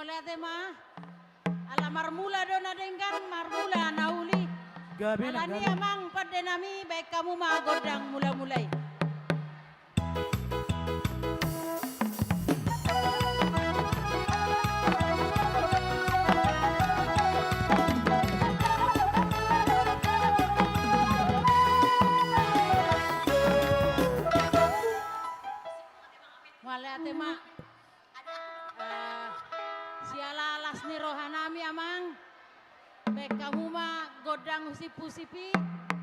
Mauliate ma. Ala marmula do na denggan, marmula na uli. Gabe na gabe. Alani i amang pande nami, baen hamu ma gondang mula-mula i. Mauliate ma. Eh, siala las ni roha nami amang, baen hamu ma gondang husip-husip i,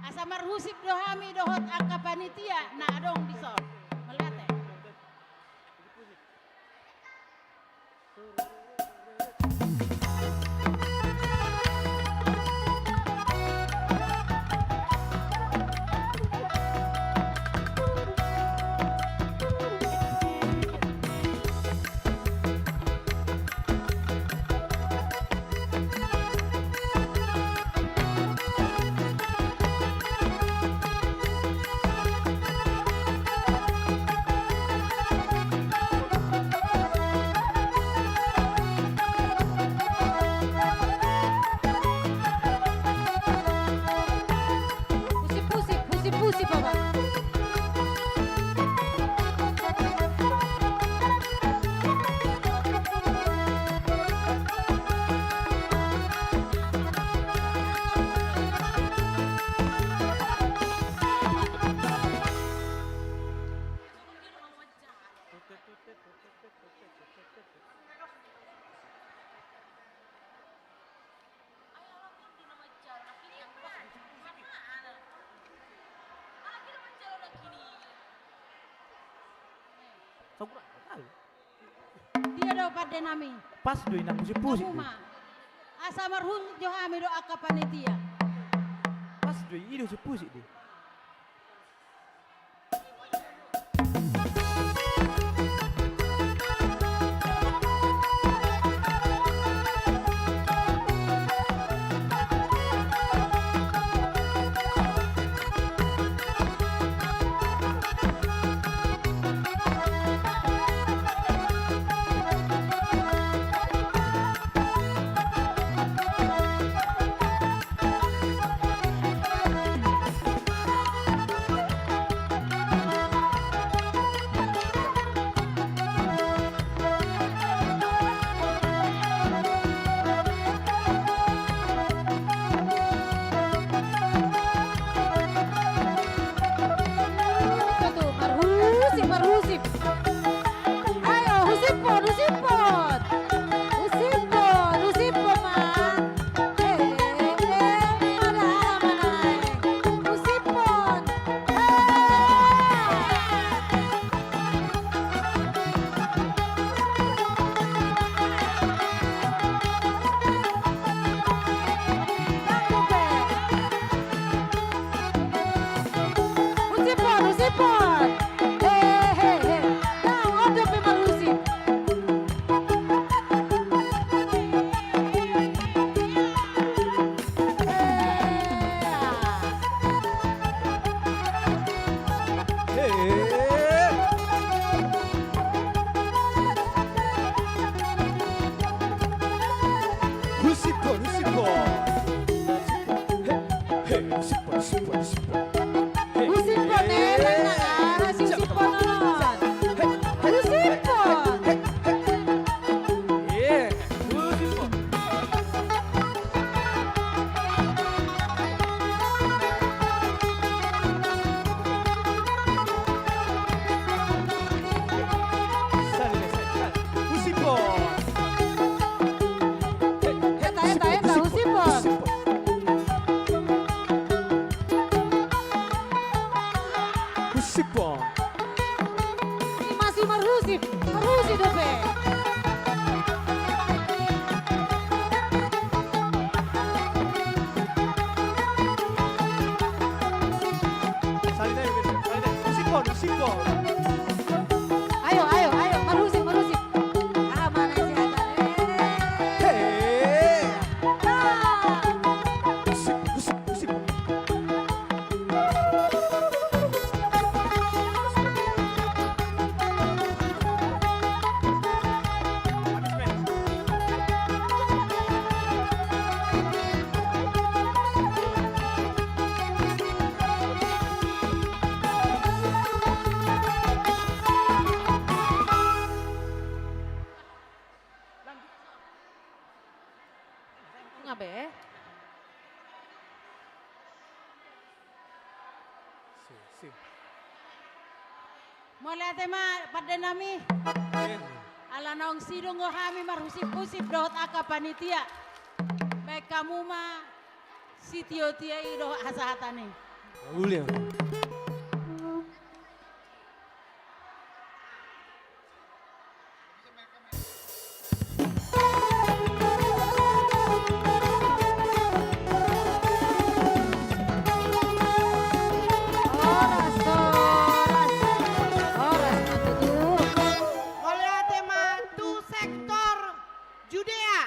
asa marhusip do hami dohot angka panitia na adong dison. Mauliate. Husip-husip, husip-husip, Bapak. Dia do pande nami. Pas do i nang husip-husip. Hamu ma. Asa marhusip jo hami do angka panitia. Pas do i, i do husip-husip do i. Marhusip, marhusip. Ayo, husiphon, husiphon. Husiphon, husiphon ma. Eh, eh, eh, mana, mana, eh. Husiphon. Eh. Husiphon, husiphon. He, he, he. Nang on dope marhusip. He. Husiphon, husiphon. He, he, husiphon, husiphon, husiphon. Husiphon, eh, nang, nang, nang, husiphon, on. Husiphon. Husiphon. Eta, eta, eta, husiphon. Husiphon. Masih marhusip, marhusip dope. Husiphon, husiphon. Ayo, ayo, ayo, marhusip, marhusip. Aha mana si hata, eh. He. Ah. Husip, husip, husip. Mauliate ma pande nami. Ala naung sidung do hami marhusip-husip dohot angka panitia. Baen hamu ma sitio-tio i dohot hasahatan i. Uli. Horas, horas, horas ma tutu. Mauliate ma tu sektor Judea,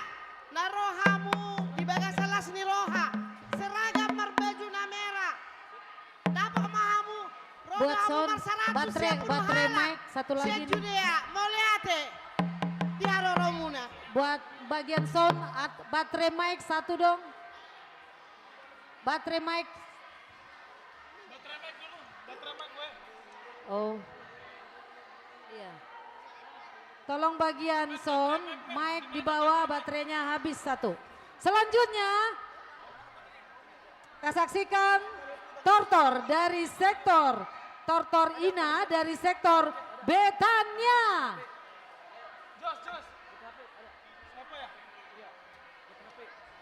na ro hamu di bagasan las ni roha, seragam marbaju na merah. Dapot ma hamu roda hamu marsaratus sian Purhara, sian Judea. Mauliate di haroromuna. Buat bagian sound, at-, baterai mic satu dong. Baterai mic. Oh. Iya. Tolong bagian sound, mic di bawah, baterainya habis satu. Selanjutnya, kita saksikan Tortor dari sektor, Tortor Ina dari sektor Betania. Jos, Jos. Siapa ya?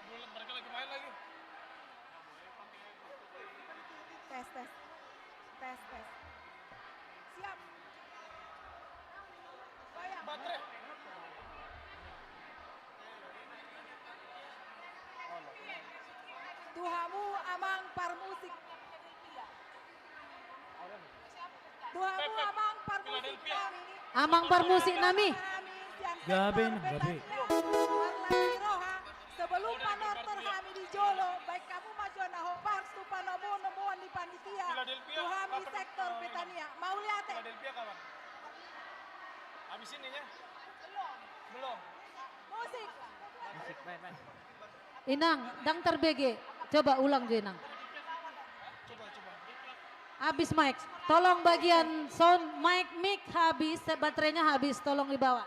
Mereka lagi main lagi. Tes, tes. Tes, tes. Siap. Goyang. Tu hamu amang parmusik. Tu hamu amang parmusik nami. Amang parmusik nami. Gabe, gabe. Marlas ni roha, sebelum manortor hami di jolo, baen hamu ma jo na hombar tu panomu-nomuan ni panitia. Tu hami sektor Betania. Mauliate. Habis ini ya? Belum. Musik. Musik, main, main. Inang, ndang terbege. Coba ulang jo, Inang. Habis mic. Tolong bagian sound, mic, mic habis, baterainya habis, tolong dibawa.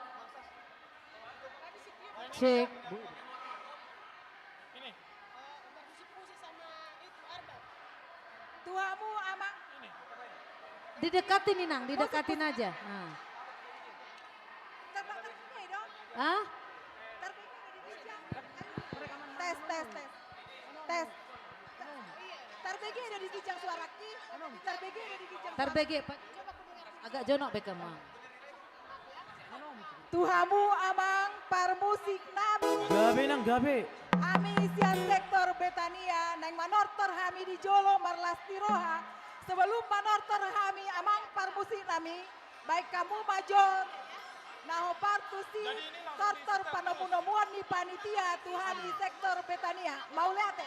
Cek. Tu hamu amang. Didekatin, Inang, didekatin aja. Nah. Hah? Tes, tes, tes. Tes. Tarbege do di ginjang suaraki. Tarbege do di ginjang suaraki. Tarbege, Pak. Agak jonok be hamu. Tu hamu amang parmusik nami. Gabe, Inang, gabe. Hami sian sektor Betania, naeng manortor hami di jolo marlas ni roha. Sebelum manortor hami amang parmusik nami, baen hamu ma jo na hombar tusi tortor panomu-nomuan ni panitia tu hami sektor Betania. Mauliate.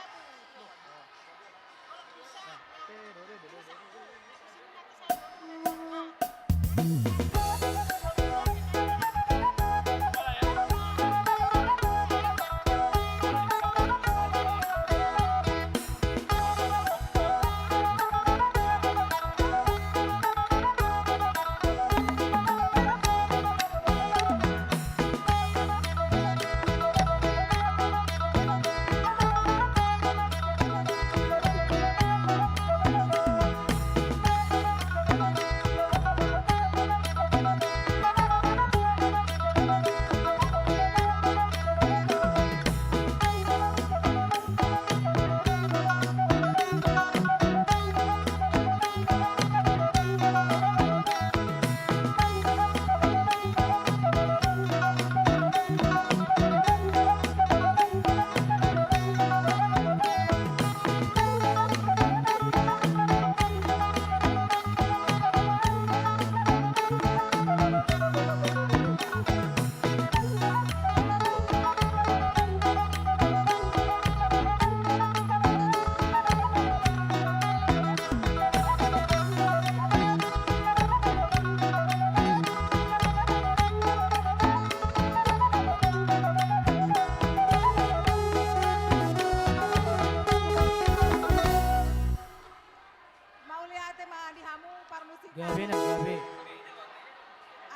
Mauliate ma di hamu parmusik. Gabe, Inang, gabe.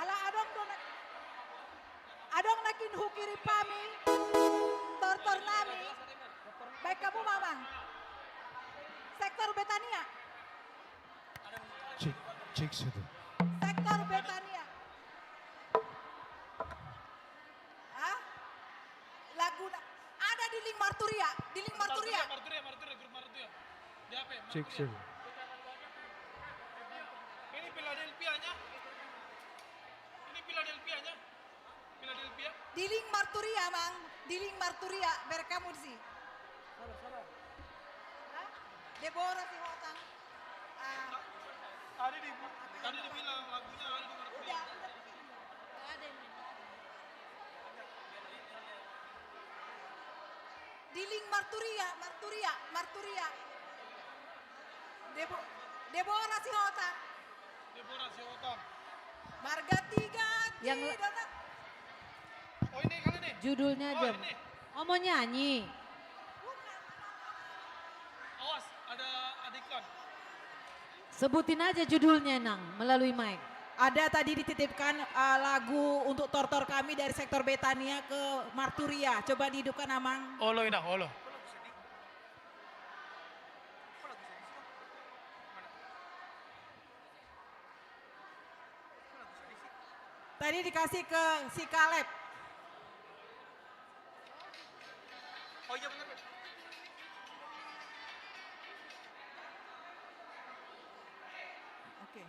Ala adong do na, adong nangkin hukirim hami tortor nami. Baen hamu ma amang. Sektor Betania. Cek, cek satu. Sektor Betania. Hah? Lagu na-, ada di link Marturia, di link Marturia. Marturia, Marturia, grup Marturia. Di H P, cek Marturia. Satu. Ini Philadelphia-nya. Ini Philadelphia-nya. Philadelphia. Di link Marturia, Mang. Di link Marturia, berkamu di sini. Sabar, sabar. Hah? Deborah Sihotar. Ah. Tadi di, tadi dibilang lagunya ada di Marturia. Udah, udah. Nggak ada yang main. Di link Marturia, Marturia, Marturia. Debo-, Deborah Sihotar. Deborah Sihotar. Marga tiga, yang tiga, le-, oh, ini kali nih. Judulnya aja. Oh, ini. Oh, mau nyanyi. Awas, ada adikon. Sebutin aja judulnya, Nang, melalui mic. Ada tadi dititipkan, eh, lagu untuk Tortor Kami dari Sektor Betania ke Marturia. Coba dihidupkan, Amang. Olo, Inang, olo. Tadi dikasih ke si Kaleb. Oh iya, bener, bener. Oke.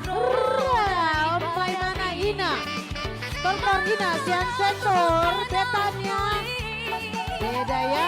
Hurra, on paimana Ina. Tortor Ina sian Sektor Betania. Beda ya.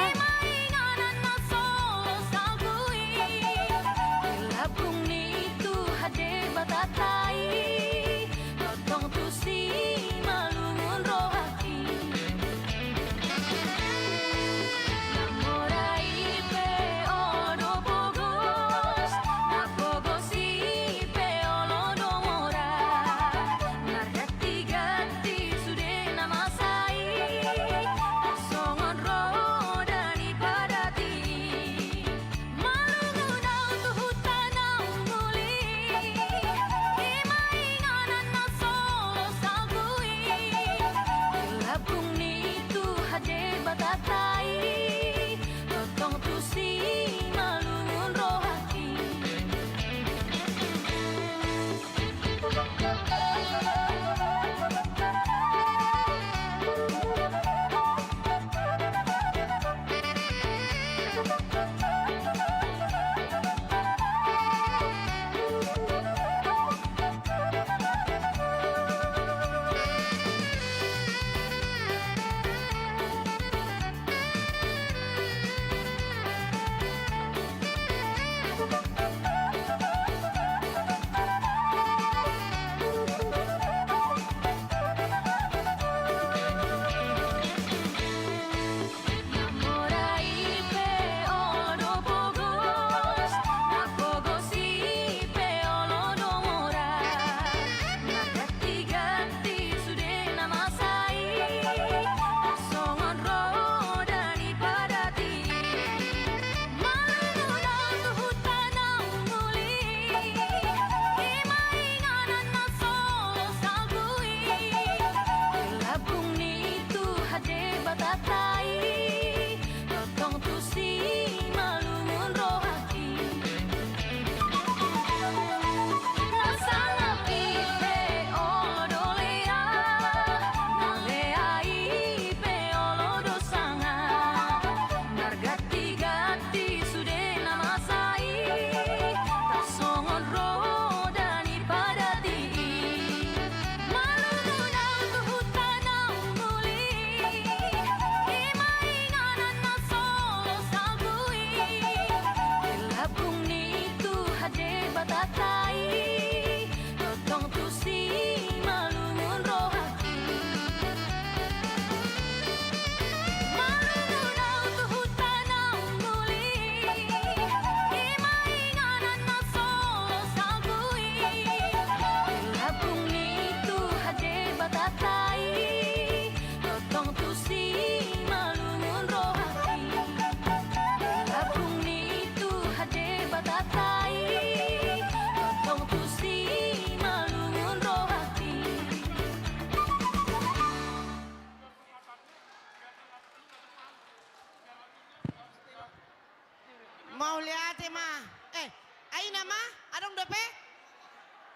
Ma, eh, aina ma, adong dope?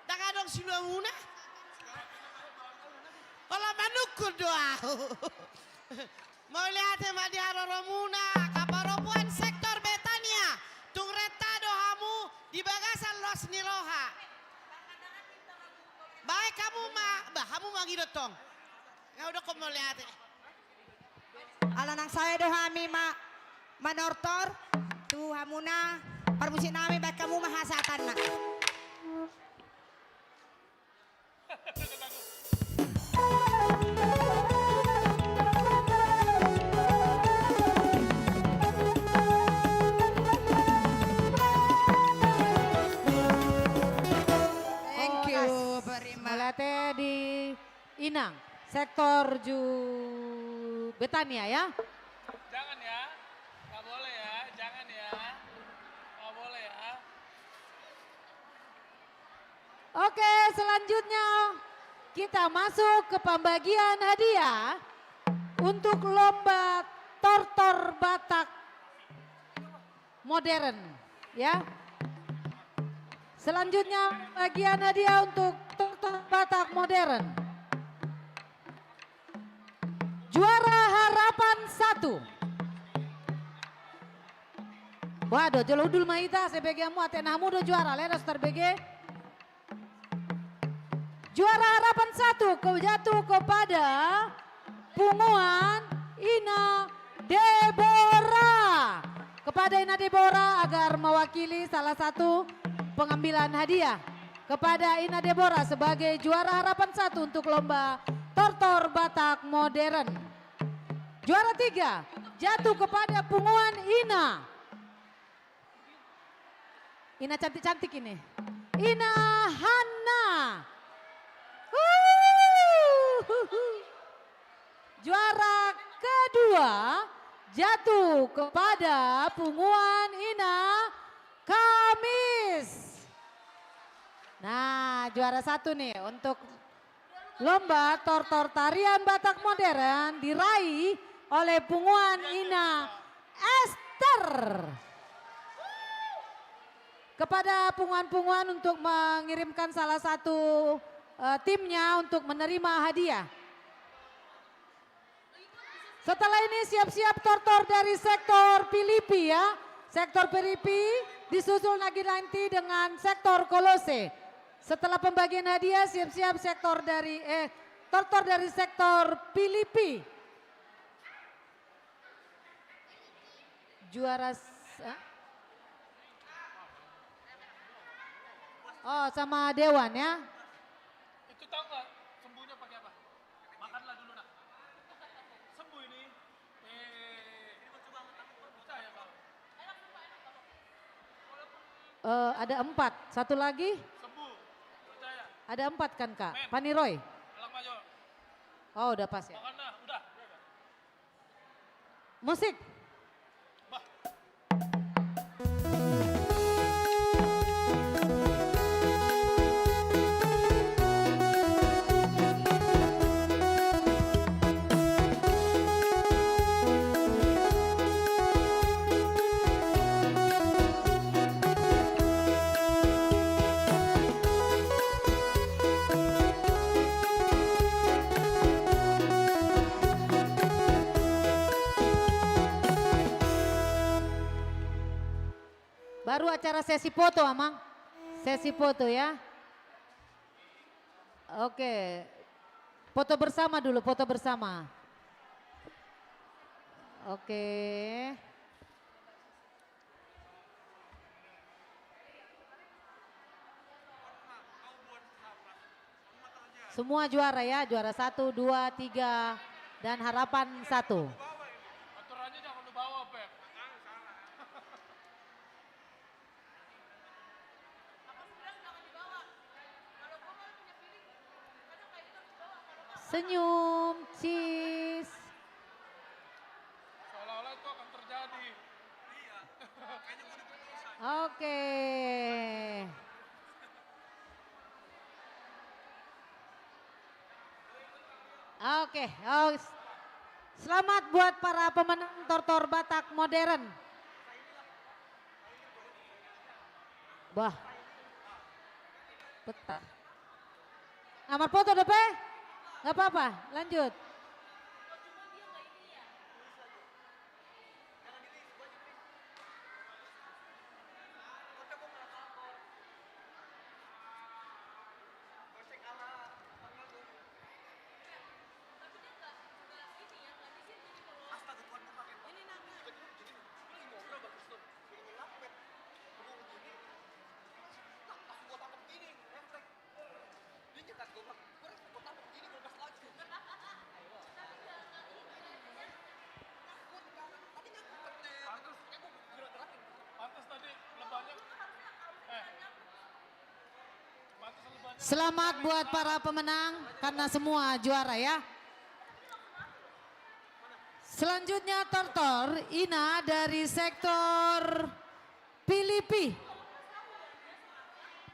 Ndang adong siluamuna? Olo, manungkun do ahu. Mauliate ma di haroromuna, angka parompuan sektor Betania, tung renta do hamu di bagasan los ni roha. Baen hamu ma, bah, hamu mangido tong. Nga udah ko mauliate. Ala nang sae do hami ma-, manortor tu hamuna parmusik nami, baen hamu ma hasahatanna. Thank you very much. Mauliate di Inang, sektor Ju-, Betania ya. Jangan ya, nggak boleh ya, jangan ya, nggak boleh ya. Oke, selanjutnya kita masuk ke pembagian hadiah untuk lomba Tortor Batak modern, ya. Selanjutnya, bagian hadiah untuk Tortor Batak modern. Juara harapan satu. Waduh, jolo hundul ma hita, sebege hamu, atik na hamu do juara, leda so tarbege. Juara harapan satu ke-, jatuh kepada punguan Ina Debora. Kepada Ina Debora agar mewakili salah satu pengambilan hadiah. Kepada Ina Debora sebagai juara harapan satu untuk lomba Tortor Batak Modern. Juara tiga jatuh kepada punguan Ina Ina cantik-cantik ini. Ina Hanna. Huhuhu. Juara kedua jatuh kepada punguan Ina Kamis. Nah, juara satu nih untuk lomba Tortor Tarian Batak Modern diraih oleh punguan Ina Ester. Kepada punguan-punguan untuk mengirimkan salah satu, eh, timnya untuk menerima hadiah. Setelah ini siap-siap tortor dari sektor Pilipi ya. Sektor Pilipi disusul lagi nanti dengan sektor Kolose. Setelah pembagian hadiah, siap-siap sektor dari, eh, tortor dari sektor Pilipi. Juara s-, eh? Oh, sama Dewan ya. Itu tahu nggak sembuhnya pakai apa? Makanlah dulu, Nak. Sembuh ini. Eh, percaya kau. Eh, ada empat. Satu lagi? Sembuh. Percaya. Ada empat kan, Kak? Men. Paniroy? Alang Mayor. Oh, udah pas ya? Makanlah, udah. Musik. Baru acara sesi foto, Amang. Sesi foto, ya. Oke. Foto bersama dulu, foto bersama. Oke. Semua juara ya, juara satu, dua, tiga, dan harapan satu. Aturannya jangan lu bawa, Pep. Senyum, cheese. Seolah-olah itu akan terjadi. Oke. Oke, oh, s-, selamat buat para pemenang Tortor Batak Modern. Wah. Betah. Nah, marfoto dope? Nggak apa-apa, lanjut. Selamat buat para pemenang karena semua juara ya. Selanjutnya Tortor Ina dari sektor Pilipi.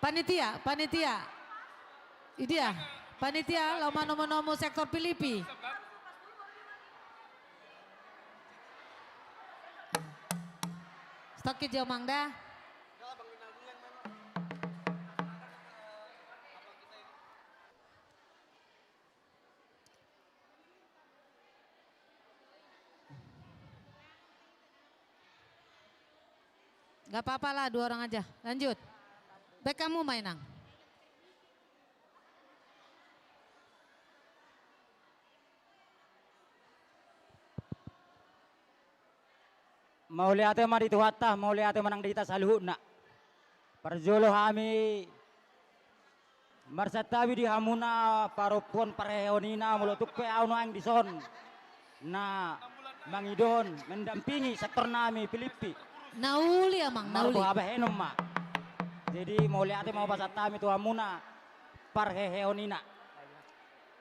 Panitia, panitia. Idia, panitia laho manomu-nomu sektor Pilipi. Stok ke jo amang da. Nggak apa-apa lah, dua orang aja. Lanjut. Baen hamu ma, Inang. Mauliate ma di Tuhanta, mauliate ma nang di hita saluhutna. Parjolo hami marsantabi di hamuna parompuan parheheon ina, molo tung pe ahu nuaeng dison na mangidohon, mendampingi sektor nami Pilipi. Na uli amang, na uli. Marboha bahenon ma. Jadi mauliate ma hupasahat hami tu hamuna parheheon ina.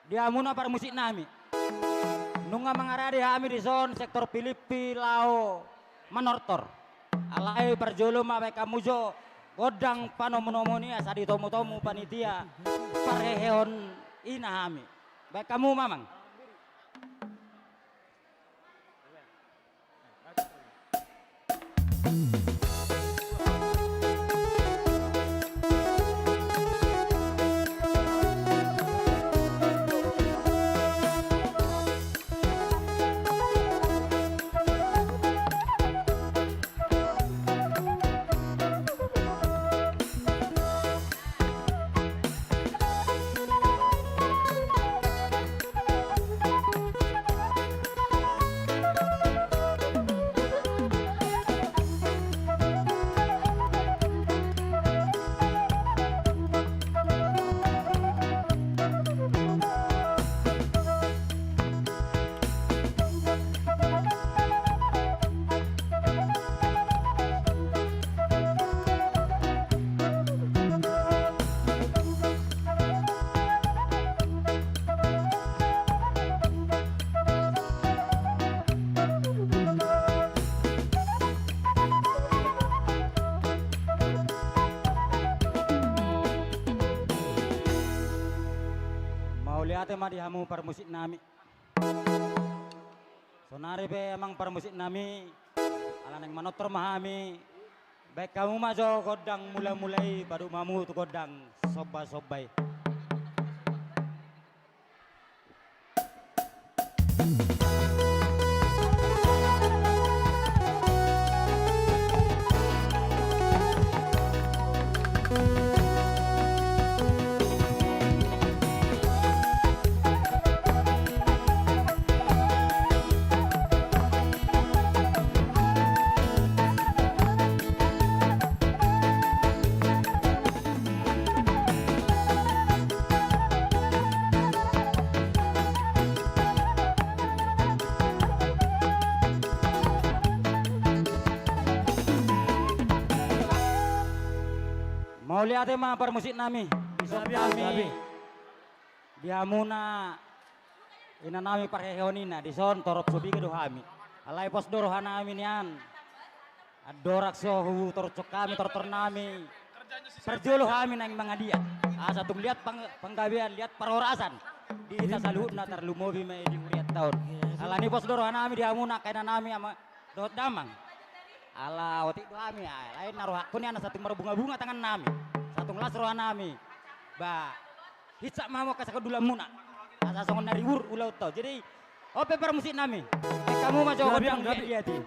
Di hamuna parmusik nami. Nunga mangarade hami dison sektor Pilipi laho manortor. Alai parjolo ma baen hamu jo gondang panomu-nomu i asa ditomu-tomu panitia parheheon ina hami. Baen hamu ma amang. Mauliate ma di hamu parmusik nami. Sonari pe amang parmusik nami, ala naeng manortor ma hami, baen hamu ma jo gondang mula-mula i, padomu hamu tu gondang somba-somba i. Mauliate ma parmusik nami. Di hamuna, inanami parheheon ina, dison torop so piga do hami. Alai pos do rohanami nian. Andorang so hutorus hami tortornami, parjolo hami naeng mangaliat. Asa tung liat pang-, panggabean, liat parhorasan di hita saluhutna, tarlumobi ma i di hurianta on. Alani pos do rohanami di hamuna angka inanami ama dohot damang. Ala otik do hami, ai, lain na rohangku ni, ala sahat tung marbunga-bunga tangannami, sahat tung las rohanami. Ba, hinsat ma hamu angka sahundulanmuna, asa songon na ribur ulaonta on. Jadi, on pe parmusiknami, hamu ma jo gondang, gabe, di hati.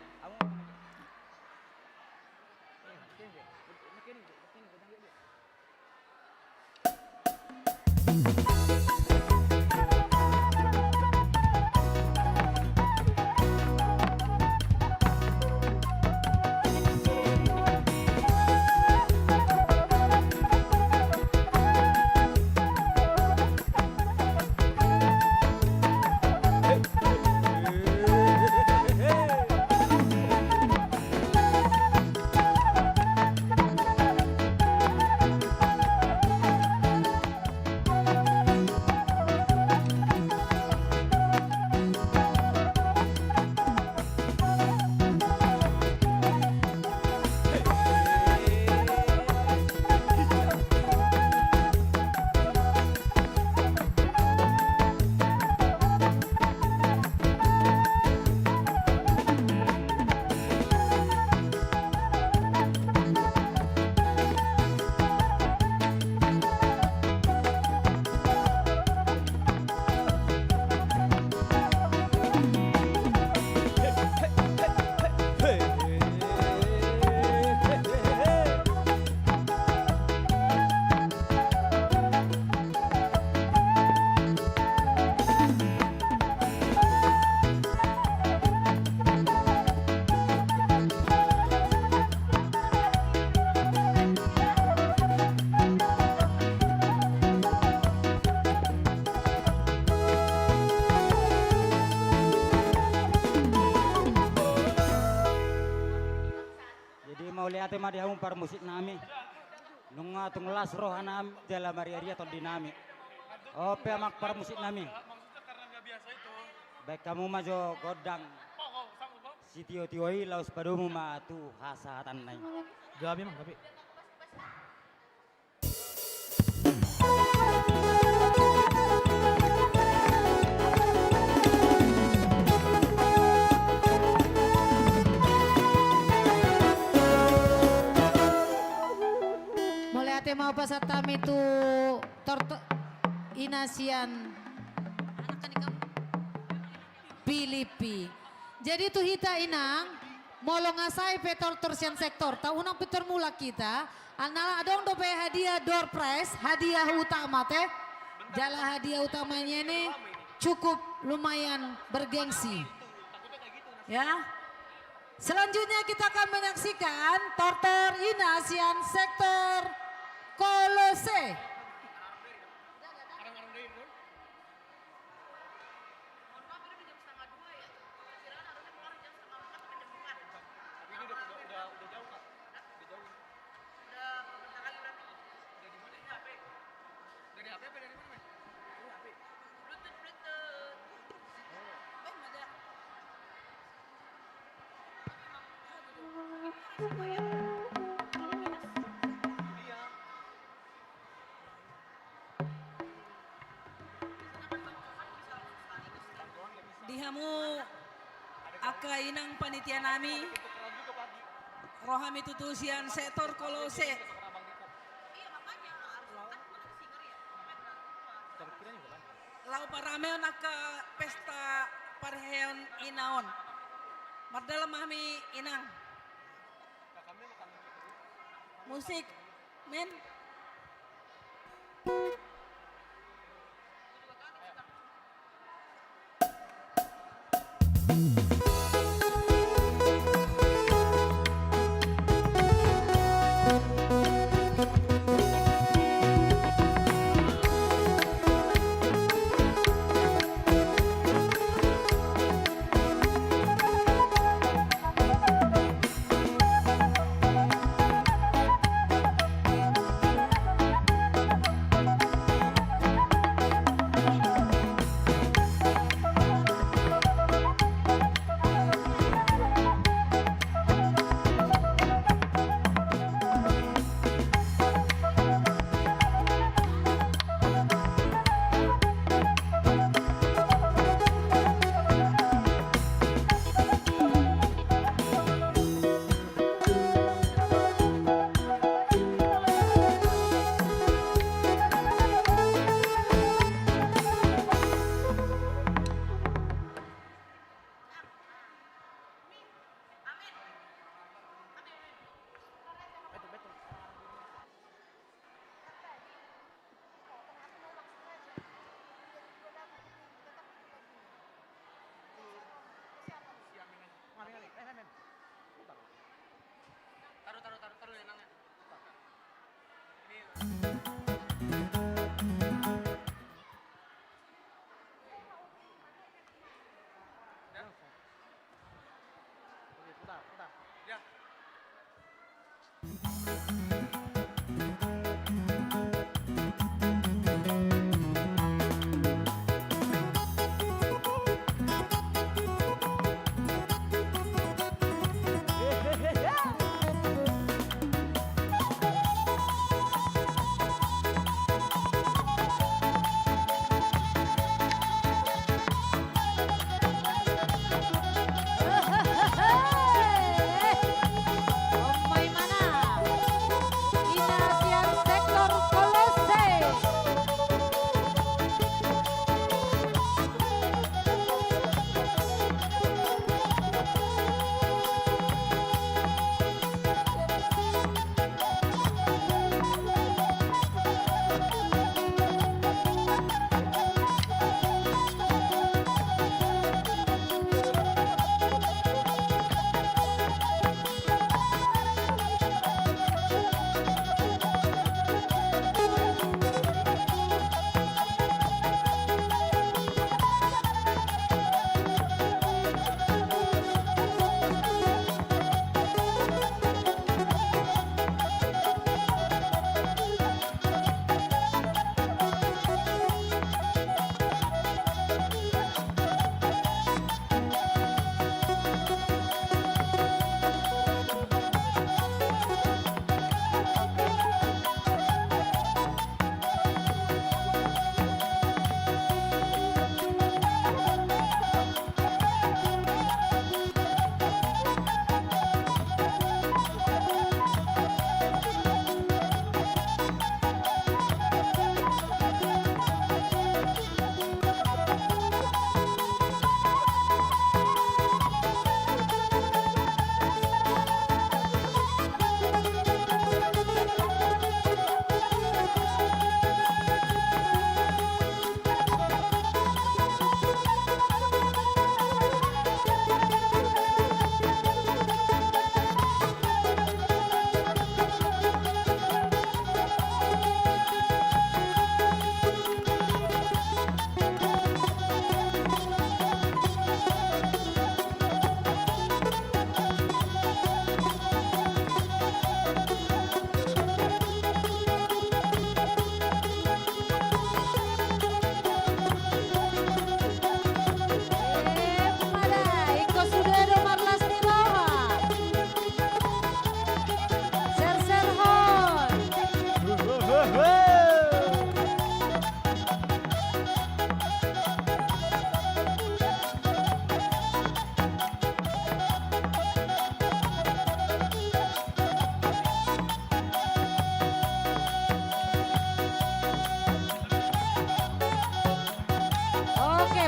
Jadi mauliate ma di hamu parmusiknami. Nunga tung las rohanami jala marria-ria tondinami. On pe amang parmusiknami. Baen hamu ma jo gondang sitio-tio i, laos padomu ma tu hasahatanna i. Gabe, Mang, gabe. Mauliate ma hupasahat hami tu tortor, ina sian Pilipi. Jadi tu hita, Inang, molo nga sae pe tortor sian sektorta, unang pintor mulak hita. Annon adong dope hadiah door prize, hadiah utama te. Jala hadiah utamanya ini cukup lumayan bergengsi. Ya. Selanjutnya kita akan menyaksikan tortor ina sian sektor Kolose. Mohon maaf, ini udah jam setengah dua ya. Perkiraan harusnya keluar jam setengah empat atau jam lima. Tapi ini udah, udah, udah, udah jauh, Kak. Hah? Udah jauh. Udah, udah berapa kali berarti? Udah di mana ini, H P? Dari H P apa dari mana, Mas? Dari H P. Bluetooth, Bluetooth. Oh. Eh, ada. Tapi emang, ah, gitu. Ini harus bayar. Iya. Di hamu angka inang panitia nami, ro hami tutu sian sektor Kolose. Laho parame on angka pesta parheheon ina on. Mardalan ma hami, Inang. Musik, men.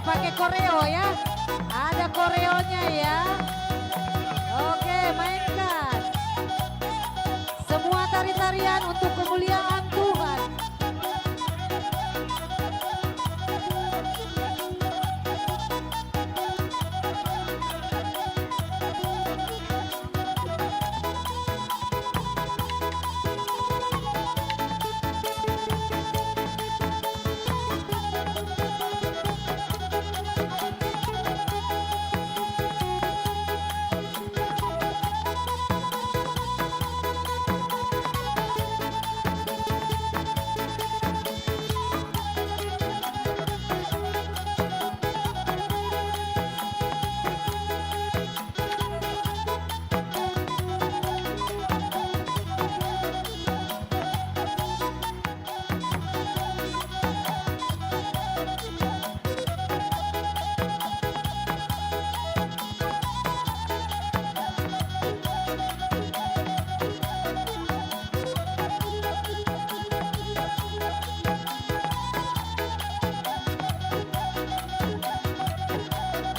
Pakai koreo ya. Ada koreonya ya. Oke, mainkan. Semua tari-tarian untuk kemuliaan Tuhan.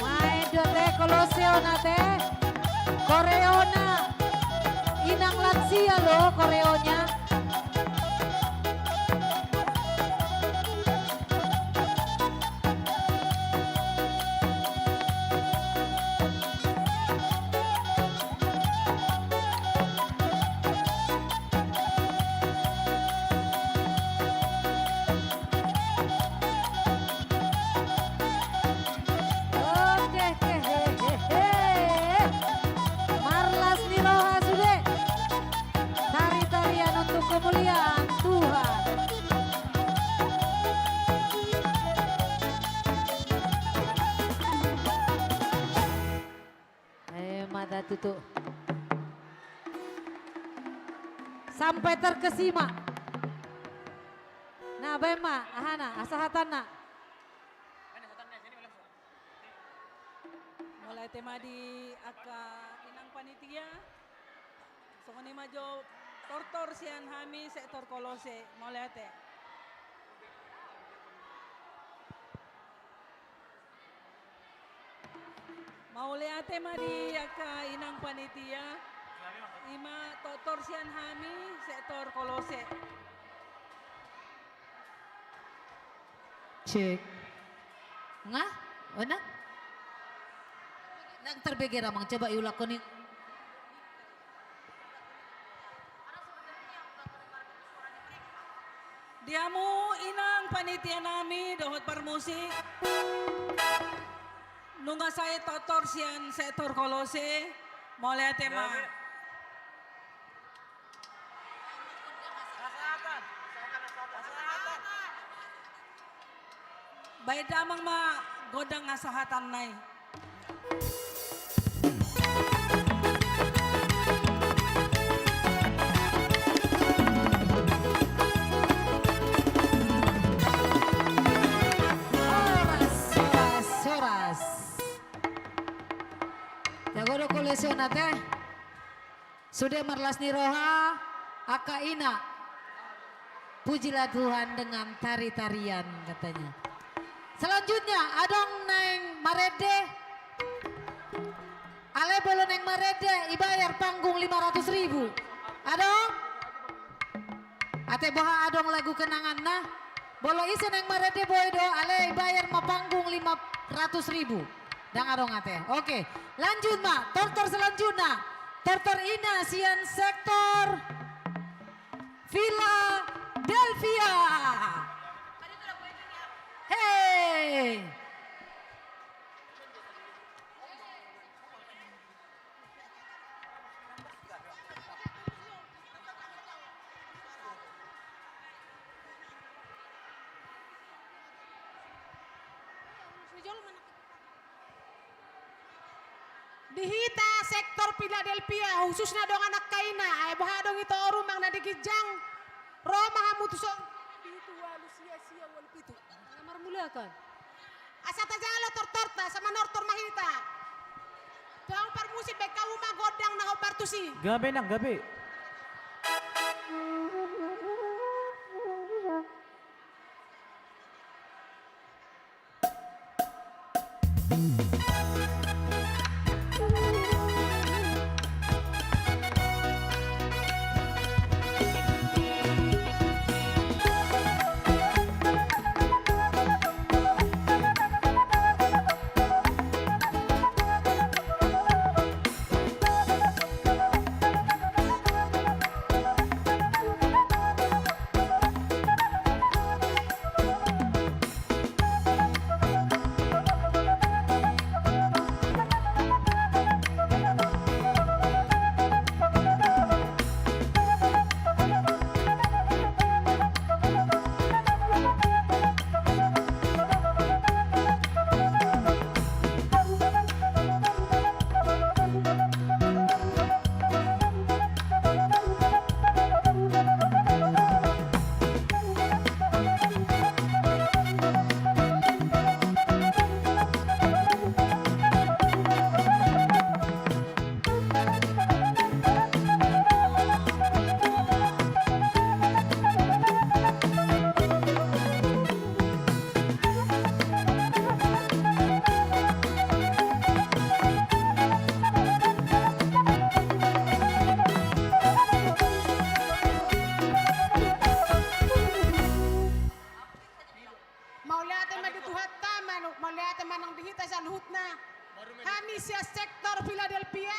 Maen do te, Kolose on ate. Koreona. Inang lansia lo koreonya. Oke, he, he, he, he. Marlas ni roha sude. Tari-tarian untuk kemuliaan Tuhan. Eh, mata tutup. Sampai terkesima. Nah, baen ma, ahana, hasahatanna. Mauliate ma di angka inang panitia. Songon i ma jo tortor sian hami sektor Kolose, mauliate. Mauliate ma di angka inang panitia, i ma tortor sian hami sektor Kolose. Cek. Nga? Ona? Nang terbege ramang, coba iulak koni. Di hamu inang panitia nami dohot parmusik. Nunga sae tortor sian sektor Kolose, mauliate ma. Baen damang ma gondang hasahatanna i. Horas, horas, horas. Jago do Kolose on ate. Sude marlas ni roha, angka ina. Pujilah Tuhan dengan tari-tarian, katanya. Selanjutnya, adong naeng marende. Alai molo naeng marende, ibayar panggung lima ratus ribu. Adong? Ate boha adong lagu kenanganna? Molo ise naeng marende boi do, alai ibayar ma panggung lima ratus ribu. Ndang adong ate. Oke, lanjut ma. Tortor selanjutna. Tortor ina sian sektor Philadelphia. Hei. Di hita sektor Philadelphia, khususna dongan angka ina, ai boha adong i toru manang na di ginjang, ro ma hamu tu son. Pitu, ualu, sia, sia, ualu, pitu. Nga marmulakan. Asa tajalo tortorta, asa manortor ma hita. Tu hamu parmusik, baen hamu ma gondang na hombar tusi. Gabe nang, gabe. Mauliate ma di Tuhanta, ma-, mauliate ma nang di hita saluhutna. Hami sian sektor Philadelphia,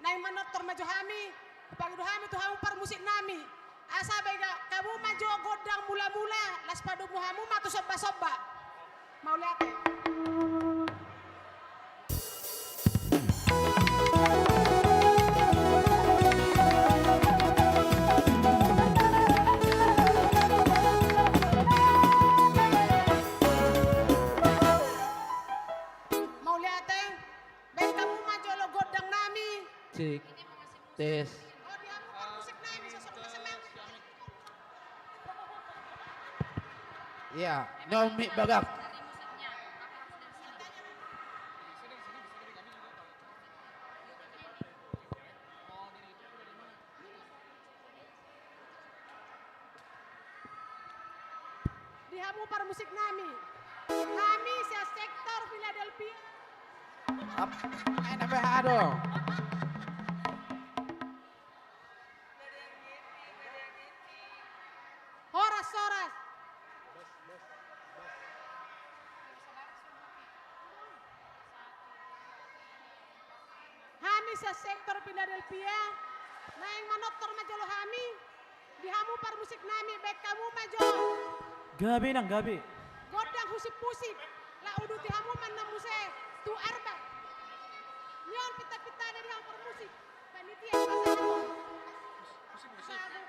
naeng manortor ma jo hami, hupangido hami tu hamu parmusik nami. Asa bege hamu ma jo gondang mula-mula, laos padomu hamu ma tu somba-somba. Mauliate. Mauliate, baen hamu ma jolo gondang nami. Cek, tes. Oh, di hamu parmusik nami, sosok na semangat. Iya, no mic bagak. Di hamu parmusik nami. Hami sian sektor Philadelphia. Ap-, main apa ya, aduh. Horas, horas. Hami sian sektor Philadelphia, naeng manortor ma jolo hami, di hamu parmusik nami, baen hamu ma jo. Gabe nang, gabe. Gondang husip-husip, laos uduti hamu ma nang muse, tu arbat. Nion pinta-pintana di hamu parmusik. Panitia, pasangan.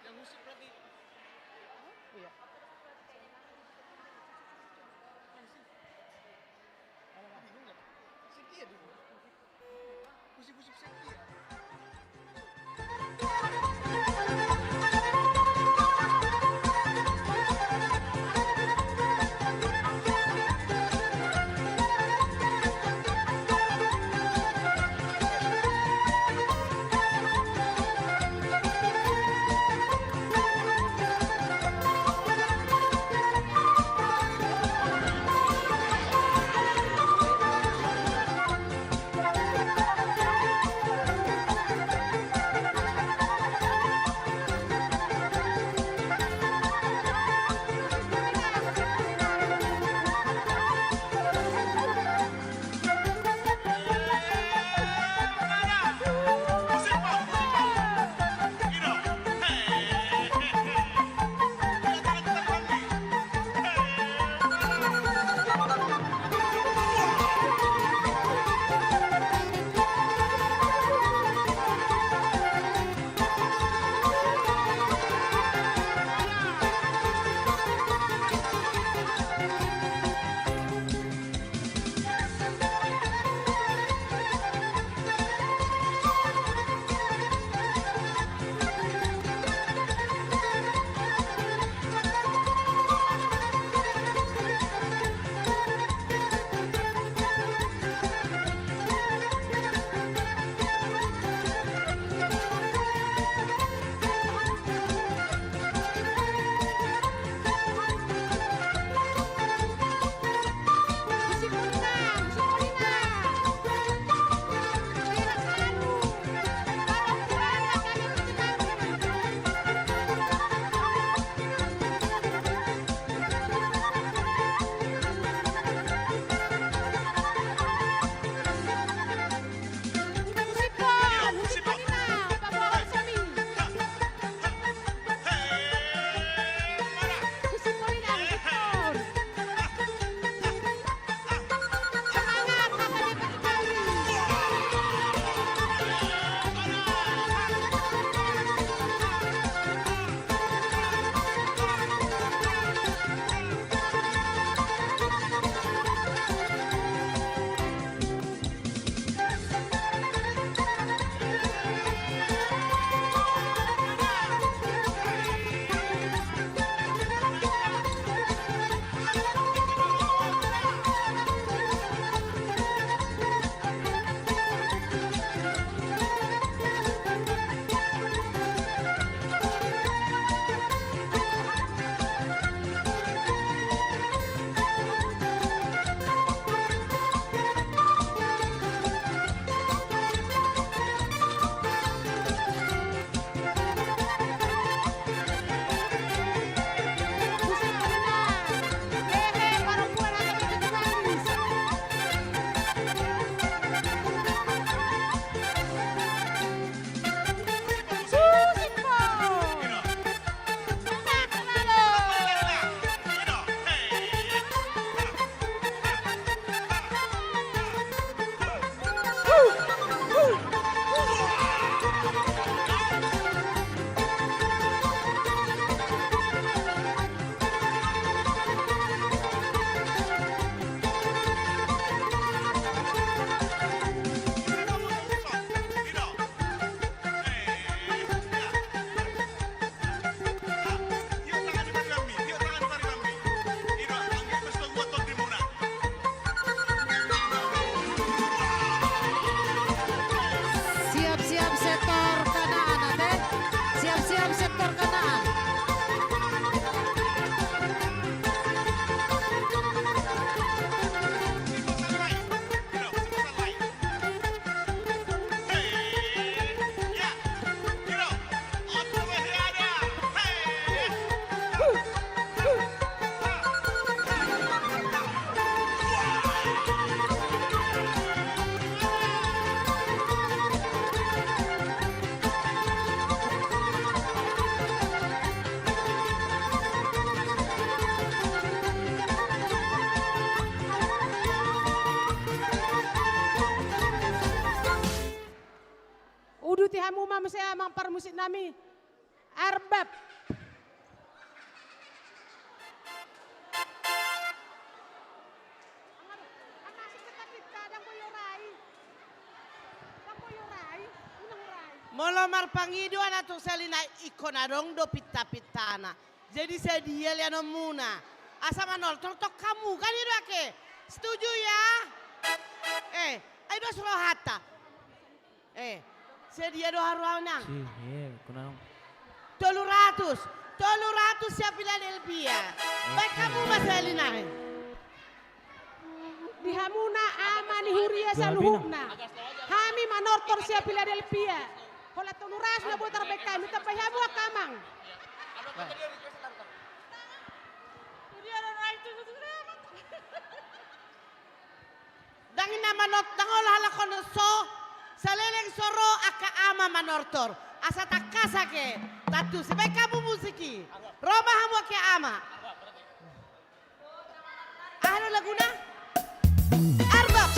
Yang husip berarti. Iya. Bingung nggak? Setia dulu. Husip-husip setia. Di hamu ma muse amang parmusik nami. Arbab. Molo marpangido anak tung sahali nai, ingkon adong do pinta-pintana. Jadi sadia leanonmuna asa manortor tong hamu, kan i do ake? Setuju ya? Eh, ai dos rohanta. Eh, sadia do haroana? Si, iya, kunang. Tolu ratus, tolu ratus sian Philadelphia. Baen hamu ma sahali nai. Di hamuna ama ni huria saluhutna. Hami manortor sian Philadelphia. Holan tolu ratus na boi tarbaen hami, tambai hamu angka amang. Ndang inna manot, ndang olo halak on so, saleleng so ro angka ama manortor. Asa tangkas ake, tantu. Sibaen hamu musik i. Ro ma hamu angka ama. Aha do laguna? Arbab.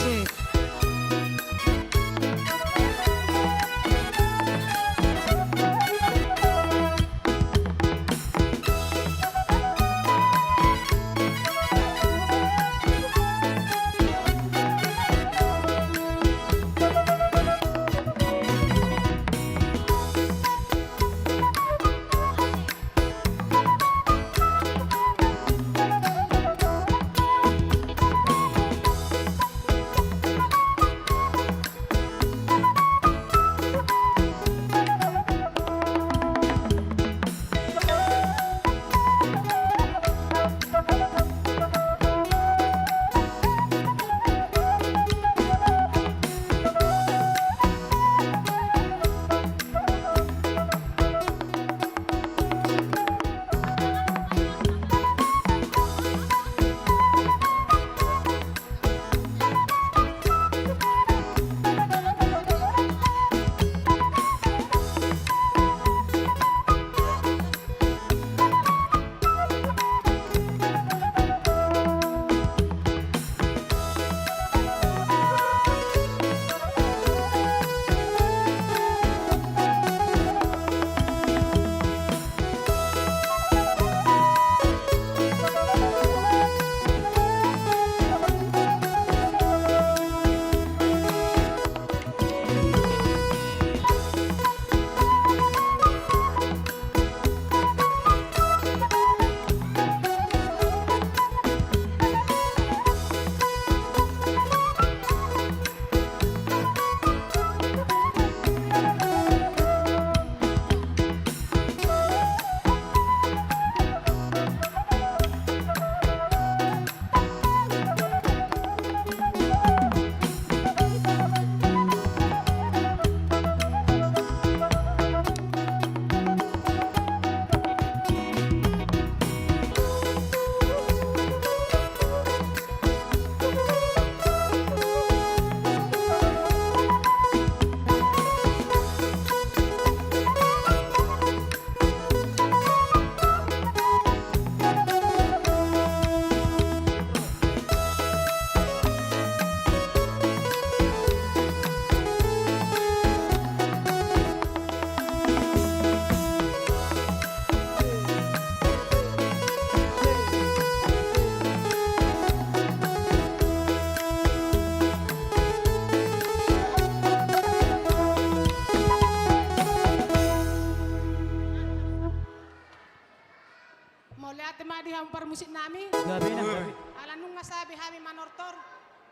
Mauliate ma di hamu parmusik nami. Gabe na, gabe. Ala nunga sae be hami manortor,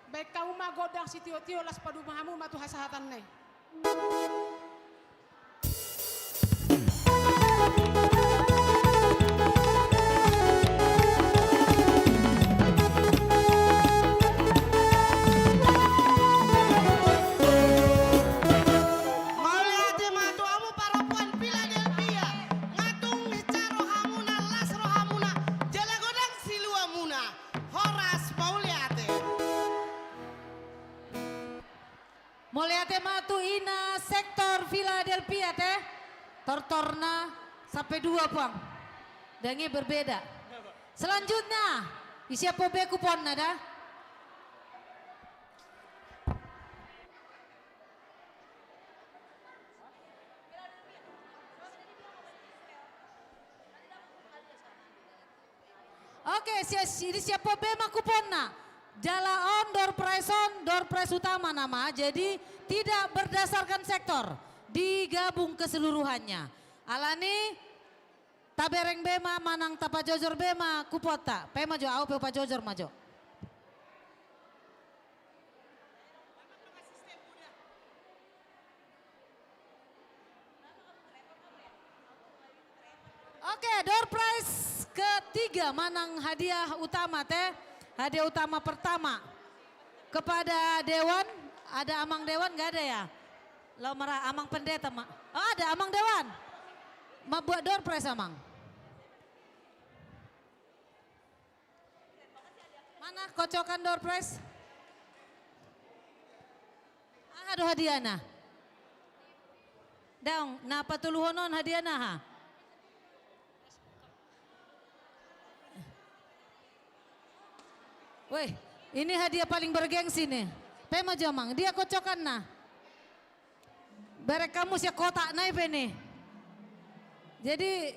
baen hamu ma gondang sitio-tio, laos padomu hamu ma tu hasahatanna i. Mauliate ma tu hamu parompuan Philadelphia, nga tung hinsa rohamuna, las rohamuna, jala godang siluamuna. Horas, mauliate. Mauliate ma tu ina sektor Philadelphia te. Tortorna sampe dua puang. Ndang i berbeda. Selanjutnya, isi apo be kuponna da? Oke, siap, siap, siap be ma kuponna. Jala on door prize on, door prize utama nama. Jadi tidak berdasarkan sektor, digabung keseluruhannya. Alani tabereng be ma manang tapajojor be ma kuponta. Pe ma jo, au pe hupajojor ma jo. Oke, door prize ketiga manang hadiah utama te, hadiah utama pertama kepada Dewan, ada Amang Dewan nggak ada ya? Lo mera Amang Pendeta ma. Oh, ada Amang Dewan. Ma buat door prize Amang. Mana kocokan door prize? Aha do hadiahna? Daong, na patoluhon on hadiahna aha? Weh, ini hadiah paling bergengsi nih. Pe ma jo Amang, dia kocokanna. Bereng hamu sian kotak nai pe nih. Jadi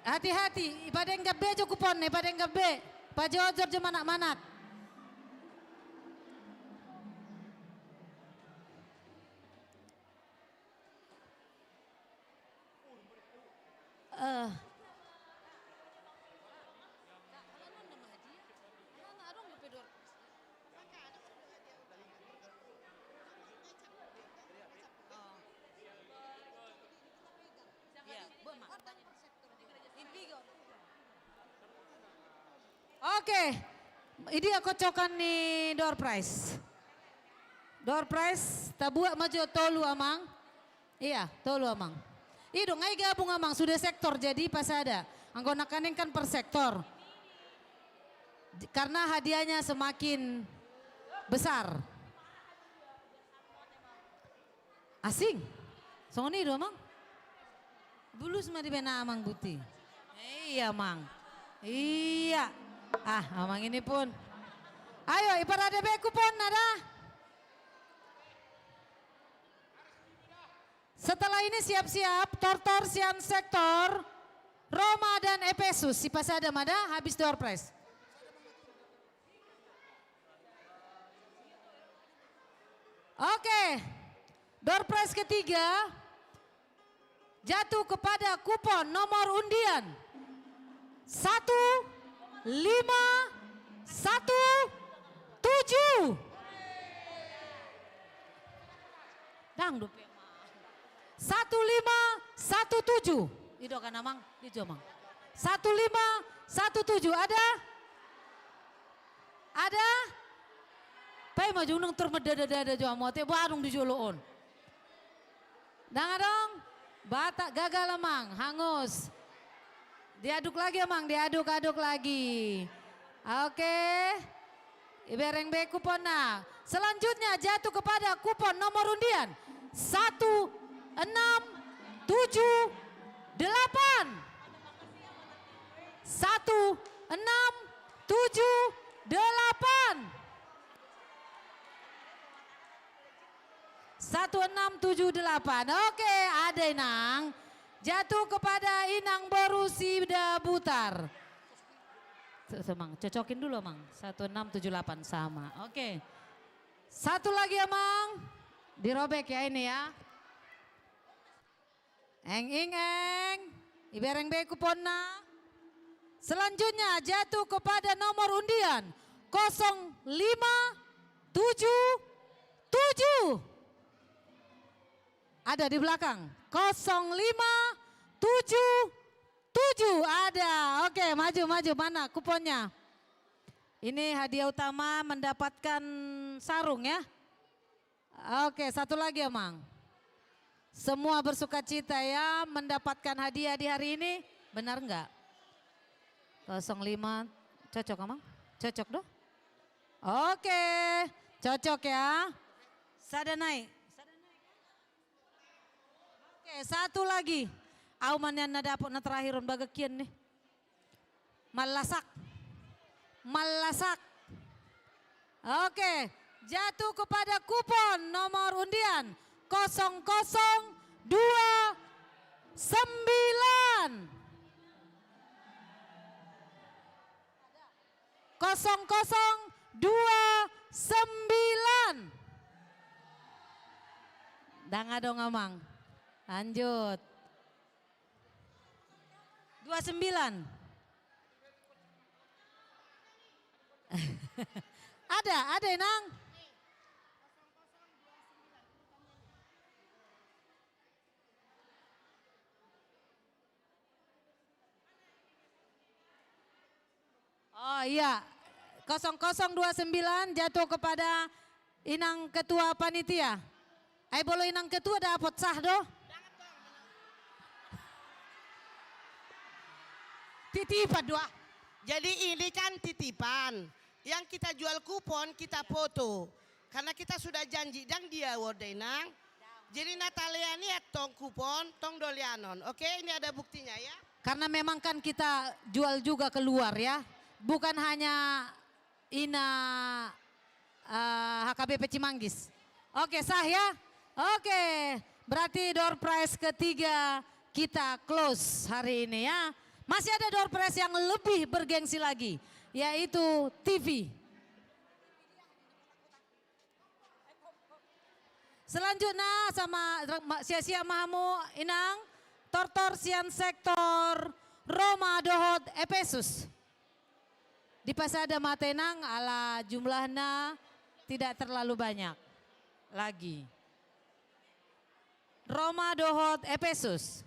hati-hati, ipadenggan be jo kupon, ipadenggan be. Pajojor jo manat-manat. Eh. Oke, i dia kocokan ni door prize. Door prize, tabuat ma jo tolu Amang. Iya, tolu Amang. I do, nga i gabung Amang, sude sektor jadi pasada. Anggo nangkaning kan per sektor. Karena hadiahnya semakin besar. Asing. Songon i do Amang. Bulus ma dibaen Amang Buti. Iya Amang. Iya. Ah, Amang ini pun. Ayo, iparade be kuponna da. Setelah ini siap-siap, tortor sian sektor Roma dan Efesus. Sipasada ma da, habis door prize. Oke, door prize ketiga jatuh kepada kupon nomor undian satu lima satu tujuh. Dang dope. Satu lima satu tujuh. I do kan Amang, i jo Amang. Satu lima satu tujuh. Ada? Ada? Pe ma jo unang termedada-dada jo hamu, ate badung di jolo on. Dang adong? Batal, gagal Amang, hangus. Diaduk lagi Amang, diaduk-aduk lagi. Oke. Ibereng be kuponna. Selanjutnya jatuh kepada kupon nomor undian satu enam tujuh delapan. Satu enam tujuh delapan. Satu enam tujuh delapan. Oke, ada Inang. Jatuh kepada Inang Boru Sidabutar. Se-, semang, cocokin dulu, Mang. Satu enam tujuh delapan sama. Oke. Satu lagi ya, Mang. Dirobek ya ini ya. Eng, ing, eng. Ibereng be kuponna. Selanjutnya jatuh kepada nomor undian kosong lima tujuh tujuh. Ada di belakang. Kosong lima tujuh tujuh. Ada. Oke, maju, maju. Mana kuponnya? Ini hadiah utama mendapatkan sarung ya. Oke, satu lagi ya, Mang. Semua bersukacita ya mendapatkan hadiah di hari ini. Benar nggak? Kosong lima, cocok, Amang? Cocok do? Oke, cocok ya. Sada nai. Oke, satu lagi. Au ma nian na dapot na terakhir on, baga kian nih. Mallasak. Mallasak. Oke, jatuh kepada kupon nomor undian kosong kosong dua sembilan. kosong kosong dua sembilan. Ndang adong, Amang. Lanjut. Dua sembilan. Ada, ada, Inang. Oh iya, kosong kosong dua sembilan jatuh kepada Inang Ketua Panitia. Ai molo Inang Ketua dapot sah do? Titipan do ah. Jadi ini kan titipan. Yang kita jual kupon, kita foto. Karena kita sudah janji, ndang dia wordai nang. Jadi na talean i antong kupon, tong do leanon. Oke, ini ada buktinya ya. Karena memang kan kita jual juga keluar ya. Bukan hanya ina, eh, H K B P Cimanggis. Oke, sah ya. Oke, berarti door prize ketiga kita close hari ini ya. Masih ada door prize yang lebih bergengsi lagi, yaitu T V. Selanjutna sama, ma-, siap-siap ma hamu Inang, tortor sian sektor Roma dohot Epesus. Dipasada ma hita Inang ala jumlahna tidak terlalu banyak lagi. Roma dohot Epesus.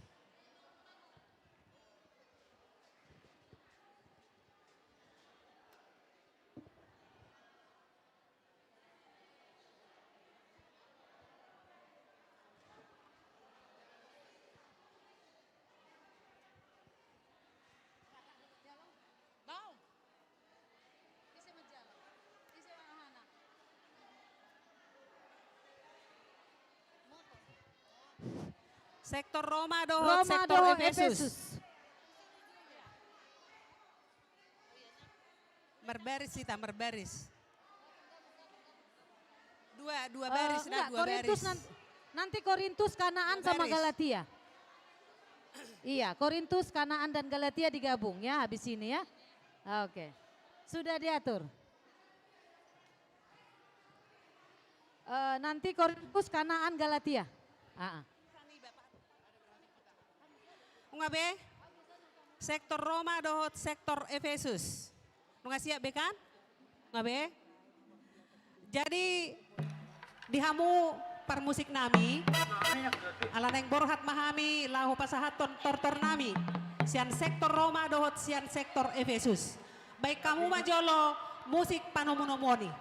Sektor Roma dohot Roma sektor dohot Epesus. Epesus. Marbaris hita, marbaris. Dua, dua baris, eh, nah, enggak, dua Korintus baris. Nan-, nanti Korintus, Kanaan sama Galatia. Dua baris. Iya, Korintus, Kanaan, dan Galatia digabung ya habis ini ya. Oke. Sudah diatur. Eh, nanti Korintus, Kanaan, Galatia. Ah, ah. Nunga be? Sektor Roma dohot sektor Epesus. Nunga siap be kan? Nunga be? Jadi, di hamu parmusik nami, ala naeng borhat ma hami laho pasahathon tortor nami sian sektor Roma dohot sian sektor Epesus. Baen hamu ma jolo musik panomunomuon i.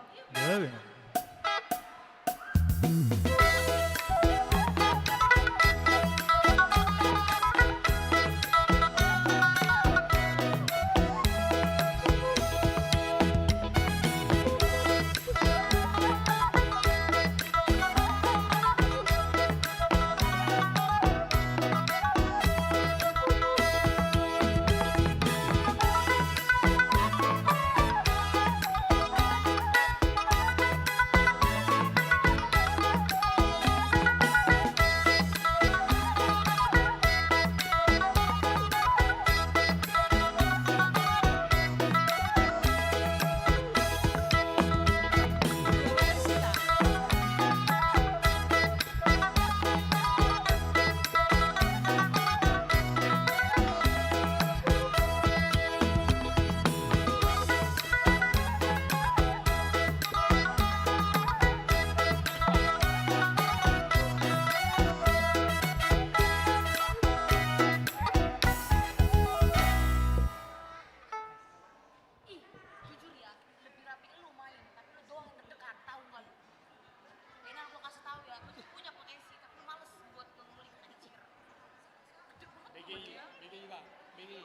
Ih, jujur ya, lebih rapi elu main, tapi lu doang yang deg-degan, tau nggak lu? Ini gua kasih tau ya, lu tuh punya potensi, tapi lu males buat gua ngulik, anjir. Gede banget. B G I, ya? B G I, Bang. B G I.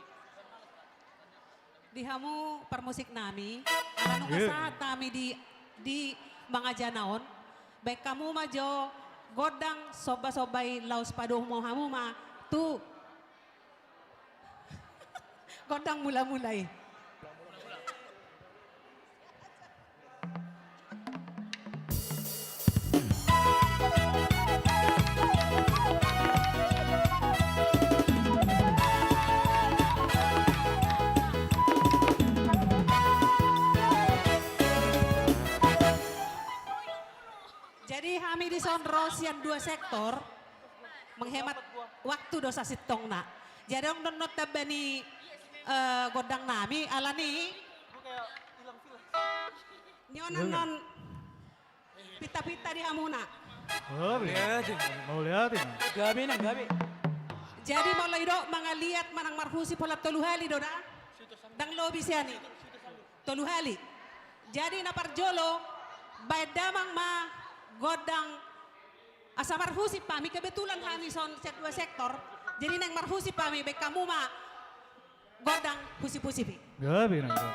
Di hamu parmusik nami, ala nunga sahat nami di, di mangaja na on, baen hamu ma jo gondang somba-somba i laos padomu hamu ma tu gondang mula-mula i. Ro sian dua sektor, menghemat waktu do sasintongna. Jadi adong do annon tamba ni, eh, gondang nami, alani ni on annon pinta-pinta di hamuna. Gabe. Mauliate. Gabe nang, gabe. Jadi molo i do mangaliat manang marhusip holan tolu hali do da. Ndang lobi sian i. Tolu hali. Jadi na parjolo, baen damang ma gondang asa marhusip hami, kebetulan hami son sian dua sektor. Jadi naeng marhusip hami, baen hamu ma gondang husip-husip i. Gabe nang, gabe.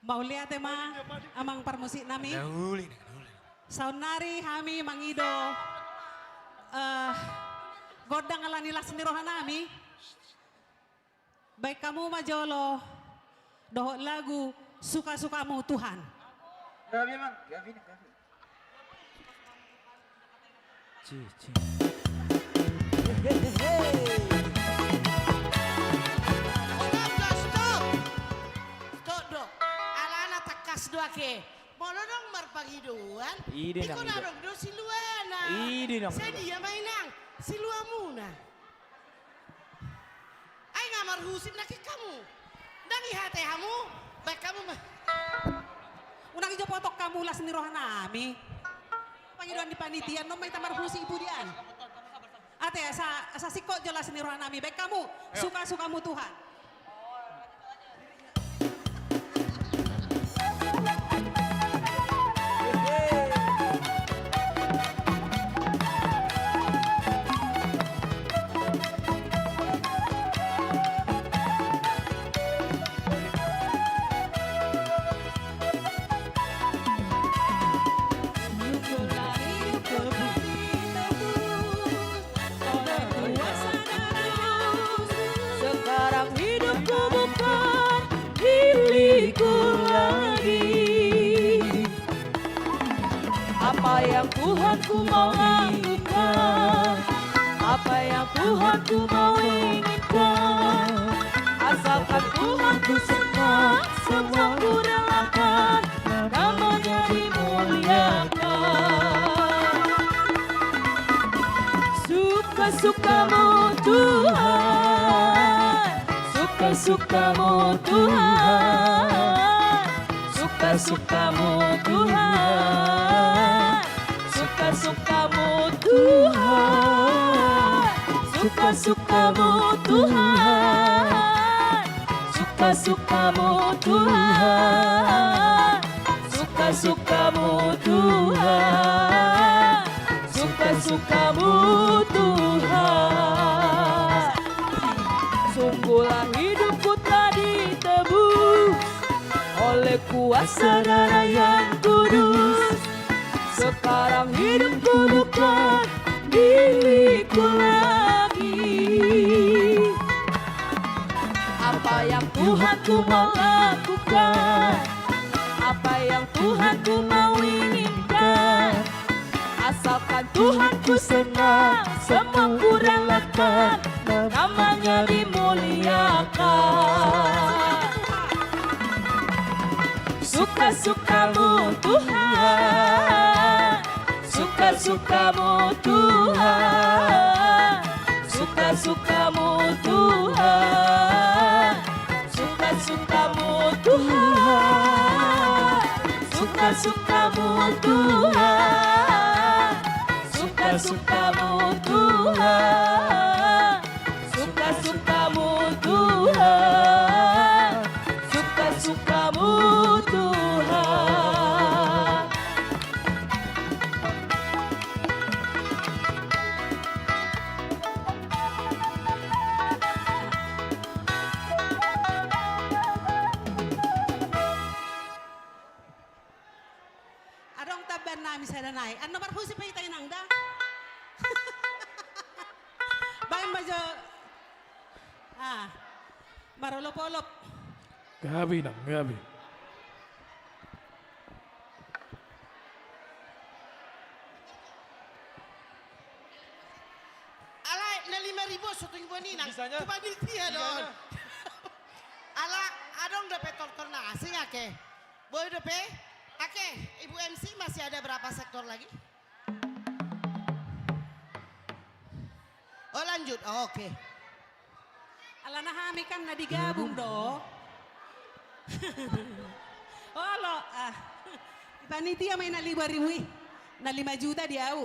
Mauliate ma amang parmusik nami. Saonnari hami mangido, eh, gondang ala ni las ni roha nami. Baen hamu ma jolo dohot lagu Suka-sukamu Tuhan. Gabe, Mang. Gabe, gabe. Ci, ci. Stop, stop, stop. Stop do. Alana tangkas do ake. Molo adong marpangidoan, ingkon adong do siluana. Sadia ma inang siluamuna? Ai nga marhusip nangkin hamu. Ndang i hata hamu, baen hamu ma. Unang i jo potong hamu las ni roha nami. Pangidoan ni panitia, non ma hita marhusip i pudian. Ate, asa, asa singkop jo las ni roha nami. Baen hamu, Suka-sukamu Tuhan. Apa yang Tuhanku mau lakukan, apa yang Tuhanku mau inginkan, asalkan Tuhanku senang, semua ku relakan, namanya dimuliakan. Suka-sukamu Tuhan, suka-sukamu Tuhan, suka-sukamu Tuhan, suka-sukamu Tuhan, suka-sukamu Tuhan, suka-sukamu Tuhan, suka-sukamu Tuhan, suka-sukamu Tuhan. Sungguhlah hidupku telah ditebus oleh kuasa darah yang kudus. Sekarang hidupku bukan milikku lagi. Apa yang Tuhanku mau lakukan, apa yang Tuhanku mau inginkan, asalkan Tuhanku senang, semua ku relakan, namanya dimuliakan. Suka-sukamu Tuhan, suka-sukamu Tuhan, suka-sukamu Tuhan, suka-sukamu Tuhan, suka-sukamu Tuhan, suka-sukamu Tuhan, suka-sukamu Tuhan, suka-sukamu Tuhan. Adong tambahan nami sada nai. Annon marhusip hita inang da. Baen ma jo. Ah. Marolop-olop. Gabe inang, gabe. Alai na lima ribu so tung ibu ni nang. Bisanya. Tu panitia do on. Ala adong dope tortor na asing ake. Boi dope. Ake, Ibu M C masih ada berapa sektor lagi? Oh, lanjut. Oh, oke. Alana hami kan na digabung do. Olo, ah. Panitia ma i na lima ribu i. Na lima juta di au.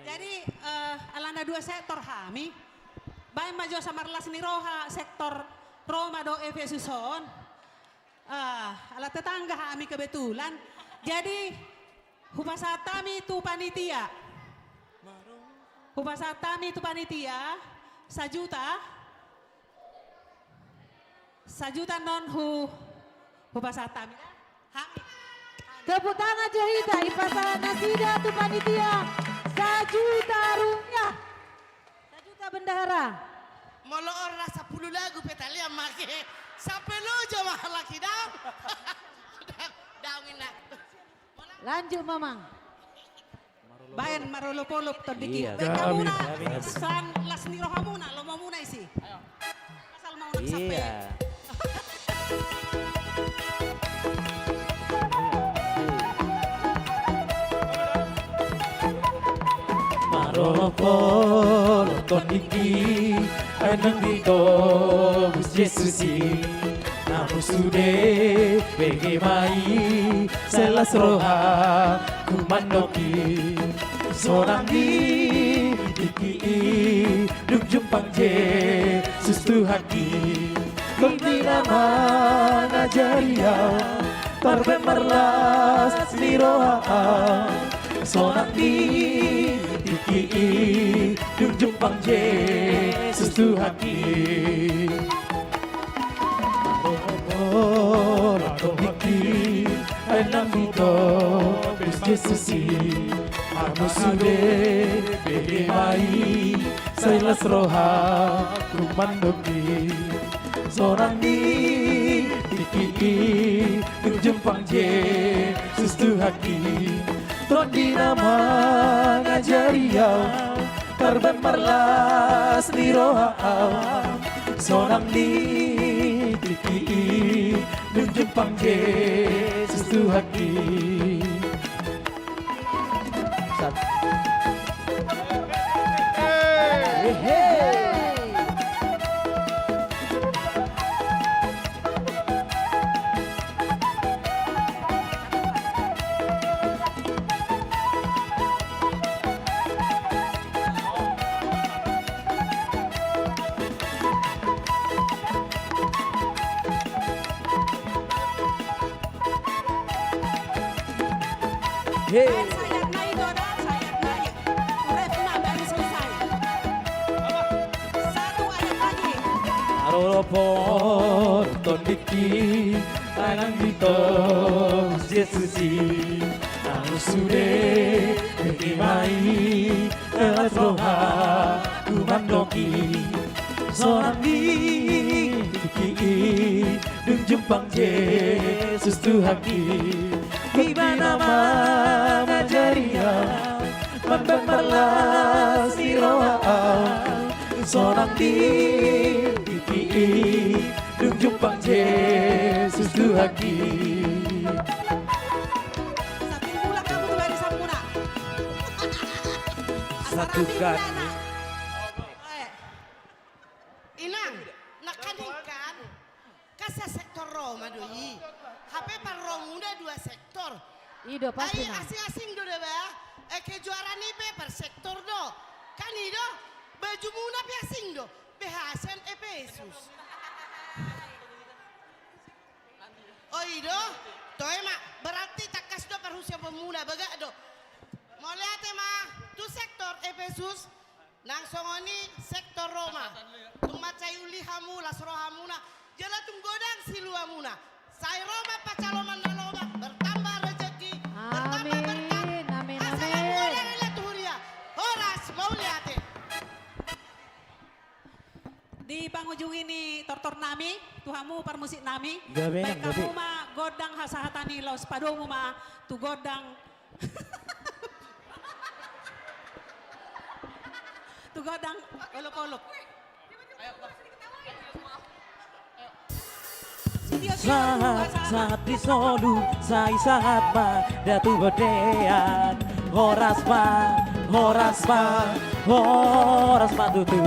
Jadi, eh, alana dua sektor hami. Baen ma jo asa marlas ni roha sektor Roma dohot Efesus on. Ah, ala tetangga hami kebetulan. Jadi, hupasahat hami tu panitia. Hupasahat hami tu panitia sajuta. Sajuta annon hu, hupasahat hami. Hami. Tepuk tangan jo hita, hupasahat nasida tu panitia sajuta rupiah. Sajuta bendahara. Molo ora sampulu lagu pe talian make. Sampe loja ma halak i da. Daong inna. Lanjut, Mamang. Baen marolop-olop tondingki. Iya. Baen hamuna. Gabe. San las ni rohamuna, lomo muna isi. Asal mau nang sampe. Iya. Marolop-olop tondingki, ai nang ditobus Jesus i. Namun sude bege ma i, sai las rohaku mandok i. Sonang di tingki i, dung jumpang Jesus Tuhanki. Tondi na mangajari au, tarbaen marlas ni roha au. Sonang di tingki i, dung jumpang Jesus Tuhanki. Marolop-olop tondingki, ai nang ditobus Jesus i. Namun sude bege ma i, sai las rohaku mandok i. Sonang di tingki i, dung jumpang Jesus Tuhanki. Tondi na mangajari au, marban marlas ni roha au, sonang di tingki i, dung jumpang Jesus Tuhanki. Sat. Hehe. Hei. Sayat nai do da, sayat nai. Refna baru selesai. Satu ayat lagi. Aropo tondingki, tangan di tos Jesus i, nang sude, bege ma i, las rohaku mandok i, sonang di tingki i, dung jumpang Jesus Tuhanki. Ibana ma mangajari au, marban marlas ni roha au, sonang di tingki i, dung jumpang Jesus Tuhanki. Sambil mulak kamu tu barisan muna. Satu kali. Inang, nangkaning kan, kan sasektor Roma do i. Hape parromuna dua sektor. I do pasti. Ai na asing-asing do da ba. Eh, kejuaraan i pe parsektor do. Kan i do, bajumuna pe asing do. Beha sian Epesus. O i do, toe ma, berarti tangkas do parhusiaponmuna, bagak do. Mauliate ma, tu sektor Epesus, nang songon i sektor Roma. Tung mansai uli hamu, las rohamuna, jala tung godang siluamuna. Sai ro ma pansalongan na lomak, bertambah rezeki, bertambah berkat. Amin, amin, amin. Asa lamu godang hela tu huria. Horas, mauliate. Di pangujungi ni tortor nami, tu hamu parmusik nami, gabe, baen hamu ma gondang hasahatan i laos padomu ma tu gondang, tu gondang olop-olop. Sahat, sahat di solu, sai sahat ma da tu bontean. Horas ma, horas ma, horas ma tutu.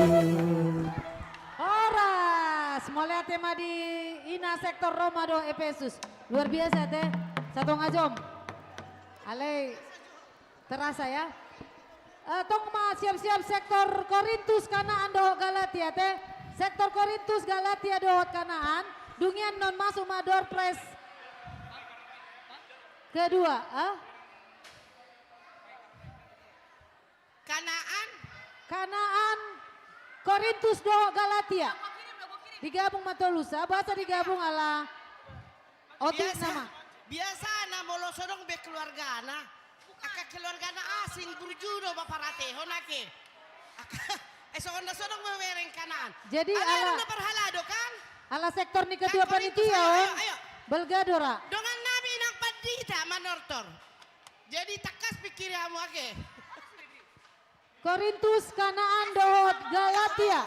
Horas, mauliate ma di ina sektor Roma dohot Epesus. Luar biasa, te. Satonga jom. Alai. Terasa ya. Eh, tong ma siap-siap sektor Korintus, Kanaan dohot Galatia, te. Sektor Korintus, Galatia dohot Kanaan. Dung i annon masuk ma door prize kedua, eh? Kanaan. Kanaan, Korintus dohot Galatia. Digabung ma tolu sa, boasa digabung ala otik nama. Biasa, biasana molo so adong be keluargana. Angka keluargana asing, burju do paparatehon ake. Angka, eh, songon na so adong be bereng Kanaan. Jadi ala, ala, ala sektor ni ketua panitia on, ayo, ayo. Balga do ra. Dongan nami nang pandita manortor. Jadi tangkas pikiri hamu ake. Korintus, Kanaan dohot Galatia.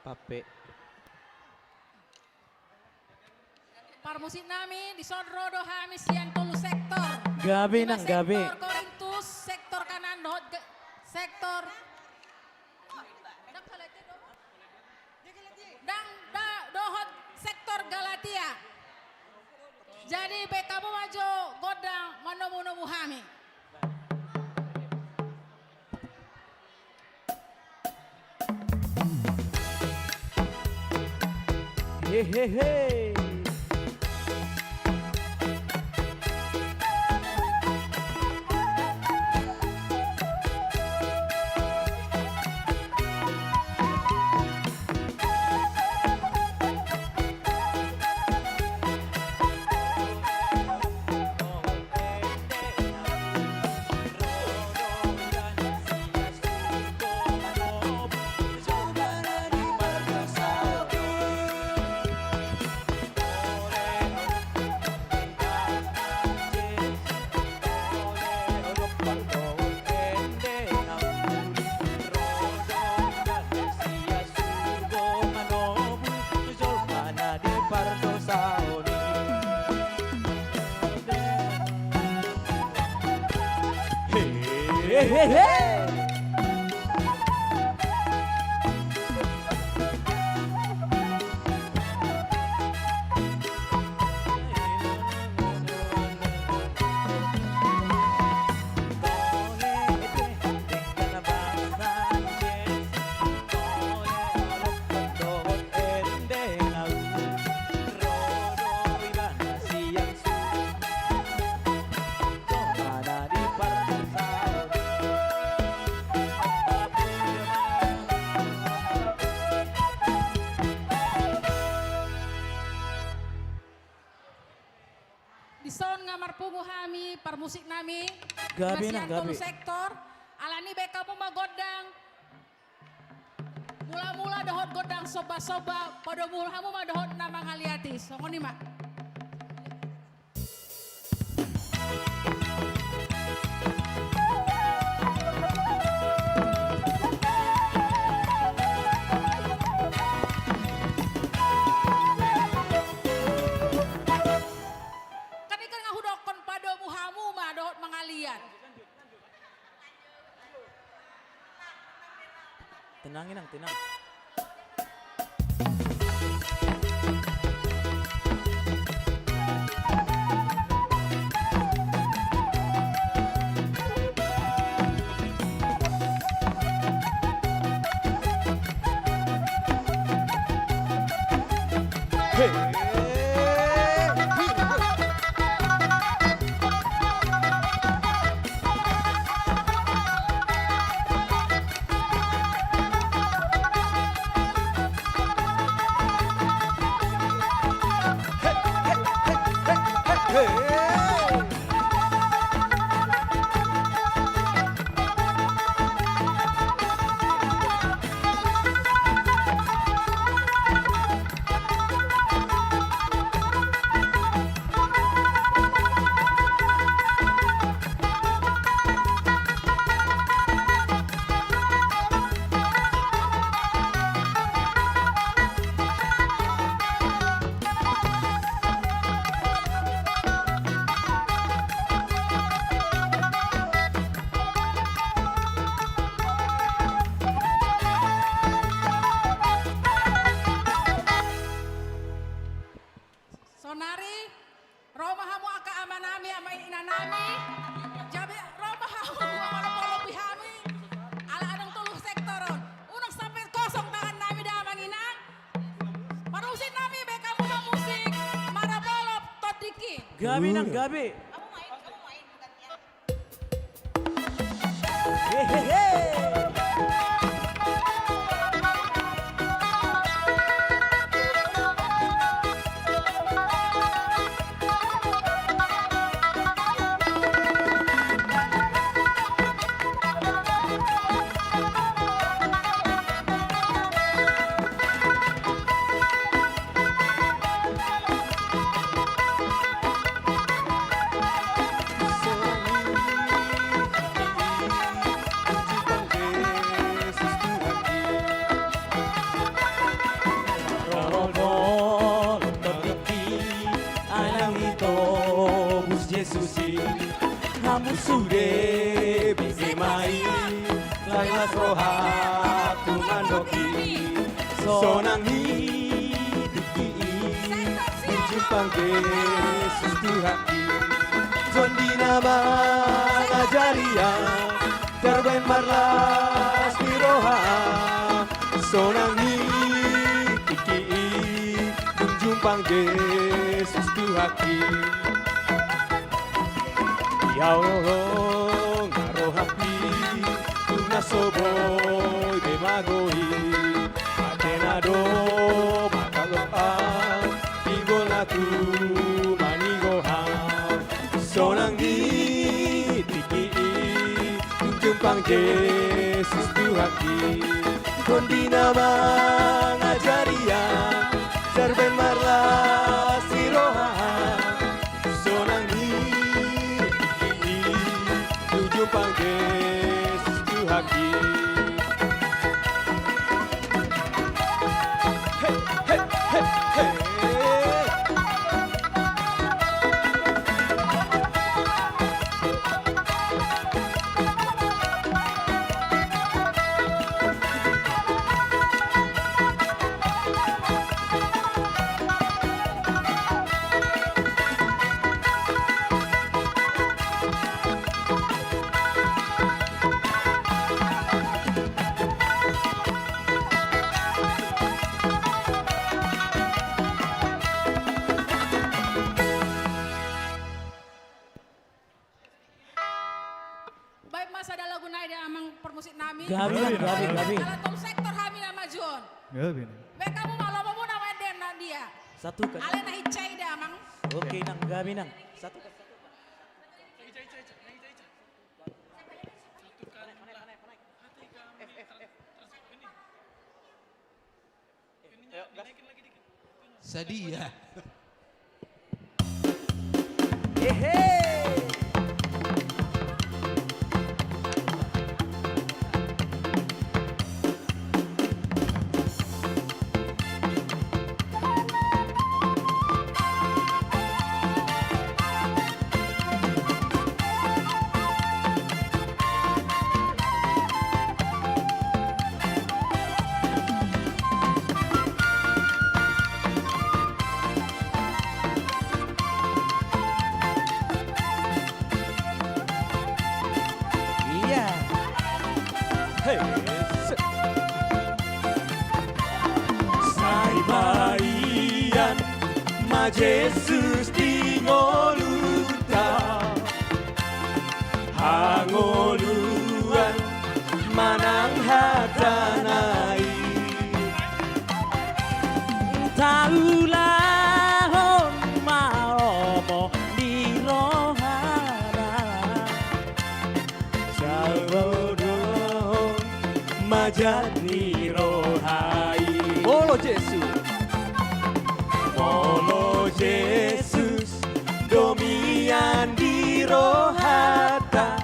Pape. Parmusik nami, dison ro do hami sian tolu sektor. Gabe nang gabe. Sektor Korintus, sektor Kanaan dohot ge-, sektor. Ndang, da, dohot sektor Galatia. Jadi baen hamu ma jo gondang manomu-nomu hami. Hehehe. Hehehe. Dison nga marpungu hami parmusik nami. Gabe nang, gabe. Sektor. Alani baen hamu ma gondang. Mula-mula dohot gondang somba-somba, padomu hamu ma dohot na mangaliati. Songon i ma. Kan i kan nga hudokkon padomu hamu ma dohot mangaliat. Tenang, Inang, tenang. Sonari, ro ma hamu angka amanami, ama inanami. Jadi, ro ma hamu, molo polopi hami. Ala adong tolu sektor on. Unang sampe kosong tangan nami da, amang inang. Parmusik nami, baen hamu ma musik Marapolop Tondingki. Gabe nang gabe. Kamu main, kamu main, bukan dia. Hamu sude bege ma i, las rohangku mandok i. Sonang i tingki i, dung jumpang Jesus Tuhanki. Tonduti na mangajari ahu, tarbaen marlas ni roha. Sonang i tingki i, dung jumpang Jesus Tuhanki. Ia holong ma rohangki, tung na so boi be mago i. Ate na do mangalo ahu, pinggol na tu manigo ahu. Sonang i tingki i, dung jumpang Jesus Tuhanki. Tonduti na mangajari ahu, tarbaen marlas ni roha. Sonang i tingki i, dung jumpang Jesus Tuhanki. He, he, he, he. Gabe, gabe, gabe. Ala tolu sektor hami na maju on. Gabe, nang. Baen hamu ma lomo muna, baen dia. Satu kan. Alai na hinsai da, Amang. Oke, nang, gabe, nang. Satu kan, satu kan. Sadia. Hehe. Ia. Hei, se-, sai baen ma Jesus di ngolunta. Hangoluan manang hatana i. Taulahon ma lomo ni rohana. Saudon ma jat ni roha i. Molo Jesus. Molo Jesus do mian di rohanta,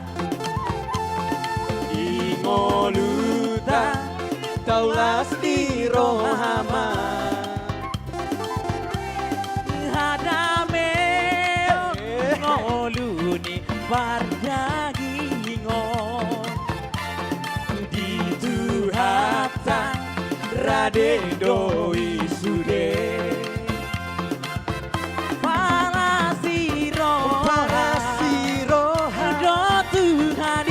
di ngolunta, taulas ni roha ma. Hadameon ngolu ni pardagingon, di Tuhanta rade do i sude. Palas ni roha, palas ni roha do Tuhan i,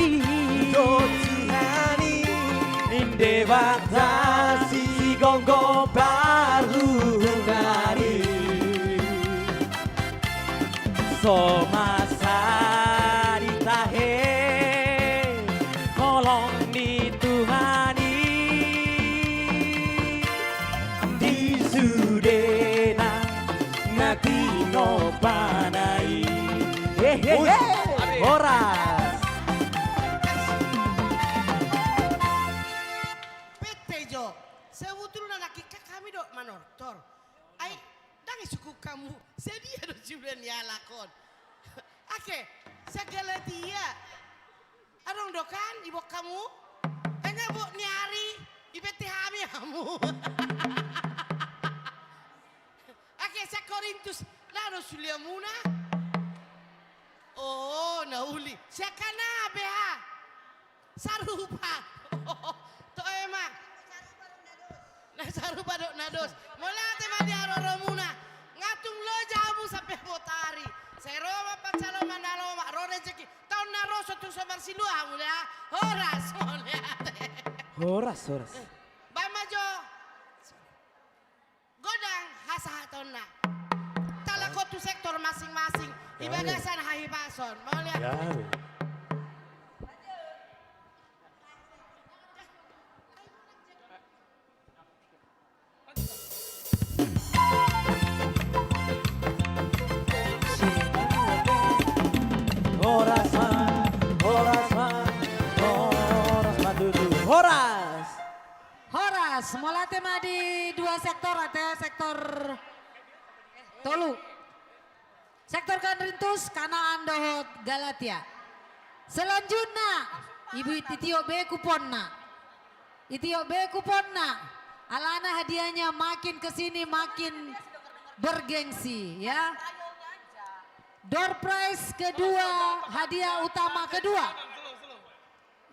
do Tuhan i. Ni Debata sigomgom parhuhuman i. So masa ditahe holong ni Tuhan i. Di sudena na tinompana i. Hehehe. Horas. Pette jo. Sebetulna nangkin kan hami do manortor. Ai, ndang isungkun hamu, sadia do jumlah ni halak on? Ake, sian Galatia. Adong do kan, iboan hamu? Hanya bot ni ari, ibette hami hamu. Ake, sian Korintus, laho do suliamuna? Oh, na uli. Sian Kana be ha? Sarupa. To ema. Na sarupa do na dos. Mauliate ma di haroromuna. Nga tung loja hamu sampe botari. Sai ro ma pansarian na lomak, ro rejeki. Taon na ro so tung so marsilua hamu da. Horas, mauliate. Horas, horas. Baen ma jo. Godang hasahatonna. Talako tu sektor masing-masing. Di bagasan hahipason. Mauliate. Horas ma, horas ma, horas ma tutu. Horas. Horas, mauliate ma di dua sektor, ate, sektor tolu. Sektor Korintus, Kanaan dohot Galatia. Selanjutna, ibu, itiop be kuponna. Itiop be kuponna. Alana hadiahnya makin ke sini makin bergengsi, ya. Door prize kedua, hadiah utama kedua.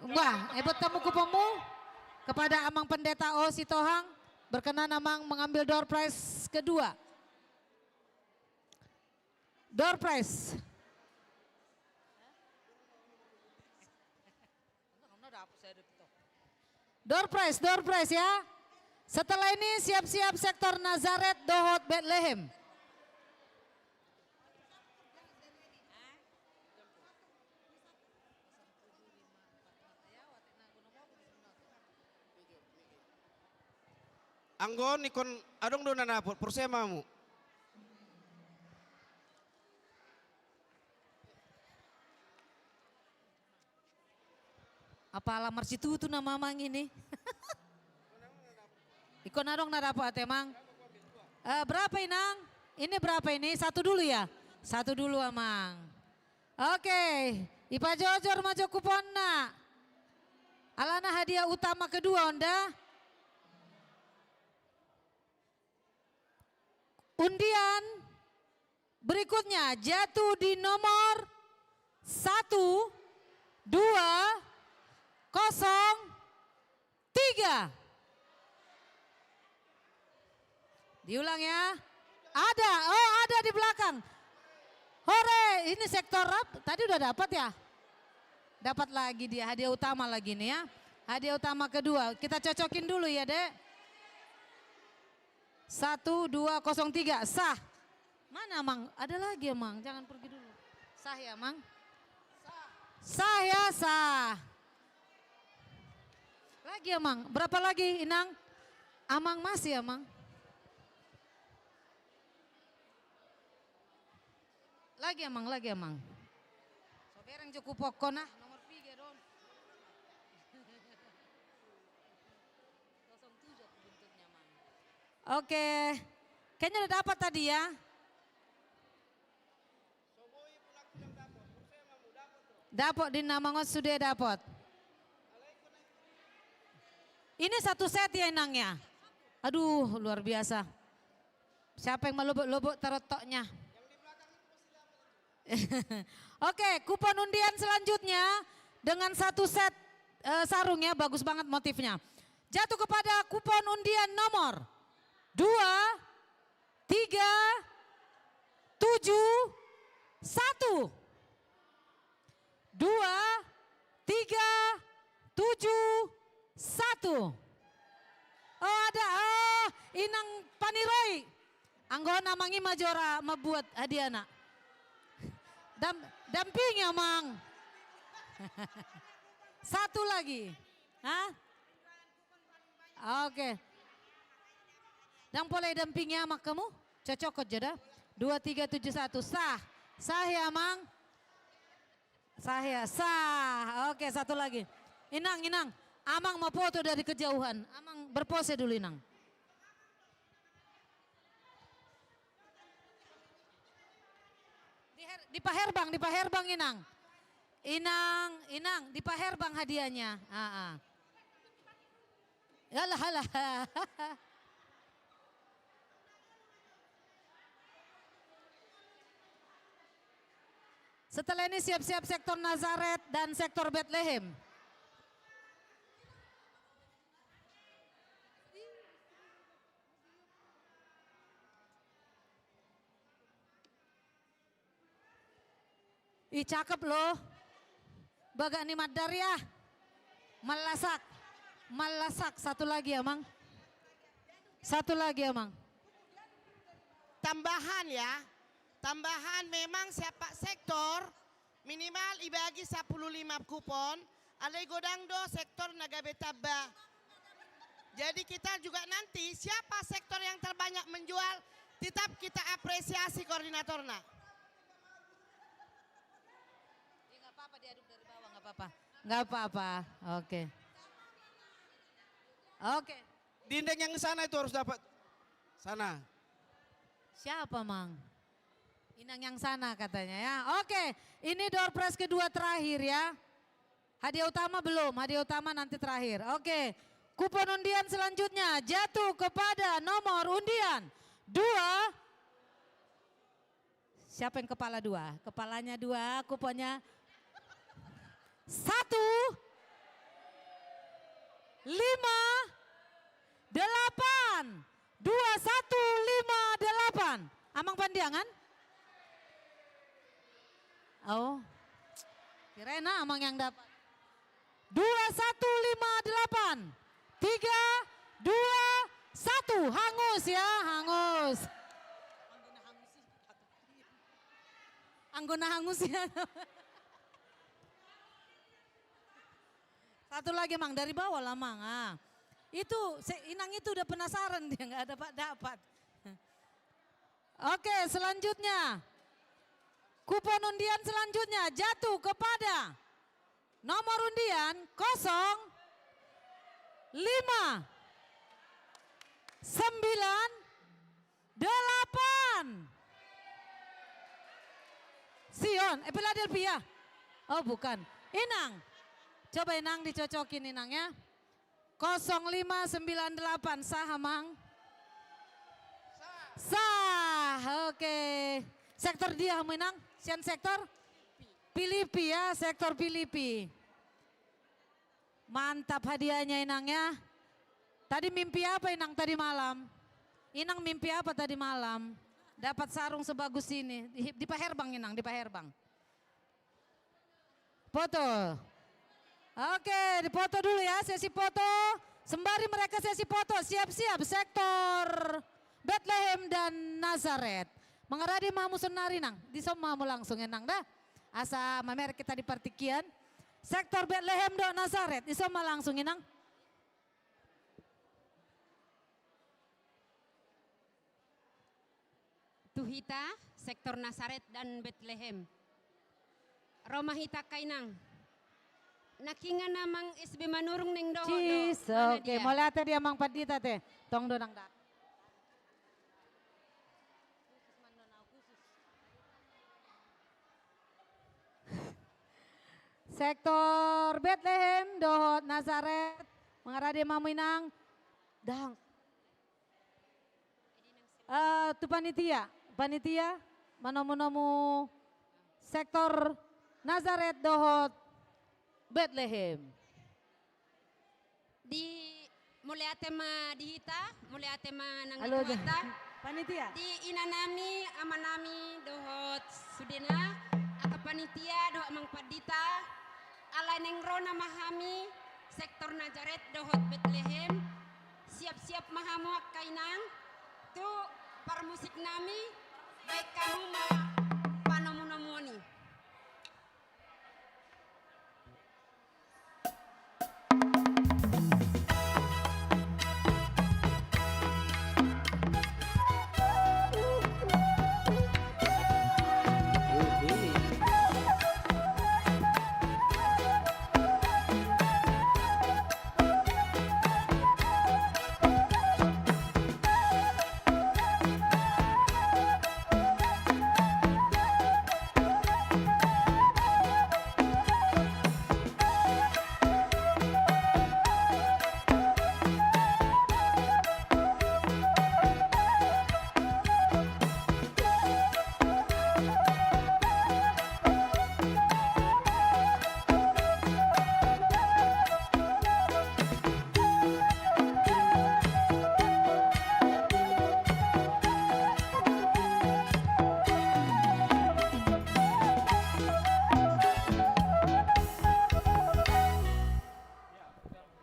Wah, ebot hamu kuponmu kepada Amang Pendeta O Sitohang. Berkenan Amang mengambil door prize kedua. Door prize. Door prize, door prize ya. Setelah ini siap-siap sektor Nazaret dohot Betlehem. Anggo on ingkon adong do na dapot, porsea ma hamu. Apala marsitutu nama amang ini. Ingkon adong na dapot ate amang. Eh, berapa inang? Ini berapa ini? Satu dulu ya? Satu dulu amang. Oke, ipajojor ma jo kuponna. Alana hadiah utama kedua on da. Undian berikutnya jatuh di nomor satu dua kosong tiga. Diulang ya. Ada, oh ada di belakang. Hore, ini sektor apa? Tadi udah dapat ya? Dapat lagi dia, hadiah utama lagi nih ya. Hadiah utama kedua, kita cocokin dulu ya, Dek. Satu dua kosong tiga, sah. Mana, Mang? Ada lagi ya, Mang? Jangan pergi dulu. Sah ya, Mang? Sah ya, sah. Lagi ya, Mang? Berapa lagi, Inang? Amang masih ya, Mang? Lagi amang, lagi amang. So bereng jo kupokkon ah, nomor piga do on. Kosong tujuh aku buntutnya, Mang. Oke. Kayaknya udah dapat tadi ya. Dapot di nama ngos sudah dapot. Ini satu set ya inang ya. Aduh, luar biasa. Siapa yang malobot-lobot tarotoknya? Oke, kupon undian selanjutnya dengan satu set, eh, sarung ya, bagus banget motifnya. Jatuh kepada kupon undian nomor dua tiga tujuh satu. Dua tiga tujuh satu. Oh, ada. Oh, Inang Paniroi. Anggo on amang i ma jora mambuat hadiahna. Dam-, dampingi amang. Satu lagi. Hah? Oke. Ndang pola idampingi amang hamu? Cocok jo da. Dua tiga tujuh satu. Sah. Sah ya, Amang? Sah ya? Sah. Oke, satu lagi. Inang, Inang. Amang mau foto dari kejauhan. Amang berpose dulu, Inang. Di her-, di paherbang, di paherbang, Inang. Inang, Inang, di paherbang hadiahnya. Ah, ah. Yalah, alah. Setelah ini siap-siap sektor Nazaret dan sektor Betlehem. Ih, cakep loh. Bagak ni mandar ya. Mallasak. Mallasak. Satu lagi, Amang. Satu lagi, Amang. Tambahan ya. Tambahan memang siapa sektor minimal ibagi sampulu lima kupon. Alai godang do sektor na gabe tamba. Jadi kita juga nanti siapa sektor yang terbanyak menjual, tetap kita apresiasi koordinatorna. Ya, nggak apa-apa, diaduk dari bawah, nggak apa-apa. Nggak apa-apa. Oke. Oke. Dinding yang sana itu harus dapat. Sana. Siapa, Mang? Inang yang sana katanya ya. Oke, ini door prize kedua terakhir ya. Hadiah utama belum, hadiah utama nanti terakhir. Oke, kupon undian selanjutnya jatuh kepada nomor undian dua. Siapa yang kepala dua? Kepalanya dua, kuponnya satu, lima, delapan. Dua satu lima delapan. Amang Pandiangan? Oh. Kirain ah, Amang yang dapat. Dua satu lima delapan. Tiga, dua, satu. Hangus ya, hangus. Anggo na hangus ya. Satu lagi, Mang, dari bawah lah, Mang. Ah. Itu, se-, Inang itu udah penasaran, dia nggak dapat-dapat. Oke, selanjutnya. Kupon undian selanjutnya jatuh kepada nomor undian kosong lima sembilan delapan. Sion, eh, Philadelphia. Oh, bukan. Inang. Coba Inang dicocokin, Inang, ya. Kosong lima sembilan delapan, sah, Amang? Sah, oke. Sektor dia, hamu, Inang? Sian sektor? Pilipi, ya, sektor Pilipi. Mantap hadiahnya, Inang, ya. Tadi mimpi apa, Inang, tadi malam? Inang mimpi apa tadi malam? Dapat sarung sebagus ini. Di, di Paherbang, Inang, di Paherbang. Foto. Oke, dipoto dulu ya, sesi foto. Sembari mereka sesi foto, siap-siap sektor Betlehem dan Nazaret. Mangarade ma hamu saonari, Nang. Dison ma hamu langsung, Inang, da. Asa mamereng hita di partingkian. Sektor Betlehem dohot Nazaret. Dison ma langsung, Inang. Tu hita, sektor Nazaret dan Betlehem. Ro ma hita, angka Inang. Nangkingan Amang S B Manurung naeng dohot do. Cis, mana oke, dia? Mauliate di Amang Pandita te. Tong do nang da. Sektor Betlehem dohot Nazaret. Mangarade ma hamu, Inang. Dang. Eh, tu panitia, panitia, manomu-nomu sektor Nazaret dohot Betlehem. Di, mauliate ma di hita, mauliate ma nang di Tuhanta. Panitia. Di inanami, amanami dohot sudena, angka panitia dohot Amang Pandita, alai naeng ro nama hami sektor Nazaret dohot Betlehem. Siap-siap ma hamu, angka Inang, tu parmusik nami, baen hamu ma panomu-nomuon i.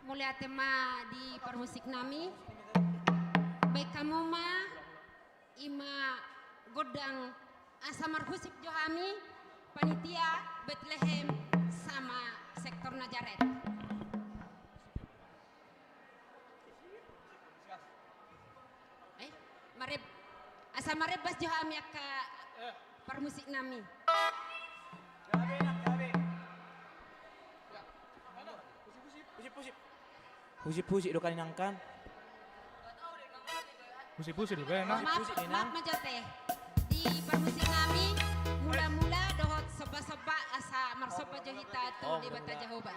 Mauliate ma di parmusik nami. Baen hamu ma i ma gondang asa marhusip jo hami, panitia Betlehem sama sektor Nazaret. Eh, mareb-, asa marebas jo hami, angka parmusik nami. Husip-husip do kan, Inang, kan? Husip-husip do kan, Inang? Maaf, maaf ma jo ate. Di parmusik nami, mula-mula dohot somba-somba, asa marsomba jo hita tu Debata Jahowa.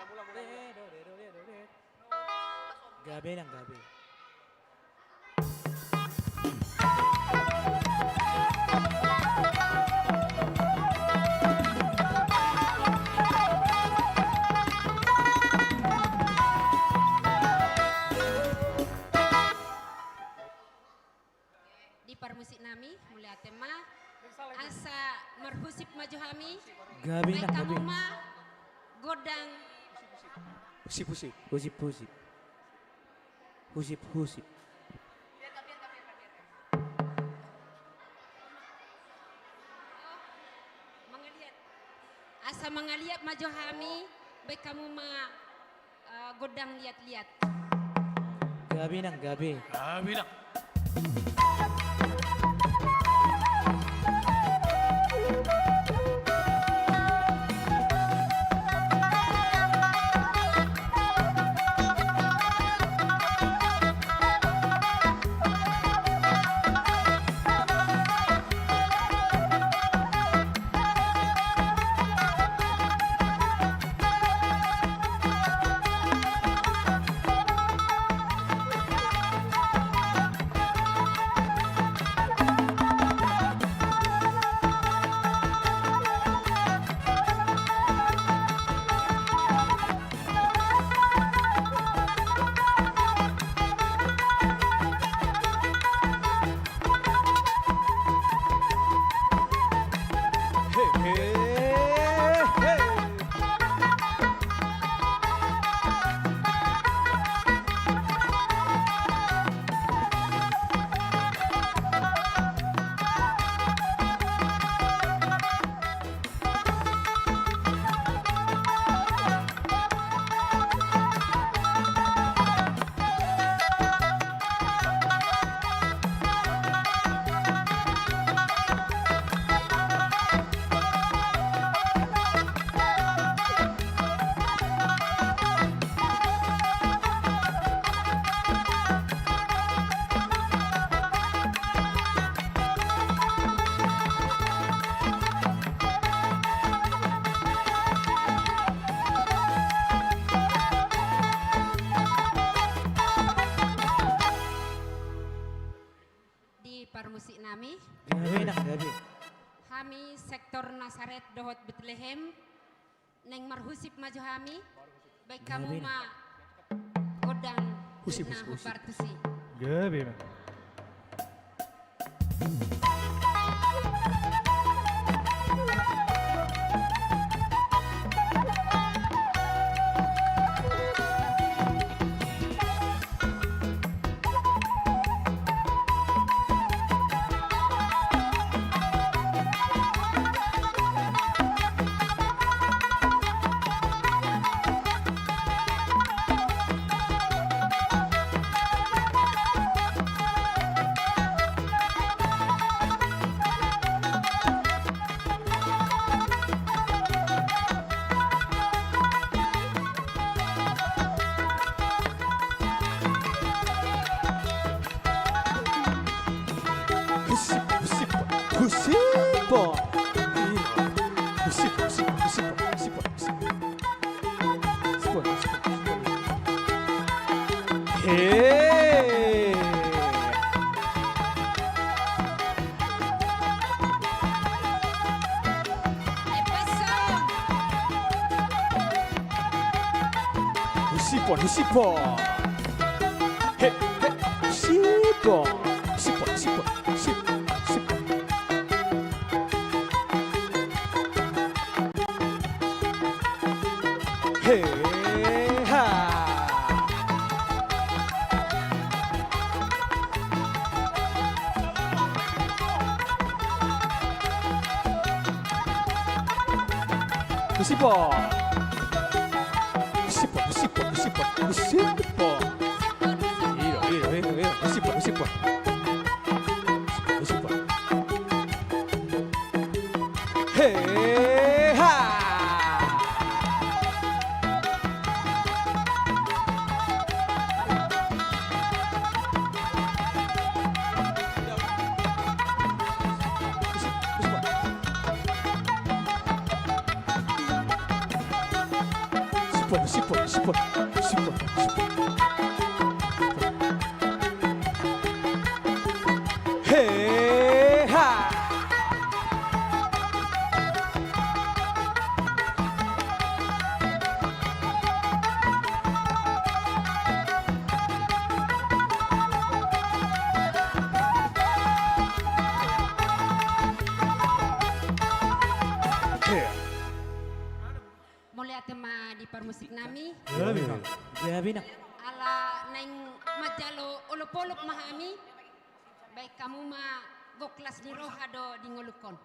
Gabe, Inang, gabe. Di parmusik nami, mauliate ma. Asa marhusip ma jo hami. Gabe, Inang, gabe. Baen hamu ma gondang. Husip-husip. Husip-husip. Husip-husip. Mangaliat. Asa mangaliat ma jo hami, baen hamu ma, eh, gondang liat-liat. Gabe nang, gabe. Gabe nang. Di parmusik nami. Gabe nang, gabe. Hami sektor Nasaret dohot Betlehem. Naeng marhusip ma jo hami, baen hamu ma gondang. Husip, husip, husip. Gabe ma. Husip, husip, husip. Husip, husip, husip, husip, husip. Husip, husip, husip. He. Husipon, husipon. He, he, husipon. Husipon, husipon, husipon, husipon. He, ha. Husipon. Husipon, husipon, husipon, husipon. Ido, ido, ido, ido. Husipon, husipon. Husipon. He, ha. Sipon, sipon, sipon, sipon, sipon. He, ha. Mauliate ma di parmusik nami. Gabe ma. Gabe ma. Ala naeng manjalo olopolop ma hami. Baen hamu ma gok las ni roha do di ngolungkon.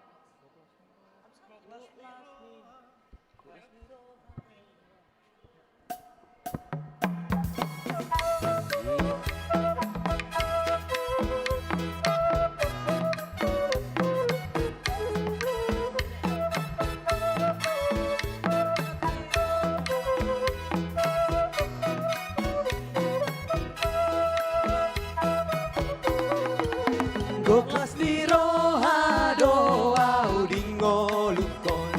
Gok las ni roha. Gok las ni roha do ahu di ngolungkon,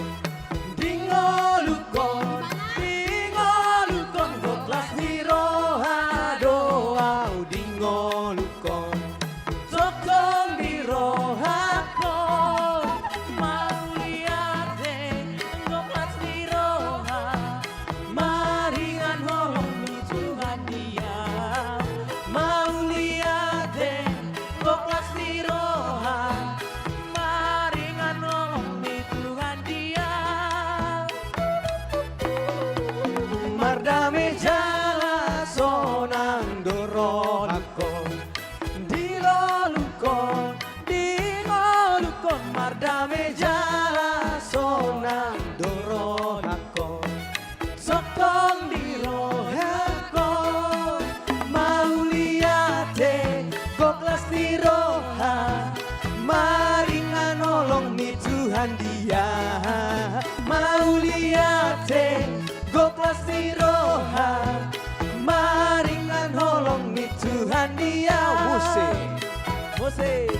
di ngolungkon, di ngolungkon. Gok las ni roha do ahu di ngolungkon, sokkong di rohangkon. Mauliate, gok las ni roha, maringan holong ni Tuhan di ahu. Mauliate, gok las ni roha, maringan holong ni Tuhan di ahu. Mardame jala sonang do rohangkon, di ngolungkon, di ngolungkon. Mardame jala sonang do rohangkon, sokkong di rohangkon. Mauliate, gok las ni roha, maringan holong ni Tuhan di ahu. Mauliate, gok las ni roha, maringan holong ni Tuhan di ahu. Musik. Musik.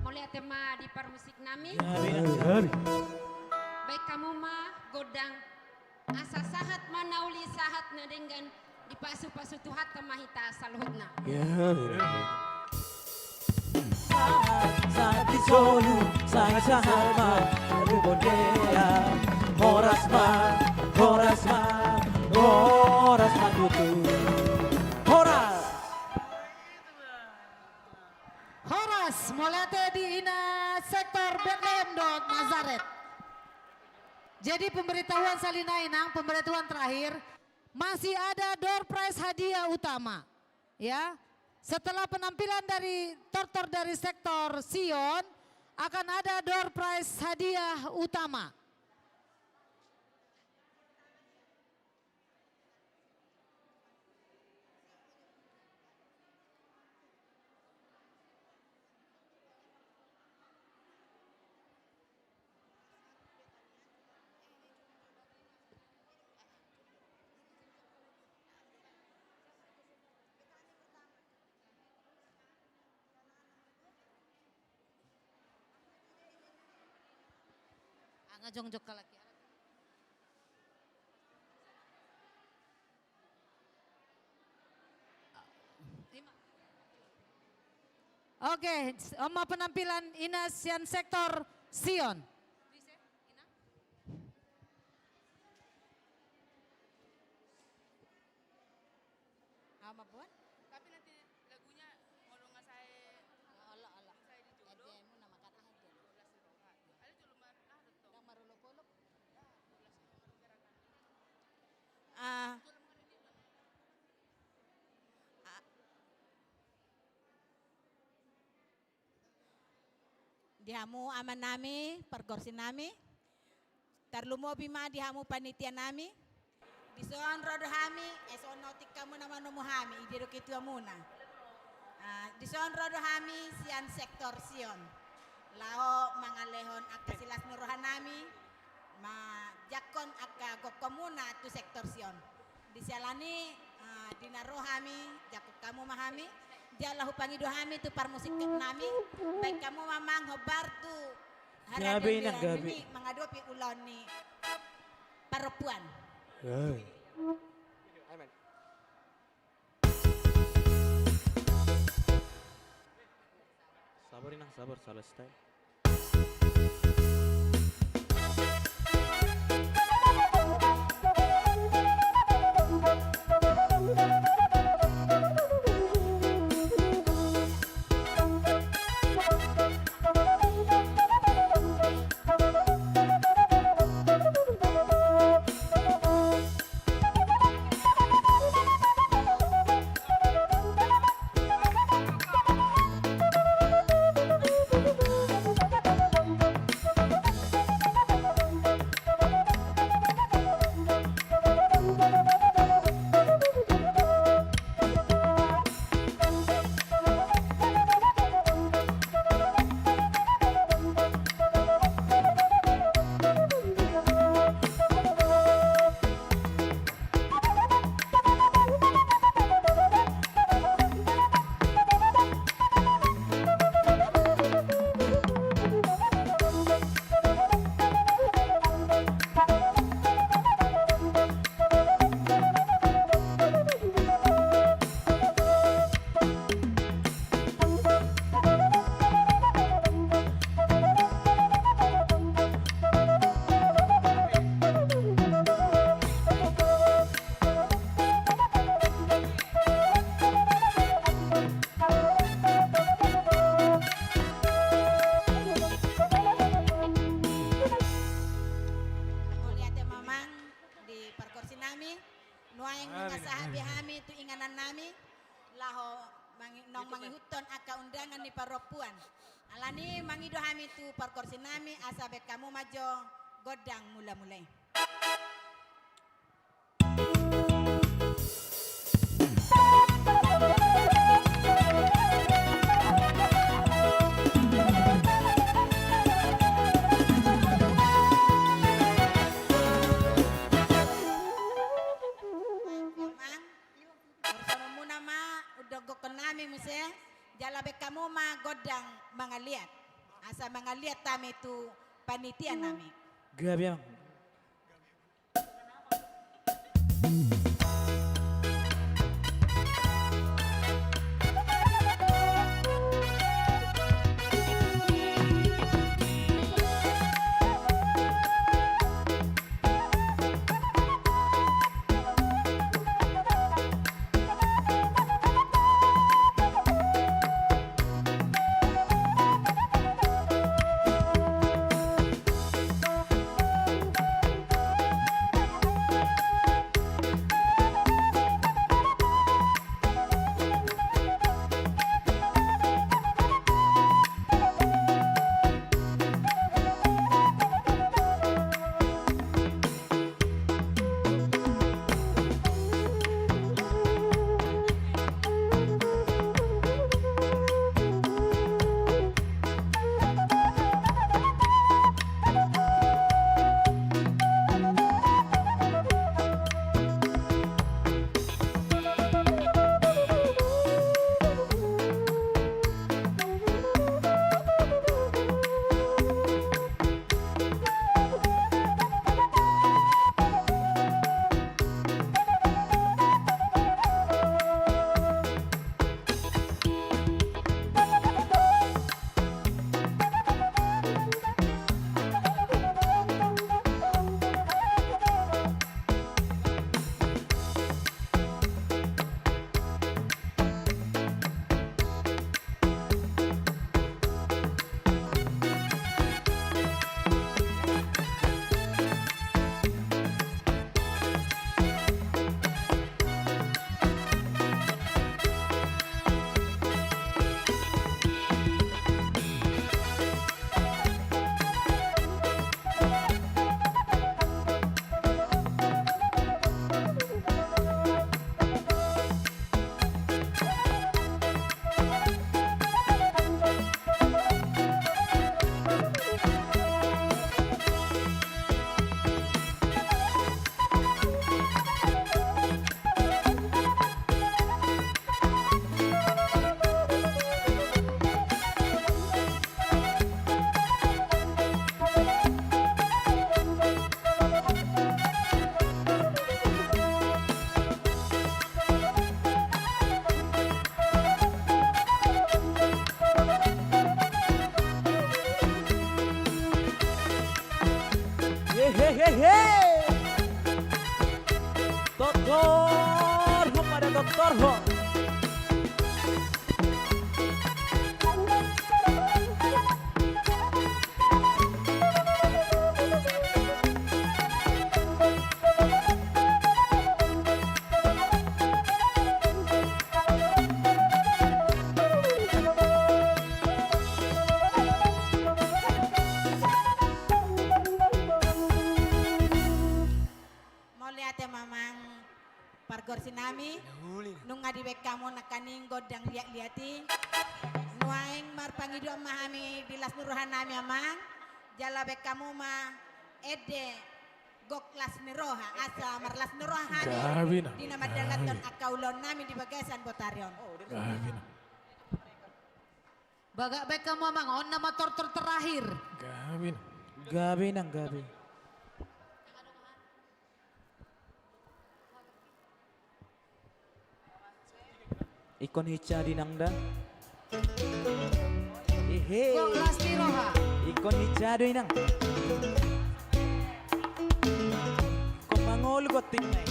Mauliate ma di parmusik nami. Baen hamu ma gondang. Asa sahat ma na uli, sahat na denggan, dipasupasu Tuhanta ma hita saluhutna. Sahat, sahat di solu, sahat, sahat ma di bontean. Horas ma, horas ma, horas ma tutu. Horas. Horas, mauliate di ina sektor Betlehem dohot Nazaret. Jadi pemberitahuan sahali nai, Inang, pemberitahuan terakhir, masih ada door prize hadiah utama. Ya, setelah penampilan dari tortor dari sektor Sion, akan ada door prize hadiah utama. Nga jongjong halak i. Oke, on ma penampilan ina sian sektor Sion. Au ma buat. Tapi nanti lagunya molo nga sae. Olo, olo. Sae di jolo. Ede muna makan aha dia. Dua belas roha. Ada jolo mar ah tetong. Dang marolop-olop. Ah. Ah. Di hamu amanami, pargonsi nami, tarlumobi ma di hamu panitia nami. Dison ro do hami, eh, songon na otik hamu na manomu hami, i dia do ketuamuna. Ah, dison ro do hami sian sektor Sion. Laho mangalehon angka silas ni rohanami, manjangkon angka gokhonmuna tu sektor Sion. Di siala ni, ah, di na ro hami, jangkon hamu ma hami, jala hupangido hami tu parmusiknami, baen hamu ma amang hombar tu haradeon ni hami mangadopi ulaon ni parompuan. Sabar, Inang, sabar, salah style. Amin, amin. Mangasahabi hami tu inganan nami laho mangi-, naung mangihuthon angka undangan ni parompuan. Alani mangido hami tu pargonsi nami asa baen hamu ma jo gondang mula-mula i. Amang, songon muna ma, undok gokkon nami muse, jala baen hamu ma gondang mangaliat. Asa mangaliat hami tu panitia nami. Gabe, Amang. Hehehehe. Totor ho pada totor ho. Mauliate ma amang pargonsi nami. Nunga dibaen hamu nangkaning gondang liat-liat i. Nuaeng marpangidoan ma hami di las ni roha nami amang. Jala baen hamu ma ende gok las ni roha, asa marlas ni roha hami di na mandalanhon angka ulaon nami di bagasan botari on. Bagak baen hamu amang, on nama tortor terakhir. Gabe nang. Gabe nang, gabe. Ingkon hinsa do inang da. Ehe. Gok las ni roha. Ingkon hinsa do inang. Ingkon mangolu gonting nai.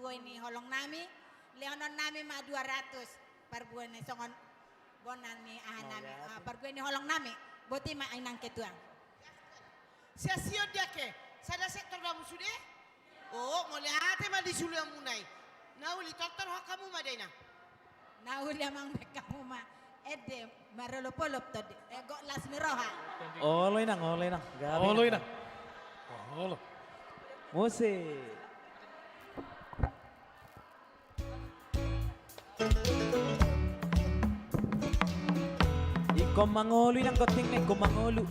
Parbue ni holong nami, lehonon nami ma dua ratus. Parbue ni songon bona ni aha nami, ah, parbue ni holong nami. Boti ma inang ketua. Sian Sion dia ke, sada sektor damu sude? Oh, mauliate ma di suluanmuna i. Na uli tortor ho hamu ma da inang. Na uli amang, baen hamu ma ende marolopolop tondi, eh, gok las ni roha. Olo inang, olo inang. Gabe olo inang. Olo. Musik. Ingkon mangolu inang, gontingna ingkon mangolu.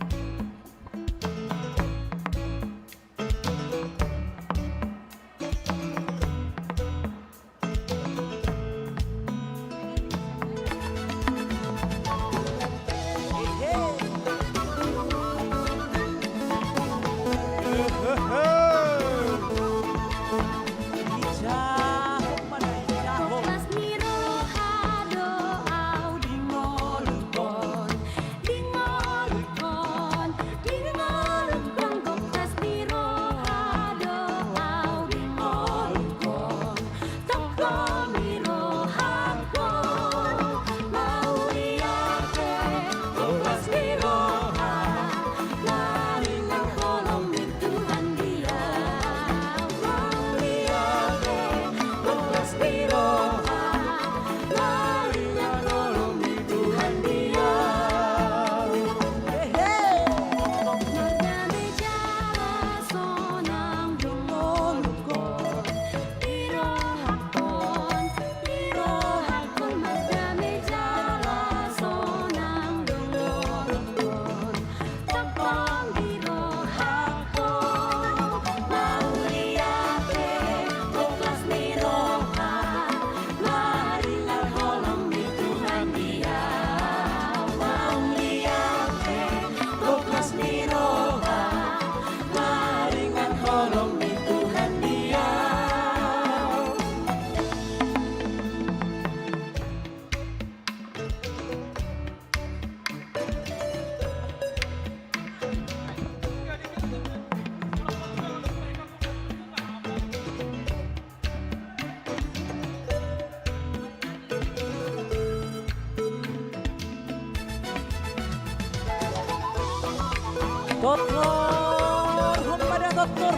Tortor, hombar da tortor.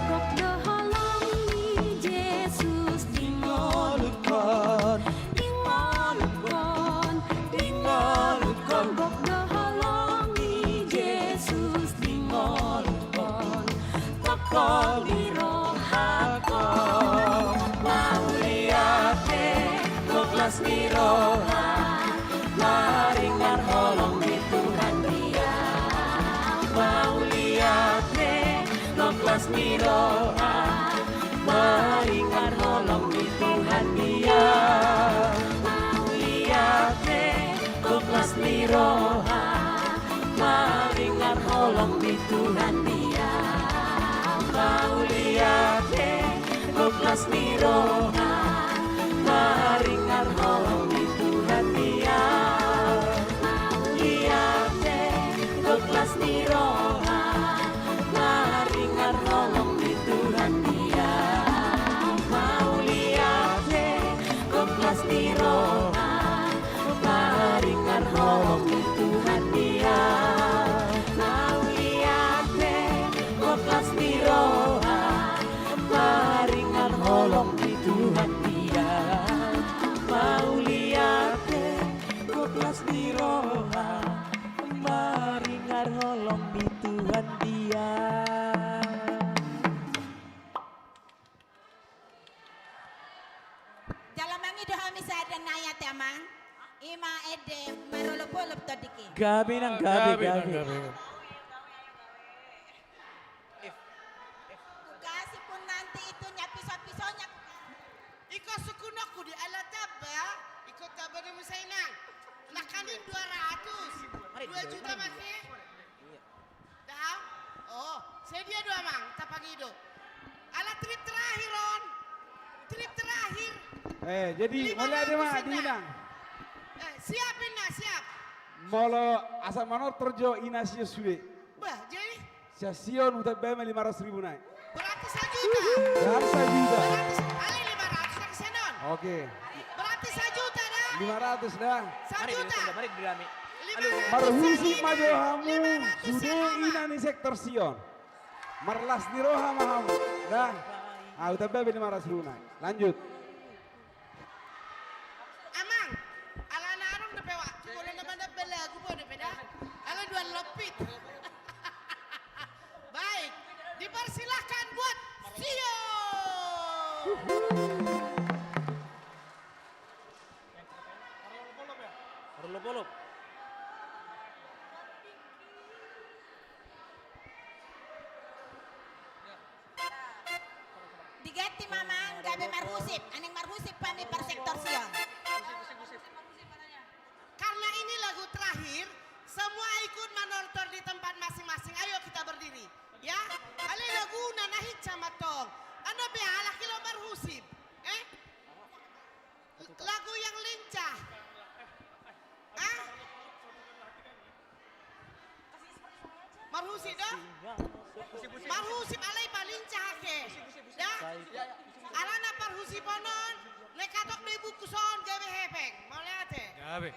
Gok do holong ni Jesus di ngolungkon, di ngolungkon, di ngolungkon. Gok do holong ni Jesus di ngolungkon. Tongtong di rohangkon. Mauliate, gok las ni roha, maringar holong ni Tuhan di au. Mauliate, gok las ni roha, maringar holong ni Tuhan di au. Mauliate, gok las ni roha, maringar holong ni Tuhan di au. Mauliate, gok las ni roha, maringar holong ni Tuhan di au. Mauliate, gok las ni roha, maringar holong ni Tuhan di au. Mauliate, gok las ni roha, maringar holong ni Tuhan di au. Mauliate, gok las ni roha, maringar holong ni Tuhan di au. Mauliate, gok las ni roha, maringar holong ni Tuhan di au. Jala mangido hami sada nai ate amang. Ima ende marolopolop tondi ke. Gabe nang, gabe, gabe, gabe. Kukasih pun nanti itunya, pisau-pisaunya. Ingkon sungkunonku di ala tamba, ingkon tamba do muse inang. Nangkaning dua ratus. Dua juta ma ke. Dah? Oh, sadia do amang, tapangido. Ala trip terakhir on. Trip terakhir. Eh, jadi mauliate ma di inang. Eh, siap inna, siap. Molo asa manortor jo ina sio sude. Bah, Sion, utambai ma lima ratus ribu nai. Berarti sajuta. Berarti sajuta. Berarti sa-, ale lima ratus lagi senon. Oke. Berarti sajuta da. Lima ratus da. Sajuta. Mari, mari, mari. Lima ratus. Marhusip ma jo hamu, lima ratus sude ina ni sektor Sion. Marlas ni roha ma hamu. Da. Ah, utambai ma lima ratus ribu nai. Lanjut. Amang, alana adong dope waktu, molo na mandapot lagu pe dope da. Ala dua lompit. Baik, dipersilakan buat Sion. Diganti ma amang, gabe marhusip, aning marhusip hami par sektor Sion. Karena ini lagu terakhir, semua ikut manortor di tempat masing-masing. Ayo kita berdiri, ya. Ale laguna na hinsa ma tong. Anda be halak i laho marhusip. Eh? Lagu yang lincah. Ah? Marhusip do? Marhusip alai palincah ake. Da? Alana parhusipon on, na i katok do i bungkus on, gabe hepeng. Mauliate. Gabe.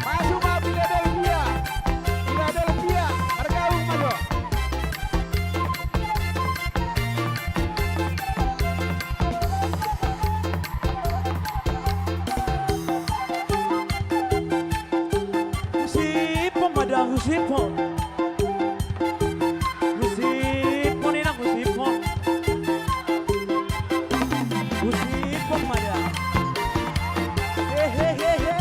Masuk ma Philadelphia. Philadelphia, margabung ma jo. Husipon ma da, husipon. Husipon, inang, husipon. Husipon ma da. He, he, he, he.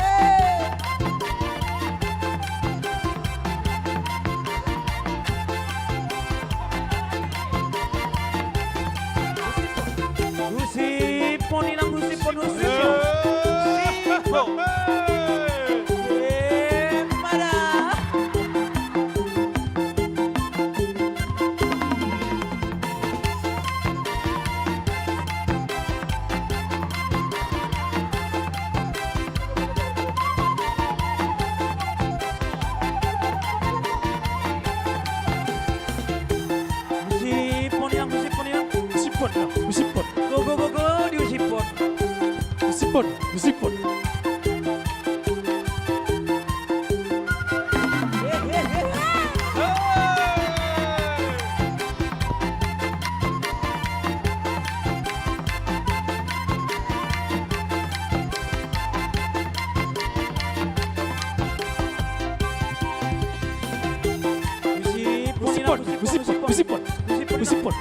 Husipon, inang, husipon, husipon. Husipon. Emma da. Husipon, inang, husipon, inang. Husipon, inang, husipon. Go, go, go, go, di husipon. Husipon, husipon. Husipon, husipon, husipon, husipon. Husipon, husipon.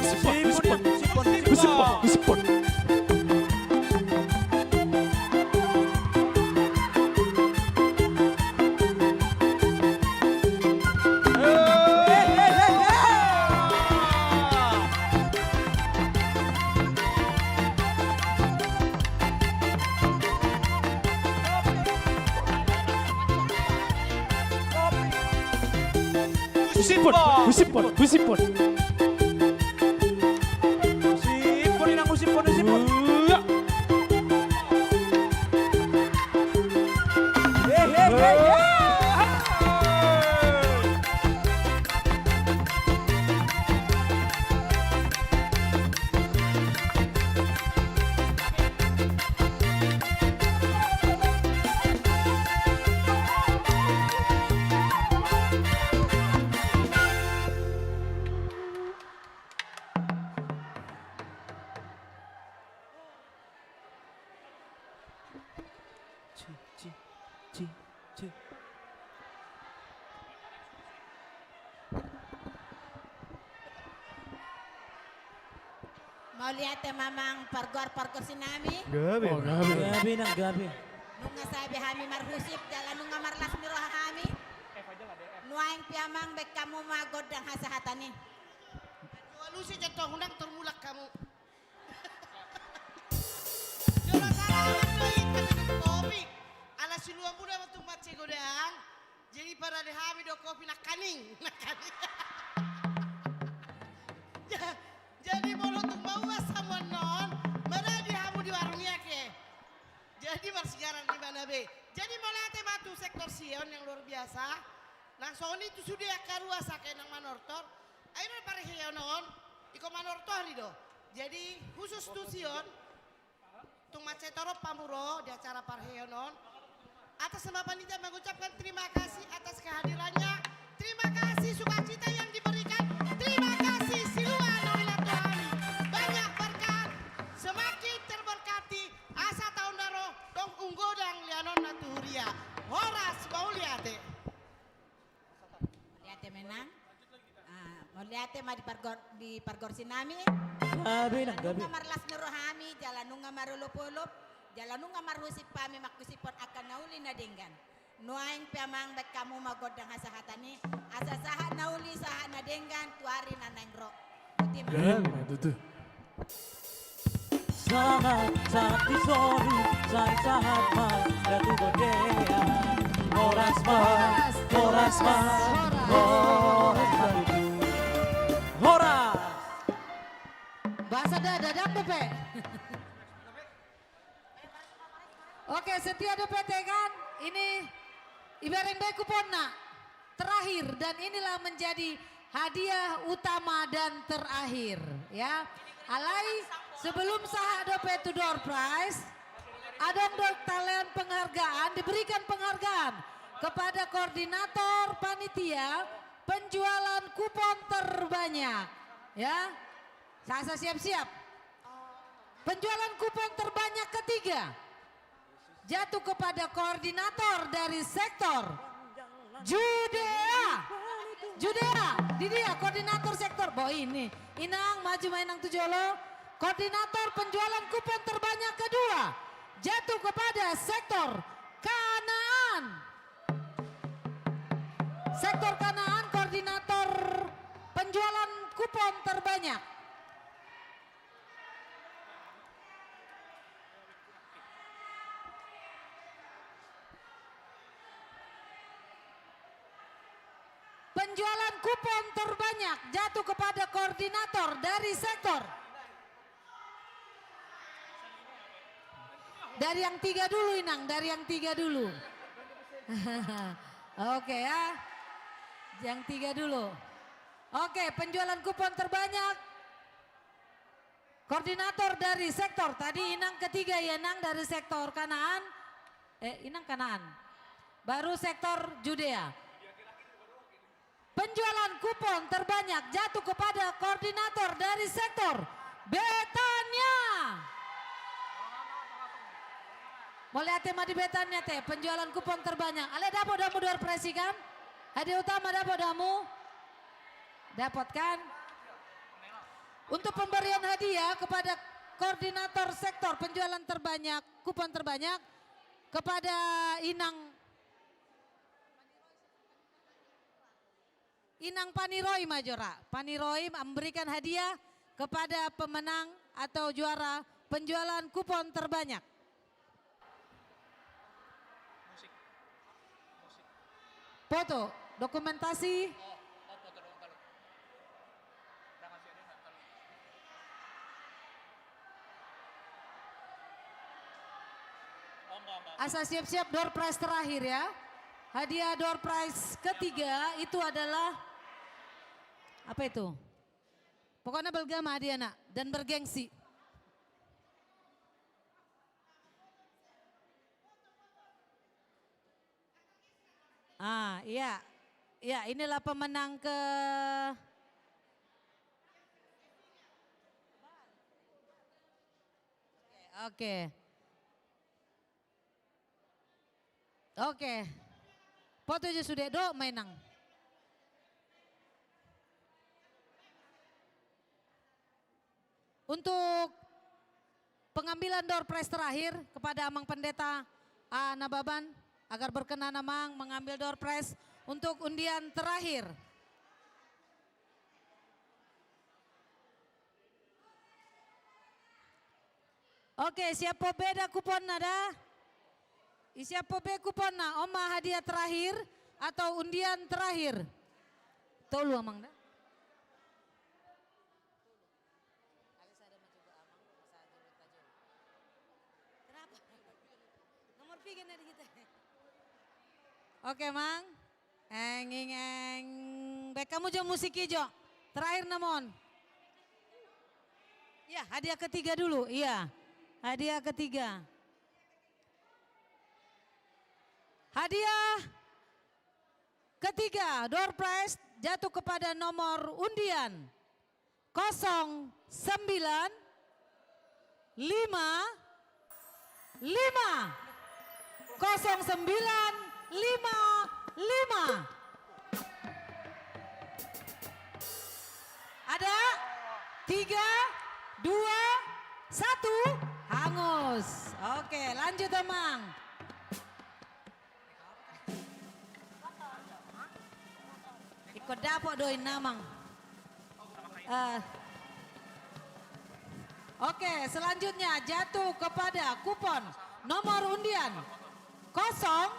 Husipon, husipon, husipon, husipon. Husipon, husipon, husipon. Husipon, inang, husipon, husipon. Iya. He, he, he, he. Mauliate ma amang pargoar-pargoarsi nami. Gabe. Oh, gabe. Gabe nang gabe. Nunga sae be hami marhusip jala nunga marlas ni roha hami. Nuaeng pe amang baen hamu ma gondang hasahatan i. Jolo alusi jantong unang tormulak hamu. Jolo sala anak do i, tapi kopi. Ala siluan muna ma tung mansai godang. Jadi parade hami do kopi nangkaning. Nangkaning. Ja-, jadi molo tung mauas hamu annon, marade hamu di warung i ake. Jadi marsigaran di mana be. Jadi mauliate ma tu sektor Sion yang luar biasa. Nang songon i tu sude angka ruas ake nang manortor. Akhirna parheon on, ingkon manortor i do. Jadi khusus tu Sion, tung mansai torop hamu ro di acara parheon on. Atas nama panitia mengucapkan terima kasih atas kehadirannya. Terima kasih sukacita yang diberikan. Terima kasih siluan na huilaan tu hami. Banyak berkat, semakin terberkati, asa taon na ro dong umgodang lianonna tu huria. Horas, mauliate. Mauliate ma inang. Ah, mauliate ma di pargor-, di pargoarsi nami. Gabe nang gabe. Nunga marlas ni roha hami, jala nunga marolop-olop, jala nunga marhusip hami mangkusipon angka na uli na denggan. Nuaeng pe amang baen hamu ma gondang hasahatan i, asa sahat na uli, sahat na denggan, tu ari na naeng ro. Boti ma. Gabe. Tutu. Sahat, sahat di solu, sai sahat ma, datu bondean. Horas ma, horas ma, horas ma. Horas. Bahasa dada, dang dope. Oke, setia dope te kan? Ini ibereng be kuponna. Terakhir, dan inilah menjadi hadiah utama dan terakhir, ya. Alai sebelum sahat dope tu door prize, adong do talean penghargaan, diberikan penghargaan kepada koordinator panitia penjualan kupon terbanyak, ya. Sasa siap-siap. Penjualan kupon terbanyak ketiga jatuh kepada koordinator dari sektor Judea. Judea, di dia koordinator sektor. Bo ini, inang maju ma inang tu jolo. Koordinator penjualan kupon terbanyak kedua jatuh kepada sektor Kanaan. Sektor Kanaan, koordinator penjualan kupon terbanyak. Penjualan kupon terbanyak jatuh kepada koordinator dari sektor. Dari yang tiga dulu, Inang, dari yang tiga dulu. Oke, ya. Yang tiga dulu. Oke, penjualan kupon terbanyak. Koordinator dari sektor, tadi Inang ketiga ya, Nang, dari sektor Kanaan. Eh, Inang Kanaan. Baru sektor Judea. Penjualan kupon terbanyak jatuh kepada koordinator dari sektor Betania. Mauliate ma di Betania te, penjualan kupon terbanyak. Alai dapot do hamu door prize i kan? Hadiah utama dapot do hamu? Dapot kan? Untuk pemberian hadiah kepada koordinator sektor penjualan terbanyak, kupon terbanyak, kepada Inang, Inang Paniroi ma jora. Paniroi memberikan hadiah kepada pemenang atau juara penjualan kupon terbanyak. Foto, dokumentasi. Asa siap-siap door prize terakhir ya. Hadiah door prize ketiga itu adalah apa itu? Pokoknya balga ma hadiahna dan bergengsi. Ah, iya. Iya, inilah pemenang ke Oke. Oke. Foto jo sude, do ma inang. Untuk pengambilan door prize terakhir kepada Amang Pendeta A. Nababan, agar berkenan Amang mengambil door prize untuk undian terakhir. Oke, siap po be da kuponna da? Siap po be kuponna, on ma hadiah terakhir atau undian terakhir? Tolu Amang da? Kenapa? Nomor piga na di hita? Oke, Mang. Eng, ing, eng. Baen hamu jo musik i jo. Terakhir nama on. Iya, hadiah ketiga dulu. Iya. Hadiah ketiga. Hadiah ketiga, door prize jatuh kepada nomor undian kosong sembilan lima lima. Kosong sembilan lima lima. Ada? Tiga, dua, satu. Hangus. Oke, lanjut, Amang. Ingkon dapot do inna, Amang. Eh. Oke, selanjutnya jatuh kepada kupon nomor undian kosong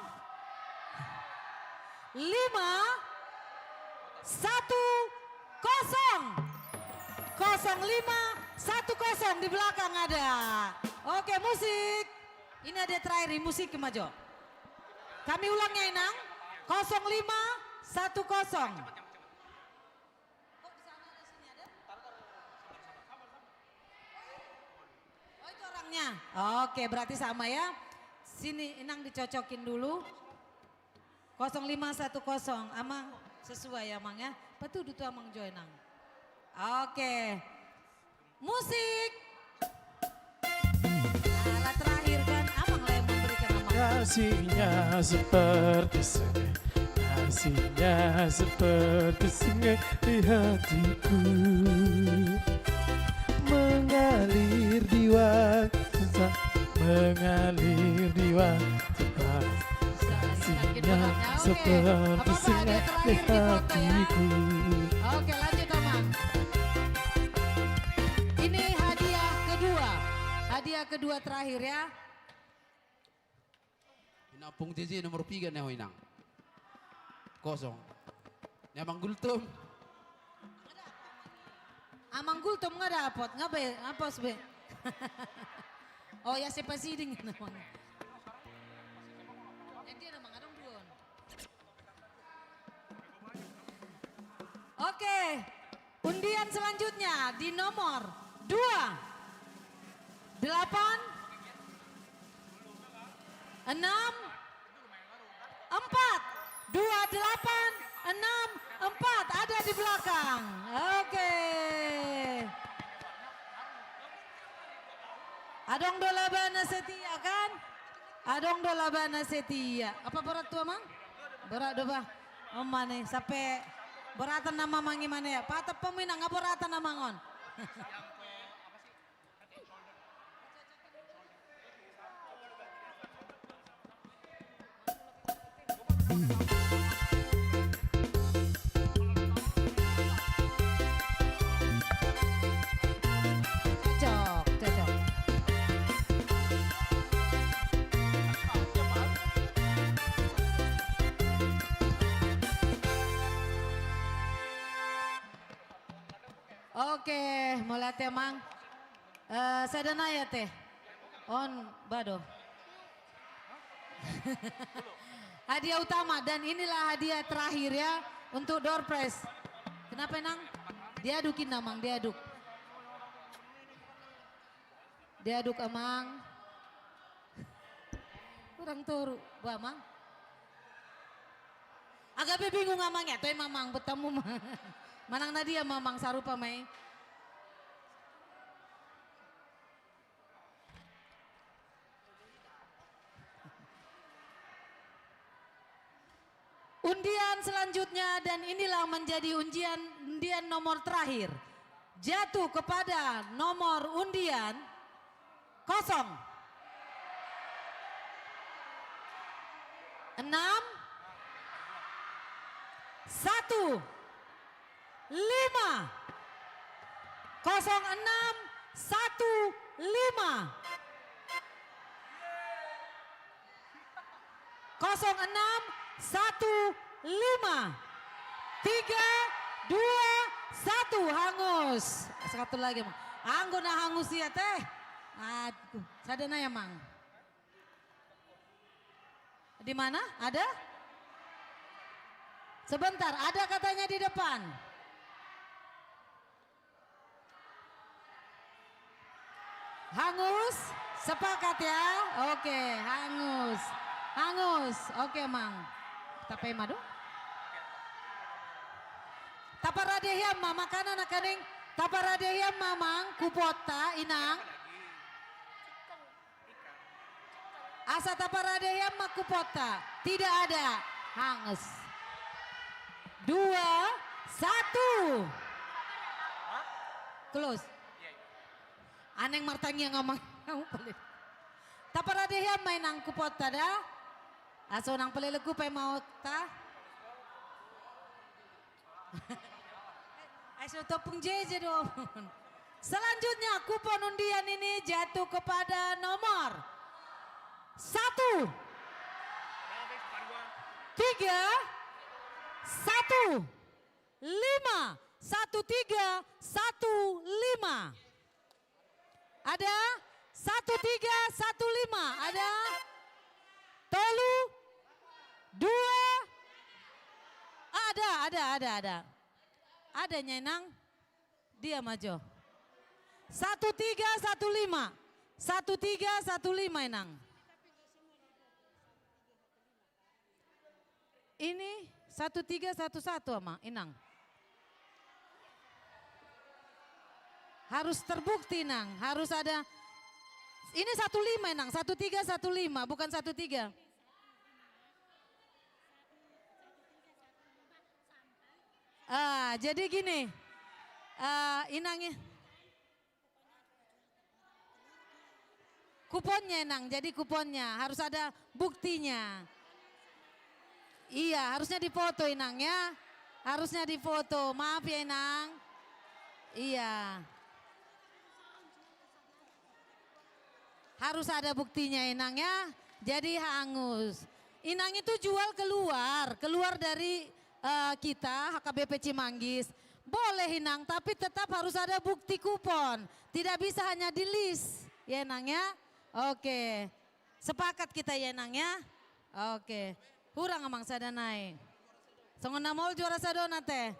lima satu kosong. Kosong lima satu kosong, di belakang ada. Oke, musik. Ini ada terakhir, musik ma jo. Kami ulang ya, Inang. Kosong lima satu kosong. Kok di sana ada, sini ada? Oh, itu orangnya. Oke, berarti sama ya. Sini, Inang dicocokin dulu. Kosong lima satu kosong, Amang, sesuai, Amang, ya. Patudu tu Amang jo, Inang. Oke. Musik. Alat terakhir kan, Amang lah yang memberikan, Amang. Kasihnya seperti sungai, kasihnya seperti sungai di hatiku. Mengalir di waktu, mengalir di waktu. Kasihnya seperti sungai di hatiku. Oke, lanjut, Amang. Ini hadiah kedua. Hadiah kedua terakhir ya. Inang Pung J J nomor piga nih, Inang? Kosong. Ini Amang Gultom. Amang Gultom nga dapot, nga be, apos be. Oh ya, siapa siding namanya? Yang dia nama ngadong duon. Oke, undian selanjutnya di nomor dua delapan enam empat, dua delapan enam empat, ada di belakang. Oke. Adong do laba na setia kan? Adong do laba na setia. Apa borat tu, Amang? Borat do bah. Om mane, sampe boratan nama mangi mane ya. Patap pemina nga boratan nama ngon. Cocok, cocok. Oke, mauliate, Amang. Eh, sada nai ate. On, bah do. Hadiah utama, dan inilah hadiah terakhir ya, untuk door prize. Kenapa, Nang? Diaduk, Inang, Amang, diaduk. Diaduk, Amang. Kurang toru, bah, Amang. Agak be bingung, Amang, ya, toi, Amang, bertamu, Amang. Manang na dia, Amang, sarupa ma i. Undian selanjutnya, dan inilah menjadi undian, undian nomor terakhir. Jatuh kepada nomor undian kosong enam satu lima. Kosong enam satu lima. Kosong enam satu lima. Tiga, dua, satu. Hangus. Satu lagi, Mang. Anggo na hangus ia, teh. Aduh, sada nai, Amang. Di mana? Ada? Sebentar, ada katanya di depan. Hangus? Sepakat ya? Oke, hangus. Hangus. Oke, Mang. Tapaima do? Taparade hian ma, makana nangkaning taparade hian ma, Mang, kuponta, Inang. Asa taparade hian ma kuponta. Tidak ada. Hangus. Dua, satu. Close. Aneng martangiang, Amang. Taparade hian ma, Inang, kuponta da. Asa unang paleleng hupaima ota. Ai so topung jeje do. Selanjutnya, kupon undian ini jatuh kepada nomor satu tiga satu lima. Satu tiga satu lima. Ada? Satu tiga satu lima. Ada? Tolu? Dua? Ada, ada, ada, ada. Ada, Inang? Dia maju. Satu tiga satu lima. Satu tiga satu lima, Inang. Ini satu tiga satu satu, Amang, Inang. Harus terbukti, Inang. Harus ada. Ini satu lima, Inang. Satu tiga satu lima, bukan satu tiga. Ah, jadi gini. Ah, Inang, ya. Kuponnya, Inang, jadi kuponnya harus ada buktinya. Iya, harusnya difoto, Inang, ya. Harusnya difoto. Maaf ya, Inang. Iya. Harus ada buktinya, Inang, ya. Jadi hangus. Inang itu jual keluar, keluar dari eh, kita, H K B P Cimanggis. Boleh, Inang, tapi tetap harus ada bukti kupon. Tidak bisa hanya di list, ya, Inang, ya. Oke. Sepakat kita, ya, Inang, ya. Oke. Hurang, Amang, sada nai. Songon na maol juara sadona, teh.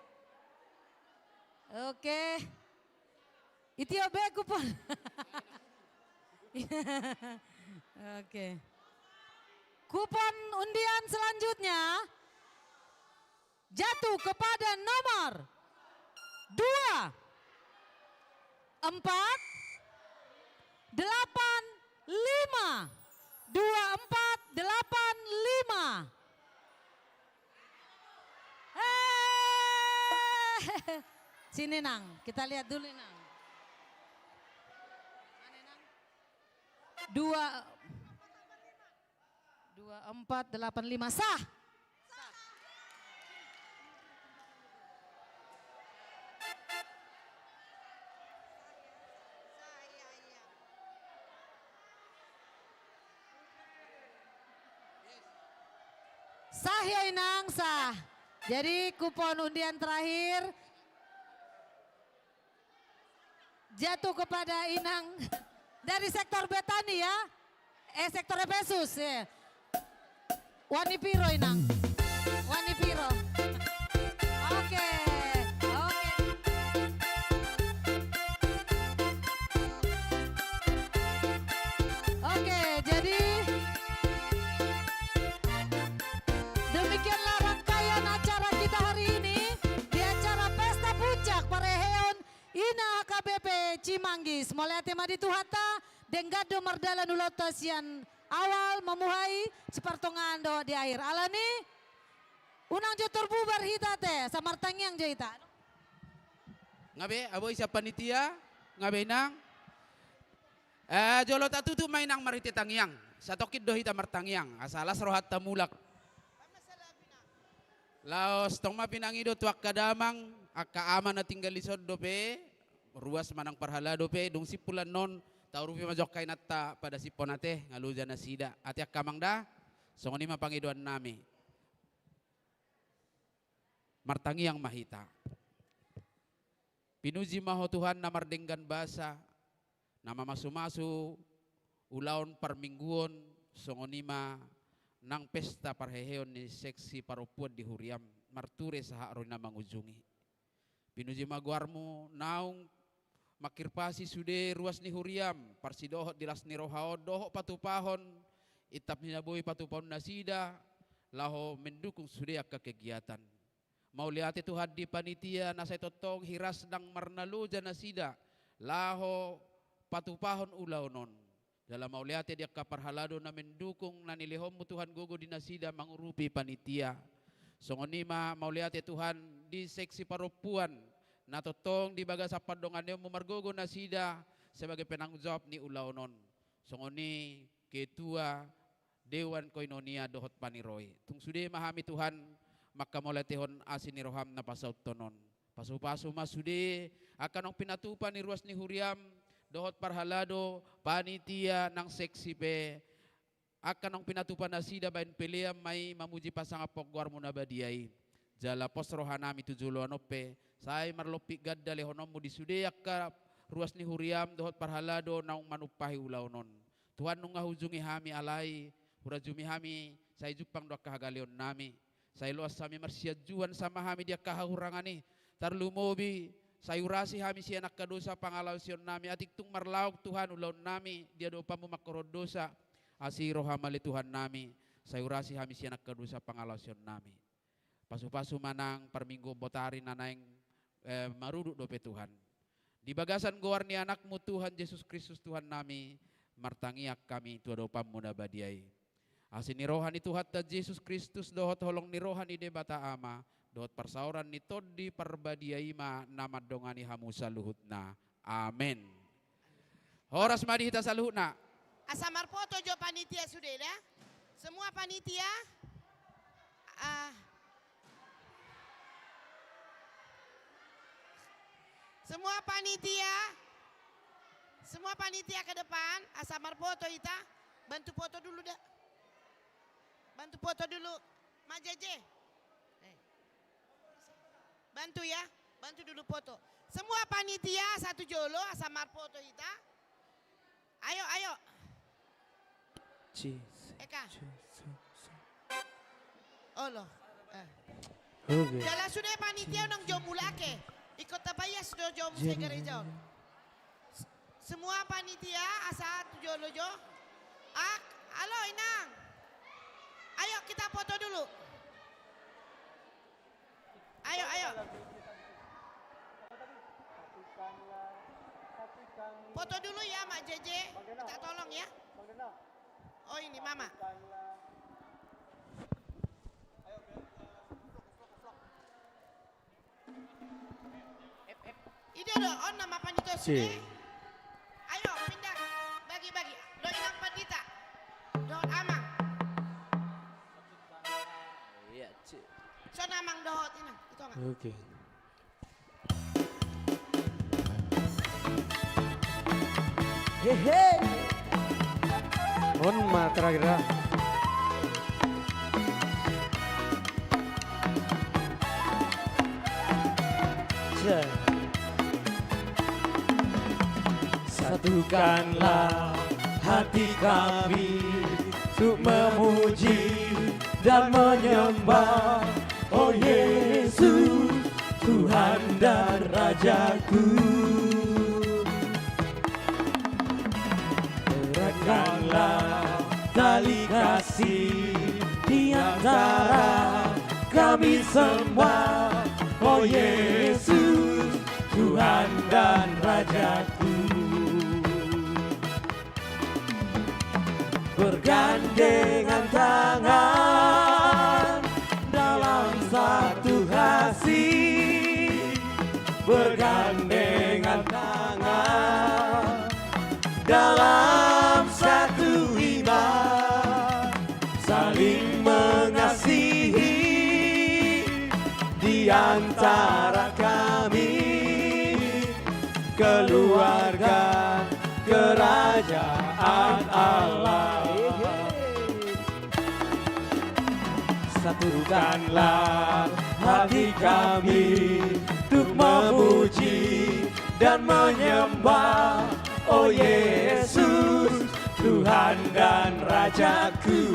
Oke. Itiop be kupon. Oke. Kupon undian selanjutnya jatuh kepada nomor dua empat delapan lima. Dua empat delapan lima. Eh, sini, Nang, kita lihat dulu, Nang. Mana, Nang? Dua, dua empat delapan lima. Sah. Sah ya, Inang, sah. Jadi kupon undian terakhir jatuh kepada Inang dari sektor Betani ya. Eh, sektor Efesus ya. Wani piro, Inang? Wani piro? Oke, oke. Oke, jadi demikianlah rangkaian acara kita hari ini di acara Pesta Puncak Pareheon Ina H K B P Cimanggis. Mauliate ma di Tuhanta, denggan do mardalan ulaonta sian awal mamuhai sipartongaan dohot di akhir. Alani, Unang jo tarbubar hita ate, asa martangiang jo hita. Nga be, abo i sian panitia, nga be inang. Eh, jolo tatutup ma inang marhite tangiang. Satongkin do hita martangiang, asa las rohanta mulak. Laos tong ma pinangido tu angka damang, angka ama na tinggal dison dope, ruas manang parhalado pe, dung simpul annon, taurupi ma jo angka inanta pada simpon ate, nga loja nasida. Ate angka amang da, songon i ma pangidoan nami. Martangiang ma hita. Pinuji ma Ho Tuhan na mardenggan basa, na mamasumasu ulaon parmingguon, songon i ma nang pesta parheheon ni seksi parompuan di huriaM, marture sahat ro na mangujungi. Pinuji ma goarMu, naung mangkirpasi sude ruas ni huriaM, parsidohot di las ni roha on dohot patupahon intap ni na boi patupahon nasida, laho mendukung sude angka kegiatan. Mauliate Tuhan di panitia na sai tongtong hiras ndang marnaloja nasida laho patupahon ulaon on. Jala mauliate di angka parhalado na mendukung na nilehonMu Tuhan gogo di nasida mangurupi panitia. Songon i ma mauliate Tuhan di seksi parompuan na tongtong di bagasan pandonganionMu margogo nasida sebagai penanggung jawab ni ulaon on. Songon i ketua Dewan Koinonia dohot paniroi. Tung sude ma hami Tuhan, manghamauliatehon asi ni rohaM na pasauthon on. Pasupasu ma sude, angka naung pinatupa ni ruas ni huriaM, dohot parhalado, panitia nang seksi pe, angka naung pinatupa nasida baen pelean ma i mamuji pasangaphon goarMu na badia i. Jala pos rohanami tu joloan on pe, sai marlompit ganda lehononMu di sude angka ruas ni huriaM, dohot parhalado naung manumpahi ulaon on. Tuhan, nunga huujungi hami alai, hurajumi hami, sai jumpang do angka hagaleonnami. Sai loas hami marsianjuan sama hami di angka hahurangan i. Tarlumobi, sai urasi hami sian angka dosa pangalaosionnami. Atik tung marlaok Tuhan ulaonnami di adopanMu mangkorhon dosa. Asi rohaM ale Tuhannami, sai urasi hami sian angka dosa pangalaosionnami. Pasupasu ma nang parmingguon botari na naeng, eh, marudut dope Tuhan. Di bagasan goar ni AnakMu Tuhan Jesus Kristus Tuhannami, martangiang hami tu adopanMu na badia i. Asi ni roha ni Tuhanta Jesus Kristus dohot holong ni roha ni Debata Ama, dohot parsaoran ni Tondi Parbadia i ma na mandongani hamu saluhutna. Amen. Horas ma di hita saluhutna. Asa marpoto jo panitia sude da. Semua panitia. Ah. Semua panitia. Semua panitia ke depan. Asa marpoto hita. Bantu poto dulu da. Bantu poto dulu. Mak Jeje. Eh. Bantu ya, bantu dulu poto. Semua panitia satu jolo, asa marpoto hita. Ayo, ayo. Cis, Eka. Cis, cis, cis. Olo. Eh. Oke. Jala sude panitia unang jo mulak e. Ingkon tapaias do jo muse gareja on. Semua panitia, asa tu jolo jo. Ak, halo, Inang. Ayo, kita foto dulu. Ayo, ayo. Foto dulu ya, Mak Jeje. Minta tolong ya. Oh, ini Mama. I do do, on nama panitia sude. Ayo, pindah. Bagi-bagi. Dohot Inang Pandita. Dohot Amang. Iya, cik. Son Amang dohot Inang. Di tonga. Oke. Hehe. On ma terakhir dah. Satukanlah hati kami untuk memuji dan menyembah, oh Yesus, Tuhan dan Rajaku. Eratkanlah tali kasih di antara kami semua, oh Yesus, Tuhan dan Rajaku. Bergandengan tangan dalam Bergandengan tangan dalam satu iman, saling mengasihi di antara kami, keluarga kerajaan Allah. Satukanlah hati kami untuk memuji dan menyembah, oh Yesus, Tuhan dan Rajaku.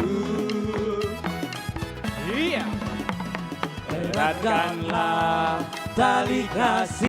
Iya. Eratkanlah tali kasih